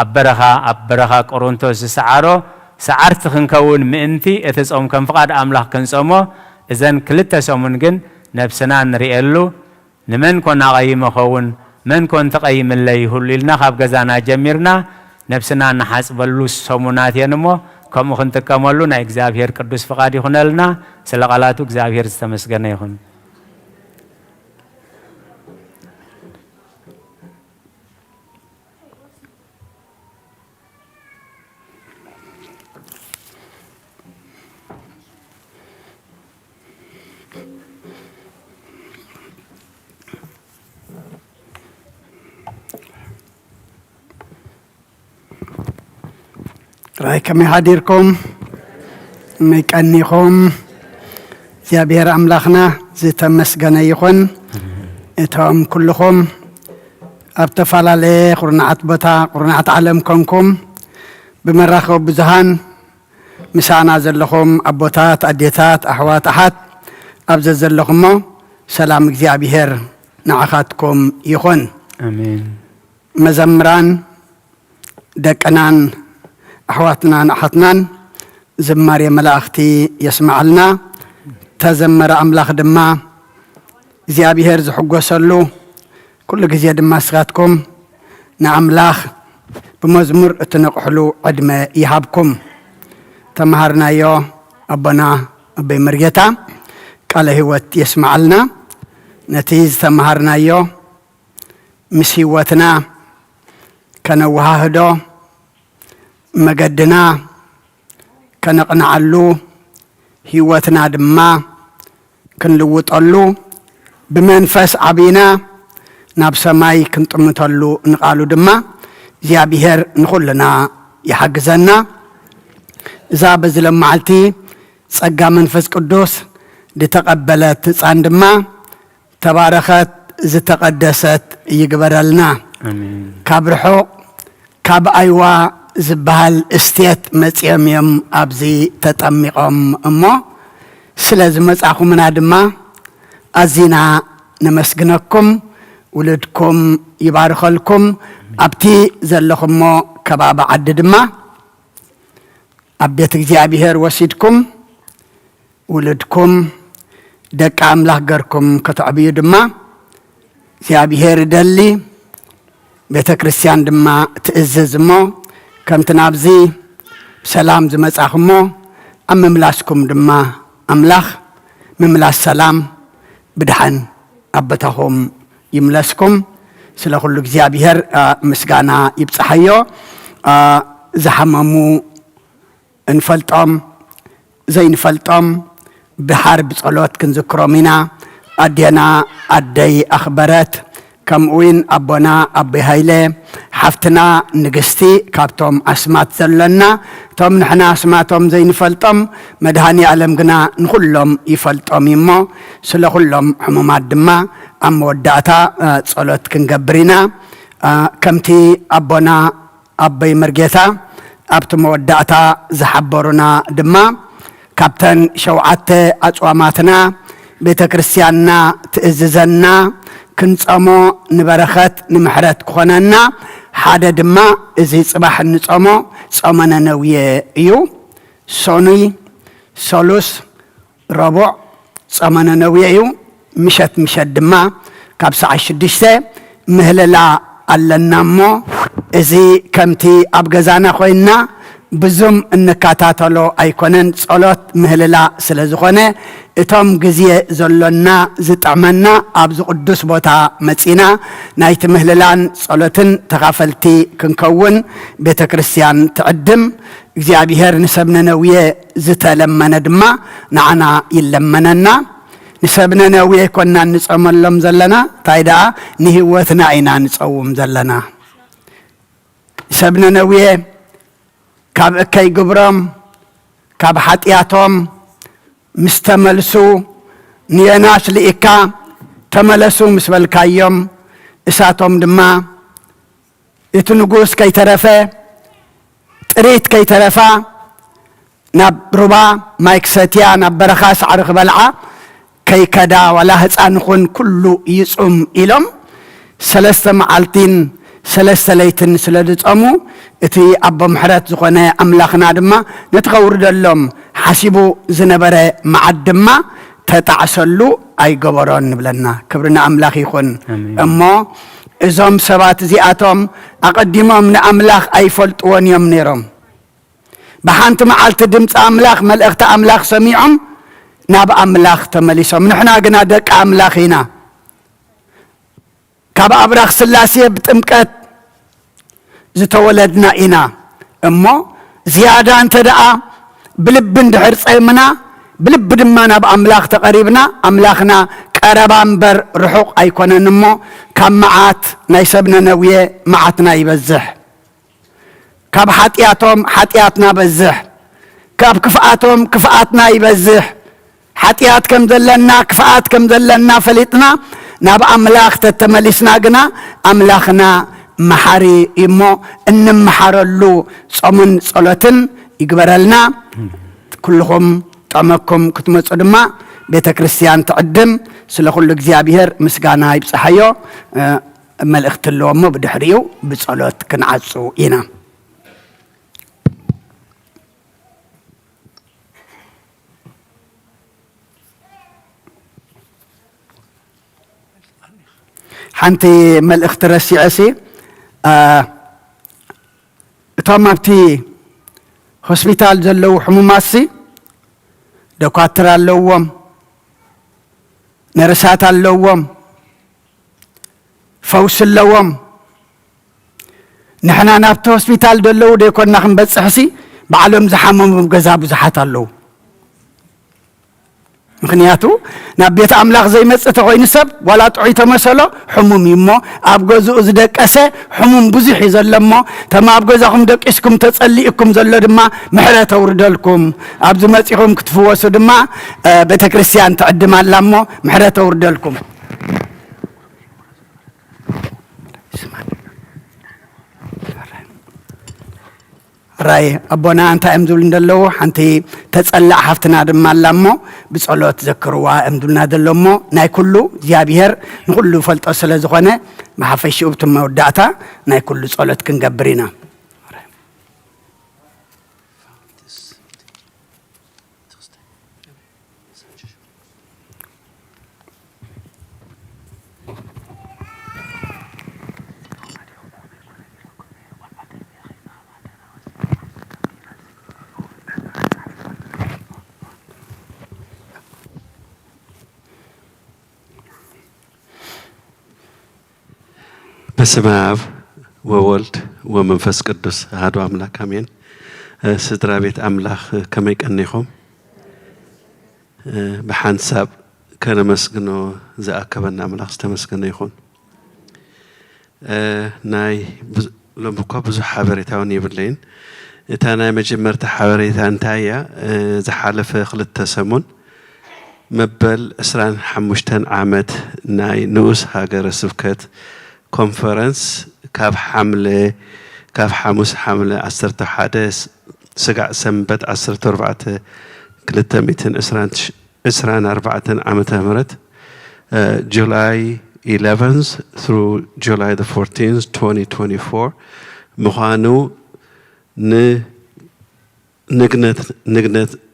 ኣብ በረኻ፣ ኣብ በረኻ ቆሮንቶስ ዝሰዓሮ ሰዓርቲ ክንከውን ምእንቲ እቲ ጾም ከም ፍቓድ ኣምላኽ ክንጾሞ፣ እዘን ክልተ ሰሙን ግን ነብስና ንርእየሉ፣ ንመን ኮን ኣቐይመ ኸውን፣ መን ኮን ተቐይምለይ ይህሉ ኢልና ካብ ገዛና ጀሚርና ነብስና እንሓጽበሉ ሰሙናት እየን እሞ፣ ከምኡ ክንጥቀመሉ ናይ እግዚኣብሔር ቅዱስ ፍቓድ ይኹነልና። ስለ ቃላቱ እግዚኣብሔር ዝተመስገነ ይኹን። ጥራይ ከመይ ሓዲርኩም? ከመይ ቀኒኹም? እግዚኣብሔር ኣምላኽና ዝተመስገነ ይኹን። እቶም ኩልኹም ኣብ ተፈላለየ ቁርናዓት ቦታ፣ ቁርናዓት ዓለም ኮንኩም ብመራኸቢ ብዙሃን ምሳና ዘለኹም ኣቦታት፣ ኣዴታት፣ ኣሕዋት፣ ኣሓት ኣብ ዘዘለኹሞ ሰላም እግዚኣብሔር ንዓኻትኩም ይኹን። ኣሜን። መዘምራን ደቅናን ኣሕዋትናን ኣሓትናን ዝማሬ መላእኽቲ የስምዓልና። ተዘመረ ኣምላኽ ድማ እግዚኣብሔር ዝሕጎሰሉ ኩሉ ግዜ ድማ ንስኻትኩም ንኣምላኽ ብመዝሙር እትነቕሕሉ ዕድመ ይሃብኩም። ተመሃርናዮ ኣቦና ኣቦይ መርጌታ ቃለ ህይወት የስምዓልና። ነቲ ዝተመሃርናዮ ምስ ህይወትና ከነወሃህዶ፣ መገድና ከነቕንዓሉ፣ ህይወትና ድማ ክንልውጠሉ፣ ብመንፈስ ዓቢና ናብ ሰማይ ክንጥምተሉ፣ ንቓሉ ድማ እግዚኣብሔር ንኹልና ይሓግዘና። እዛ በዚ ለመዓልቲ ጸጋ መንፈስ ቅዱስ ዝተቐበለት ህፃን ድማ ተባረኸት ዝተቐደሰት ይግበረልና። ኣሜን። ካብ ርሑቕ ካብ ኣይዋ ዝበሃል እስቴት መፂኦም እዮም ኣብዚ ተጠሚቖም እሞ፣ ስለ ዝመፃኹምና ድማ ኣዚና ነመስግነኩም። ውሉድኩም ይባርኸልኩም። ኣብቲ ዘለኹሞ ከባቢ ዓዲ ድማ ኣብ ቤት እግዚኣብሔር ወሲድኩም ውሉድኩም ደቂ ኣምላኽ ገርኩም ከተዕብዩ ድማ እግዚኣብሔር ይደሊ። ቤተ ክርስቲያን ድማ ትእዝዝ እሞ፣ ከምቲ ናብዚ ብሰላም ዝመጻኹሞ፣ ኣብ ምምላስኩም ድማ ኣምላኽ ምምላስ ሰላም ብድሓን ኣብ ቦታኹም ይምለስኩም። ስለ ኩሉ እግዚኣብሔር፣ አ፣ ምስጋና ይብጽሓዮ። አ፣ ዝሓመሙ እንፈልጦም ዘይንፈልጦም ድሓር ብጸሎት ክንዝክሮም ኢና። ኣዴና ኣደይ ኣኽበረት፣ ከምኡውን ኣቦና ኣቦይ ሃይለ፣ ሓፍትና ንግስቲ፣ ካብቶም ኣስማት ዘሎና፣ እቶም ንሕና ኣስማቶም ዘይንፈልጦም፣ መድሃኒ ኣለም ግና ንኹሎም ይፈልጦም እዩ እሞ፣ ስለ ኩሎም ሕሙማት ድማ ኣብ መወዳእታ፣ እ፣ ጸሎት ክንገብር ኢና። እ፣ ከምቲ ኣቦና ኣቦይ መርጌታ ኣብቲ መወዳእታ ዝሓበሩና ድማ፣ ካብተን ሸውዓተ ኣጽዋማትና ቤተ ክርስቲያንና ትእዝዘና፣ ክንጸሞ ንበረኸት ንምሕረት ክኾነና፣ ሓደ ድማ እዚ ጽባሕ እንጸሞ ጾመ ነነውየ እዩ። ሰኑይ፣ ሰሉስ፣ ረቡዕ ጾመ ነነውየ እዩ። ምሸት ምሸት ድማ ካብ ሰዓት ሽዱሽተ ምህልላ ኣለና እሞ፣ እዚ ከምቲ ኣብ ገዛና ኮይንና ብዙም እንከታተሎ ኣይኮነን፣ ጸሎት ምህልላ ስለ ዝኾነ፣ እቶም ግዜ ዘሎና ዝጥዕመና ኣብዚ ቅዱስ ቦታ መጺና ናይቲ ምህልላን ጸሎትን ተኻፈልቲ ክንከውን ቤተ ክርስቲያን ትዕድም። እግዚኣብሔር ንሰብ ነነውየ ዝተለመነ ድማ ንዓና ይለመነና። ንሰብ ነነውየ ኣይኮንና እንጸመሎም ዘለና፣ እንታይ ደኣ ንህይወትና ኢና ንጸውም ዘለና። ንሰብ ነነውየ ካብ እከይ ግብሮም፣ ካብ ሓጢኣቶም ምስ ተመልሱ፣ ንዮናስ ልኢካ ተመለሱ ምስ በልካዮም፣ እሳቶም ድማ እቲ ንጉስ ከይተረፈ፣ ጥሪት ከይተረፋ፣ ናብ ሩባ ማይ ክሰትያ፣ ናብ በረኻ ሳዕሪ ክበልዓ ከይከዳ፣ ዋላ ህፃን ይኹን ኩሉ ይፁም ኢሎም፣ ሰለስተ መዓልቲን ሰለስተ ለይትን ስለ ዝፀሙ፣ እቲ ኣቦ ምሕረት ዝኾነ ኣምላኽና ድማ ነቲ ከውርደሎም ሓሲቡ ዝነበረ መዓት ድማ ተጣዕሰሉ ኣይገበሮን ንብለና። ክብሪ ንኣምላኽ ይኹን። ኣሜን። እሞ እዞም ሰባት እዚኣቶም ኣቐዲሞም ንኣምላኽ ኣይፈልጥዎን እዮም ነይሮም። ብሓንቲ መዓልቲ ድምፂ ኣምላኽ፣ መልእኽቲ ኣምላኽ ሰሚዖም ናብ ኣምላኽ ተመሊሶም። ንሕና ግና ደቂ ኣምላኽ ኢና። ካብ ኣብራኽ ስላሴ ብጥምቀት ዝተወለድና ኢና። እሞ ዝያዳ እንተ ደኣ ብልቢ እንድሕር ጸይምና፣ ብልቢ ድማ ናብ ኣምላኽ ተቐሪብና፣ ኣምላኽና ቀረባ እምበር ርሑቕ ኣይኮነን እሞ፣ ካብ መዓት ናይ ሰብ ነነውየ መዓትና ይበዝሕ። ካብ ሓጢኣቶም ሓጢኣትና በዝሕ፣ ካብ ክፍኣቶም ክፍኣትና ይበዝሕ። ሓጢኣት ከም ዘለና፣ ክፍኣት ከም ዘለና ፈሊጥና፣ ናብ ኣምላኽ ተተመሊስና ግና፣ ኣምላኽና መሓሪ እዩ እሞ፣ እንመሓረሉ ጾምን ጸሎትን ይግበረልና። ኩልኹም ጠመኩም ክትመጹ ድማ፣ ቤተ ክርስቲያን ትዕድም። ስለ ኩሉ እግዚኣብሔር ምስጋና ይብጽሓዮ። እ፣ መልእኽቲ ኣለዎ እሞ፣ ብድሕሪኡ ብጸሎት ክንዓጹ ኢና። ሓንቲ መልእኽቲ ረሲዐሲ፣ እ፣ እቶም ኣብቲ ሆስፒታል ዘለዉ ሕሙማትሲ፣ ደኳትር ኣለዎም፣ ነርሳት ኣለዎም፣ ፈውሲ ኣለዎም። ንሕና ናብቲ ሆስፒታል ዘለዉ ደይኮንና ክንበጽሕሲ፣ ባዕሎም ዝሓመሙ ኣብ ገዛ ብዙሓት ኣለዉ። ምኽንያቱ ናብ ቤት ኣምላኽ ዘይመጽእ ተኾይኑ ሰብ ዋላ ጥዑይ ተመሰሎ ሕሙም እዩ እሞ፣ ኣብ ገዝኡ ዝደቀሰ ሕሙም ብዙሕ እዩ ዘሎ እሞ፣ ተም ኣብ ገዛኹም ደቂስኩም ተጸሊእኩም ዘሎ ድማ ምሕረት ኣውርደልኩም። ኣብዚ መጺኹም ክትፍወሱ ድማ ቤተ ክርስቲያን ትዕድም ኣላ እሞ ምሕረት ኣውርደልኩም። ራይ ኣቦና እንታይ እዮም ዝብሉ እንደለዉ፣ ሓንቲ ተጸላእ ሓፍትና ድማ ኣላ እሞ ብጸሎት ዘክርዋ እዮም ዝብሉና ዘሎ እሞ፣ ናይ ኩሉ እግዚኣብሔር ንኩሉ ፈልጦ ስለ ዝኾነ ብሓፈሽኡ ብቲ መወዳእታ ናይ ኩሉ ጸሎት ክንገብር ኢና። በስመ አብ ወወልድ ወመንፈስ ቅዱስ አሐዱ አምላክ አሜን። ስድራ ቤት ኣምላኽ ከመይ ቀኒኹም? ብሓንሳብ ከነመስግኖ ዝኣከበና ኣምላኽ ዝተመስገነ ይኹን። ናይ ሎሚ እኳ ብዙሕ ሓበሬታ እውን የብለይን። እታ ናይ መጀመርታ ሓበሬታ እንታይ እያ? ዝሓለፈ ክልተ ሰሙን መበል ዕስራን ሓሙሽተን ዓመት ናይ ንኡስ ሃገረ ስብከት ኮንፈረንስ ካብ ሓምለ ካብ ሓሙስ ሓምለ ዓሰርተ ሓደ ስጋዕ ሰንበት ዓሰርተ ኣርባዕተ ክልተ ሚእትን ዕስራን ኣርባዕተን ዓመተ ምህረት July eleventh through July the fourteenth twenty twenty-four ምዃኑ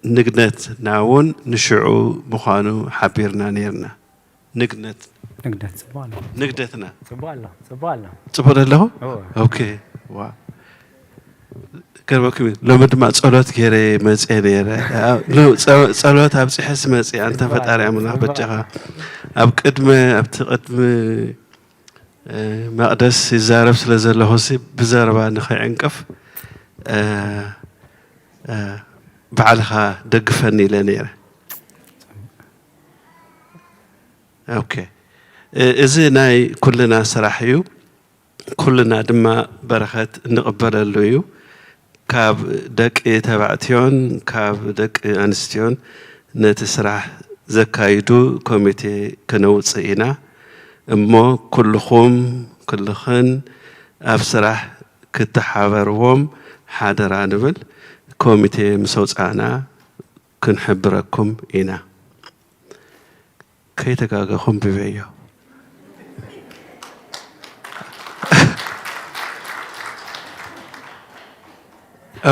ንንግነትና እውን ንሽዑ ምዃኑ ሓቢርና ነይርና። ንግነት ንግደት ጽቡቕ ኣሎ ንግደትና ጽቡቕ ኣሎ ጽቡቕ ኣሎ ጽቡቕ ኣለኹ እወ። ኦኬ ዋ ገርመኩም እዩ። ሎሚ ድማ ጸሎት ገይረ መጽየ ነይረ። ጸ- ጸሎት ኣብጽሐስ መጽየ። ኣንተ ፈጣሪ ኣምላኽ በጃኻ ኣብ ቅድመ ኣብቲ ቅድሚ መቕደስ ይዛረብ ስለ ዘለኹ ሲ ብዘረባ ንኸይዕንቅፍ ባዕልኻ ደግፈኒ ኢለ ነይረ። ኦኬ፣ እዚ ናይ ኩልና ስራሕ እዩ። ኩልና ድማ በረኸት እንቕበለሉ እዩ። ካብ ደቂ ተባዕትዮን ካብ ደቂ ኣንስትዮን ነቲ ስራሕ ዘካይዱ ኮሚቴ ከነውፅእ ኢና እሞ ኩልኹም ኩልኽን ኣብ ስራሕ ክትሓበርዎም ሓደራ ንብል። ኮሚቴ ምስ ኣውፃእና ክንሕብረኩም ኢና። ከይተጋገኹ ኣንብበዮ።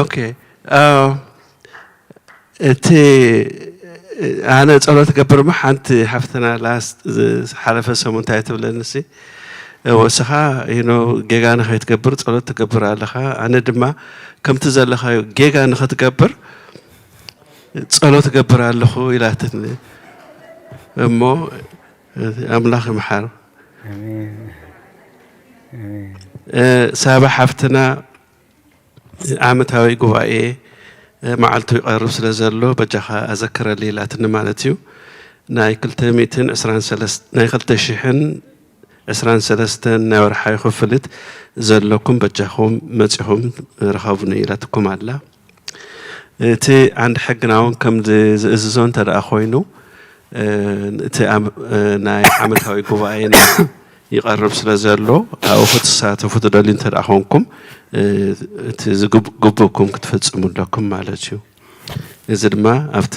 ኦኬ እቲ ኣነ ጸሎት ገብር ማ ሓንቲ ሓፍትና ላስት ዝሓለፈ ሰሙን እንታይ ትብለኒ ሲ ወስኻ ይኖ ጌጋ ንኸይትገብር ጸሎት ትገብር ኣለኻ ኣነ ድማ ከምቲ ዘለኻዮ ጌጋ ንኸትገብር ጸሎት ገብር ኣለኹ ኢላትኒ እሞ ኣምላኽ ይምሓር። ሳባ ሓፍትና ዓመታዊ ጉባኤ መዓልቱ ይቐርብ ስለ ዘሎ በጃኻ ኣዘክረሊ ኢላትኒ ማለት እዩ። ናይ ክልተ ሚእትን ዕስራን ሰለስተ ናይ ክልተ ሽሕን ዕስራን ሰለስተን ናይ ወርሓዊ ክፍሊት ዘለኩም በጃኹም መጺኹም ርኸቡኒ ኢላትኩም ኣላ። እቲ ዓንዲ ሕግና እውን ከም ዝእዝዞ እንተ ደኣ ኮይኑ እቲ ናይ ዓመታዊ ጉባኤና ይቐርብ ስለ ዘሎ ኣብኡ ክትሳተፉ ትደልዩ እንተ ደኣ ኮንኩም እቲ ግቡእኩም ክትፍጽሙ ኣለኩም ማለት እዩ። እዚ ድማ ኣብቲ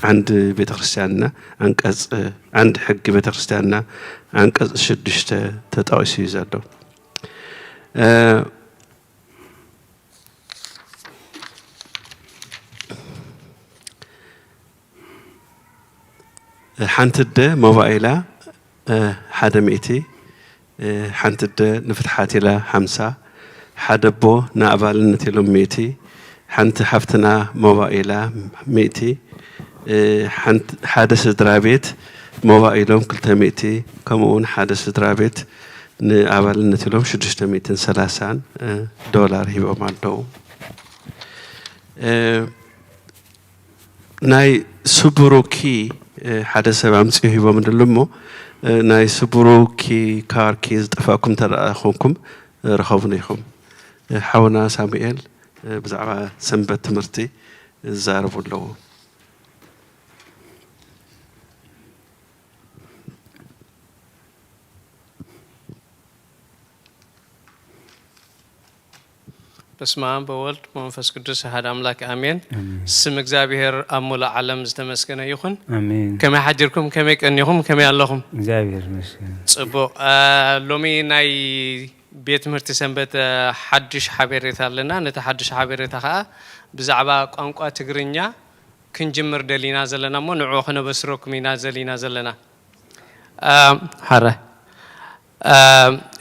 ዓንዲ ቤተክርስትያንና ዓንቀጽ ዓንዲ ሕጊ ቤተክርስትያንና ዓንቀጽ ሽዱሽተ ተጠቒሱ እዩ ዘሎ። ሓንቲ ኣደ ሞባይላ ሓደ ሚእቲ፣ ሓንቲ ኣደ ንፍትሓት ኢላ ሓምሳ፣ ሓደ ኣቦ ንኣባልነት ኢሎም ሚእቲ፣ ሓንቲ ሓፍትና ሞባይላ ሚእቲ፣ ሓደ ስድራ ቤት ሞባይሎም ክልተ ሚእቲ፣ ከምኡ እውን ሓደ ስድራ ቤት ንኣባልነት ኢሎም ሽዱሽተ ሚእትን ሰላሳን ዶላር ሂቦም ኣለዉ። ናይ ስቡሩኪ ሓደ ሰብ ኣምፅኡ ሂቦም ንሉ እሞ፣ ናይ ስቡሩ ኪ ካር ኪ ዝጠፋእኩም እንተ ደኣ ኮንኩም፣ ርኸቡኒ ኢኹም። ሓውና ሳሙኤል ብዛዕባ ሰንበት ትምህርቲ ዝዛረቡ ኣለዉ። በስመ ኣብ ወወልድ ወመንፈስ ቅዱስ ኣሐድ ኣምላክ ኣሜን። ስም እግዚኣብሔር ኣብ ሙሉእ ዓለም ዝተመስገነ ይኹን። ኣሜን። ከመይ ሓዲርኩም? ከመይ ቀኒኹም? ከመይ ኣለኹም? እግዚኣብሔር ይመስገን። ጽቡቕ። ሎሚ ናይ ቤት ትምህርቲ ሰንበት ሓድሽ ሓቤሬታ ኣለና። ነቲ ሓድሽ ሓቤሬታ ኸኣ ብዛዕባ ቋንቋ ትግርኛ ክንጅምር ደሊና ዘለና እሞ ንዕኡ ከነበስረኩም ኢና ዘሊና ዘለና። ሓረ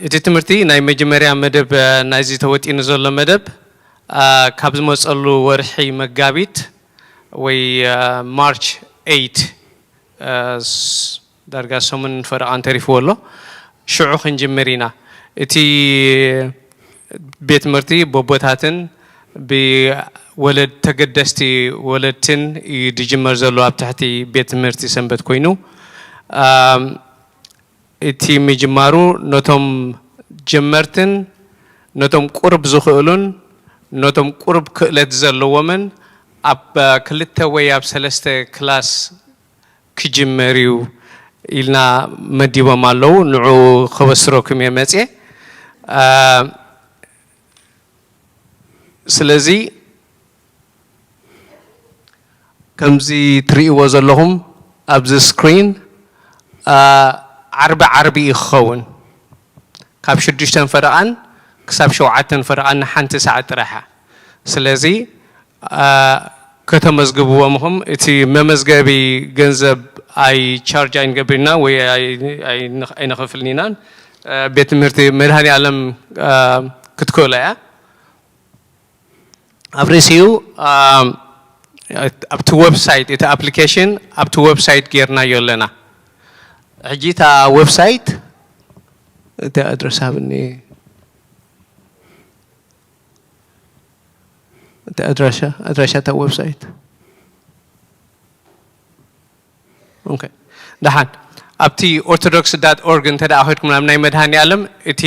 እቲ ትምህርቲ ናይ መጀመርያ መደብ ናይዚ ተወጢኑ ዘሎ መደብ ካብ ዝመፀሉ ወርሒ መጋቢት ወይ ማርች ኤይት ዳርጋ ሰሙን ፈረቓን ተሪፍዎ ኣሎ። ሽዑ ክንጅምር ኢና። እቲ ቤት ትምህርቲ ቦቦታትን ብወለድ ተገደስቲ ወለድትን እዩ ዝጅመር ዘሎ ኣብ ትሕቲ ቤት ትምህርቲ ሰንበት ኮይኑ እቲ ምጅማሩ ነቶም ጀመርትን ነቶም ቁርብ ዝኽእሉን ነቶም ቁርብ ክእለት ዘለዎምን ኣብ ክልተ ወይ ኣብ ሰለስተ ክላስ ክጅመር እዩ ኢልና መዲቦም ኣለዉ። ንዑ ከበስረኩም እየ መፅየ። ስለዚ ከምዚ ትርእይዎ ዘለኹም ኣብዚ ስክሪን ዓርቢ ዓርቢ እዩ ክኸውን። ካብ ሽዱሽተን ፈረቓን ክሳብ ሸውዓተን ፈረቓን ንሓንቲ ሰዓት ጥራሕ እያ። ስለዚ ከተመዝግብዎም ኢኹም። እቲ መመዝገቢ ገንዘብ ኣይ ቻርጅ ኣይንገብር ኢና ወይ ኣይነኸፍልን ኢና። ቤት ትምህርቲ መድሃኔ ኣለም ክትክእሎ እያ። ኣብ ርእሲኡ ኣብቲ ዌብሳይት እቲ ኣፕሊኬሽን ኣብቲ ዌብሳይት ጌርናዮ ኣለና። ሕጂ እታ ዌብሳይት እቲ ኣድረስ ሃብኒ። እቲ ኣድራሻ ኣድራሻ እታ ዌብሳይት ኦኬ። ደሓን ኣብቲ ኦርቶዶክስ ዳት ኦርግ እንተ ደኣ ኸድኩም ናብ ናይ መድሃኒ ኣለም እቲ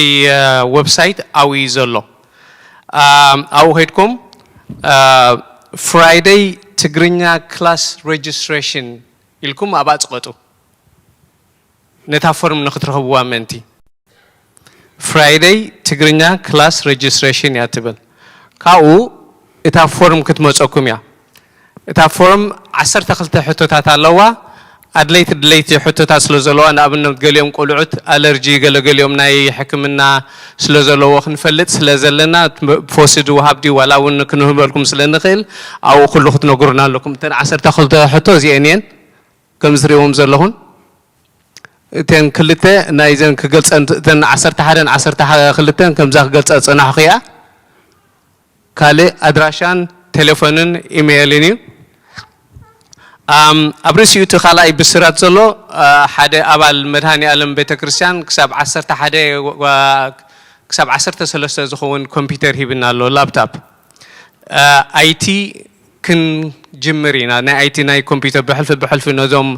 ዌብሳይት ኣብኡ እዩ ዘሎ። ኣብኡ ኸድኩም ፍራይደይ ትግርኛ ክላስ ሬጅስትሬሽን ኢልኩም ኣብኣ ጽቐጡ። ነታ ፎርም ንኽትረኽብዋ ምእንቲ። ፍራይደይ ትግርኛ ክላስ ሬጅስትሬሽን እያ ትብል። ካብኡ እታ ፎርም ክትመፀኩም እያ። እታ ፎርም ዓሰርተ ክልተ ሕቶታት ኣለዋ። ኣድለይቲ ድለይቲ ሕቶታት ስለ ዘለዋ ንኣብነት ገሊኦም ቆልዑት ኣለርጂ ገለገሊኦም ናይ ሕክምና ስለ ዘለዎ ክንፈልጥ ስለ ዘለና ፈውሲ ድወሃብ ድዩ ዋላ እውን ክንህበልኩም ስለ ንኽእል ኣብኡ ኩሉ ክትነግሩና ኣለኩም። እተን ዓሰርተ ክልተ ሕቶ እዚአን እየን ከም ዝሪእዎም ዘለኹም። እተን ክልተ ናይዘን ክገልፀን እተን ዓሰርተ ሓደን ዓሰርተ ክልተን ከምዛ ክገልፀ ዝፀናሕኹ እያ። ካልእ ኣድራሻን ቴሌፎንን ኢሜይልን እዩ። ኣብ ርእሲኡ እቲ ካልኣይ ብስራት ዘሎ ሓደ ኣባል መድሃኒ ኣለም ቤተ ክርስቲያን ክሳብ ዓሰርተ ሓደ ክሳብ ዓሰርተ ሰለስተ ዝኸውን ኮምፒውተር ሂብና ኣሎ ላፕታፕ። ኣይቲ ክንጅምር ኢና ናይ ኣይቲ ናይ ኮምፒተር ብሕልፊ ብሕልፊ ነዞም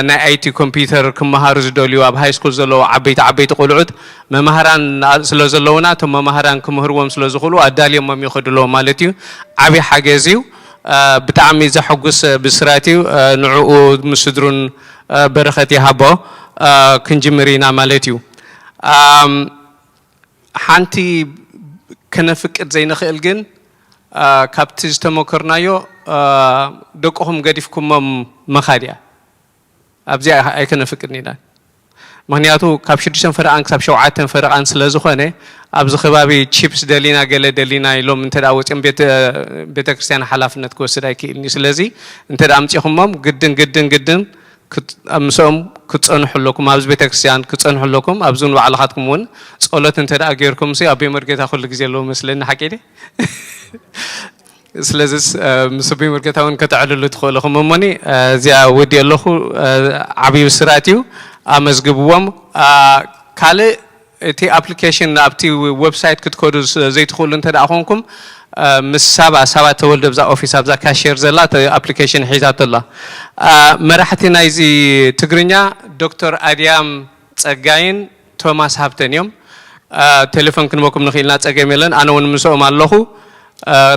ናይ ኣይቲ ኮምፒተር ክመሃሩ ዝደልዩ ኣብ ሃይ ስኩል ዘለዉ ዓበይቲ ዓበይቲ ቆልዑት መማህራን ስለ ዘለዉና እቶም መማህራን ክምህርዎም ስለ ዝኽእሉ ኣዳልዮሞም ይኸዱ ኣለዉ ማለት እዩ። ዓብዪ ሓገዝ እዩ። ብጣዕሚ ዘሐጉስ ብስራት እዩ። ንዕኡ ምስ ስድሩን በረኸት ይሃቦ። ክንጅምር ኢና ማለት እዩ። ሓንቲ ከነፍቅድ ዘይንኽእል ግን ካብቲ ዝተመከርናዮ ደቅኹም ገዲፍኩሞም ምኻድ እያ። ኣብዚኣ ኣይከነፍቅድን ኢና። ምኽንያቱ ካብ ሽዱሽተን ፈረቓን ክሳብ ሸውዓተን ፈረቓን ስለ ዝኾነ ኣብዚ ከባቢ ቺፕስ ደሊና ገለ ደሊና ኢሎም እንተ ደኣ ወፂኦም ቤተ ክርስቲያን ሓላፍነት ክወስድ ኣይክእልን እዩ። ስለዚ እንተ ደኣ ኣምፂኹሞም ግድን ግድን ግድን ምስኦም ክትፀንሑ ኣለኩም፣ ኣብዚ ቤተክርስትያን ክትፀንሑ ኣለኩም። ኣብዚ እውን ባዕልኻትኩም እውን ፀሎት እንተ ደኣ ጌርኩም ሲ ኣቦይ መርጌታ ኩሉ ግዜ ኣለዉ መስለኒ፣ ሓቂ ድየ? ስለዚስ ምስ ኣቦይ መርጌታ እውን ከተዕልሉ ትኽእሉ ኢኹም። እሞኒ እዚኣ ወዲ ኣለኹ። ዓብዪ ብስራት እዩ። ኣመዝግብዎም። ካልእ እቲ ኣፕሊኬሽን ኣብቲ ዌብሳይት ክትከዱ ዘይትኽእሉ እንተ ደኣ ኮንኩም ምስ ሳባ ሳባ ተወልደ ብዛ ኦፊስ ኣብዛ ካሽየር ዘላ ኣፕሊኬሽን ሒዛቶ ኣላ። መራሕቲ ናይዚ ትግርኛ ዶክተር ኣድያም ጸጋይን ቶማስ ሃብተን እዮም። ቴሌፎን ክንበኩም ንኽእል ኢና፣ ጸገም የለን። ኣነ እውን ምስኦም ኣለኹ።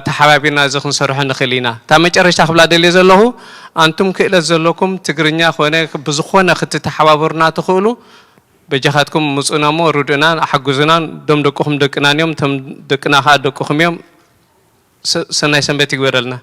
ተሓባቢርና እዚ ክንሰርሖ ንኽእል ኢና። እታ መጨረሽታ ክብላ ደልየ ዘለኹ፣ ኣንቱም ክእለት ዘለኩም ትግርኛ ኮነ ብዝኾነ ክትተሓባበሩና ትኽእሉ፣ በጃኻትኩም ምጹና እሞ ርድኡና፣ ሓግዙና። ዶም ደቅኹም ደቅና እዮም፣ እቶም ደቅና ኸኣ ደቅኹም እዮም። ሰ-፣ ሰናይ ሰንበት ይግበረልና።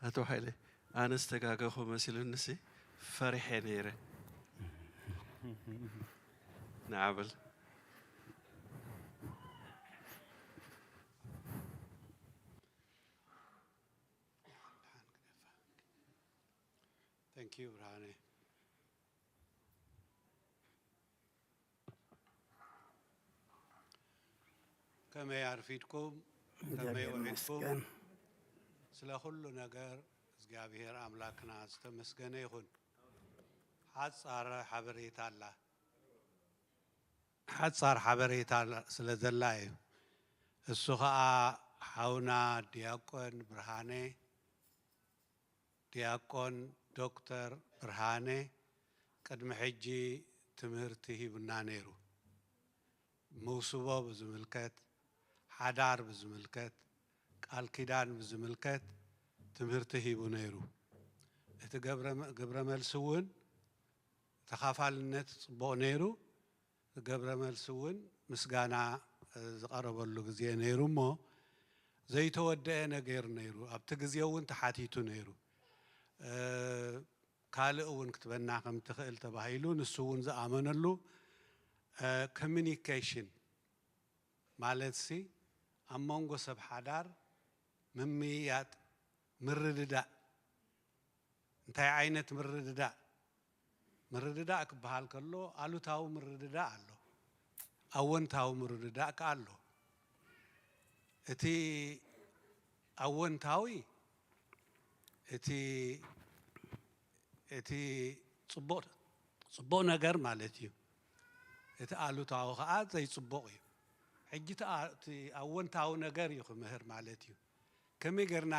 ኣቶ ሓይለ፣ ኣነ ዝተጋገኹ መሲሉንሲ ፈሪሐ ነይረ። ንዓበል። Thank you፣ ብርሃነ። ከመይ ኣርፊድኩም? ከመይ ውዒልኩም? ስለ ኩሉ ነገር እግዚኣብሔር ኣምላክና ዝተመስገነ ይኹን። ሓጻር ሓበሬታ ኣላ። ሓጻር ሓበሬታ ስለ ዘላ እዩ። እሱ ኸኣ ሓውና ዲያቆን ብርሃነ፣ ዲያቆን ዶክተር ብርሃነ ቅድሚ ሕጂ ትምህርቲ ሂቡና ነይሩ። መውስቦ ብዝምልከት፣ ሓዳር ብዝምልከት፣ ቃል ኪዳን ብዝምልከት ትምህርቲ ሂቡ ነይሩ። እቲ ገብረ መ-፣ ግብረ መልሲ እውን ተኻፋልነት ጽቡቕ ነይሩ። ገብረ መልሲ እውን ምስጋና፣ እ፣ ዝቐረበሉ ግዜ ነይሩ እሞ ዘይተወደአ ነገር ነይሩ። ኣብቲ ግዜ እውን ተሓቲቱ ነይሩ። እ፣ ካልእ እውን ክትበና ከም ትኽእል ተባሂሉ፣ ንሱ እውን ዝኣመነሉ፣ እ፣ ኮሚኒኬሽን ማለትሲ ኣብ መንጎ ሰብ ሓዳር ምምይያጥ፣ ምርድዳእ። እንታይ ዓይነት ምርድዳእ? ምርድዳእ ክበሃል ከሎ ኣሉታዊ ምርድዳእ ኣሎ፣ ኣወንታዊ ምርድዳእ ከኣ ኣሎ። እቲ ኣወንታዊ፣ እቲ፣ እቲ ጽቡቕ፣ ጽቡቕ ነገር ማለት እዩ። እቲ ኣሉታዊ ከኣ ዘይጽቡቕ እዩ። ሕጂ እቲ ኣ-፣ እቲ ኣወንታዊ ነገር እዩ ክምህር ማለት እዩ። ከመይ ጌርና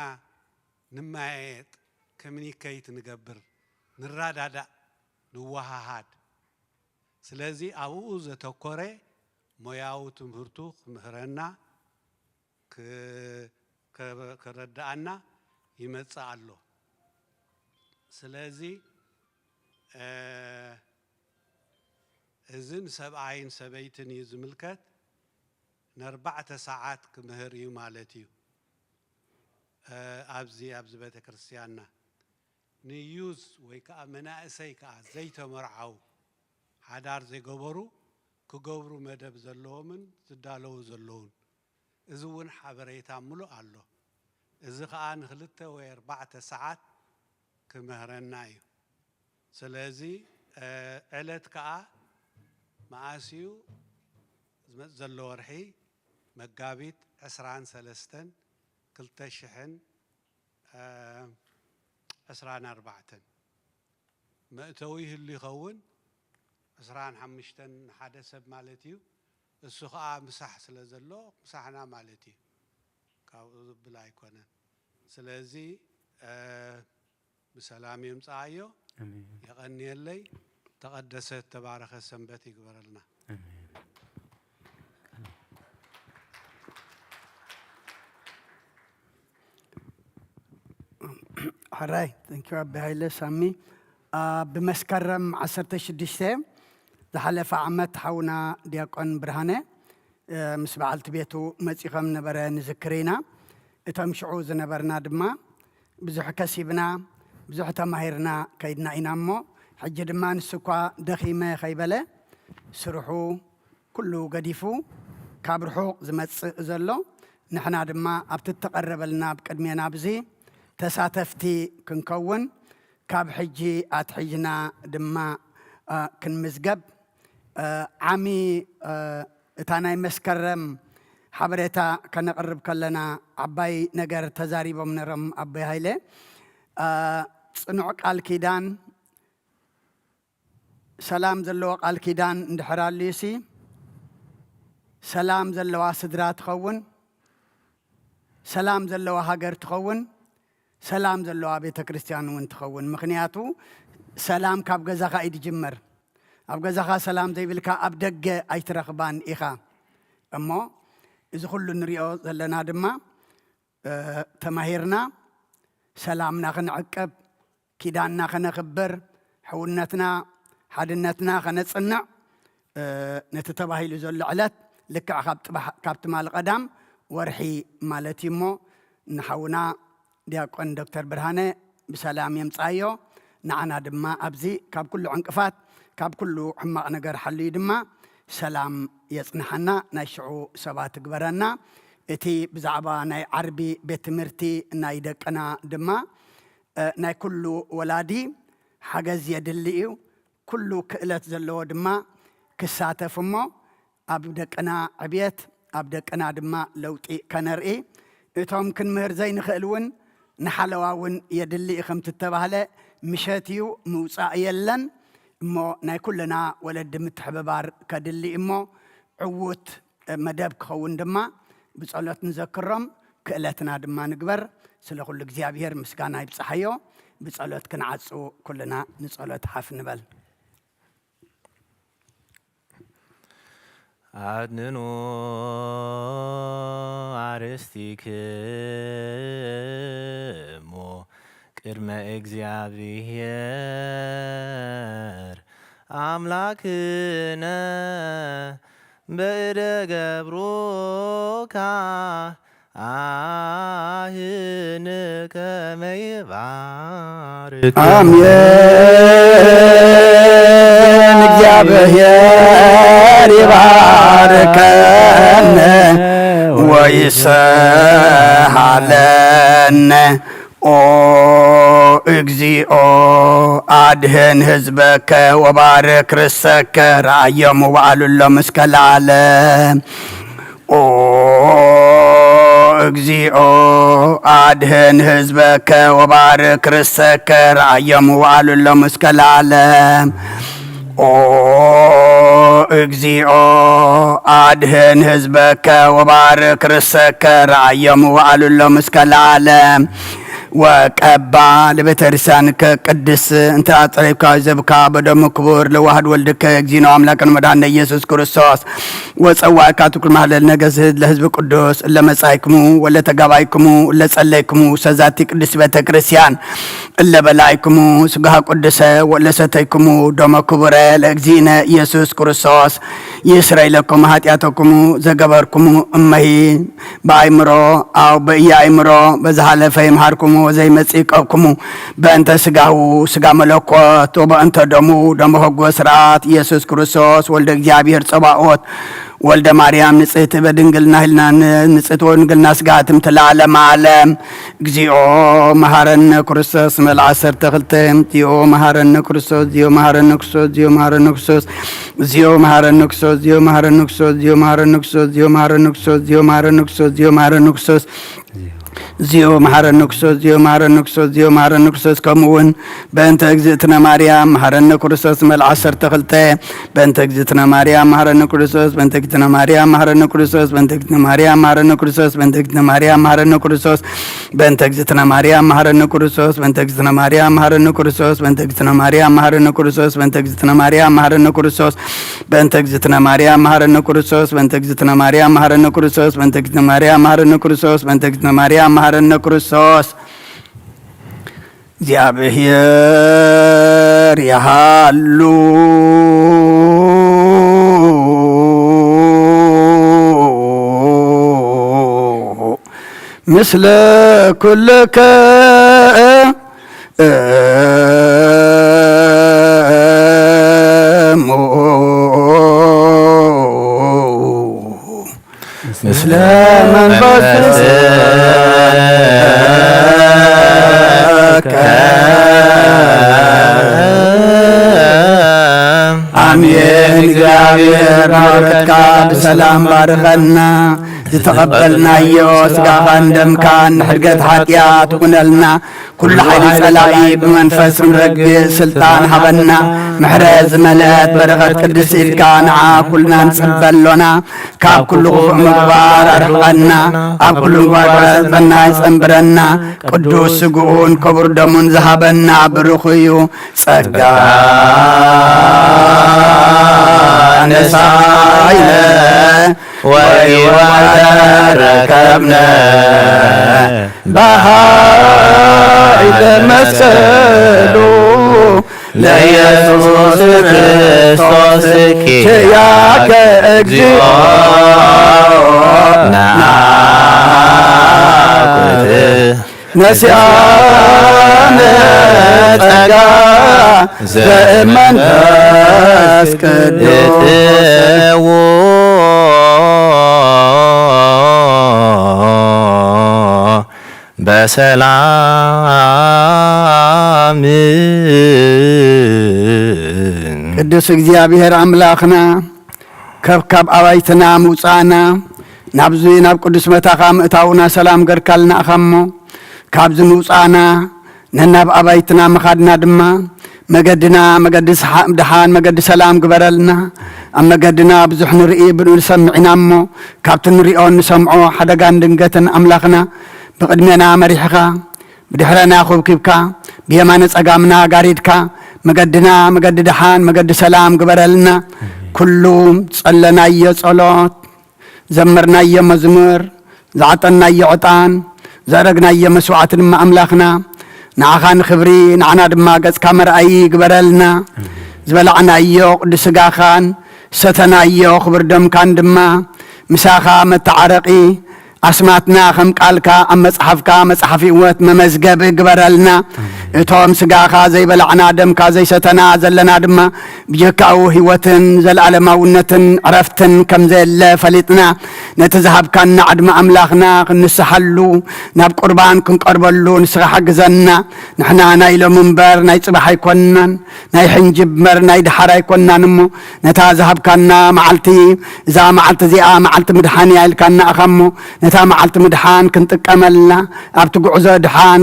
ንመያየጥ፣ ኮሚኒኬት ንገብር፣ ንረዳዳእ፣ ንወሃሃድ። ስለዚ ኣብኡ ዘተኮረ ሞያዊ ትምህርቱ ክምህረና፣ ክ-፣ ከ-፣ ከረድኣና ይመጽእ ኣሎ። ስለዚ፣ እ፣ እዚ ንሰብኣይን ሰበይትን እዩ ዝምልከት። ንኣርባዕተ ሰዓት ክምህር እዩ ማለት እዩ። እ፣ ኣብዚ፣ ኣብዚ ቤተ ክርስቲያንና ንዩዝ ወይ ከዓ መናእሰይ ከዓ ዘይተመርዓው፣ ሓዳር ዘይገበሩ፣ ክገብሩ መደብ ዘለዎምን ዝዳለዉ ዘለዉን፣ እዚ እውን ሓበሬታ ምሉእ ኣሎ። እዚ ከዓ ንክልተ ወይ ኣርባዕተ ሰዓት ክምህረና እዩ። ስለዚ፣ እ፣ ዕለት ከዓ መኣስ እዩ? ዝመጽእ ዘሎ ወርሒ መጋቢት ዕስራን ሰለስተን ክልተ ሽሕን ዕስራን ኣርባዕተን መእተዊ ይህሉ ይኸውን። ዕስራን ሓሙሽተን ሓደ ሰብ ማለት እዩ። እሱ ኸዓ ምሳሕ ስለ ዘሎ ምሳሕና ማለት እዩ። ካብኡ ዝብል ኣይኮነን። ስለዚ ብሰላም የምፅኣዮ። የቐንየለይ። ተቐደሰት ተባረኸ ሰንበት ይግበረልና። ሕራይ ተንኪዩ ኣቢ ሃይለ ሳሚ። ብመስከረም ዓሰርተ ሽዱሽተ ዝሓለፈ ዓመት ሓውና ዲያቆን ብርሃነ ምስ በዓልቲ ቤቱ መፂ ከም ነበረ ንዝክር ኢና። እቶም ሽዑ ዝነበርና ድማ ብዙሕ ከሲብና፣ ብዙሕ ተማሂርና ከይድና ኢና እሞ፣ ሕጂ ድማ ንሱ እኳ ደኺመ ከይበለ ስርሑ ኩሉ ገዲፉ ካብ ርሑቕ ዝመጽእ ዘሎ፣ ንሕና ድማ ኣብቲ እተቐረበልና ኣብ ቅድሜና ኣብዚ ተሳተፍቲ ክንከውን ካብ ሕጂ ኣትሒዝና ድማ ክንምዝገብ ዓሚ እታ ናይ መስከረም ሓበሬታ ከነቕርብ ከለና ዓባይ ነገር ተዛሪቦም ነሮም ኣቦይ ሃይለ። ጽኑዕ ቃል ኪዳን፣ ሰላም ዘለዎ ቃል ኪዳን እንድሕር ኣልዩሲ፣ ሰላም ዘለዋ ስድራ ትኸውን፣ ሰላም ዘለዋ ሃገር ትኸውን፣ ሰላም ዘለዋ ቤተ ክርስቲያን እውን ትኸውን። ምኽንያቱ ሰላም ካብ ገዛኻ እዩ ዝጅመር። ኣብ ገዛኻ ሰላም ዘይብልካ ኣብ ደገ ኣይትረኽባን ኢኻ። እሞ እዚ ኩሉ ንሪኦ ዘለና ድማ ተማሂርና ሰላምና ክንዕቅብ፣ ኪዳንና ከነኽብር፣ ሕውነትና ሓድነትና ከነጽንዕ ነቲ ተባሂሉ ዘሎ ዕለት ልክዕ ካብ ትማሊ ቀዳም ወርሒ ማለት እዩ እሞ ንሓውና ዲያቆን ዶክተር ብርሃነ ብሰላም የምጻዮ። ንዓና ድማ ኣብዚ ካብ ኩሉ ዕንቅፋት ካብ ኩሉ ሕማቕ ነገር ሓልዩ ድማ ሰላም የጽንሓና፣ ናይ ሽዑ ሰባት ግበረና። እቲ ብዛዕባ ናይ ዓርቢ ቤት ትምህርቲ ናይ ደቅና ድማ ናይ ኩሉ ወላዲ ሓገዝ የድሊ እዩ። ኩሉ ክእለት ዘለዎ ድማ ክሳተፍ እሞ ኣብ ደቅና ዕብየት ኣብ ደቅና ድማ ለውጢ ከነርኢ እቶም ክንምህር ዘይንኽእል እውን ንሓለዋ እውን የድሊ እዩ ከምቲ እተባህለ ምሸት እዩ ምውፃእ የለን እሞ ናይ ኩልና ወለዲ ምትሕብባር ከድሊ እሞ ዕዉት መደብ ክኸውን ድማ ብጸሎት ንዘክሮም ክእለትና ድማ ንግበር። ስለ ኩሉ እግዚኣብሔር ምስጋና ይብጽሓዮ። ብጸሎት ክንዓጹ ኩልና ንጸሎት ሓፍ ንበል። ኣድንኑ ኣርእስቲክሙ ቅድመ እግዚኣብሔር ኣምላክነ በእደ ገብሩካ ኣህን ከመ ይባርክ ኣሜን። እግዚኣብሔር ይባርከነ ወይሰሃለነ። ኦ እግዚኦ ኣድህን ህዝበከ ወባርክ ርሰከ ረኣዮም ወበዓሉሎም እስከ ለዓለም። ኦ እግዚኦ ኣድህን ህዝበከ ወባርክ ርሰከ ረኣዮም ወበዓሉሎም እስከ ለዓለም። ኦ እግዚኦ ኣድህን ህዝበከ ወባርክ ርሰከ ረኣዮም ወበዓሉሎም እስከ ለዓለም። ወቀባ ለቤተክርስቲያንከ ቅድስት እንተ አጽረይካ ዘብካ በደሙ ክቡር ለዋህድ ወልድከ እግዚእነ አምላክነ መድኃኒነ ኢየሱስ ክርስቶስ ወጸዋዕካ ትኩል ማህለል ነገስት ለህዝብ ቅዱስ እለ መጻይክሙ ወለ ተጋባይክሙ እለ ጸለይክሙ ሰዛቲ ቅድስት ቤተ ክርስቲያን እለ በላይክሙ ስጋሃ ቅዱሰ ወለ ሰተይክሙ ደሞ ክቡረ ለእግዚእነ ኢየሱስ ክርስቶስ ይስረይ ለኩም ኃጢአተክሙ ዘገበርክሙ እመሂ በአእምሮ አው በኢየአእምሮ በዝሓለፈ ይምሃርክሙ ወዘይመጽእ ይቀብክሙ በእንተ ስጋሁ ስጋ መለኮት ወበእንተ ደሙ ደሞ ሕጎ ስርዓት ኢየሱስ ክርስቶስ ወልደ እግዚኣብሔር ጸባኦት ወልደ ማርያም ንጽሕቲ በድንግልና ህልና ንጽሕቲ ወድንግልና ስጋ ትምት ለዓለም ዓለም። እግዚኦ መሐረነ ክርስቶስ መል ዓሰርተ ክልተ። እግዚኦ መሐረነ ክርስቶስ፣ እግዚኦ መሐረነ ክርስቶስ፣ እግዚኦ መሐረነ ክርስቶስ፣ እግዚኦ መሐረነ ክርስቶስ፣ እግዚኦ መሐረነ ክርስቶስ፣ እግዚኦ መሐረነ ክርስቶስ፣ እግዚኦ መሐረነ ክርስቶስ፣ እግዚኦ መሐረነ ክርስቶስ፣ እግዚኦ መሐረነ ክርስቶስ፣ እዚዮ መሓረኒ ክርስቶስ፣ እዚዮ መሓረኒ ክርስቶስ፣ እዚዮ መሓረኒ ክርስቶስ። ከምኡ እውን በእንተ እግዝእትነ ማርያም መሓረኒ ክርስቶስ። መልዓ ዓሰርተ ክልተ። በእንተ እግዝእትነ ማርያም መሓረኒ ክርስቶስ፣ በእንተ እግዝእትነ ማርያም መሓረኒ ክርስቶስ፣ በእንተ እግዝእትነ ማርያም መሓረኒ ክርስቶስ፣ በእንተ እግዝእትነ ማርያም መሓረኒ ክርስቶስ፣ በእንተ እግዝእትነ ማርያም መሓረኒ ክርስቶስ፣ በእንተ እግዝእትነ ማርያም መሓረኒ ክርስቶስ፣ በእንተ እግዝእትነ ማርያም መሓረኒ ክርስቶስ፣ በእንተ እግዝእትነ ማርያም መሓረኒ ክርስቶስ፣ በእንተ እግዝእትነ ማርያም መሓረኒ ክርስቶስ፣ በእንተ እግዝእትነ ማርያም መሓረኒ ክርስቶስ፣ በእንተ እግዝእትነ ማርያም መሓረኒ ክርስቶስ፣ በእንተ እግዝእትነ ማርያም መሓረኒ ክርስቶስ። እግዚኣብሔር ይሃሉ ምስለ ኩልከ እሙ ምስለ መንፈስከ። ኣሜን። እግዚኣብሔር ምሕረትካ ብሰላም ባርኸና። ዝተቐበልናዮ ስጋኻን ደምካን ንሕድገት ሓጢኣት ኩነልና። ኩሉ ሓይሊ ጸላኢ ብመንፈስ ክንረግእ ስልጣን ሃበና። ምሕረት ዝመልአት በረኸት ቅድስቲ ኢድካ ንዓ ኩልና ንጽበ ኣሎና። ካብ ኩሉ ክፉእ ምግባር ኣርሕቐና። ኣብ ኩሉ ምግባር ጸና ይጸንብረና። ቅዱስ ስግኡን ክቡር ደሙን ዝሃበና ብሩኽ እዩ። ጸጋ ነሳይነ ወይወተረከብነ በሃይለ መስቀሉ ለኢየሱስ ክርስቶስ ኪያከ እግዚኦ ናኩት ነሲኣነ ጸጋ ዘእመንፈስ ቅዱስ። እትዎ በሰላም። ቅዱስ እግዚኣብሔር ኣምላኽና፣ ከብካብ ኣባይትና ምውፃእና፣ ናብዚ ናብ ቅዱስ መታኻ ምእታውና ሰላም ገርካልና እኻ እሞ፣ ካብዚ ምውፃእና ነናብ ኣባይትና ምኻድና ድማ፣ መገድና መገዲ ሰሓ-፣ ድሓን መገዲ ሰላም ግበረልና። ኣብ መገድና ብዙሕ ንርኢ ብንሰምዕ ኢና እሞ፣ ካብቲ ንሪኦ እንሰምዖ ሓደጋን ድንገትን ኣምላኽና ብቕድሜና መሪሕኻ፣ ብድሕረና ኹብኪብካ፣ ብየማነ ጸጋምና ጋሪድካ፣ መገድና መገዲ ደሓን፣ መገዲ ሰላም ግበረልና። ኩሉ ጸለናዮ ጸሎት፣ ዘመርናዮ መዝሙር፣ ዝዓጠንናዮ ዕጣን፣ ዘእረግናዮ መስዋዕቲ ድማ ኣምላኽና፣ ንዓኻ ንኽብሪ፣ ንዓና ድማ ገጽካ መርኣዪ ግበረልና። ዝበላዕናዮ ቅዱስ ስጋኻን፣ ሰተናዮ ክቡር ደምካን ድማ፣ ምሳኻ መተዓረቒ፣ ኣስማትና ከም ቃልካ ኣብ መጽሓፍካ መጽሓፍ ህይወት መመዝገብ ግበረልና። ኣሜን። እቶም ስጋኻ ዘይበላዕና ደምካ ዘይሰተና ዘለና ድማ ብጀካኡ ህይወትን ዘለኣለማውነትን ዕረፍትን ከም ዘየለ ፈሊጥና ነቲ ዝሃብካና ዕድመ ኣምላኽና ክንስሓሉ ናብ ቁርባን ክንቀርበሉ ንስኻ ሓግዘና። ንሕና ናይ ሎሚ እምበር ናይ ጽባሕ ኣይኮንናን፣ ናይ ሕንጂ እምበር ናይ ደሓር ኣይኮንናን እሞ ነታ ዝሃብካና መዓልቲ እዛ መዓልቲ እዚኣ መዓልቲ ምድሓን እያ ኢልካና ኢኻ እሞ፣ ነታ መዓልቲ ምድሓን ክንጥቀመላ፣ ኣብቲ ጉዕዞ ድሓን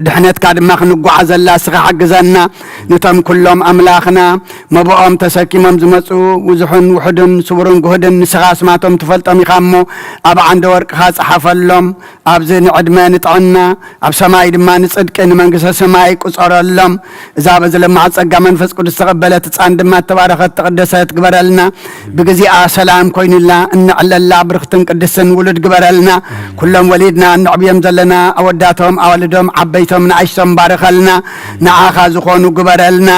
ድሕነትካ ድማ ክንጓዓዘላ እስኻ ሓግዘና። ነቶም ኩሎም ኣምላኽና መብኦም ተሰኪሞም ዝመጹ ብዙሑን ውሑድን ስውርን ጉህድን ንስኻ ኣስማቶም ትፈልጦም ኢኻ እሞ፣ ኣብ ዓንደ ወርቅኻ ጸሓፈሎም። ኣብዚ ንዕድመ ንጥዕና፣ ኣብ ሰማይ ድማ ንጽድቂ ንመንግስተ ሰማይ ቁጸረሎም። እዛ በዚ ለማዕ ጸጋ መንፈስ ቅዱስ ዝተቐበለት ህጻን ድማ እተባረኸት ተቐደሰት ግበረልና። ብግዜኣ ሰላም ኮይኑላ እነዕለላ ብርኽትን ቅድስትን ውሉድ ግበረልና። ኩሎም ወሊድና እነዕብዮም ዘለና ኣወዳቶም ኣዋልዶም ዓበይቶም ንኣሽቶም ባርኸልና። ንዓኻ ዝኾኑ ግበረልና።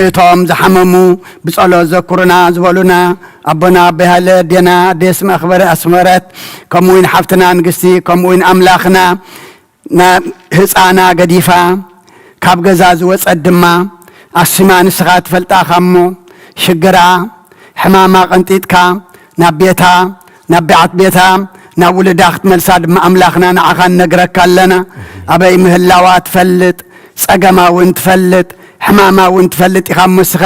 እቶም ዝሓመሙ ብጸሎት ዘኩሩና ዝበሉና ኣቦና ኣቦይ ሃይለ፣ ኣዴና ኣዴ ስመ ኣኽበረ ኣስመረት፣ ከምኡ እውን ሓፍትና ንግስቲ፣ ከምኡ እውን ኣምላኽና ናብ ህፃና ገዲፋ ካብ ገዛ ዝወፀት ድማ ኣስማ ንስኻ ትፈልጣ እኻ እሞ፣ ሽግራ ሕማማ ቀንጢጥካ ናብ ቤታ፣ ናብ በዓት ቤታ፣ ናብ ውልዳ ክትመልሳ ድማ ኣምላኽና ንዓኻ ንነግረካ ኣለና። ኣበይ ምህላዋ ትፈልጥ፣ ጸገማ እውን ትፈልጥ፣ ሕማማ እውን ትፈልጥ ኢኻ እሞ ንስኻ፣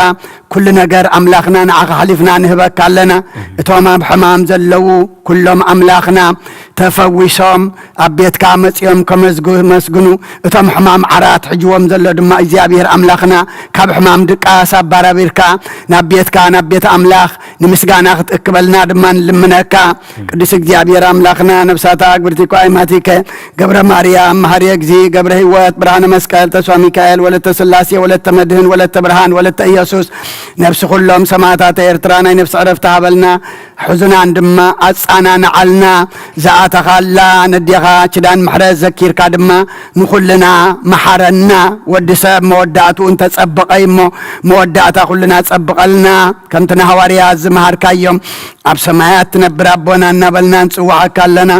ኩሉ ነገር ኣምላኽና ንዓኻ ሓሊፍና ንህበካ ኣለና። እቶም ኣብ ሕማም ዘለዉ ኩሎም ኣምላኽና ተፈዊሶም ኣብ ቤትካ መጺኦም ከመስግኑ፣ እቶም ሕማም ዓራት ሕጅዎም ዘሎ ድማ እግዚኣብሔር ኣምላኽና ካብ ሕማም ድቃስ ኣባራቢርካ ናብ ቤትካ፣ ናብ ቤት ኣምላኽ ንምስጋና ክትእክበልና ድማ ንልምነካ። ቅዱስ እግዚኣብሔር ኣምላኽና፣ ነብሳታ ግብርቲ እኳ ኣይማቲከ፣ ገብረ ማርያም፣ መሃሪ እግዚ፣ ገብረ ህይወት፣ ብርሃነ መስቀል፣ ተስፋ ሚካኤል፣ ወለተ ስላሴ፣ ወለተ መድህን፣ ወለተ ብርሃን፣ ወለተ ኢየሱስ፣ ነብሲ ኩሎም ሰማዕታት ኤርትራ ናይ ነብሲ ዕረፍቲ ሃበልና። ሕዙናን ድማ ኣጻናንዓልና። ዝኣተኻላ ነዴኻ ኪዳን ምሕረት ዘኪርካ ድማ ንኹልና መሓረና። ወዲ ሰብ መወዳእትኡ እንተጸበቐ እሞ፣ መወዳእታ ኩልና ጸብቐልና። ከምቲ ንሃዋርያት ዝመሃርካዮም፣ ኣብ ሰማያት ትነብር ኣቦና እናበልና ንጽውዓካ ኣለና።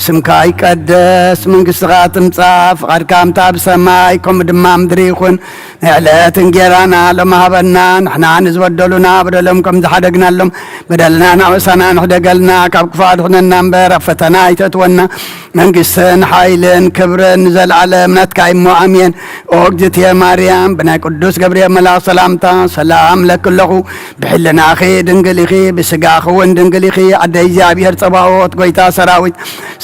ስምካ ይቀደስ፣ መንግስትኻ ትምጻእ፣ ፍቓድካ ከምታ ኣብ ሰማይ ከምኡ ድማ ኣብ ምድሪ ይኹን። ናይ ዕለት እንጌራና ሎም ሃበና፣ ንሕና ንዝበደሉና በደሎም ከም ዝሓደግናሎም በደልና ናበሳና ንሕደገልና፣ ካብ ክፉእ ኣድሕነና እምበር ኣብ ፈተና ኣይተእትወና። መንግስትን ሓይልን ክብርን ንዘለኣለም ናትካ እሞ ኣሜን። ኦ እግዝእትየ ማርያም፣ ብናይ ቅዱስ ገብርኤል መልኣኽ ሰላምታ ሰላም ለኪ ኣለኹ። ብሕልናኺ ድንግል ኢኺ፣ ብስጋኺ እውን ድንግል ኢኺ። ኣደ እግዚኣብሔር ጸባኦት፣ ጎይታ ሰራዊት፣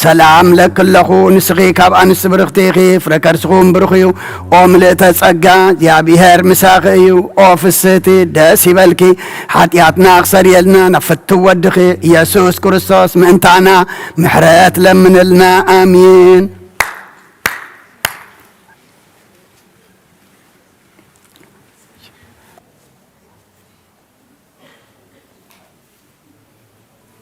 ሰላም ለኪ ኣለኹ። ንስኺ ካብ ኣንስቲ ብርኽቲ ኢኺ፣ ፍረ ከርስኹም ብሩኽ እዩ። ኦ ምልእተ ጸጋ፣ እግዚኣብሔር ምሳኺ እዩ። ኦ ፍስህቲ፣ ደስ ይበልኪ። ሓጢኣትና ክሰርየልና ናብ ፍትው ወድኺ ኢየሱስ ክርስቶስ ምእንታና ምሕረት ለምንልና። ኣሜን።